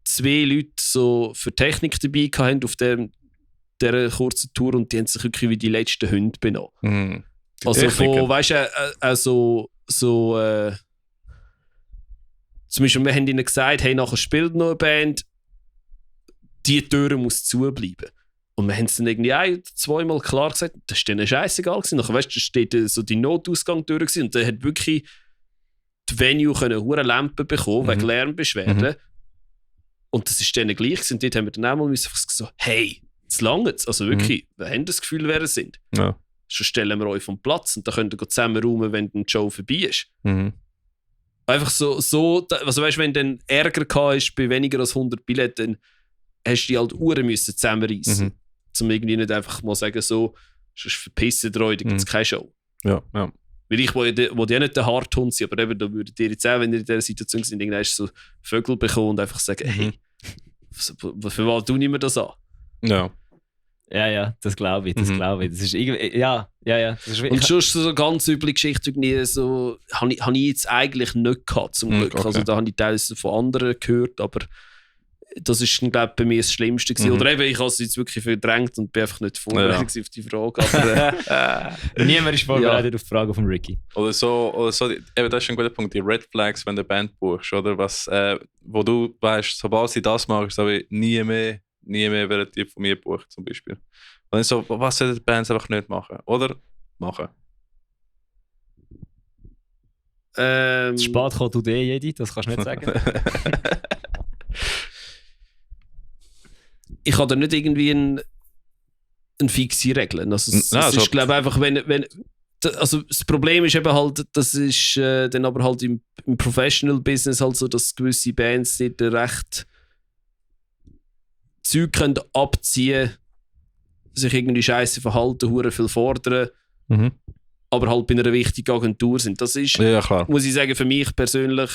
2 Leute so für Technik dabei hatten auf dieser kurzen Tour und die haben sich wirklich wie die letzten Hunde benommen. Also von, weißt du, zum Beispiel, wir haben ihnen gesagt, hey, nachher spielt noch eine Band, die Tür muss zubleiben. Und wir haben es dann irgendwie 2 Mal klar gesagt, das war denen scheißegal gewesen. Nachher, weißt du, da steht so die Notausgangstür gewesen und dann hat wirklich die Venue hure Lampen bekommen, wegen Lärmbeschwerden. Und das ist denen gleich gewesen. Und dort haben wir dann auch mal so, hey, jetzt lange es. Also wirklich, wir haben das Gefühl, wer es sind. Ja. Schon stellen wir euch vom Platz und dann könnt ihr zusammen räumen, wenn die Show vorbei ist. Einfach so also weißt, wenn dann Ärger ist bei weniger als 100 Billetten, dann hast du die halt Uhren müssen zusammenreißen. Um irgendwie nicht einfach mal sagen, so, sonst verpissen ihr euch, da gibt es keine Show.
Ja.
Weil ich will ja nicht der Harthund sein, aber eben, da würdet ihr jetzt auch, wenn ihr in dieser Situation sind, irgendwann so Vögel bekommen und einfach sagen, hey, für was tue ich mir das an?
Ja.
Ja, das glaube ich, das ist irgendwie, ja. Das ist
und schon so eine ganz üble Geschichte, irgendwie so, habe ich jetzt eigentlich nicht gehabt, zum Glück. Okay. Also da habe ich teilweise von anderen gehört, aber das ist, glaube ich, bei mir das Schlimmste gewesen. Oder eben, ich habe es jetzt wirklich verdrängt und bin einfach nicht vorbereitet auf die Frage. Aber,
niemand ist vorbereitet auf die Frage von Ricky.
Oder so, eben, das ist ein guter Punkt, die Red Flags, wenn du eine Band buchst, oder? Was, wo du weißt, sobald sie das machen, so wie nie mehr werden die von mir bucht, zum Beispiel. Und dann so, was sollten die Bands einfach nicht machen? Oder machen?
Spät kommt du jedi, das kannst du nicht sagen.
Ich habe da nicht irgendwie eine fixe Regel. Also es ist, glaube ich, einfach, wenn also das Problem ist eben halt, das ist dann aber halt im Professional Business halt so, dass gewisse Bands nicht recht Zeug können abziehen, sich irgendwie scheiße verhalten, hure viel fordern, aber halt bei einer wichtigen Agentur sind. Das ist, muss ich sagen, für mich persönlich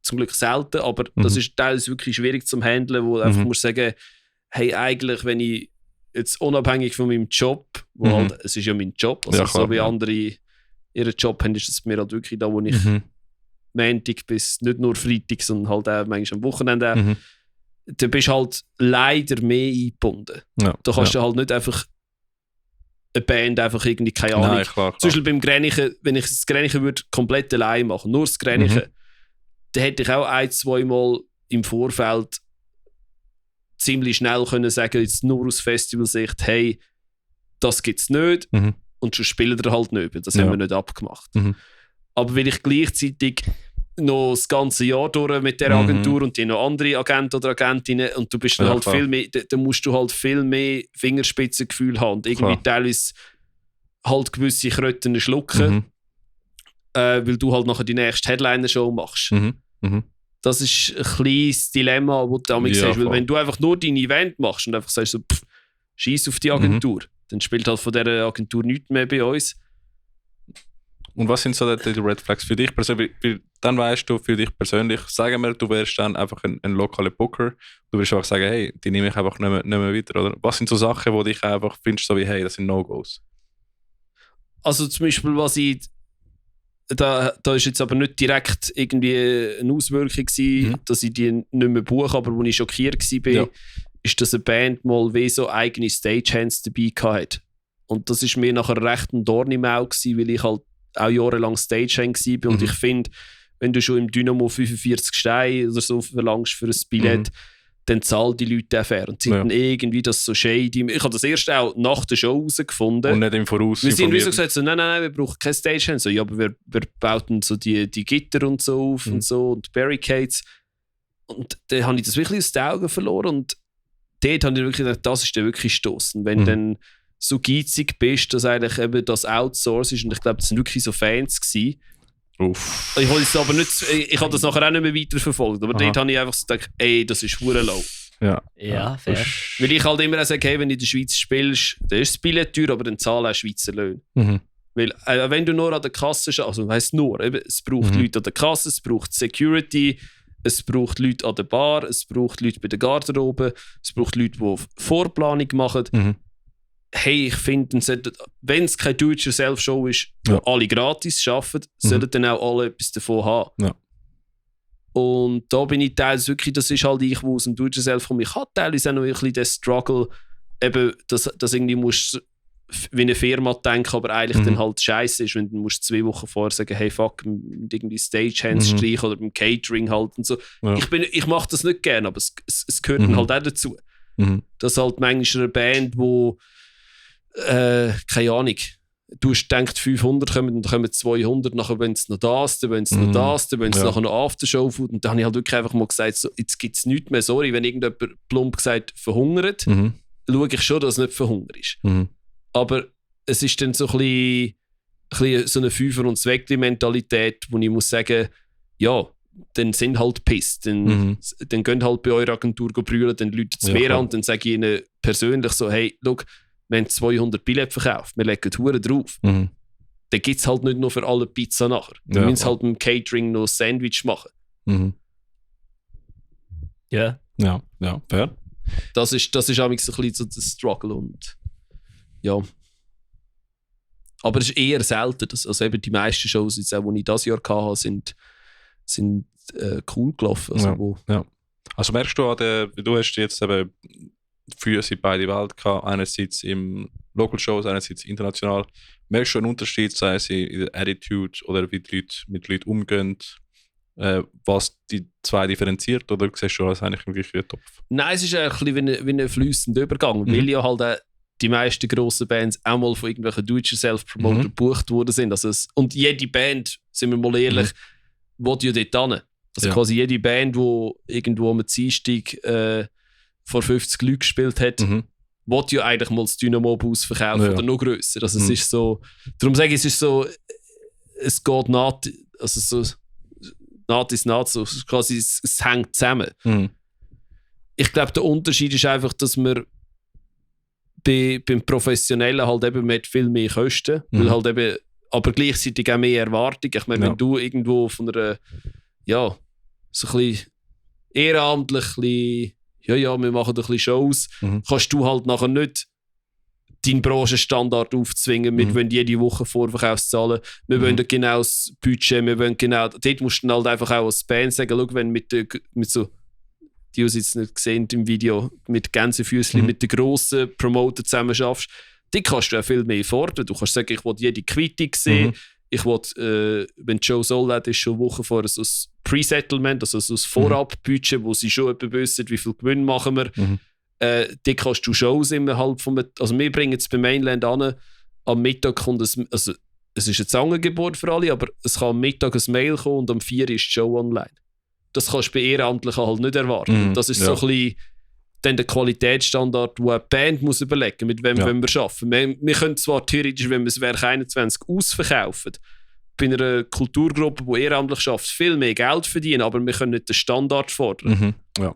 zum Glück selten, aber das ist teilweise wirklich schwierig zum Handeln, wo einfach muss sagen, hey, eigentlich, wenn ich jetzt unabhängig von meinem Job, wo halt, es ist ja mein Job, also so wie andere ihren Job haben, ist es mir halt wirklich da, wo ich Montag bis nicht nur Freitag, sondern halt auch manchmal am Wochenende da bist halt leider mehr eingebunden. Ja, da kannst du halt nicht einfach eine Band einfach irgendwie, keine Ahnung. Nein, klar. Zum Beispiel beim Grenichen, wenn ich das Grenichen würde komplett allein machen, nur das Grenichen, dann hätte ich auch 1-2 Mal im Vorfeld ziemlich schnell können sagen, jetzt nur aus Festivalsicht, hey, das gibt es nicht und schon spielen wir halt nicht, das haben wir nicht abgemacht. Aber weil ich gleichzeitig noch das ganze Jahr durch mit der Agentur und die noch andere Agenten oder Agentinnen und du bist dann halt viel mehr, dann musst du halt viel mehr Fingerspitzengefühl haben und irgendwie teilweise halt gewisse Kröten schlucken, weil du halt nachher die nächste Headliner-Show machst. Das ist ein kleines Dilemma, das du damit siehst, weil wenn du einfach nur dein Event machst und einfach sagst so, scheiß auf die Agentur, dann spielt halt von dieser Agentur nichts mehr bei uns.
Und was sind so die Red Flags für dich persönlich? Dann weißt du für dich persönlich, sagen wir, du wärst dann einfach ein lokaler Booker, du würdest einfach sagen, hey, die nehme ich einfach nicht mehr weiter, oder? Was sind so Sachen, wo dich einfach findest, so wie, hey, das sind No-Gos?
Also zum Beispiel, was ich da ist jetzt aber nicht direkt irgendwie eine Auswirkung gewesen, dass ich die nicht mehr buche, aber wo ich schockiert war, ist, dass eine Band mal wie so eigene Stagehands dabei hatte. Und das ist mir nachher recht ein Dorn im Auge gewesen, weil ich halt auch jahrelang Stagehand war. Und ich finde, wenn du schon im Dynamo 45 Steine oder so verlangst für ein Billett, dann zahlen die Leute auch fair. Und sie dann irgendwie das so shady. Ich habe das erst auch nach der Show herausgefunden.
Und nicht im Voraus.
Wir sind so gesagt, so, nein, wir brauchen kein Stagehand. So, ja, aber wir bauten so die Gitter und so auf und so und Barricades. Und dann habe ich das wirklich aus den Augen verloren. Und dort habe ich wirklich gedacht, das ist dann wirklich stossend. Wenn dann so geizig bist, dass eigentlich eben das Outsource ist. Und ich glaube, das sind wirklich so Fans gewesen.
Uff.
Ich habe das nachher auch nicht mehr weiterverfolgt. Aber dort habe ich einfach so gedacht, ey, das ist hure low.
Ja, fair.
Weil ich halt immer sage, hey, wenn du in der Schweiz spielst, dann ist das Billett teuer, aber dann zahlen auch Schweizer Löhne. Weil wenn du nur an der Kasse schaust, also heisst nur, eben, es braucht Leute an der Kasse, es braucht Security, es braucht Leute an der Bar, es braucht Leute bei der Garderobe, es braucht Leute, die Vorplanung machen. Hey, ich finde, wenn es keine Do-it-yourself-Show ist, wo alle gratis arbeiten, sollten dann auch alle etwas davon haben. Ja. Und da bin ich teilweise wirklich, das ist halt ich, wo aus dem Do-it-yourself komme. Ich habe teilweise auch noch ein bisschen den Struggle, eben, dass irgendwie musst wie eine Firma denken, aber eigentlich dann halt scheiße ist, wenn du musst 2 Wochen vorher sagen, hey fuck, mit irgendwie Stagehands streichen oder beim Catering halt und so. Ja. Ich mache das nicht gerne, aber es gehört dann halt auch dazu. Dass halt manchmal eine Band, wo keine Ahnung, du hast gedacht 500 kommen und dann kommen 200, nachher wollen sie noch das, dann wollen sie noch das, dann wollen sie nachher noch Aftershow-Food und dann habe ich halt wirklich einfach mal gesagt, so, jetzt gibt es nichts mehr, sorry, wenn irgendjemand plump gesagt verhungert, schaue ich schon, dass es nicht Verhunger ist. Aber es ist dann so ein bisschen so eine Fünfer- und Zweckli-Mentalität, wo ich muss sagen, ja, dann sind halt pisst, dann gehen halt bei eurer Agentur brüllen, dann Leute zu mir an und dann sage ich ihnen persönlich so, hey, schau, wir haben 200 Billette verkauft, wir legen Touren drauf. Dann gibt es halt nicht nur für alle Pizza nachher. Wir müssen halt mit dem Catering noch ein Sandwich machen.
Ja,
fair.
Das ist auch ein bisschen so der Struggle und ja. Aber es ist eher selten, also eben die meisten Shows, die ich dieses Jahr hatte, sind cool gelaufen. Also,
also merkst du, du hast jetzt eben Füße in beide Welt gehabt, einerseits im Local Shows, einerseits international. Merkst du einen Unterschied, sei es in der Attitude oder wie die Leute mit Leuten umgehen, was die zwei differenziert, oder siehst du das eigentlich im gleichen Topf?
Nein, es ist ein bisschen wie ein fließender Übergang, weil ja halt die meisten grossen Bands auch mal von irgendwelchen Do-it-yourself-Promoter gebucht worden sind. Also und jede Band, sind wir mal ehrlich, will ja dort hin. Also quasi jede Band, die irgendwo am Dienstag vor 50 Leuten gespielt hat, will ja eigentlich mal das Dynamo-Bus verkaufen oder noch grösser. Also es ist so, darum sage ich, es ist so, es geht naht ist naht, so quasi es hängt zusammen. Ich glaube, der Unterschied ist einfach, dass man beim Professionellen halt eben mit viel mehr Kosten, weil halt eben, aber gleichzeitig auch mehr Erwartung. Ich meine, wenn du irgendwo von einer, so ein bisschen ehrenamtlich, wir machen ein bisschen Shows, kannst du halt nachher nicht deinen Branchenstandard aufzwingen. Wir wollen jede Woche Vorverkaufszahlen, wir wollen genau das Budget, wir wollen genau, dort musst du dann halt einfach auch als Band sagen, schau, wenn mit so, die uns jetzt nicht gesehen im Video, mit Gänsefüßchen, mit den grossen Promoter zusammen schaffst, die kannst du ja viel mehr fordern. Du kannst sagen, ich will jede Quittung sehen, ich will, wenn die Show sold out ist, schon eine Woche vorher so ein Pre-Settlement, also so ein Vorabbudget, wo sie schon wissen, wie viel Gewinn machen wir. die kannst du Shows innerhalb von... Also wir bringen es beim Mainland an, am Mittag kommt es ist ein Zangengeburt für alle, aber es kann am Mittag ein Mail kommen und am 4 ist die Show online. Das kannst du bei Ehrenamtlichen halt nicht erwarten. Das ist so ein bisschen dann der Qualitätsstandard, den eine Band muss überlegen, mit wem wir arbeiten. Wir können zwar theoretisch, wenn wir das Werk 21 ausverkaufen, bei einer Kulturgruppe, die ehrenamtlich schafft, viel mehr Geld verdienen, aber wir können nicht den Standard fordern.
Ja.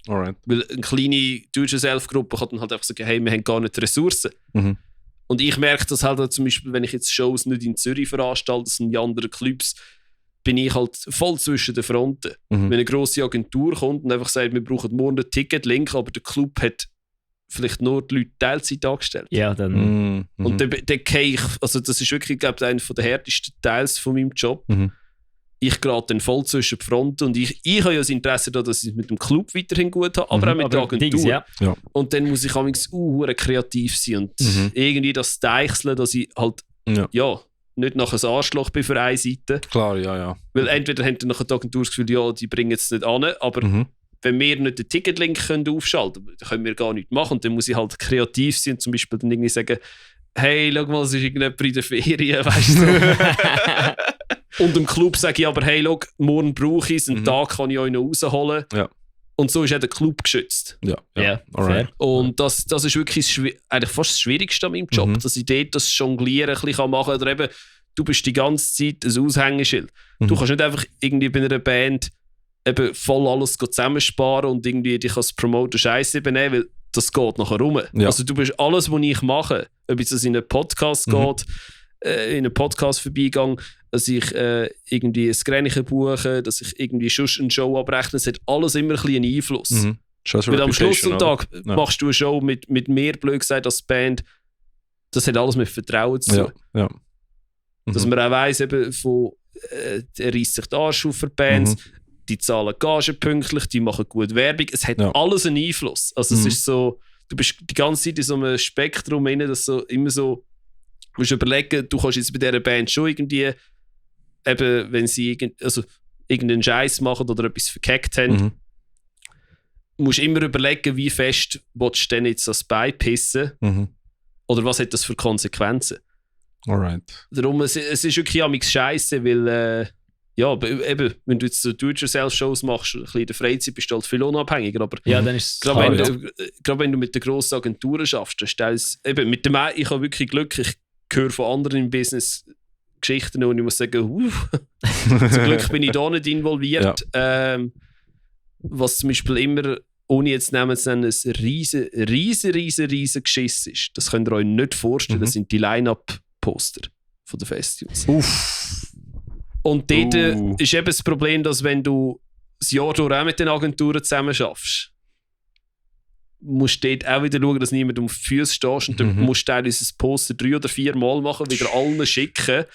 Alright.
Weil eine kleine Do-it-yourself-Gruppe kann dann halt einfach sagen, hey, wir haben gar nicht die Ressourcen. Und ich merke das halt zum Beispiel, wenn ich jetzt Shows nicht in Zürich veranstalte, sondern in anderen Clubs, bin ich halt voll zwischen den Fronten. Wenn eine grosse Agentur kommt und einfach sagt, wir brauchen morgen einen Ticket-Link, aber der Club hat vielleicht nur die Leute Teilzeit angestellt.
Ja, dann...
Und dann gehe ich, also das ist wirklich, glaube ich, einer der härtesten Teils von meinem Job. Ich gerate dann voll zwischen die Fronten und ich habe ja das Interesse daran, dass ich es mit dem Club weiterhin gut habe, aber auch mit der Agentur. Und dann muss ich manchmal kreativ sein und irgendwie das deichseln, dass ich halt nicht nach einem Arschloch bin für eine Seite.
Klar, ja.
Weil entweder haben dann nachher die Agentur das Gefühl, ja, die bringen es nicht an, aber wenn wir nicht den Ticketlink aufschalten können, dann können wir gar nichts machen. Und dann muss ich halt kreativ sein und zum Beispiel dann irgendwie sagen, hey, schau mal, es ist irgendjemand in der Ferien, weißt du. Und im Club sage ich aber, hey, schau, morgen brauche ich es, einen Tag kann ich euch noch rausholen. Ja. Und so ist auch der Club geschützt.
Ja,
alright.
Und das ist wirklich eigentlich fast das Schwierigste an meinem Job, dass ich dort das Jonglieren ein bisschen machen kann. Oder eben, du bist die ganze Zeit ein Aushängeschild. Du kannst nicht einfach irgendwie bei einer Band eben voll alles zusammensparen und irgendwie dich als Promoter Scheiße benehmen, weil das geht nachher rum. Ja. Also du bist alles, was ich mache, ob es in einen Podcast geht, in einen Podcast vorbeigehe, dass ich irgendwie ein Grenchen buche, dass ich irgendwie schon eine Show abrechne, es hat alles immer ein bisschen einen Einfluss. Weil am Schluss des Tages machst du eine Show mit mehr, blöd gesagt, als Band, das hat alles mit Vertrauen zu tun.
Ja.
Dass man auch weiss, eben der reisst sich die Arsch auf für Bands, die zahlen Gagen pünktlich, die machen gut Werbung, es hat alles einen Einfluss. Also es ist so, du bist die ganze Zeit in so einem Spektrum rein, dass so immer so, du musst überlegen, du kannst jetzt bei dieser Band schon irgendwie, eben wenn sie irgendeinen Scheiß machen oder etwas verkackt haben, musst immer überlegen, wie fest willst du denn jetzt das beipissen oder was hat das für Konsequenzen.
Alright.
Darum, es ist wirklich amigs scheiße, weil eben, wenn du jetzt so Do-it-yourself-Shows machst, ein bisschen in der Freizeit bist du halt viel unabhängiger, aber
dann ist
gerade wenn du mit den grossen Agenturen schaffst, eben ich habe wirklich Glück, ich höre von anderen im Business Geschichten und ich muss sagen, zum Glück bin ich da nicht involviert. Was zum Beispiel immer, ohne jetzt Namen zu nennen, ein riesen Geschiss ist. Das könnt ihr euch nicht vorstellen, das sind die Line-Up-Poster von den Festivals. Und dort ist eben das Problem, dass wenn du das Jahr durch auch mit den Agenturen zusammen schaffst, musst du dort auch wieder schauen, dass niemand auf die Füße stehst und dann musst du teilweise das Poster 3 oder 4 Mal machen, wieder allen schicken.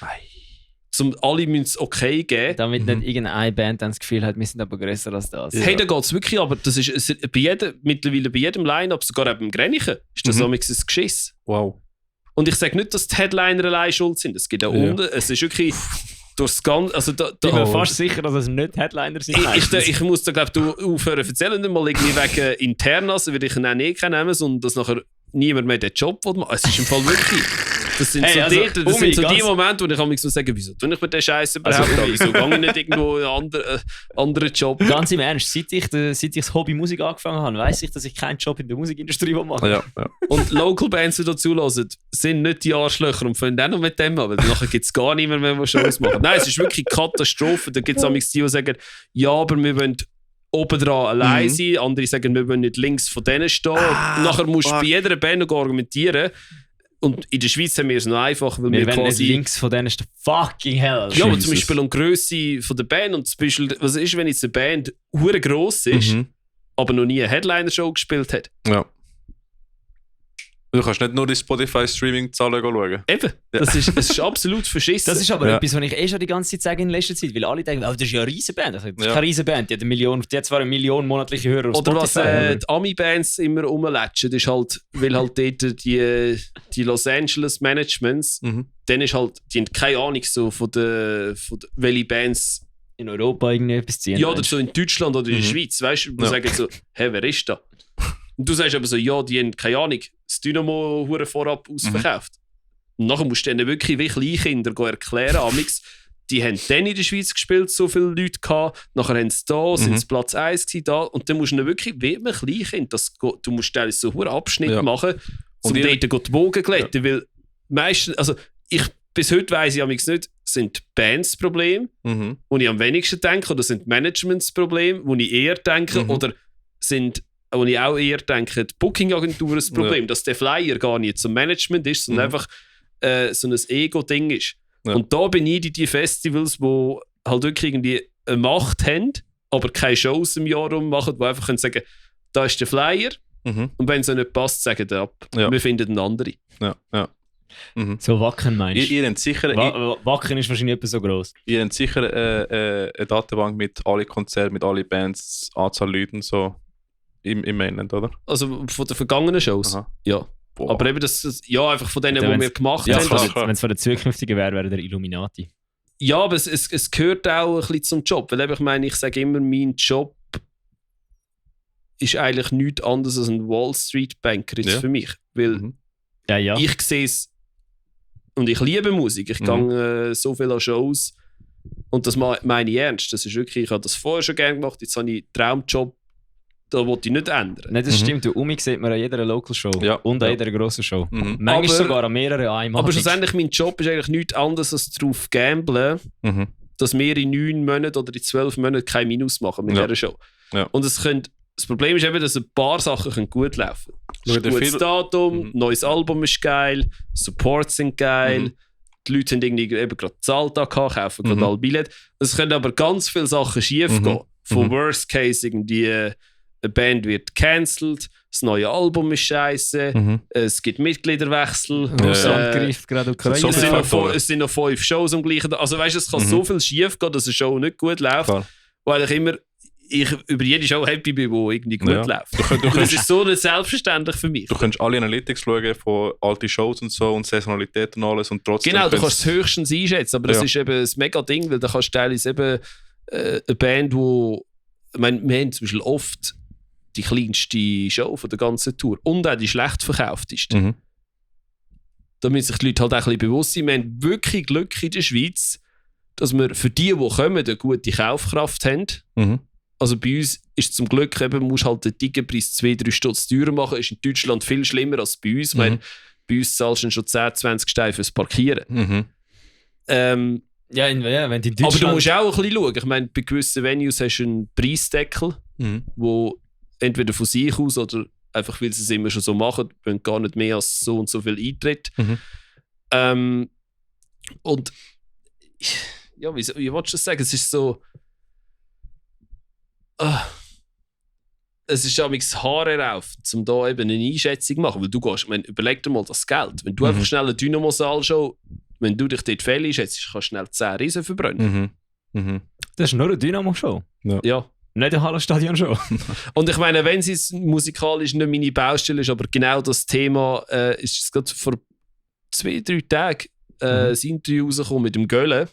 Alle müssen es okay geben.
Damit nicht irgendeine Band dann das Gefühl hat, wir sind aber grösser als das.
Hey, da geht es wirklich, aber das ist mittlerweile bei jedem Line-Up, sogar auch beim Grenchen, ist das ein Geschiss.
Wow.
Und ich sage nicht, dass die Headliner allein schuld sind. Es geht auch unten. Es ist wirklich durchs Ganze. Also
ich bin fast sicher, dass es nicht Headliner sind.
Ich muss da, glaube ich, aufhören zu erzählen, nicht mal irgendwie wegen Internas, würde ich ihn auch nicht nehmen, sondern dass nachher niemand mehr den Job machen. Es ist im Fall wirklich. Das sind die Momente, wo ich mich so sage, wieso tue ich mir den Scheiß überhaupt an? Wieso gehe ich nicht irgendwo in einen anderen Job?
Ganz im Ernst, seit ich das Hobby Musik angefangen habe, weiss ich, dass ich keinen Job in der Musikindustrie machen.
Ja.
Und Local Bands, die dazu hören, sind nicht die Arschlöcher und fangen dann noch mit dem an, weil nachher gibt es gar niemand mehr, die Shows machen. Nein, es ist wirklich Katastrophe. Da gibt es die sagen, ja, aber wir wollen oben dran allein sein. Andere sagen, wir wollen nicht links von denen stehen. Nachher musst du bei jeder Band noch argumentieren. Und in der Schweiz haben wir es noch einfach, weil wir quasi...
nicht links von denen ist der fucking hell.
Ja, aber zum Beispiel um die Grösse von der Band und zum Beispiel, was ist, wenn jetzt eine Band hure gross ist, aber noch nie eine Headliner-Show gespielt hat?
Ja. Du kannst nicht nur die Spotify-Streaming-Zahlen schauen.
Eben, das ist absolut verschissen.
Das ist aber etwas, was ich schon die ganze Zeit sage in letzter Zeit, weil alle denken, das ist ja eine Riesenband. Das ist keine Riesenband, die hat zwar 1 Million monatliche Hörer auf
Spotify.
Oder
was die Ami-Bands immer rumlatschen, ist halt, weil halt dort die Los Angeles Managements, dann ist halt, die haben keine Ahnung so von welche Bands
in Europa irgendwie etwas ziehen.
Ja, oder so in Deutschland oder in der Schweiz, weißt du, wo sagen so, hey, wer ist da? Und du sagst aber so, ja, die haben, keine Ahnung, das Dynamo vorab ausverkauft. Und nachher musst du denen wirklich wie Kleinkinder erklären, amix, die haben dann in der Schweiz gespielt, so viele Leute gehabt, nachher haben sie da, sind sie Platz 1 gewesen, da, und dann musst du ihnen wirklich wie ein Kleinkind, du musst teilweise so einen Abschnitt machen, um dort die Bogen glätten, weil meistens, also bis heute weiss ich amix nicht, sind Bands das Problem, wo ich am wenigsten denke, oder sind Managements das Problem, wo ich eher denke, oder sind, wo ich auch eher denke, die Booking-Agentur das Problem, dass der Flyer gar nicht zum Management ist, sondern einfach so ein Ego-Ding ist. Ja. Und da beneide ich die Festivals, die halt wirklich irgendwie eine Macht haben, aber keine Shows im Jahr machen, die einfach können sagen, da ist der Flyer, und wenn es nicht passt, sagen wir ab. Ja. Wir finden einen anderen.
Ja.
So Wacken meinst du?
Ihr habt sicher...
Wacken ist wahrscheinlich etwas so gross.
Ihr habt sicher eine Datenbank mit allen Konzerten, mit allen Bands, Anzahl Leuten so im Mainland, oder?
Also von den vergangenen Shows? Aha. Ja. Boah. Aber eben ja, einfach von denen, die wir gemacht haben.
Wenn es von den zukünftigen wäre der Illuminati.
Ja, aber es gehört auch ein bisschen zum Job. Weil ich meine, ich sage immer, mein Job ist eigentlich nichts anderes als ein Wall Street Banker für mich. Weil ich sehe es und ich liebe Musik. Ich gehe so viel an Shows und das meine ich ernst. Das ist wirklich, ich habe das vorher schon gerne gemacht, jetzt habe ich einen Traumjob. Da wollte ich nicht ändern.
Nein, das stimmt. Umi sieht man an jeder Local Show und an jeder grossen Show. Manchmal sogar an mehreren einmal.
Aber schlussendlich, mein Job ist eigentlich nichts anderes als darauf gamblen, dass wir in 9 Monaten oder in 12 Monaten kein Minus machen mit dieser Show. Ja. Und das Problem ist eben, dass ein paar Sachen gut laufen können. Ein gutes Datum, neues Album ist geil, Supports sind geil, die Leute haben irgendwie eben gerade Zahltag gehabt, kaufen gerade alle Billette. Es können aber ganz viele Sachen schief gehen. Von Worst Case irgendwie... Eine Band wird gecancelt, das neue Album ist scheiße, es gibt Mitgliederwechsel.
Russland greift gerade Ukraine.
Es sind noch 5 Shows am gleichen Tag. Also weißt du, es kann so viel schief gehen, dass eine Show nicht gut läuft. Weil ich über jede Show happy bin, die irgendwie gut läuft. Das ist so nicht selbstverständlich für mich.
Du kannst alle Analytics schauen von alten Shows und so und Saisonalität und alles und trotzdem...
Genau, du kannst es höchstens einschätzen, aber das ist eben ein mega Ding, weil da kannst du teilweise eben eine Band, wo... Ich meine, wir haben zum Beispiel oft die kleinste Show von der ganzen Tour und auch die schlecht verkaufteste. Da müssen sich die Leute halt auch ein bisschen bewusst sein. Wir haben wirklich Glück in der Schweiz, dass wir für die kommen, eine gute Kaufkraft haben. Also bei uns ist zum Glück eben, man muss halt den Ticketpreis 2-3 Stutz teurer machen. Ist in Deutschland viel schlimmer als bei uns. Ich meine, bei uns zahlst du schon 10-20 Steine fürs Parkieren.
Wenn du in Deutschland...
Aber du musst auch ein bisschen schauen. Ich meine, bei gewissen Venues hast du einen Preisdeckel, wo entweder von sich aus oder einfach, weil sie es immer schon so machen, wenn gar nicht mehr als so und so viel Eintritt. Und ja, wie willst du das sagen? Es ist so... es ist ja das Haare rauf, um da eben eine Einschätzung zu machen. Weil du gehst, ich meine, überleg dir mal das Geld. Wenn du einfach schnell eine Dynamo-Saal-Show, wenn du dich dort fehl einschätzt, kannst du schnell 10 Riesen verbrennen.
Das ist nur eine Dynamo-Show.
Ja.
Nicht eine Hallenstadion-Show.
Und ich meine, wenn es musikalisch nicht meine Baustelle ist, aber genau das Thema ist es gerade vor 2-3 Tagen das Interview rausgekommen mit dem Gölle.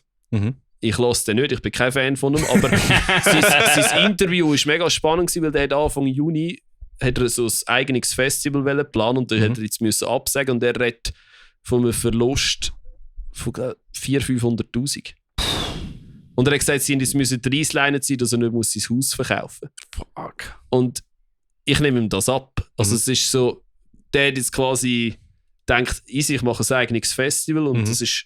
Ich höre den nicht, ich bin kein Fan von ihm, aber sein Interview war mega spannend, weil der Anfang Juni hat er so ein eigenes Festival planen und dann hat er jetzt müssen absagen und er redet von einem Verlust von 400'000-500'000. Und er hat gesagt, sie müssen Reissleinen sein, dass er nicht sein Haus verkaufen muss.
Fuck.
Und ich nehme ihm das ab. Also es ist so, der hat jetzt quasi denkt, ich mache ein eigenes Festival und das ist...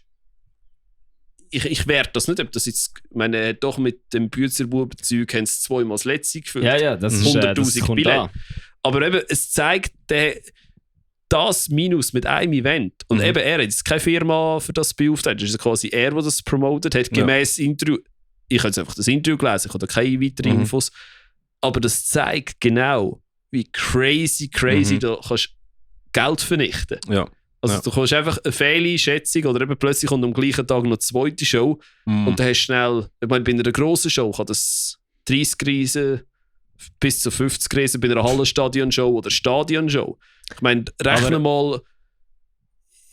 Ich werte das nicht, ob das jetzt... Ich meine, doch mit dem Bützerbuben-Zeug haben sie 2-mal das letzte gefühlt.
Ja, das ist
100'000 Billette. Aber eben, es zeigt, das Minus mit einem Event. Und eben, er hat jetzt keine Firma für das beauftragt. Das ist quasi er, der das promotet hat, gemäß Interview. Ich habe jetzt einfach das Interview gelesen, ich habe da keine weiteren Infos. Aber das zeigt genau, wie crazy du kannst Geld vernichten.
Ja.
Also du kannst einfach eine Fehleinschätzung oder eben plötzlich kommt am gleichen Tag noch eine zweite Show und dann hast du schnell, ich meine, bei einer grossen Show kann das 30 Riesen bis zu 50 Riesen bei einer Hallenstadion-Show oder Stadion-Show. Ich meine, rechne mal,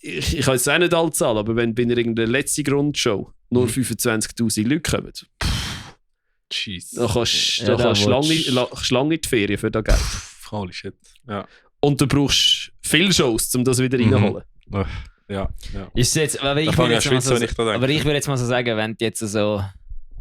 ich kann jetzt auch nicht alle zahlen, aber wenn bei einer irgendeiner letzten Grundshow nur 25'000 Leute kommen, dann kannst du lange in die Ferien für das Geld.
Holy shit. Ja.
Und du brauchst viele Shows, um das wieder reinzuholen.
Ja.
Ist jetzt, aber ich würde jetzt mal so sagen, wenn jetzt so...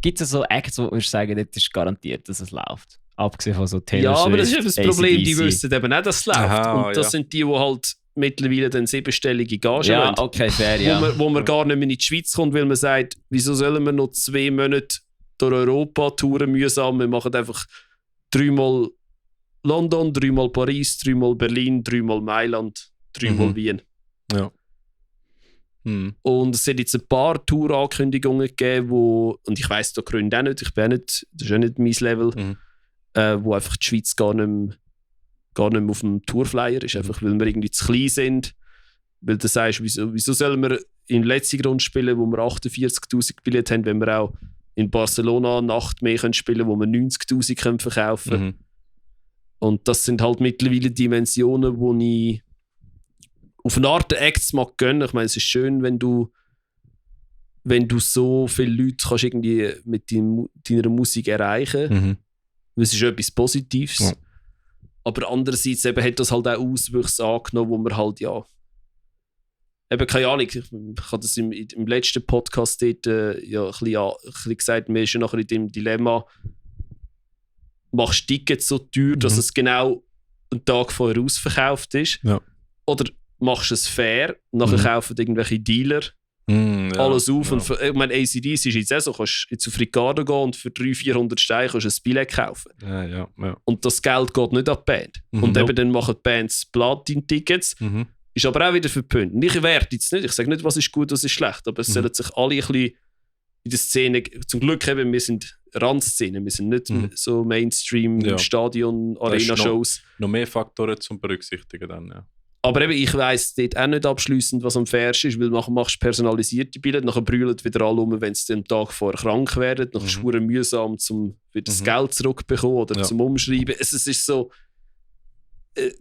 Gibt es so Acts, wo du sagen, das ist garantiert, dass es läuft? Abgesehen von so Taylor Swift,
aber das ist eben das Problem,
AC/DC.
die wissen eben nicht, dass es läuft. Und das sind die halt mittlerweile dann 7-stellige Gagen
wollen. Okay, fair, ja.
Wo man gar nicht mehr in die Schweiz kommt, weil man sagt, wieso sollen wir noch 2 Monate durch Europa touren mühsam? Wir machen einfach 3-mal London, 3-mal Paris, 3-mal Berlin, 3-mal Mailand, 3-mal Wien.
Ja.
Und es hat jetzt ein paar Tour-Ankündigungen gegeben, und ich weiss da Gründe auch nicht, das ist auch nicht mein Level, wo einfach die Schweiz gar nicht mehr auf dem Tourflyer ist, einfach weil wir irgendwie zu klein sind. Weil du sagst, wieso sollen wir in der letzten Runde spielen, wo wir 48'000 Billette haben, wenn wir auch in Barcelona eine Nacht mehr spielen können, wo wir 90'000 verkaufen können. Und das sind halt mittlerweile Dimensionen, wo ich auf eine Art Acts mag gönnen. Ich meine, es ist schön, wenn du so viele Leute kannst irgendwie mit deiner Musik erreichen. Das ist etwas Positives. Ja. Aber andererseits eben hat das halt auch Auswüchse angenommen, wo man halt eben keine Ahnung, ich habe das im letzten Podcast dort ein bisschen gesagt, mir ist ja nachher in dem Dilemma, machst du Tickets so teuer, dass es genau einen Tag vorher ausverkauft ist? Ja. Oder machst du es fair, nachher kaufen irgendwelche Dealer alles auf. Ja. Und ich meine, AC/DC ist jetzt auch so, kannst jetzt auf Ricardo gehen und für 300-400 Steine kannst du ein Billett kaufen. Ja. Und das Geld geht nicht an die Band. Und eben dann machen die Bands Platin-Tickets, ist aber auch wieder verpönt. Und ich werte jetzt nicht, ich sage nicht, was ist gut, was ist schlecht, aber es sollen sich alle ein bisschen in der Szene, zum Glück eben, wir sind Randszene, wir sind nicht so Mainstream, Stadion, Arena-Shows.
Noch mehr Faktoren zum berücksichtigen dann, ja.
Aber eben, ich weiss dort auch nicht abschliessend, was am fairsten ist, weil nachher machst du personalisierte Bilder, nachher brüllen wieder alle um, wenn sie am Tag vorher krank werden, nachher ist es mühsam, um wieder das Geld zurückzubekommen oder zum Umschreiben. Es ist so,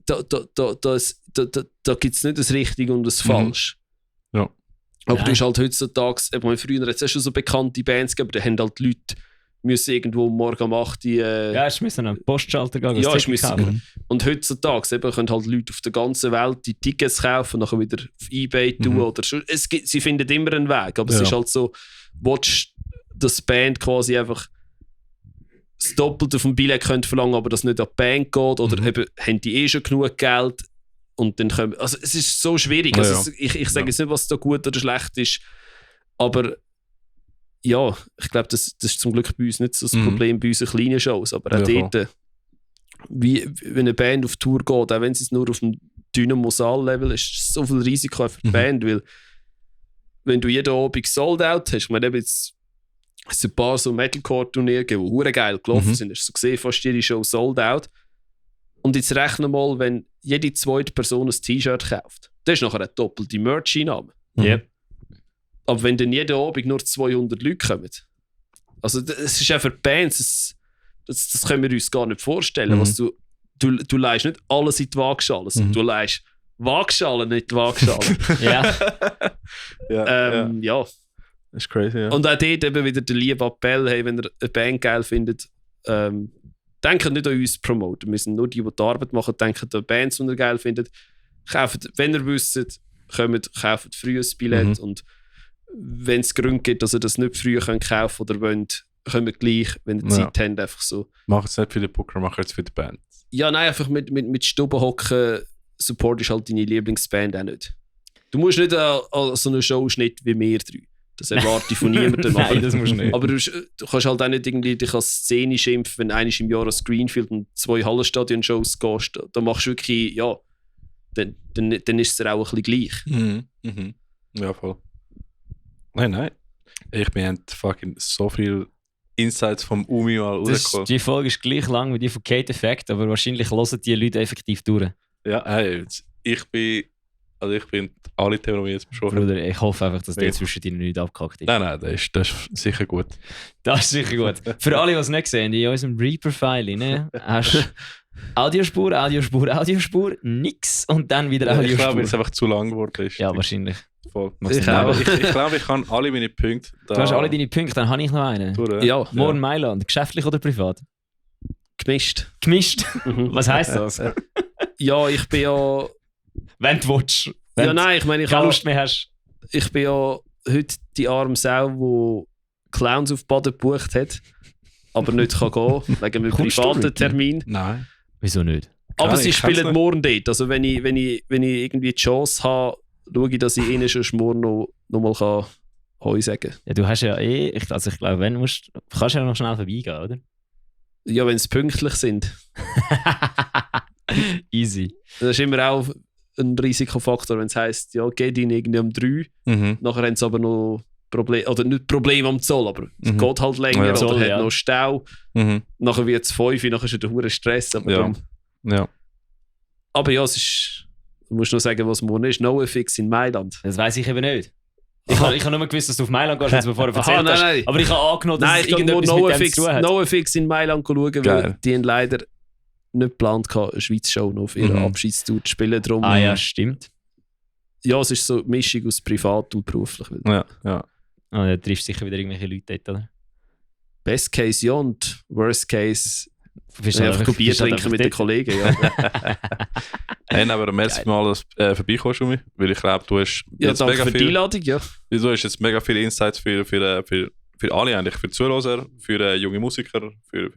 da gibt es nicht das Richtige und das Falsch.
Ja.
Aber du hast halt heutzutage, früher hat es schon so bekannte Bands gegeben, aber da haben halt Leute müssen irgendwo morgen um 8 Uhr...
ich müssen an den Postschalter gehen.
Und heutzutage können halt Leute auf der ganzen Welt die Tickets kaufen und nachher wieder auf eBay tun. Oder sie finden immer einen Weg, aber es ist halt so, willst dass die Band quasi einfach das Doppelte vom Billett könnte verlangen, aber das nicht an die Band geht, oder eben haben die schon genug Geld und dann können... Also es ist so schwierig. Also, ich sage jetzt nicht, was da gut oder schlecht ist, aber ja, ich glaube, das ist zum Glück bei uns nicht so das Problem bei unseren kleinen Shows, aber auch dort, wenn eine Band auf Tour geht, auch wenn es nur auf dem Dynamo-Saal-Level ist, ist so viel Risiko für die Band, weil wenn du jeden Abend Sold-Out hast, ich meine, jetzt es ein paar so Metalcore-Turniere gegeben, die verdammt geil gelaufen sind, hast du so gesehen, fast jede Show Sold-Out. Und jetzt rechne mal, wenn jede zweite Person ein T-Shirt kauft, das ist nachher eine doppelte Merch-Einnahme.
Yep.
Aber wenn dann jeden Abend nur 200 Leute kommen, also es ist auch für die Bands, das können wir uns gar nicht vorstellen. Was du leihst nicht alles in die Waagschale, sondern du leihst Waagschalen, nicht die Waagschale. Ja.
Das ist crazy, ja.
Und auch dort eben wieder der liebe Appell, hey, wenn ihr eine Band geil findet, denkt nicht an uns promoten. Wir sind nur die Arbeit machen, denkt an Bands, die ihr geil findet. Kauft, wenn ihr wisst, kauft früh ein Billett und wenn es Gründe gibt, dass ihr das nicht früher kaufen könnt oder wollt, können wir gleich, wenn ihr Zeit habt, einfach so.
Macht es nicht für den Booker, macht es für die Band.
Ja, nein, einfach mit Stuben hocken, supportest halt deine Lieblingsband auch nicht. Du musst nicht an so einen Showschnitt wie wir drei. Das erwarte ich von niemandem.
Nein, das musst du nicht.
Aber du kannst halt auch nicht irgendwie dich als Szene schimpfen, wenn einmal im Jahr an Greenfield und 2 Hallenstadion-Shows gehst. Da machst du wirklich, ja, dann ist es auch ein bisschen gleich.
Ja, voll. Nein. Ich bin fucking so viel Insights vom Umi mal rausgekommen.
Die Folge ist gleich lang wie die von Kate Effect, aber wahrscheinlich hören die Leute effektiv durch.
Ja, hey, ich bin alle Themen, die wir jetzt besprochen haben.
Bruder, ich hoffe einfach, dass der zwischen dir nicht abgekackt ist.
Nein, das ist sicher gut.
Das ist sicher gut. Für alle, die es nicht sehen, in unserem Reaper-File hast du Audiospur, nix und dann wieder Audiospur.
Ich glaube, weil es einfach zu lang geworden ist.
Ja, wahrscheinlich.
Voll. Ich glaube, ich kann alle meine Punkte.
Du hast alle deine Punkte, dann habe ich noch einen.
Ja.
Morgen Mailand, geschäftlich oder privat?
Gemischt.
Was heisst das?
Ja, ich bin ja...
Wenn du willst.
Ja, nein, ich meine,
keine Lust mehr hast.
Ich bin ja heute die arme Sau, die Clowns auf Baden gebucht hat, aber nicht kann gehen, wegen einem privaten Termin.
Nein.
Wieso nicht?
Aber sie spielen morgen dort. Also wenn ich irgendwie die Chance habe, schaue ich, dass ich ihnen schon morgen noch mal Hoi sagen kann.
Ja, du hast ja ich glaube, wenn du kannst ja noch schnell vorbeigehen, oder?
Ja, wenn sie pünktlich sind.
Easy.
Das ist immer auch ein Risikofaktor, wenn es heisst, ja, geht ihnen irgendwie um 3. Nachher haben sie aber noch Probleme, oder nicht Probleme am Zoll, aber es geht halt länger,
ja, Zoll,
oder hat noch Stau. Nachher wird es 5, nachher ist der hure Stress. Aber, aber ja, es ist, du musst noch sagen, was morgen ist. NoFX in Mailand.
Das weiss ich eben nicht. Ich habe nur gewusst, dass du auf Mailand gehst, als du mir vorher erzählt hast.
Nein.
Aber ich habe angenommen, dass es irgendetwas mit dem zu tun hat.
NoFX in Mailand schauen, weil die haben leider nicht geplant hatten, eine Schweiz-Show noch auf ihrer Abschiedstour zu spielen. Darum,
ja, stimmt.
Ja, es ist so eine Mischung aus privat und beruflich.
Ja.
Da triffst du sicher wieder irgendwelche Leute dort, oder?
Best Case ja und Worst Case
einfach
Bier trinken mit den Kollegen. Ja.
Hey, aber merci mal, dass du vorbeikommst, Umi. Weil ich glaube, du hast
jetzt danke mega für die Einladung, ja.
Du hast jetzt mega viele Insights für alle eigentlich. Für Zuhörer, für junge Musiker, für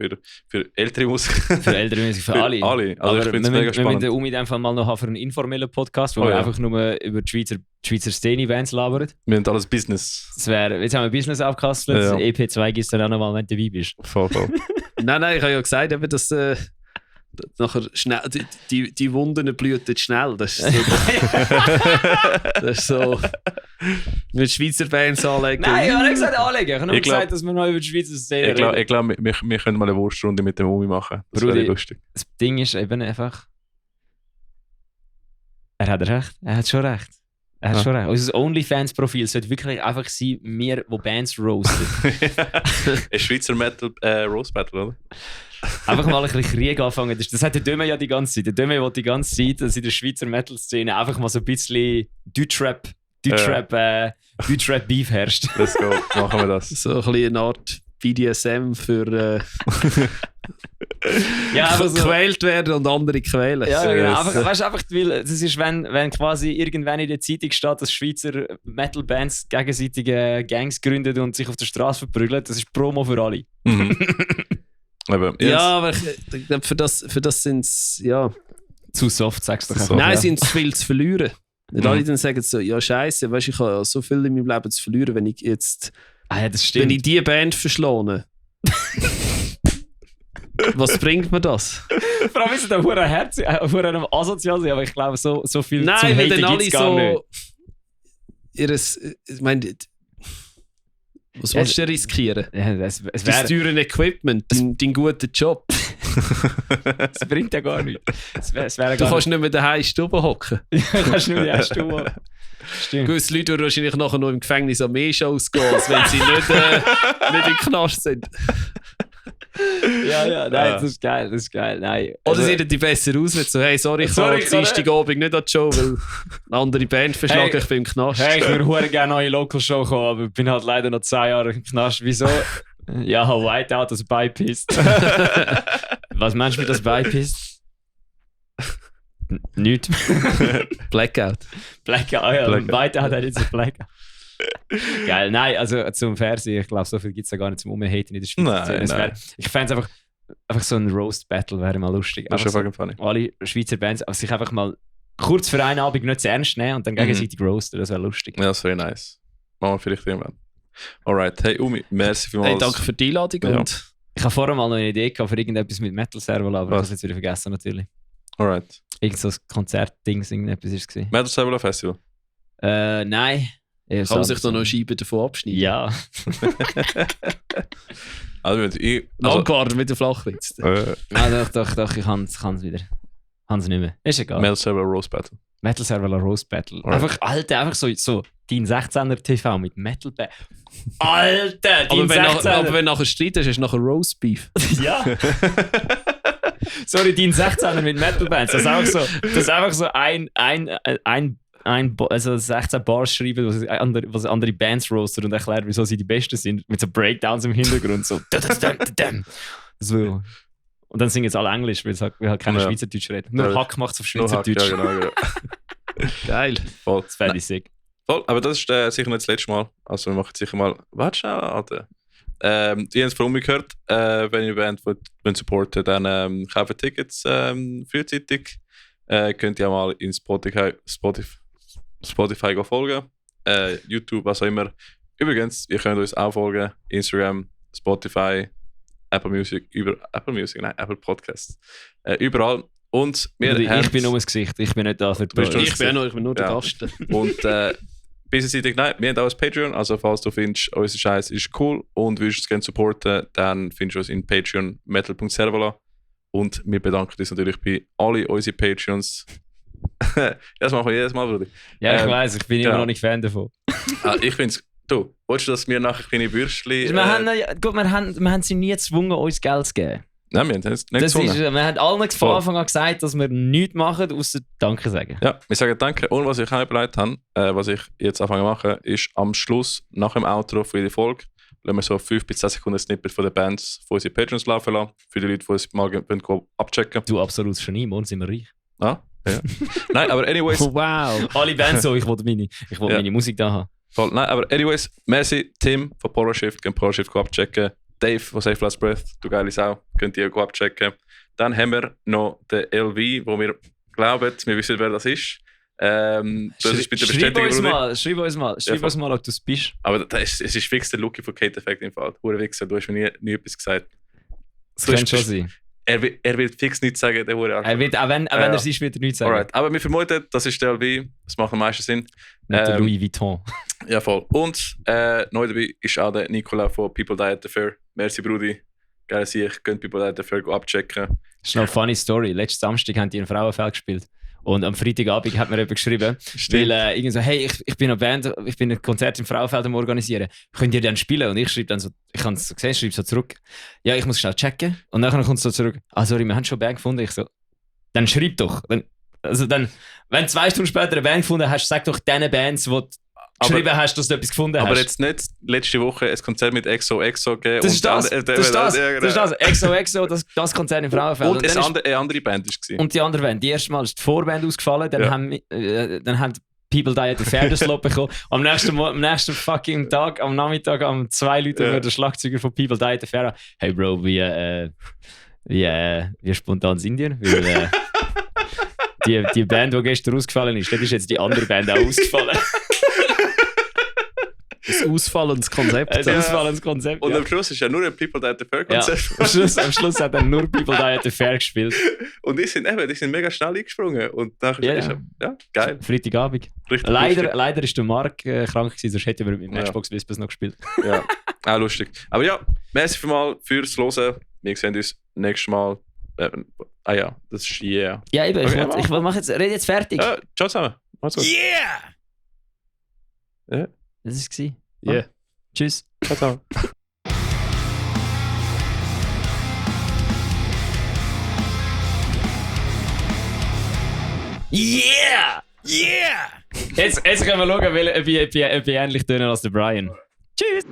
ältere Musiker.
Für ältere Musiker, für alle.
Alle. Also ich finde es mega spannend.
Wir müssen den Umi in dem Fall mal noch haben für einen informellen Podcast, wo wir einfach nur über die Schweizer Szene-Bands labern.
Wir haben alles Business.
Jetzt haben wir Business aufgekastelt. Ja. EP2 gibt es dann auch noch mal, wenn du dabei bist.
Voll.
Nein, ich habe ja gesagt, dass nachher schnell, die Wunden blühten schnell. Das ist so. Das ist so. Mit Schweizer Bands anlegen.
Nein, ich habe nicht gesagt anlegen. Ich habe nur gesagt, dass wir mal über die Schweizer Szene reden.
Ich glaube, wir können mal eine Wurststunde mit dem Umi machen. Das wäre lustig.
Das Ding ist eben einfach. Er hat recht. Er hat schon recht. Unser OnlyFans-Profil sollte wirklich einfach sein, wir, die Bands roasten.
Ein Schweizer Metal Roast Battle, oder?
Einfach mal ein bisschen Krieg anfangen. Das hat der Döme ja die ganze Zeit. Der Döme will die ganze Zeit, dass in der Schweizer Metal-Szene einfach mal so ein bisschen Deutschrap-Beef herrscht.
Let's go, machen wir das.
So ein bisschen eine Art BDSM für gequält werden und andere quälen.
Ja, genau. Einfach, weil das ist, wenn quasi irgendwann in der Zeitung steht, dass Schweizer Metal-Bands gegenseitige Gangs gründen und sich auf der Straße verprügeln, das ist Promo für alle.
Aber ich glaube, für das sind es, ja...
Zu soft, sagst du doch einfach.
Nein, sind es viel zu verlieren. Nicht alle dann sagen so, ja scheiße, weißt, ich habe so viel in meinem Leben zu verlieren, wenn ich jetzt...
das stimmt.
Wenn ich diese Band verschlone. Was bringt mir das?
Vor allem ist es da verdammt asozial, aber ich glaube, so viel
Nein,
zum Haten gibt es gar nicht.
Ich meine... Was willst du riskieren?
Es
das teure Equipment, dein guter Job.
Das bringt ja gar nichts.
Du kannst nicht mehr daheim in die Stube hocken.
Du kannst nicht mehr in die Stube hocken. Stimmt.
Gewisse Leute würden wahrscheinlich nachher noch im Gefängnis an mehr Shows gehen, als wenn sie nicht im Knast sind.
Ja, nein, das ist geil. Nein.
Oder sieht die besser aus, wenn du so, hey, sorry, ich kann Dienstagabend nicht an die Show, weil eine andere Band verschlagen, ich bin im Knast.
Hey, ich würde gerne noch in eine Local Show kommen, aber ich bin halt leider noch 2 Jahre im Knast. Wieso? Ja, Whiteout, das beipisst. Was meinst du mit das beipisst? Nichts.
Blackout.
Whiteout hat jetzt ein Blackout. Geil, nein, also zum Fernsehen, ich glaube, so viel gibt es ja gar nicht zum Umhaten in der Schweiz.
Nein.
Ich fände es einfach so ein Roast-Battle wäre mal lustig.
Das ist schon funny.
Alle Schweizer Bands sich einfach mal kurz für einen Abend nicht zu ernst nehmen und dann gegenseitig roasten, das wäre lustig.
Ja, das wäre nice. Machen wir vielleicht irgendwann. Alright, hey Umi, merci vielmals.
Hey, danke für die Einladung.
Ja.
Und
ich habe vorher mal noch eine Idee gehabt für irgendetwas mit Metal-Servo, aber ich habe es jetzt wieder vergessen natürlich.
Alright.
Irgend so ein Konzertding, irgendetwas war es.
Metal Servo Festival?
Nein.
Kann man sich da noch eine Scheibe davon abschneiden?
Ja.
Langgarten mit der Flachwitz.
Doch, ich kann es wieder. Kann es nicht mehr. Ist egal.
Metal Servo Roast Battle.
Metal Servo Roast Battle.
Right.
Einfach so dein 16er TV mit Metal Band. Alter, dein 16er.
Aber wenn du nachher Streit hast du nachher Roast Beef.
Ja. Sorry, dein 16er mit Metal Bands. Das ist einfach so also 16 Bars schreiben, was andere Bands roasten und erklären, wieso sie die Besten sind, mit so Breakdowns im Hintergrund. So. Und dann singen jetzt alle Englisch, weil wir halt keine Schweizerdeutsch reden. Nur Hack macht es auf Schweizerdeutsch.
Ja, genau.
Geil.
Voll.
Das fände ich sick.
Voll, aber das ist sicher nicht das letzte Mal. Also wir machen sicher mal... Warte schnell, Alter. Die haben es von mir gehört. Wenn ihr Band supporten wollt, dann kauft Tickets frühzeitig. Könnt ihr mal in Spotify folgen. YouTube, was auch immer. Übrigens, ihr könnt uns auch folgen. Instagram, Spotify, Apple Podcasts. Überall. Und
ich bin nur das Gesicht, ich bin nicht da für die
Ich bin nur der Gast.
Und bisenseitig, nein, wir haben auch ein Patreon, also falls du findest, unser Scheiß ist cool und willst es gerne supporten, dann findest du uns in Patreon metal.servola. Und wir bedanken uns natürlich bei allen unseren Patreons. Das machen wir jedes Mal, Bruder.
Ja, ich weiss, ich bin immer noch nicht Fan davon.
Ich finde es, du, willst du, dass wir nachher kleine Würstchen...
wir haben sie nie gezwungen, uns Geld zu geben.
Nein, wir haben es nicht gezwungen.
Wir haben allen von Anfang an gesagt, dass wir nichts machen, außer Danke sagen.
Ja, wir sagen Danke. Und was ich auch überlegt habe, was ich jetzt anfange zu machen, ist am Schluss, nach dem Outro für jede Folge, lassen wir so 5 bis 10 Sekunden Snippet von den Bands von unseren Patreons laufen lassen, für die Leute, die es mal abchecken.
Du, absolut Genie, morgen sind wir reich.
Ah, ja. Nein, aber anyways...
Wow, alle Bands so, ich wollte meine Musik da haben.
Voll. Nein, aber anyways, merci Tim von PoloShift, könnt PoloShift abchecken. Dave von Safe Last Breath, du geile Sau, könnt ihr abchecken. Dann haben wir noch den LV, wo wir glauben, wir wissen, wer das ist. Das ist bitte bestätigen.
Schreib uns mal, ob du es bist.
Aber es ist fix der Lucky von Kate Effect im Fall. Hure Wichser, du hast mir nie etwas gesagt.
Das kann schon sein.
Er wird fix nichts sagen, der Hure
Er wird, auch wenn er es ist, wird er nichts sagen.
Alright. Aber wir vermuten, das ist der LV. Das macht am meisten Sinn.
Nicht der Louis Vuitton.
Ja, voll. Und neu dabei ist auch der Nicola von People Die at the Fair. Merci, Brudi. Geil, ich könnt People Die at the Fair abchecken.
Das ist noch eine funny Story. Letzten Samstag haben die in Frauenfeld gespielt. Und am Freitagabend hat mir jemand geschrieben, weil irgendwie so, hey, ich bin eine Band, ich bin ein Konzert im Frauenfeld am organisieren. Könnt ihr dann spielen? Und ich schreibe dann so, ich habe es so gesehen, schreibe so zurück. Ja, ich muss schnell checken. Und dann kommt es so zurück. Ah, sorry, wir haben schon eine Band gefunden. Ich so, dann schreib doch. Wenn 2 Stunden später eine Band gefunden hast, sag doch diesen Bands, wo geschrieben hast, dass du etwas gefunden hast.
Aber jetzt nicht letzte Woche ein Konzert mit XOXO gegeben.
Das ist das. XOXO, das Konzert im Frauenfeld.
Und eine andere Band war.
Und die andere Band. Die erste Mal ist die Vorband ausgefallen, dann haben People Die at the Fair den Slot bekommen. Am nächsten fucking Tag, am Nachmittag, am 2 Leute der Schlagzeuger von People Die at the Fair. Hey Bro, wie spontan sind ihr? Weil, die Band, die gestern ausgefallen ist, das ist jetzt die andere Band auch ausgefallen.
Ein ausfallendes Konzept.
Und am Schluss ist ja nur ein People Die at the Fair Konzept.
Ja, am Schluss hat er nur People Die at the Fair gespielt.
Und die sind mega schnell eingesprungen. Und nachher ist geil.
Freitagabend. Leider ist der Marc krank gewesen, sonst hätten wir mit Matchbox Whispers noch gespielt.
Ja, auch lustig. Aber ja, merci vielmals fürs Hören. Wir sehen uns nächstes Mal. Das ist yeah.
Ja, eben, okay, ich rede jetzt fertig.
Ciao zusammen.
Macht's gut. Yeah! Ja. Das war es.
Yeah.
Tschüss.
Ciao, ciao.
Yeah! Yeah! Jetzt können wir schauen, ob ich ähnlich töne als der Brian. Tschüss!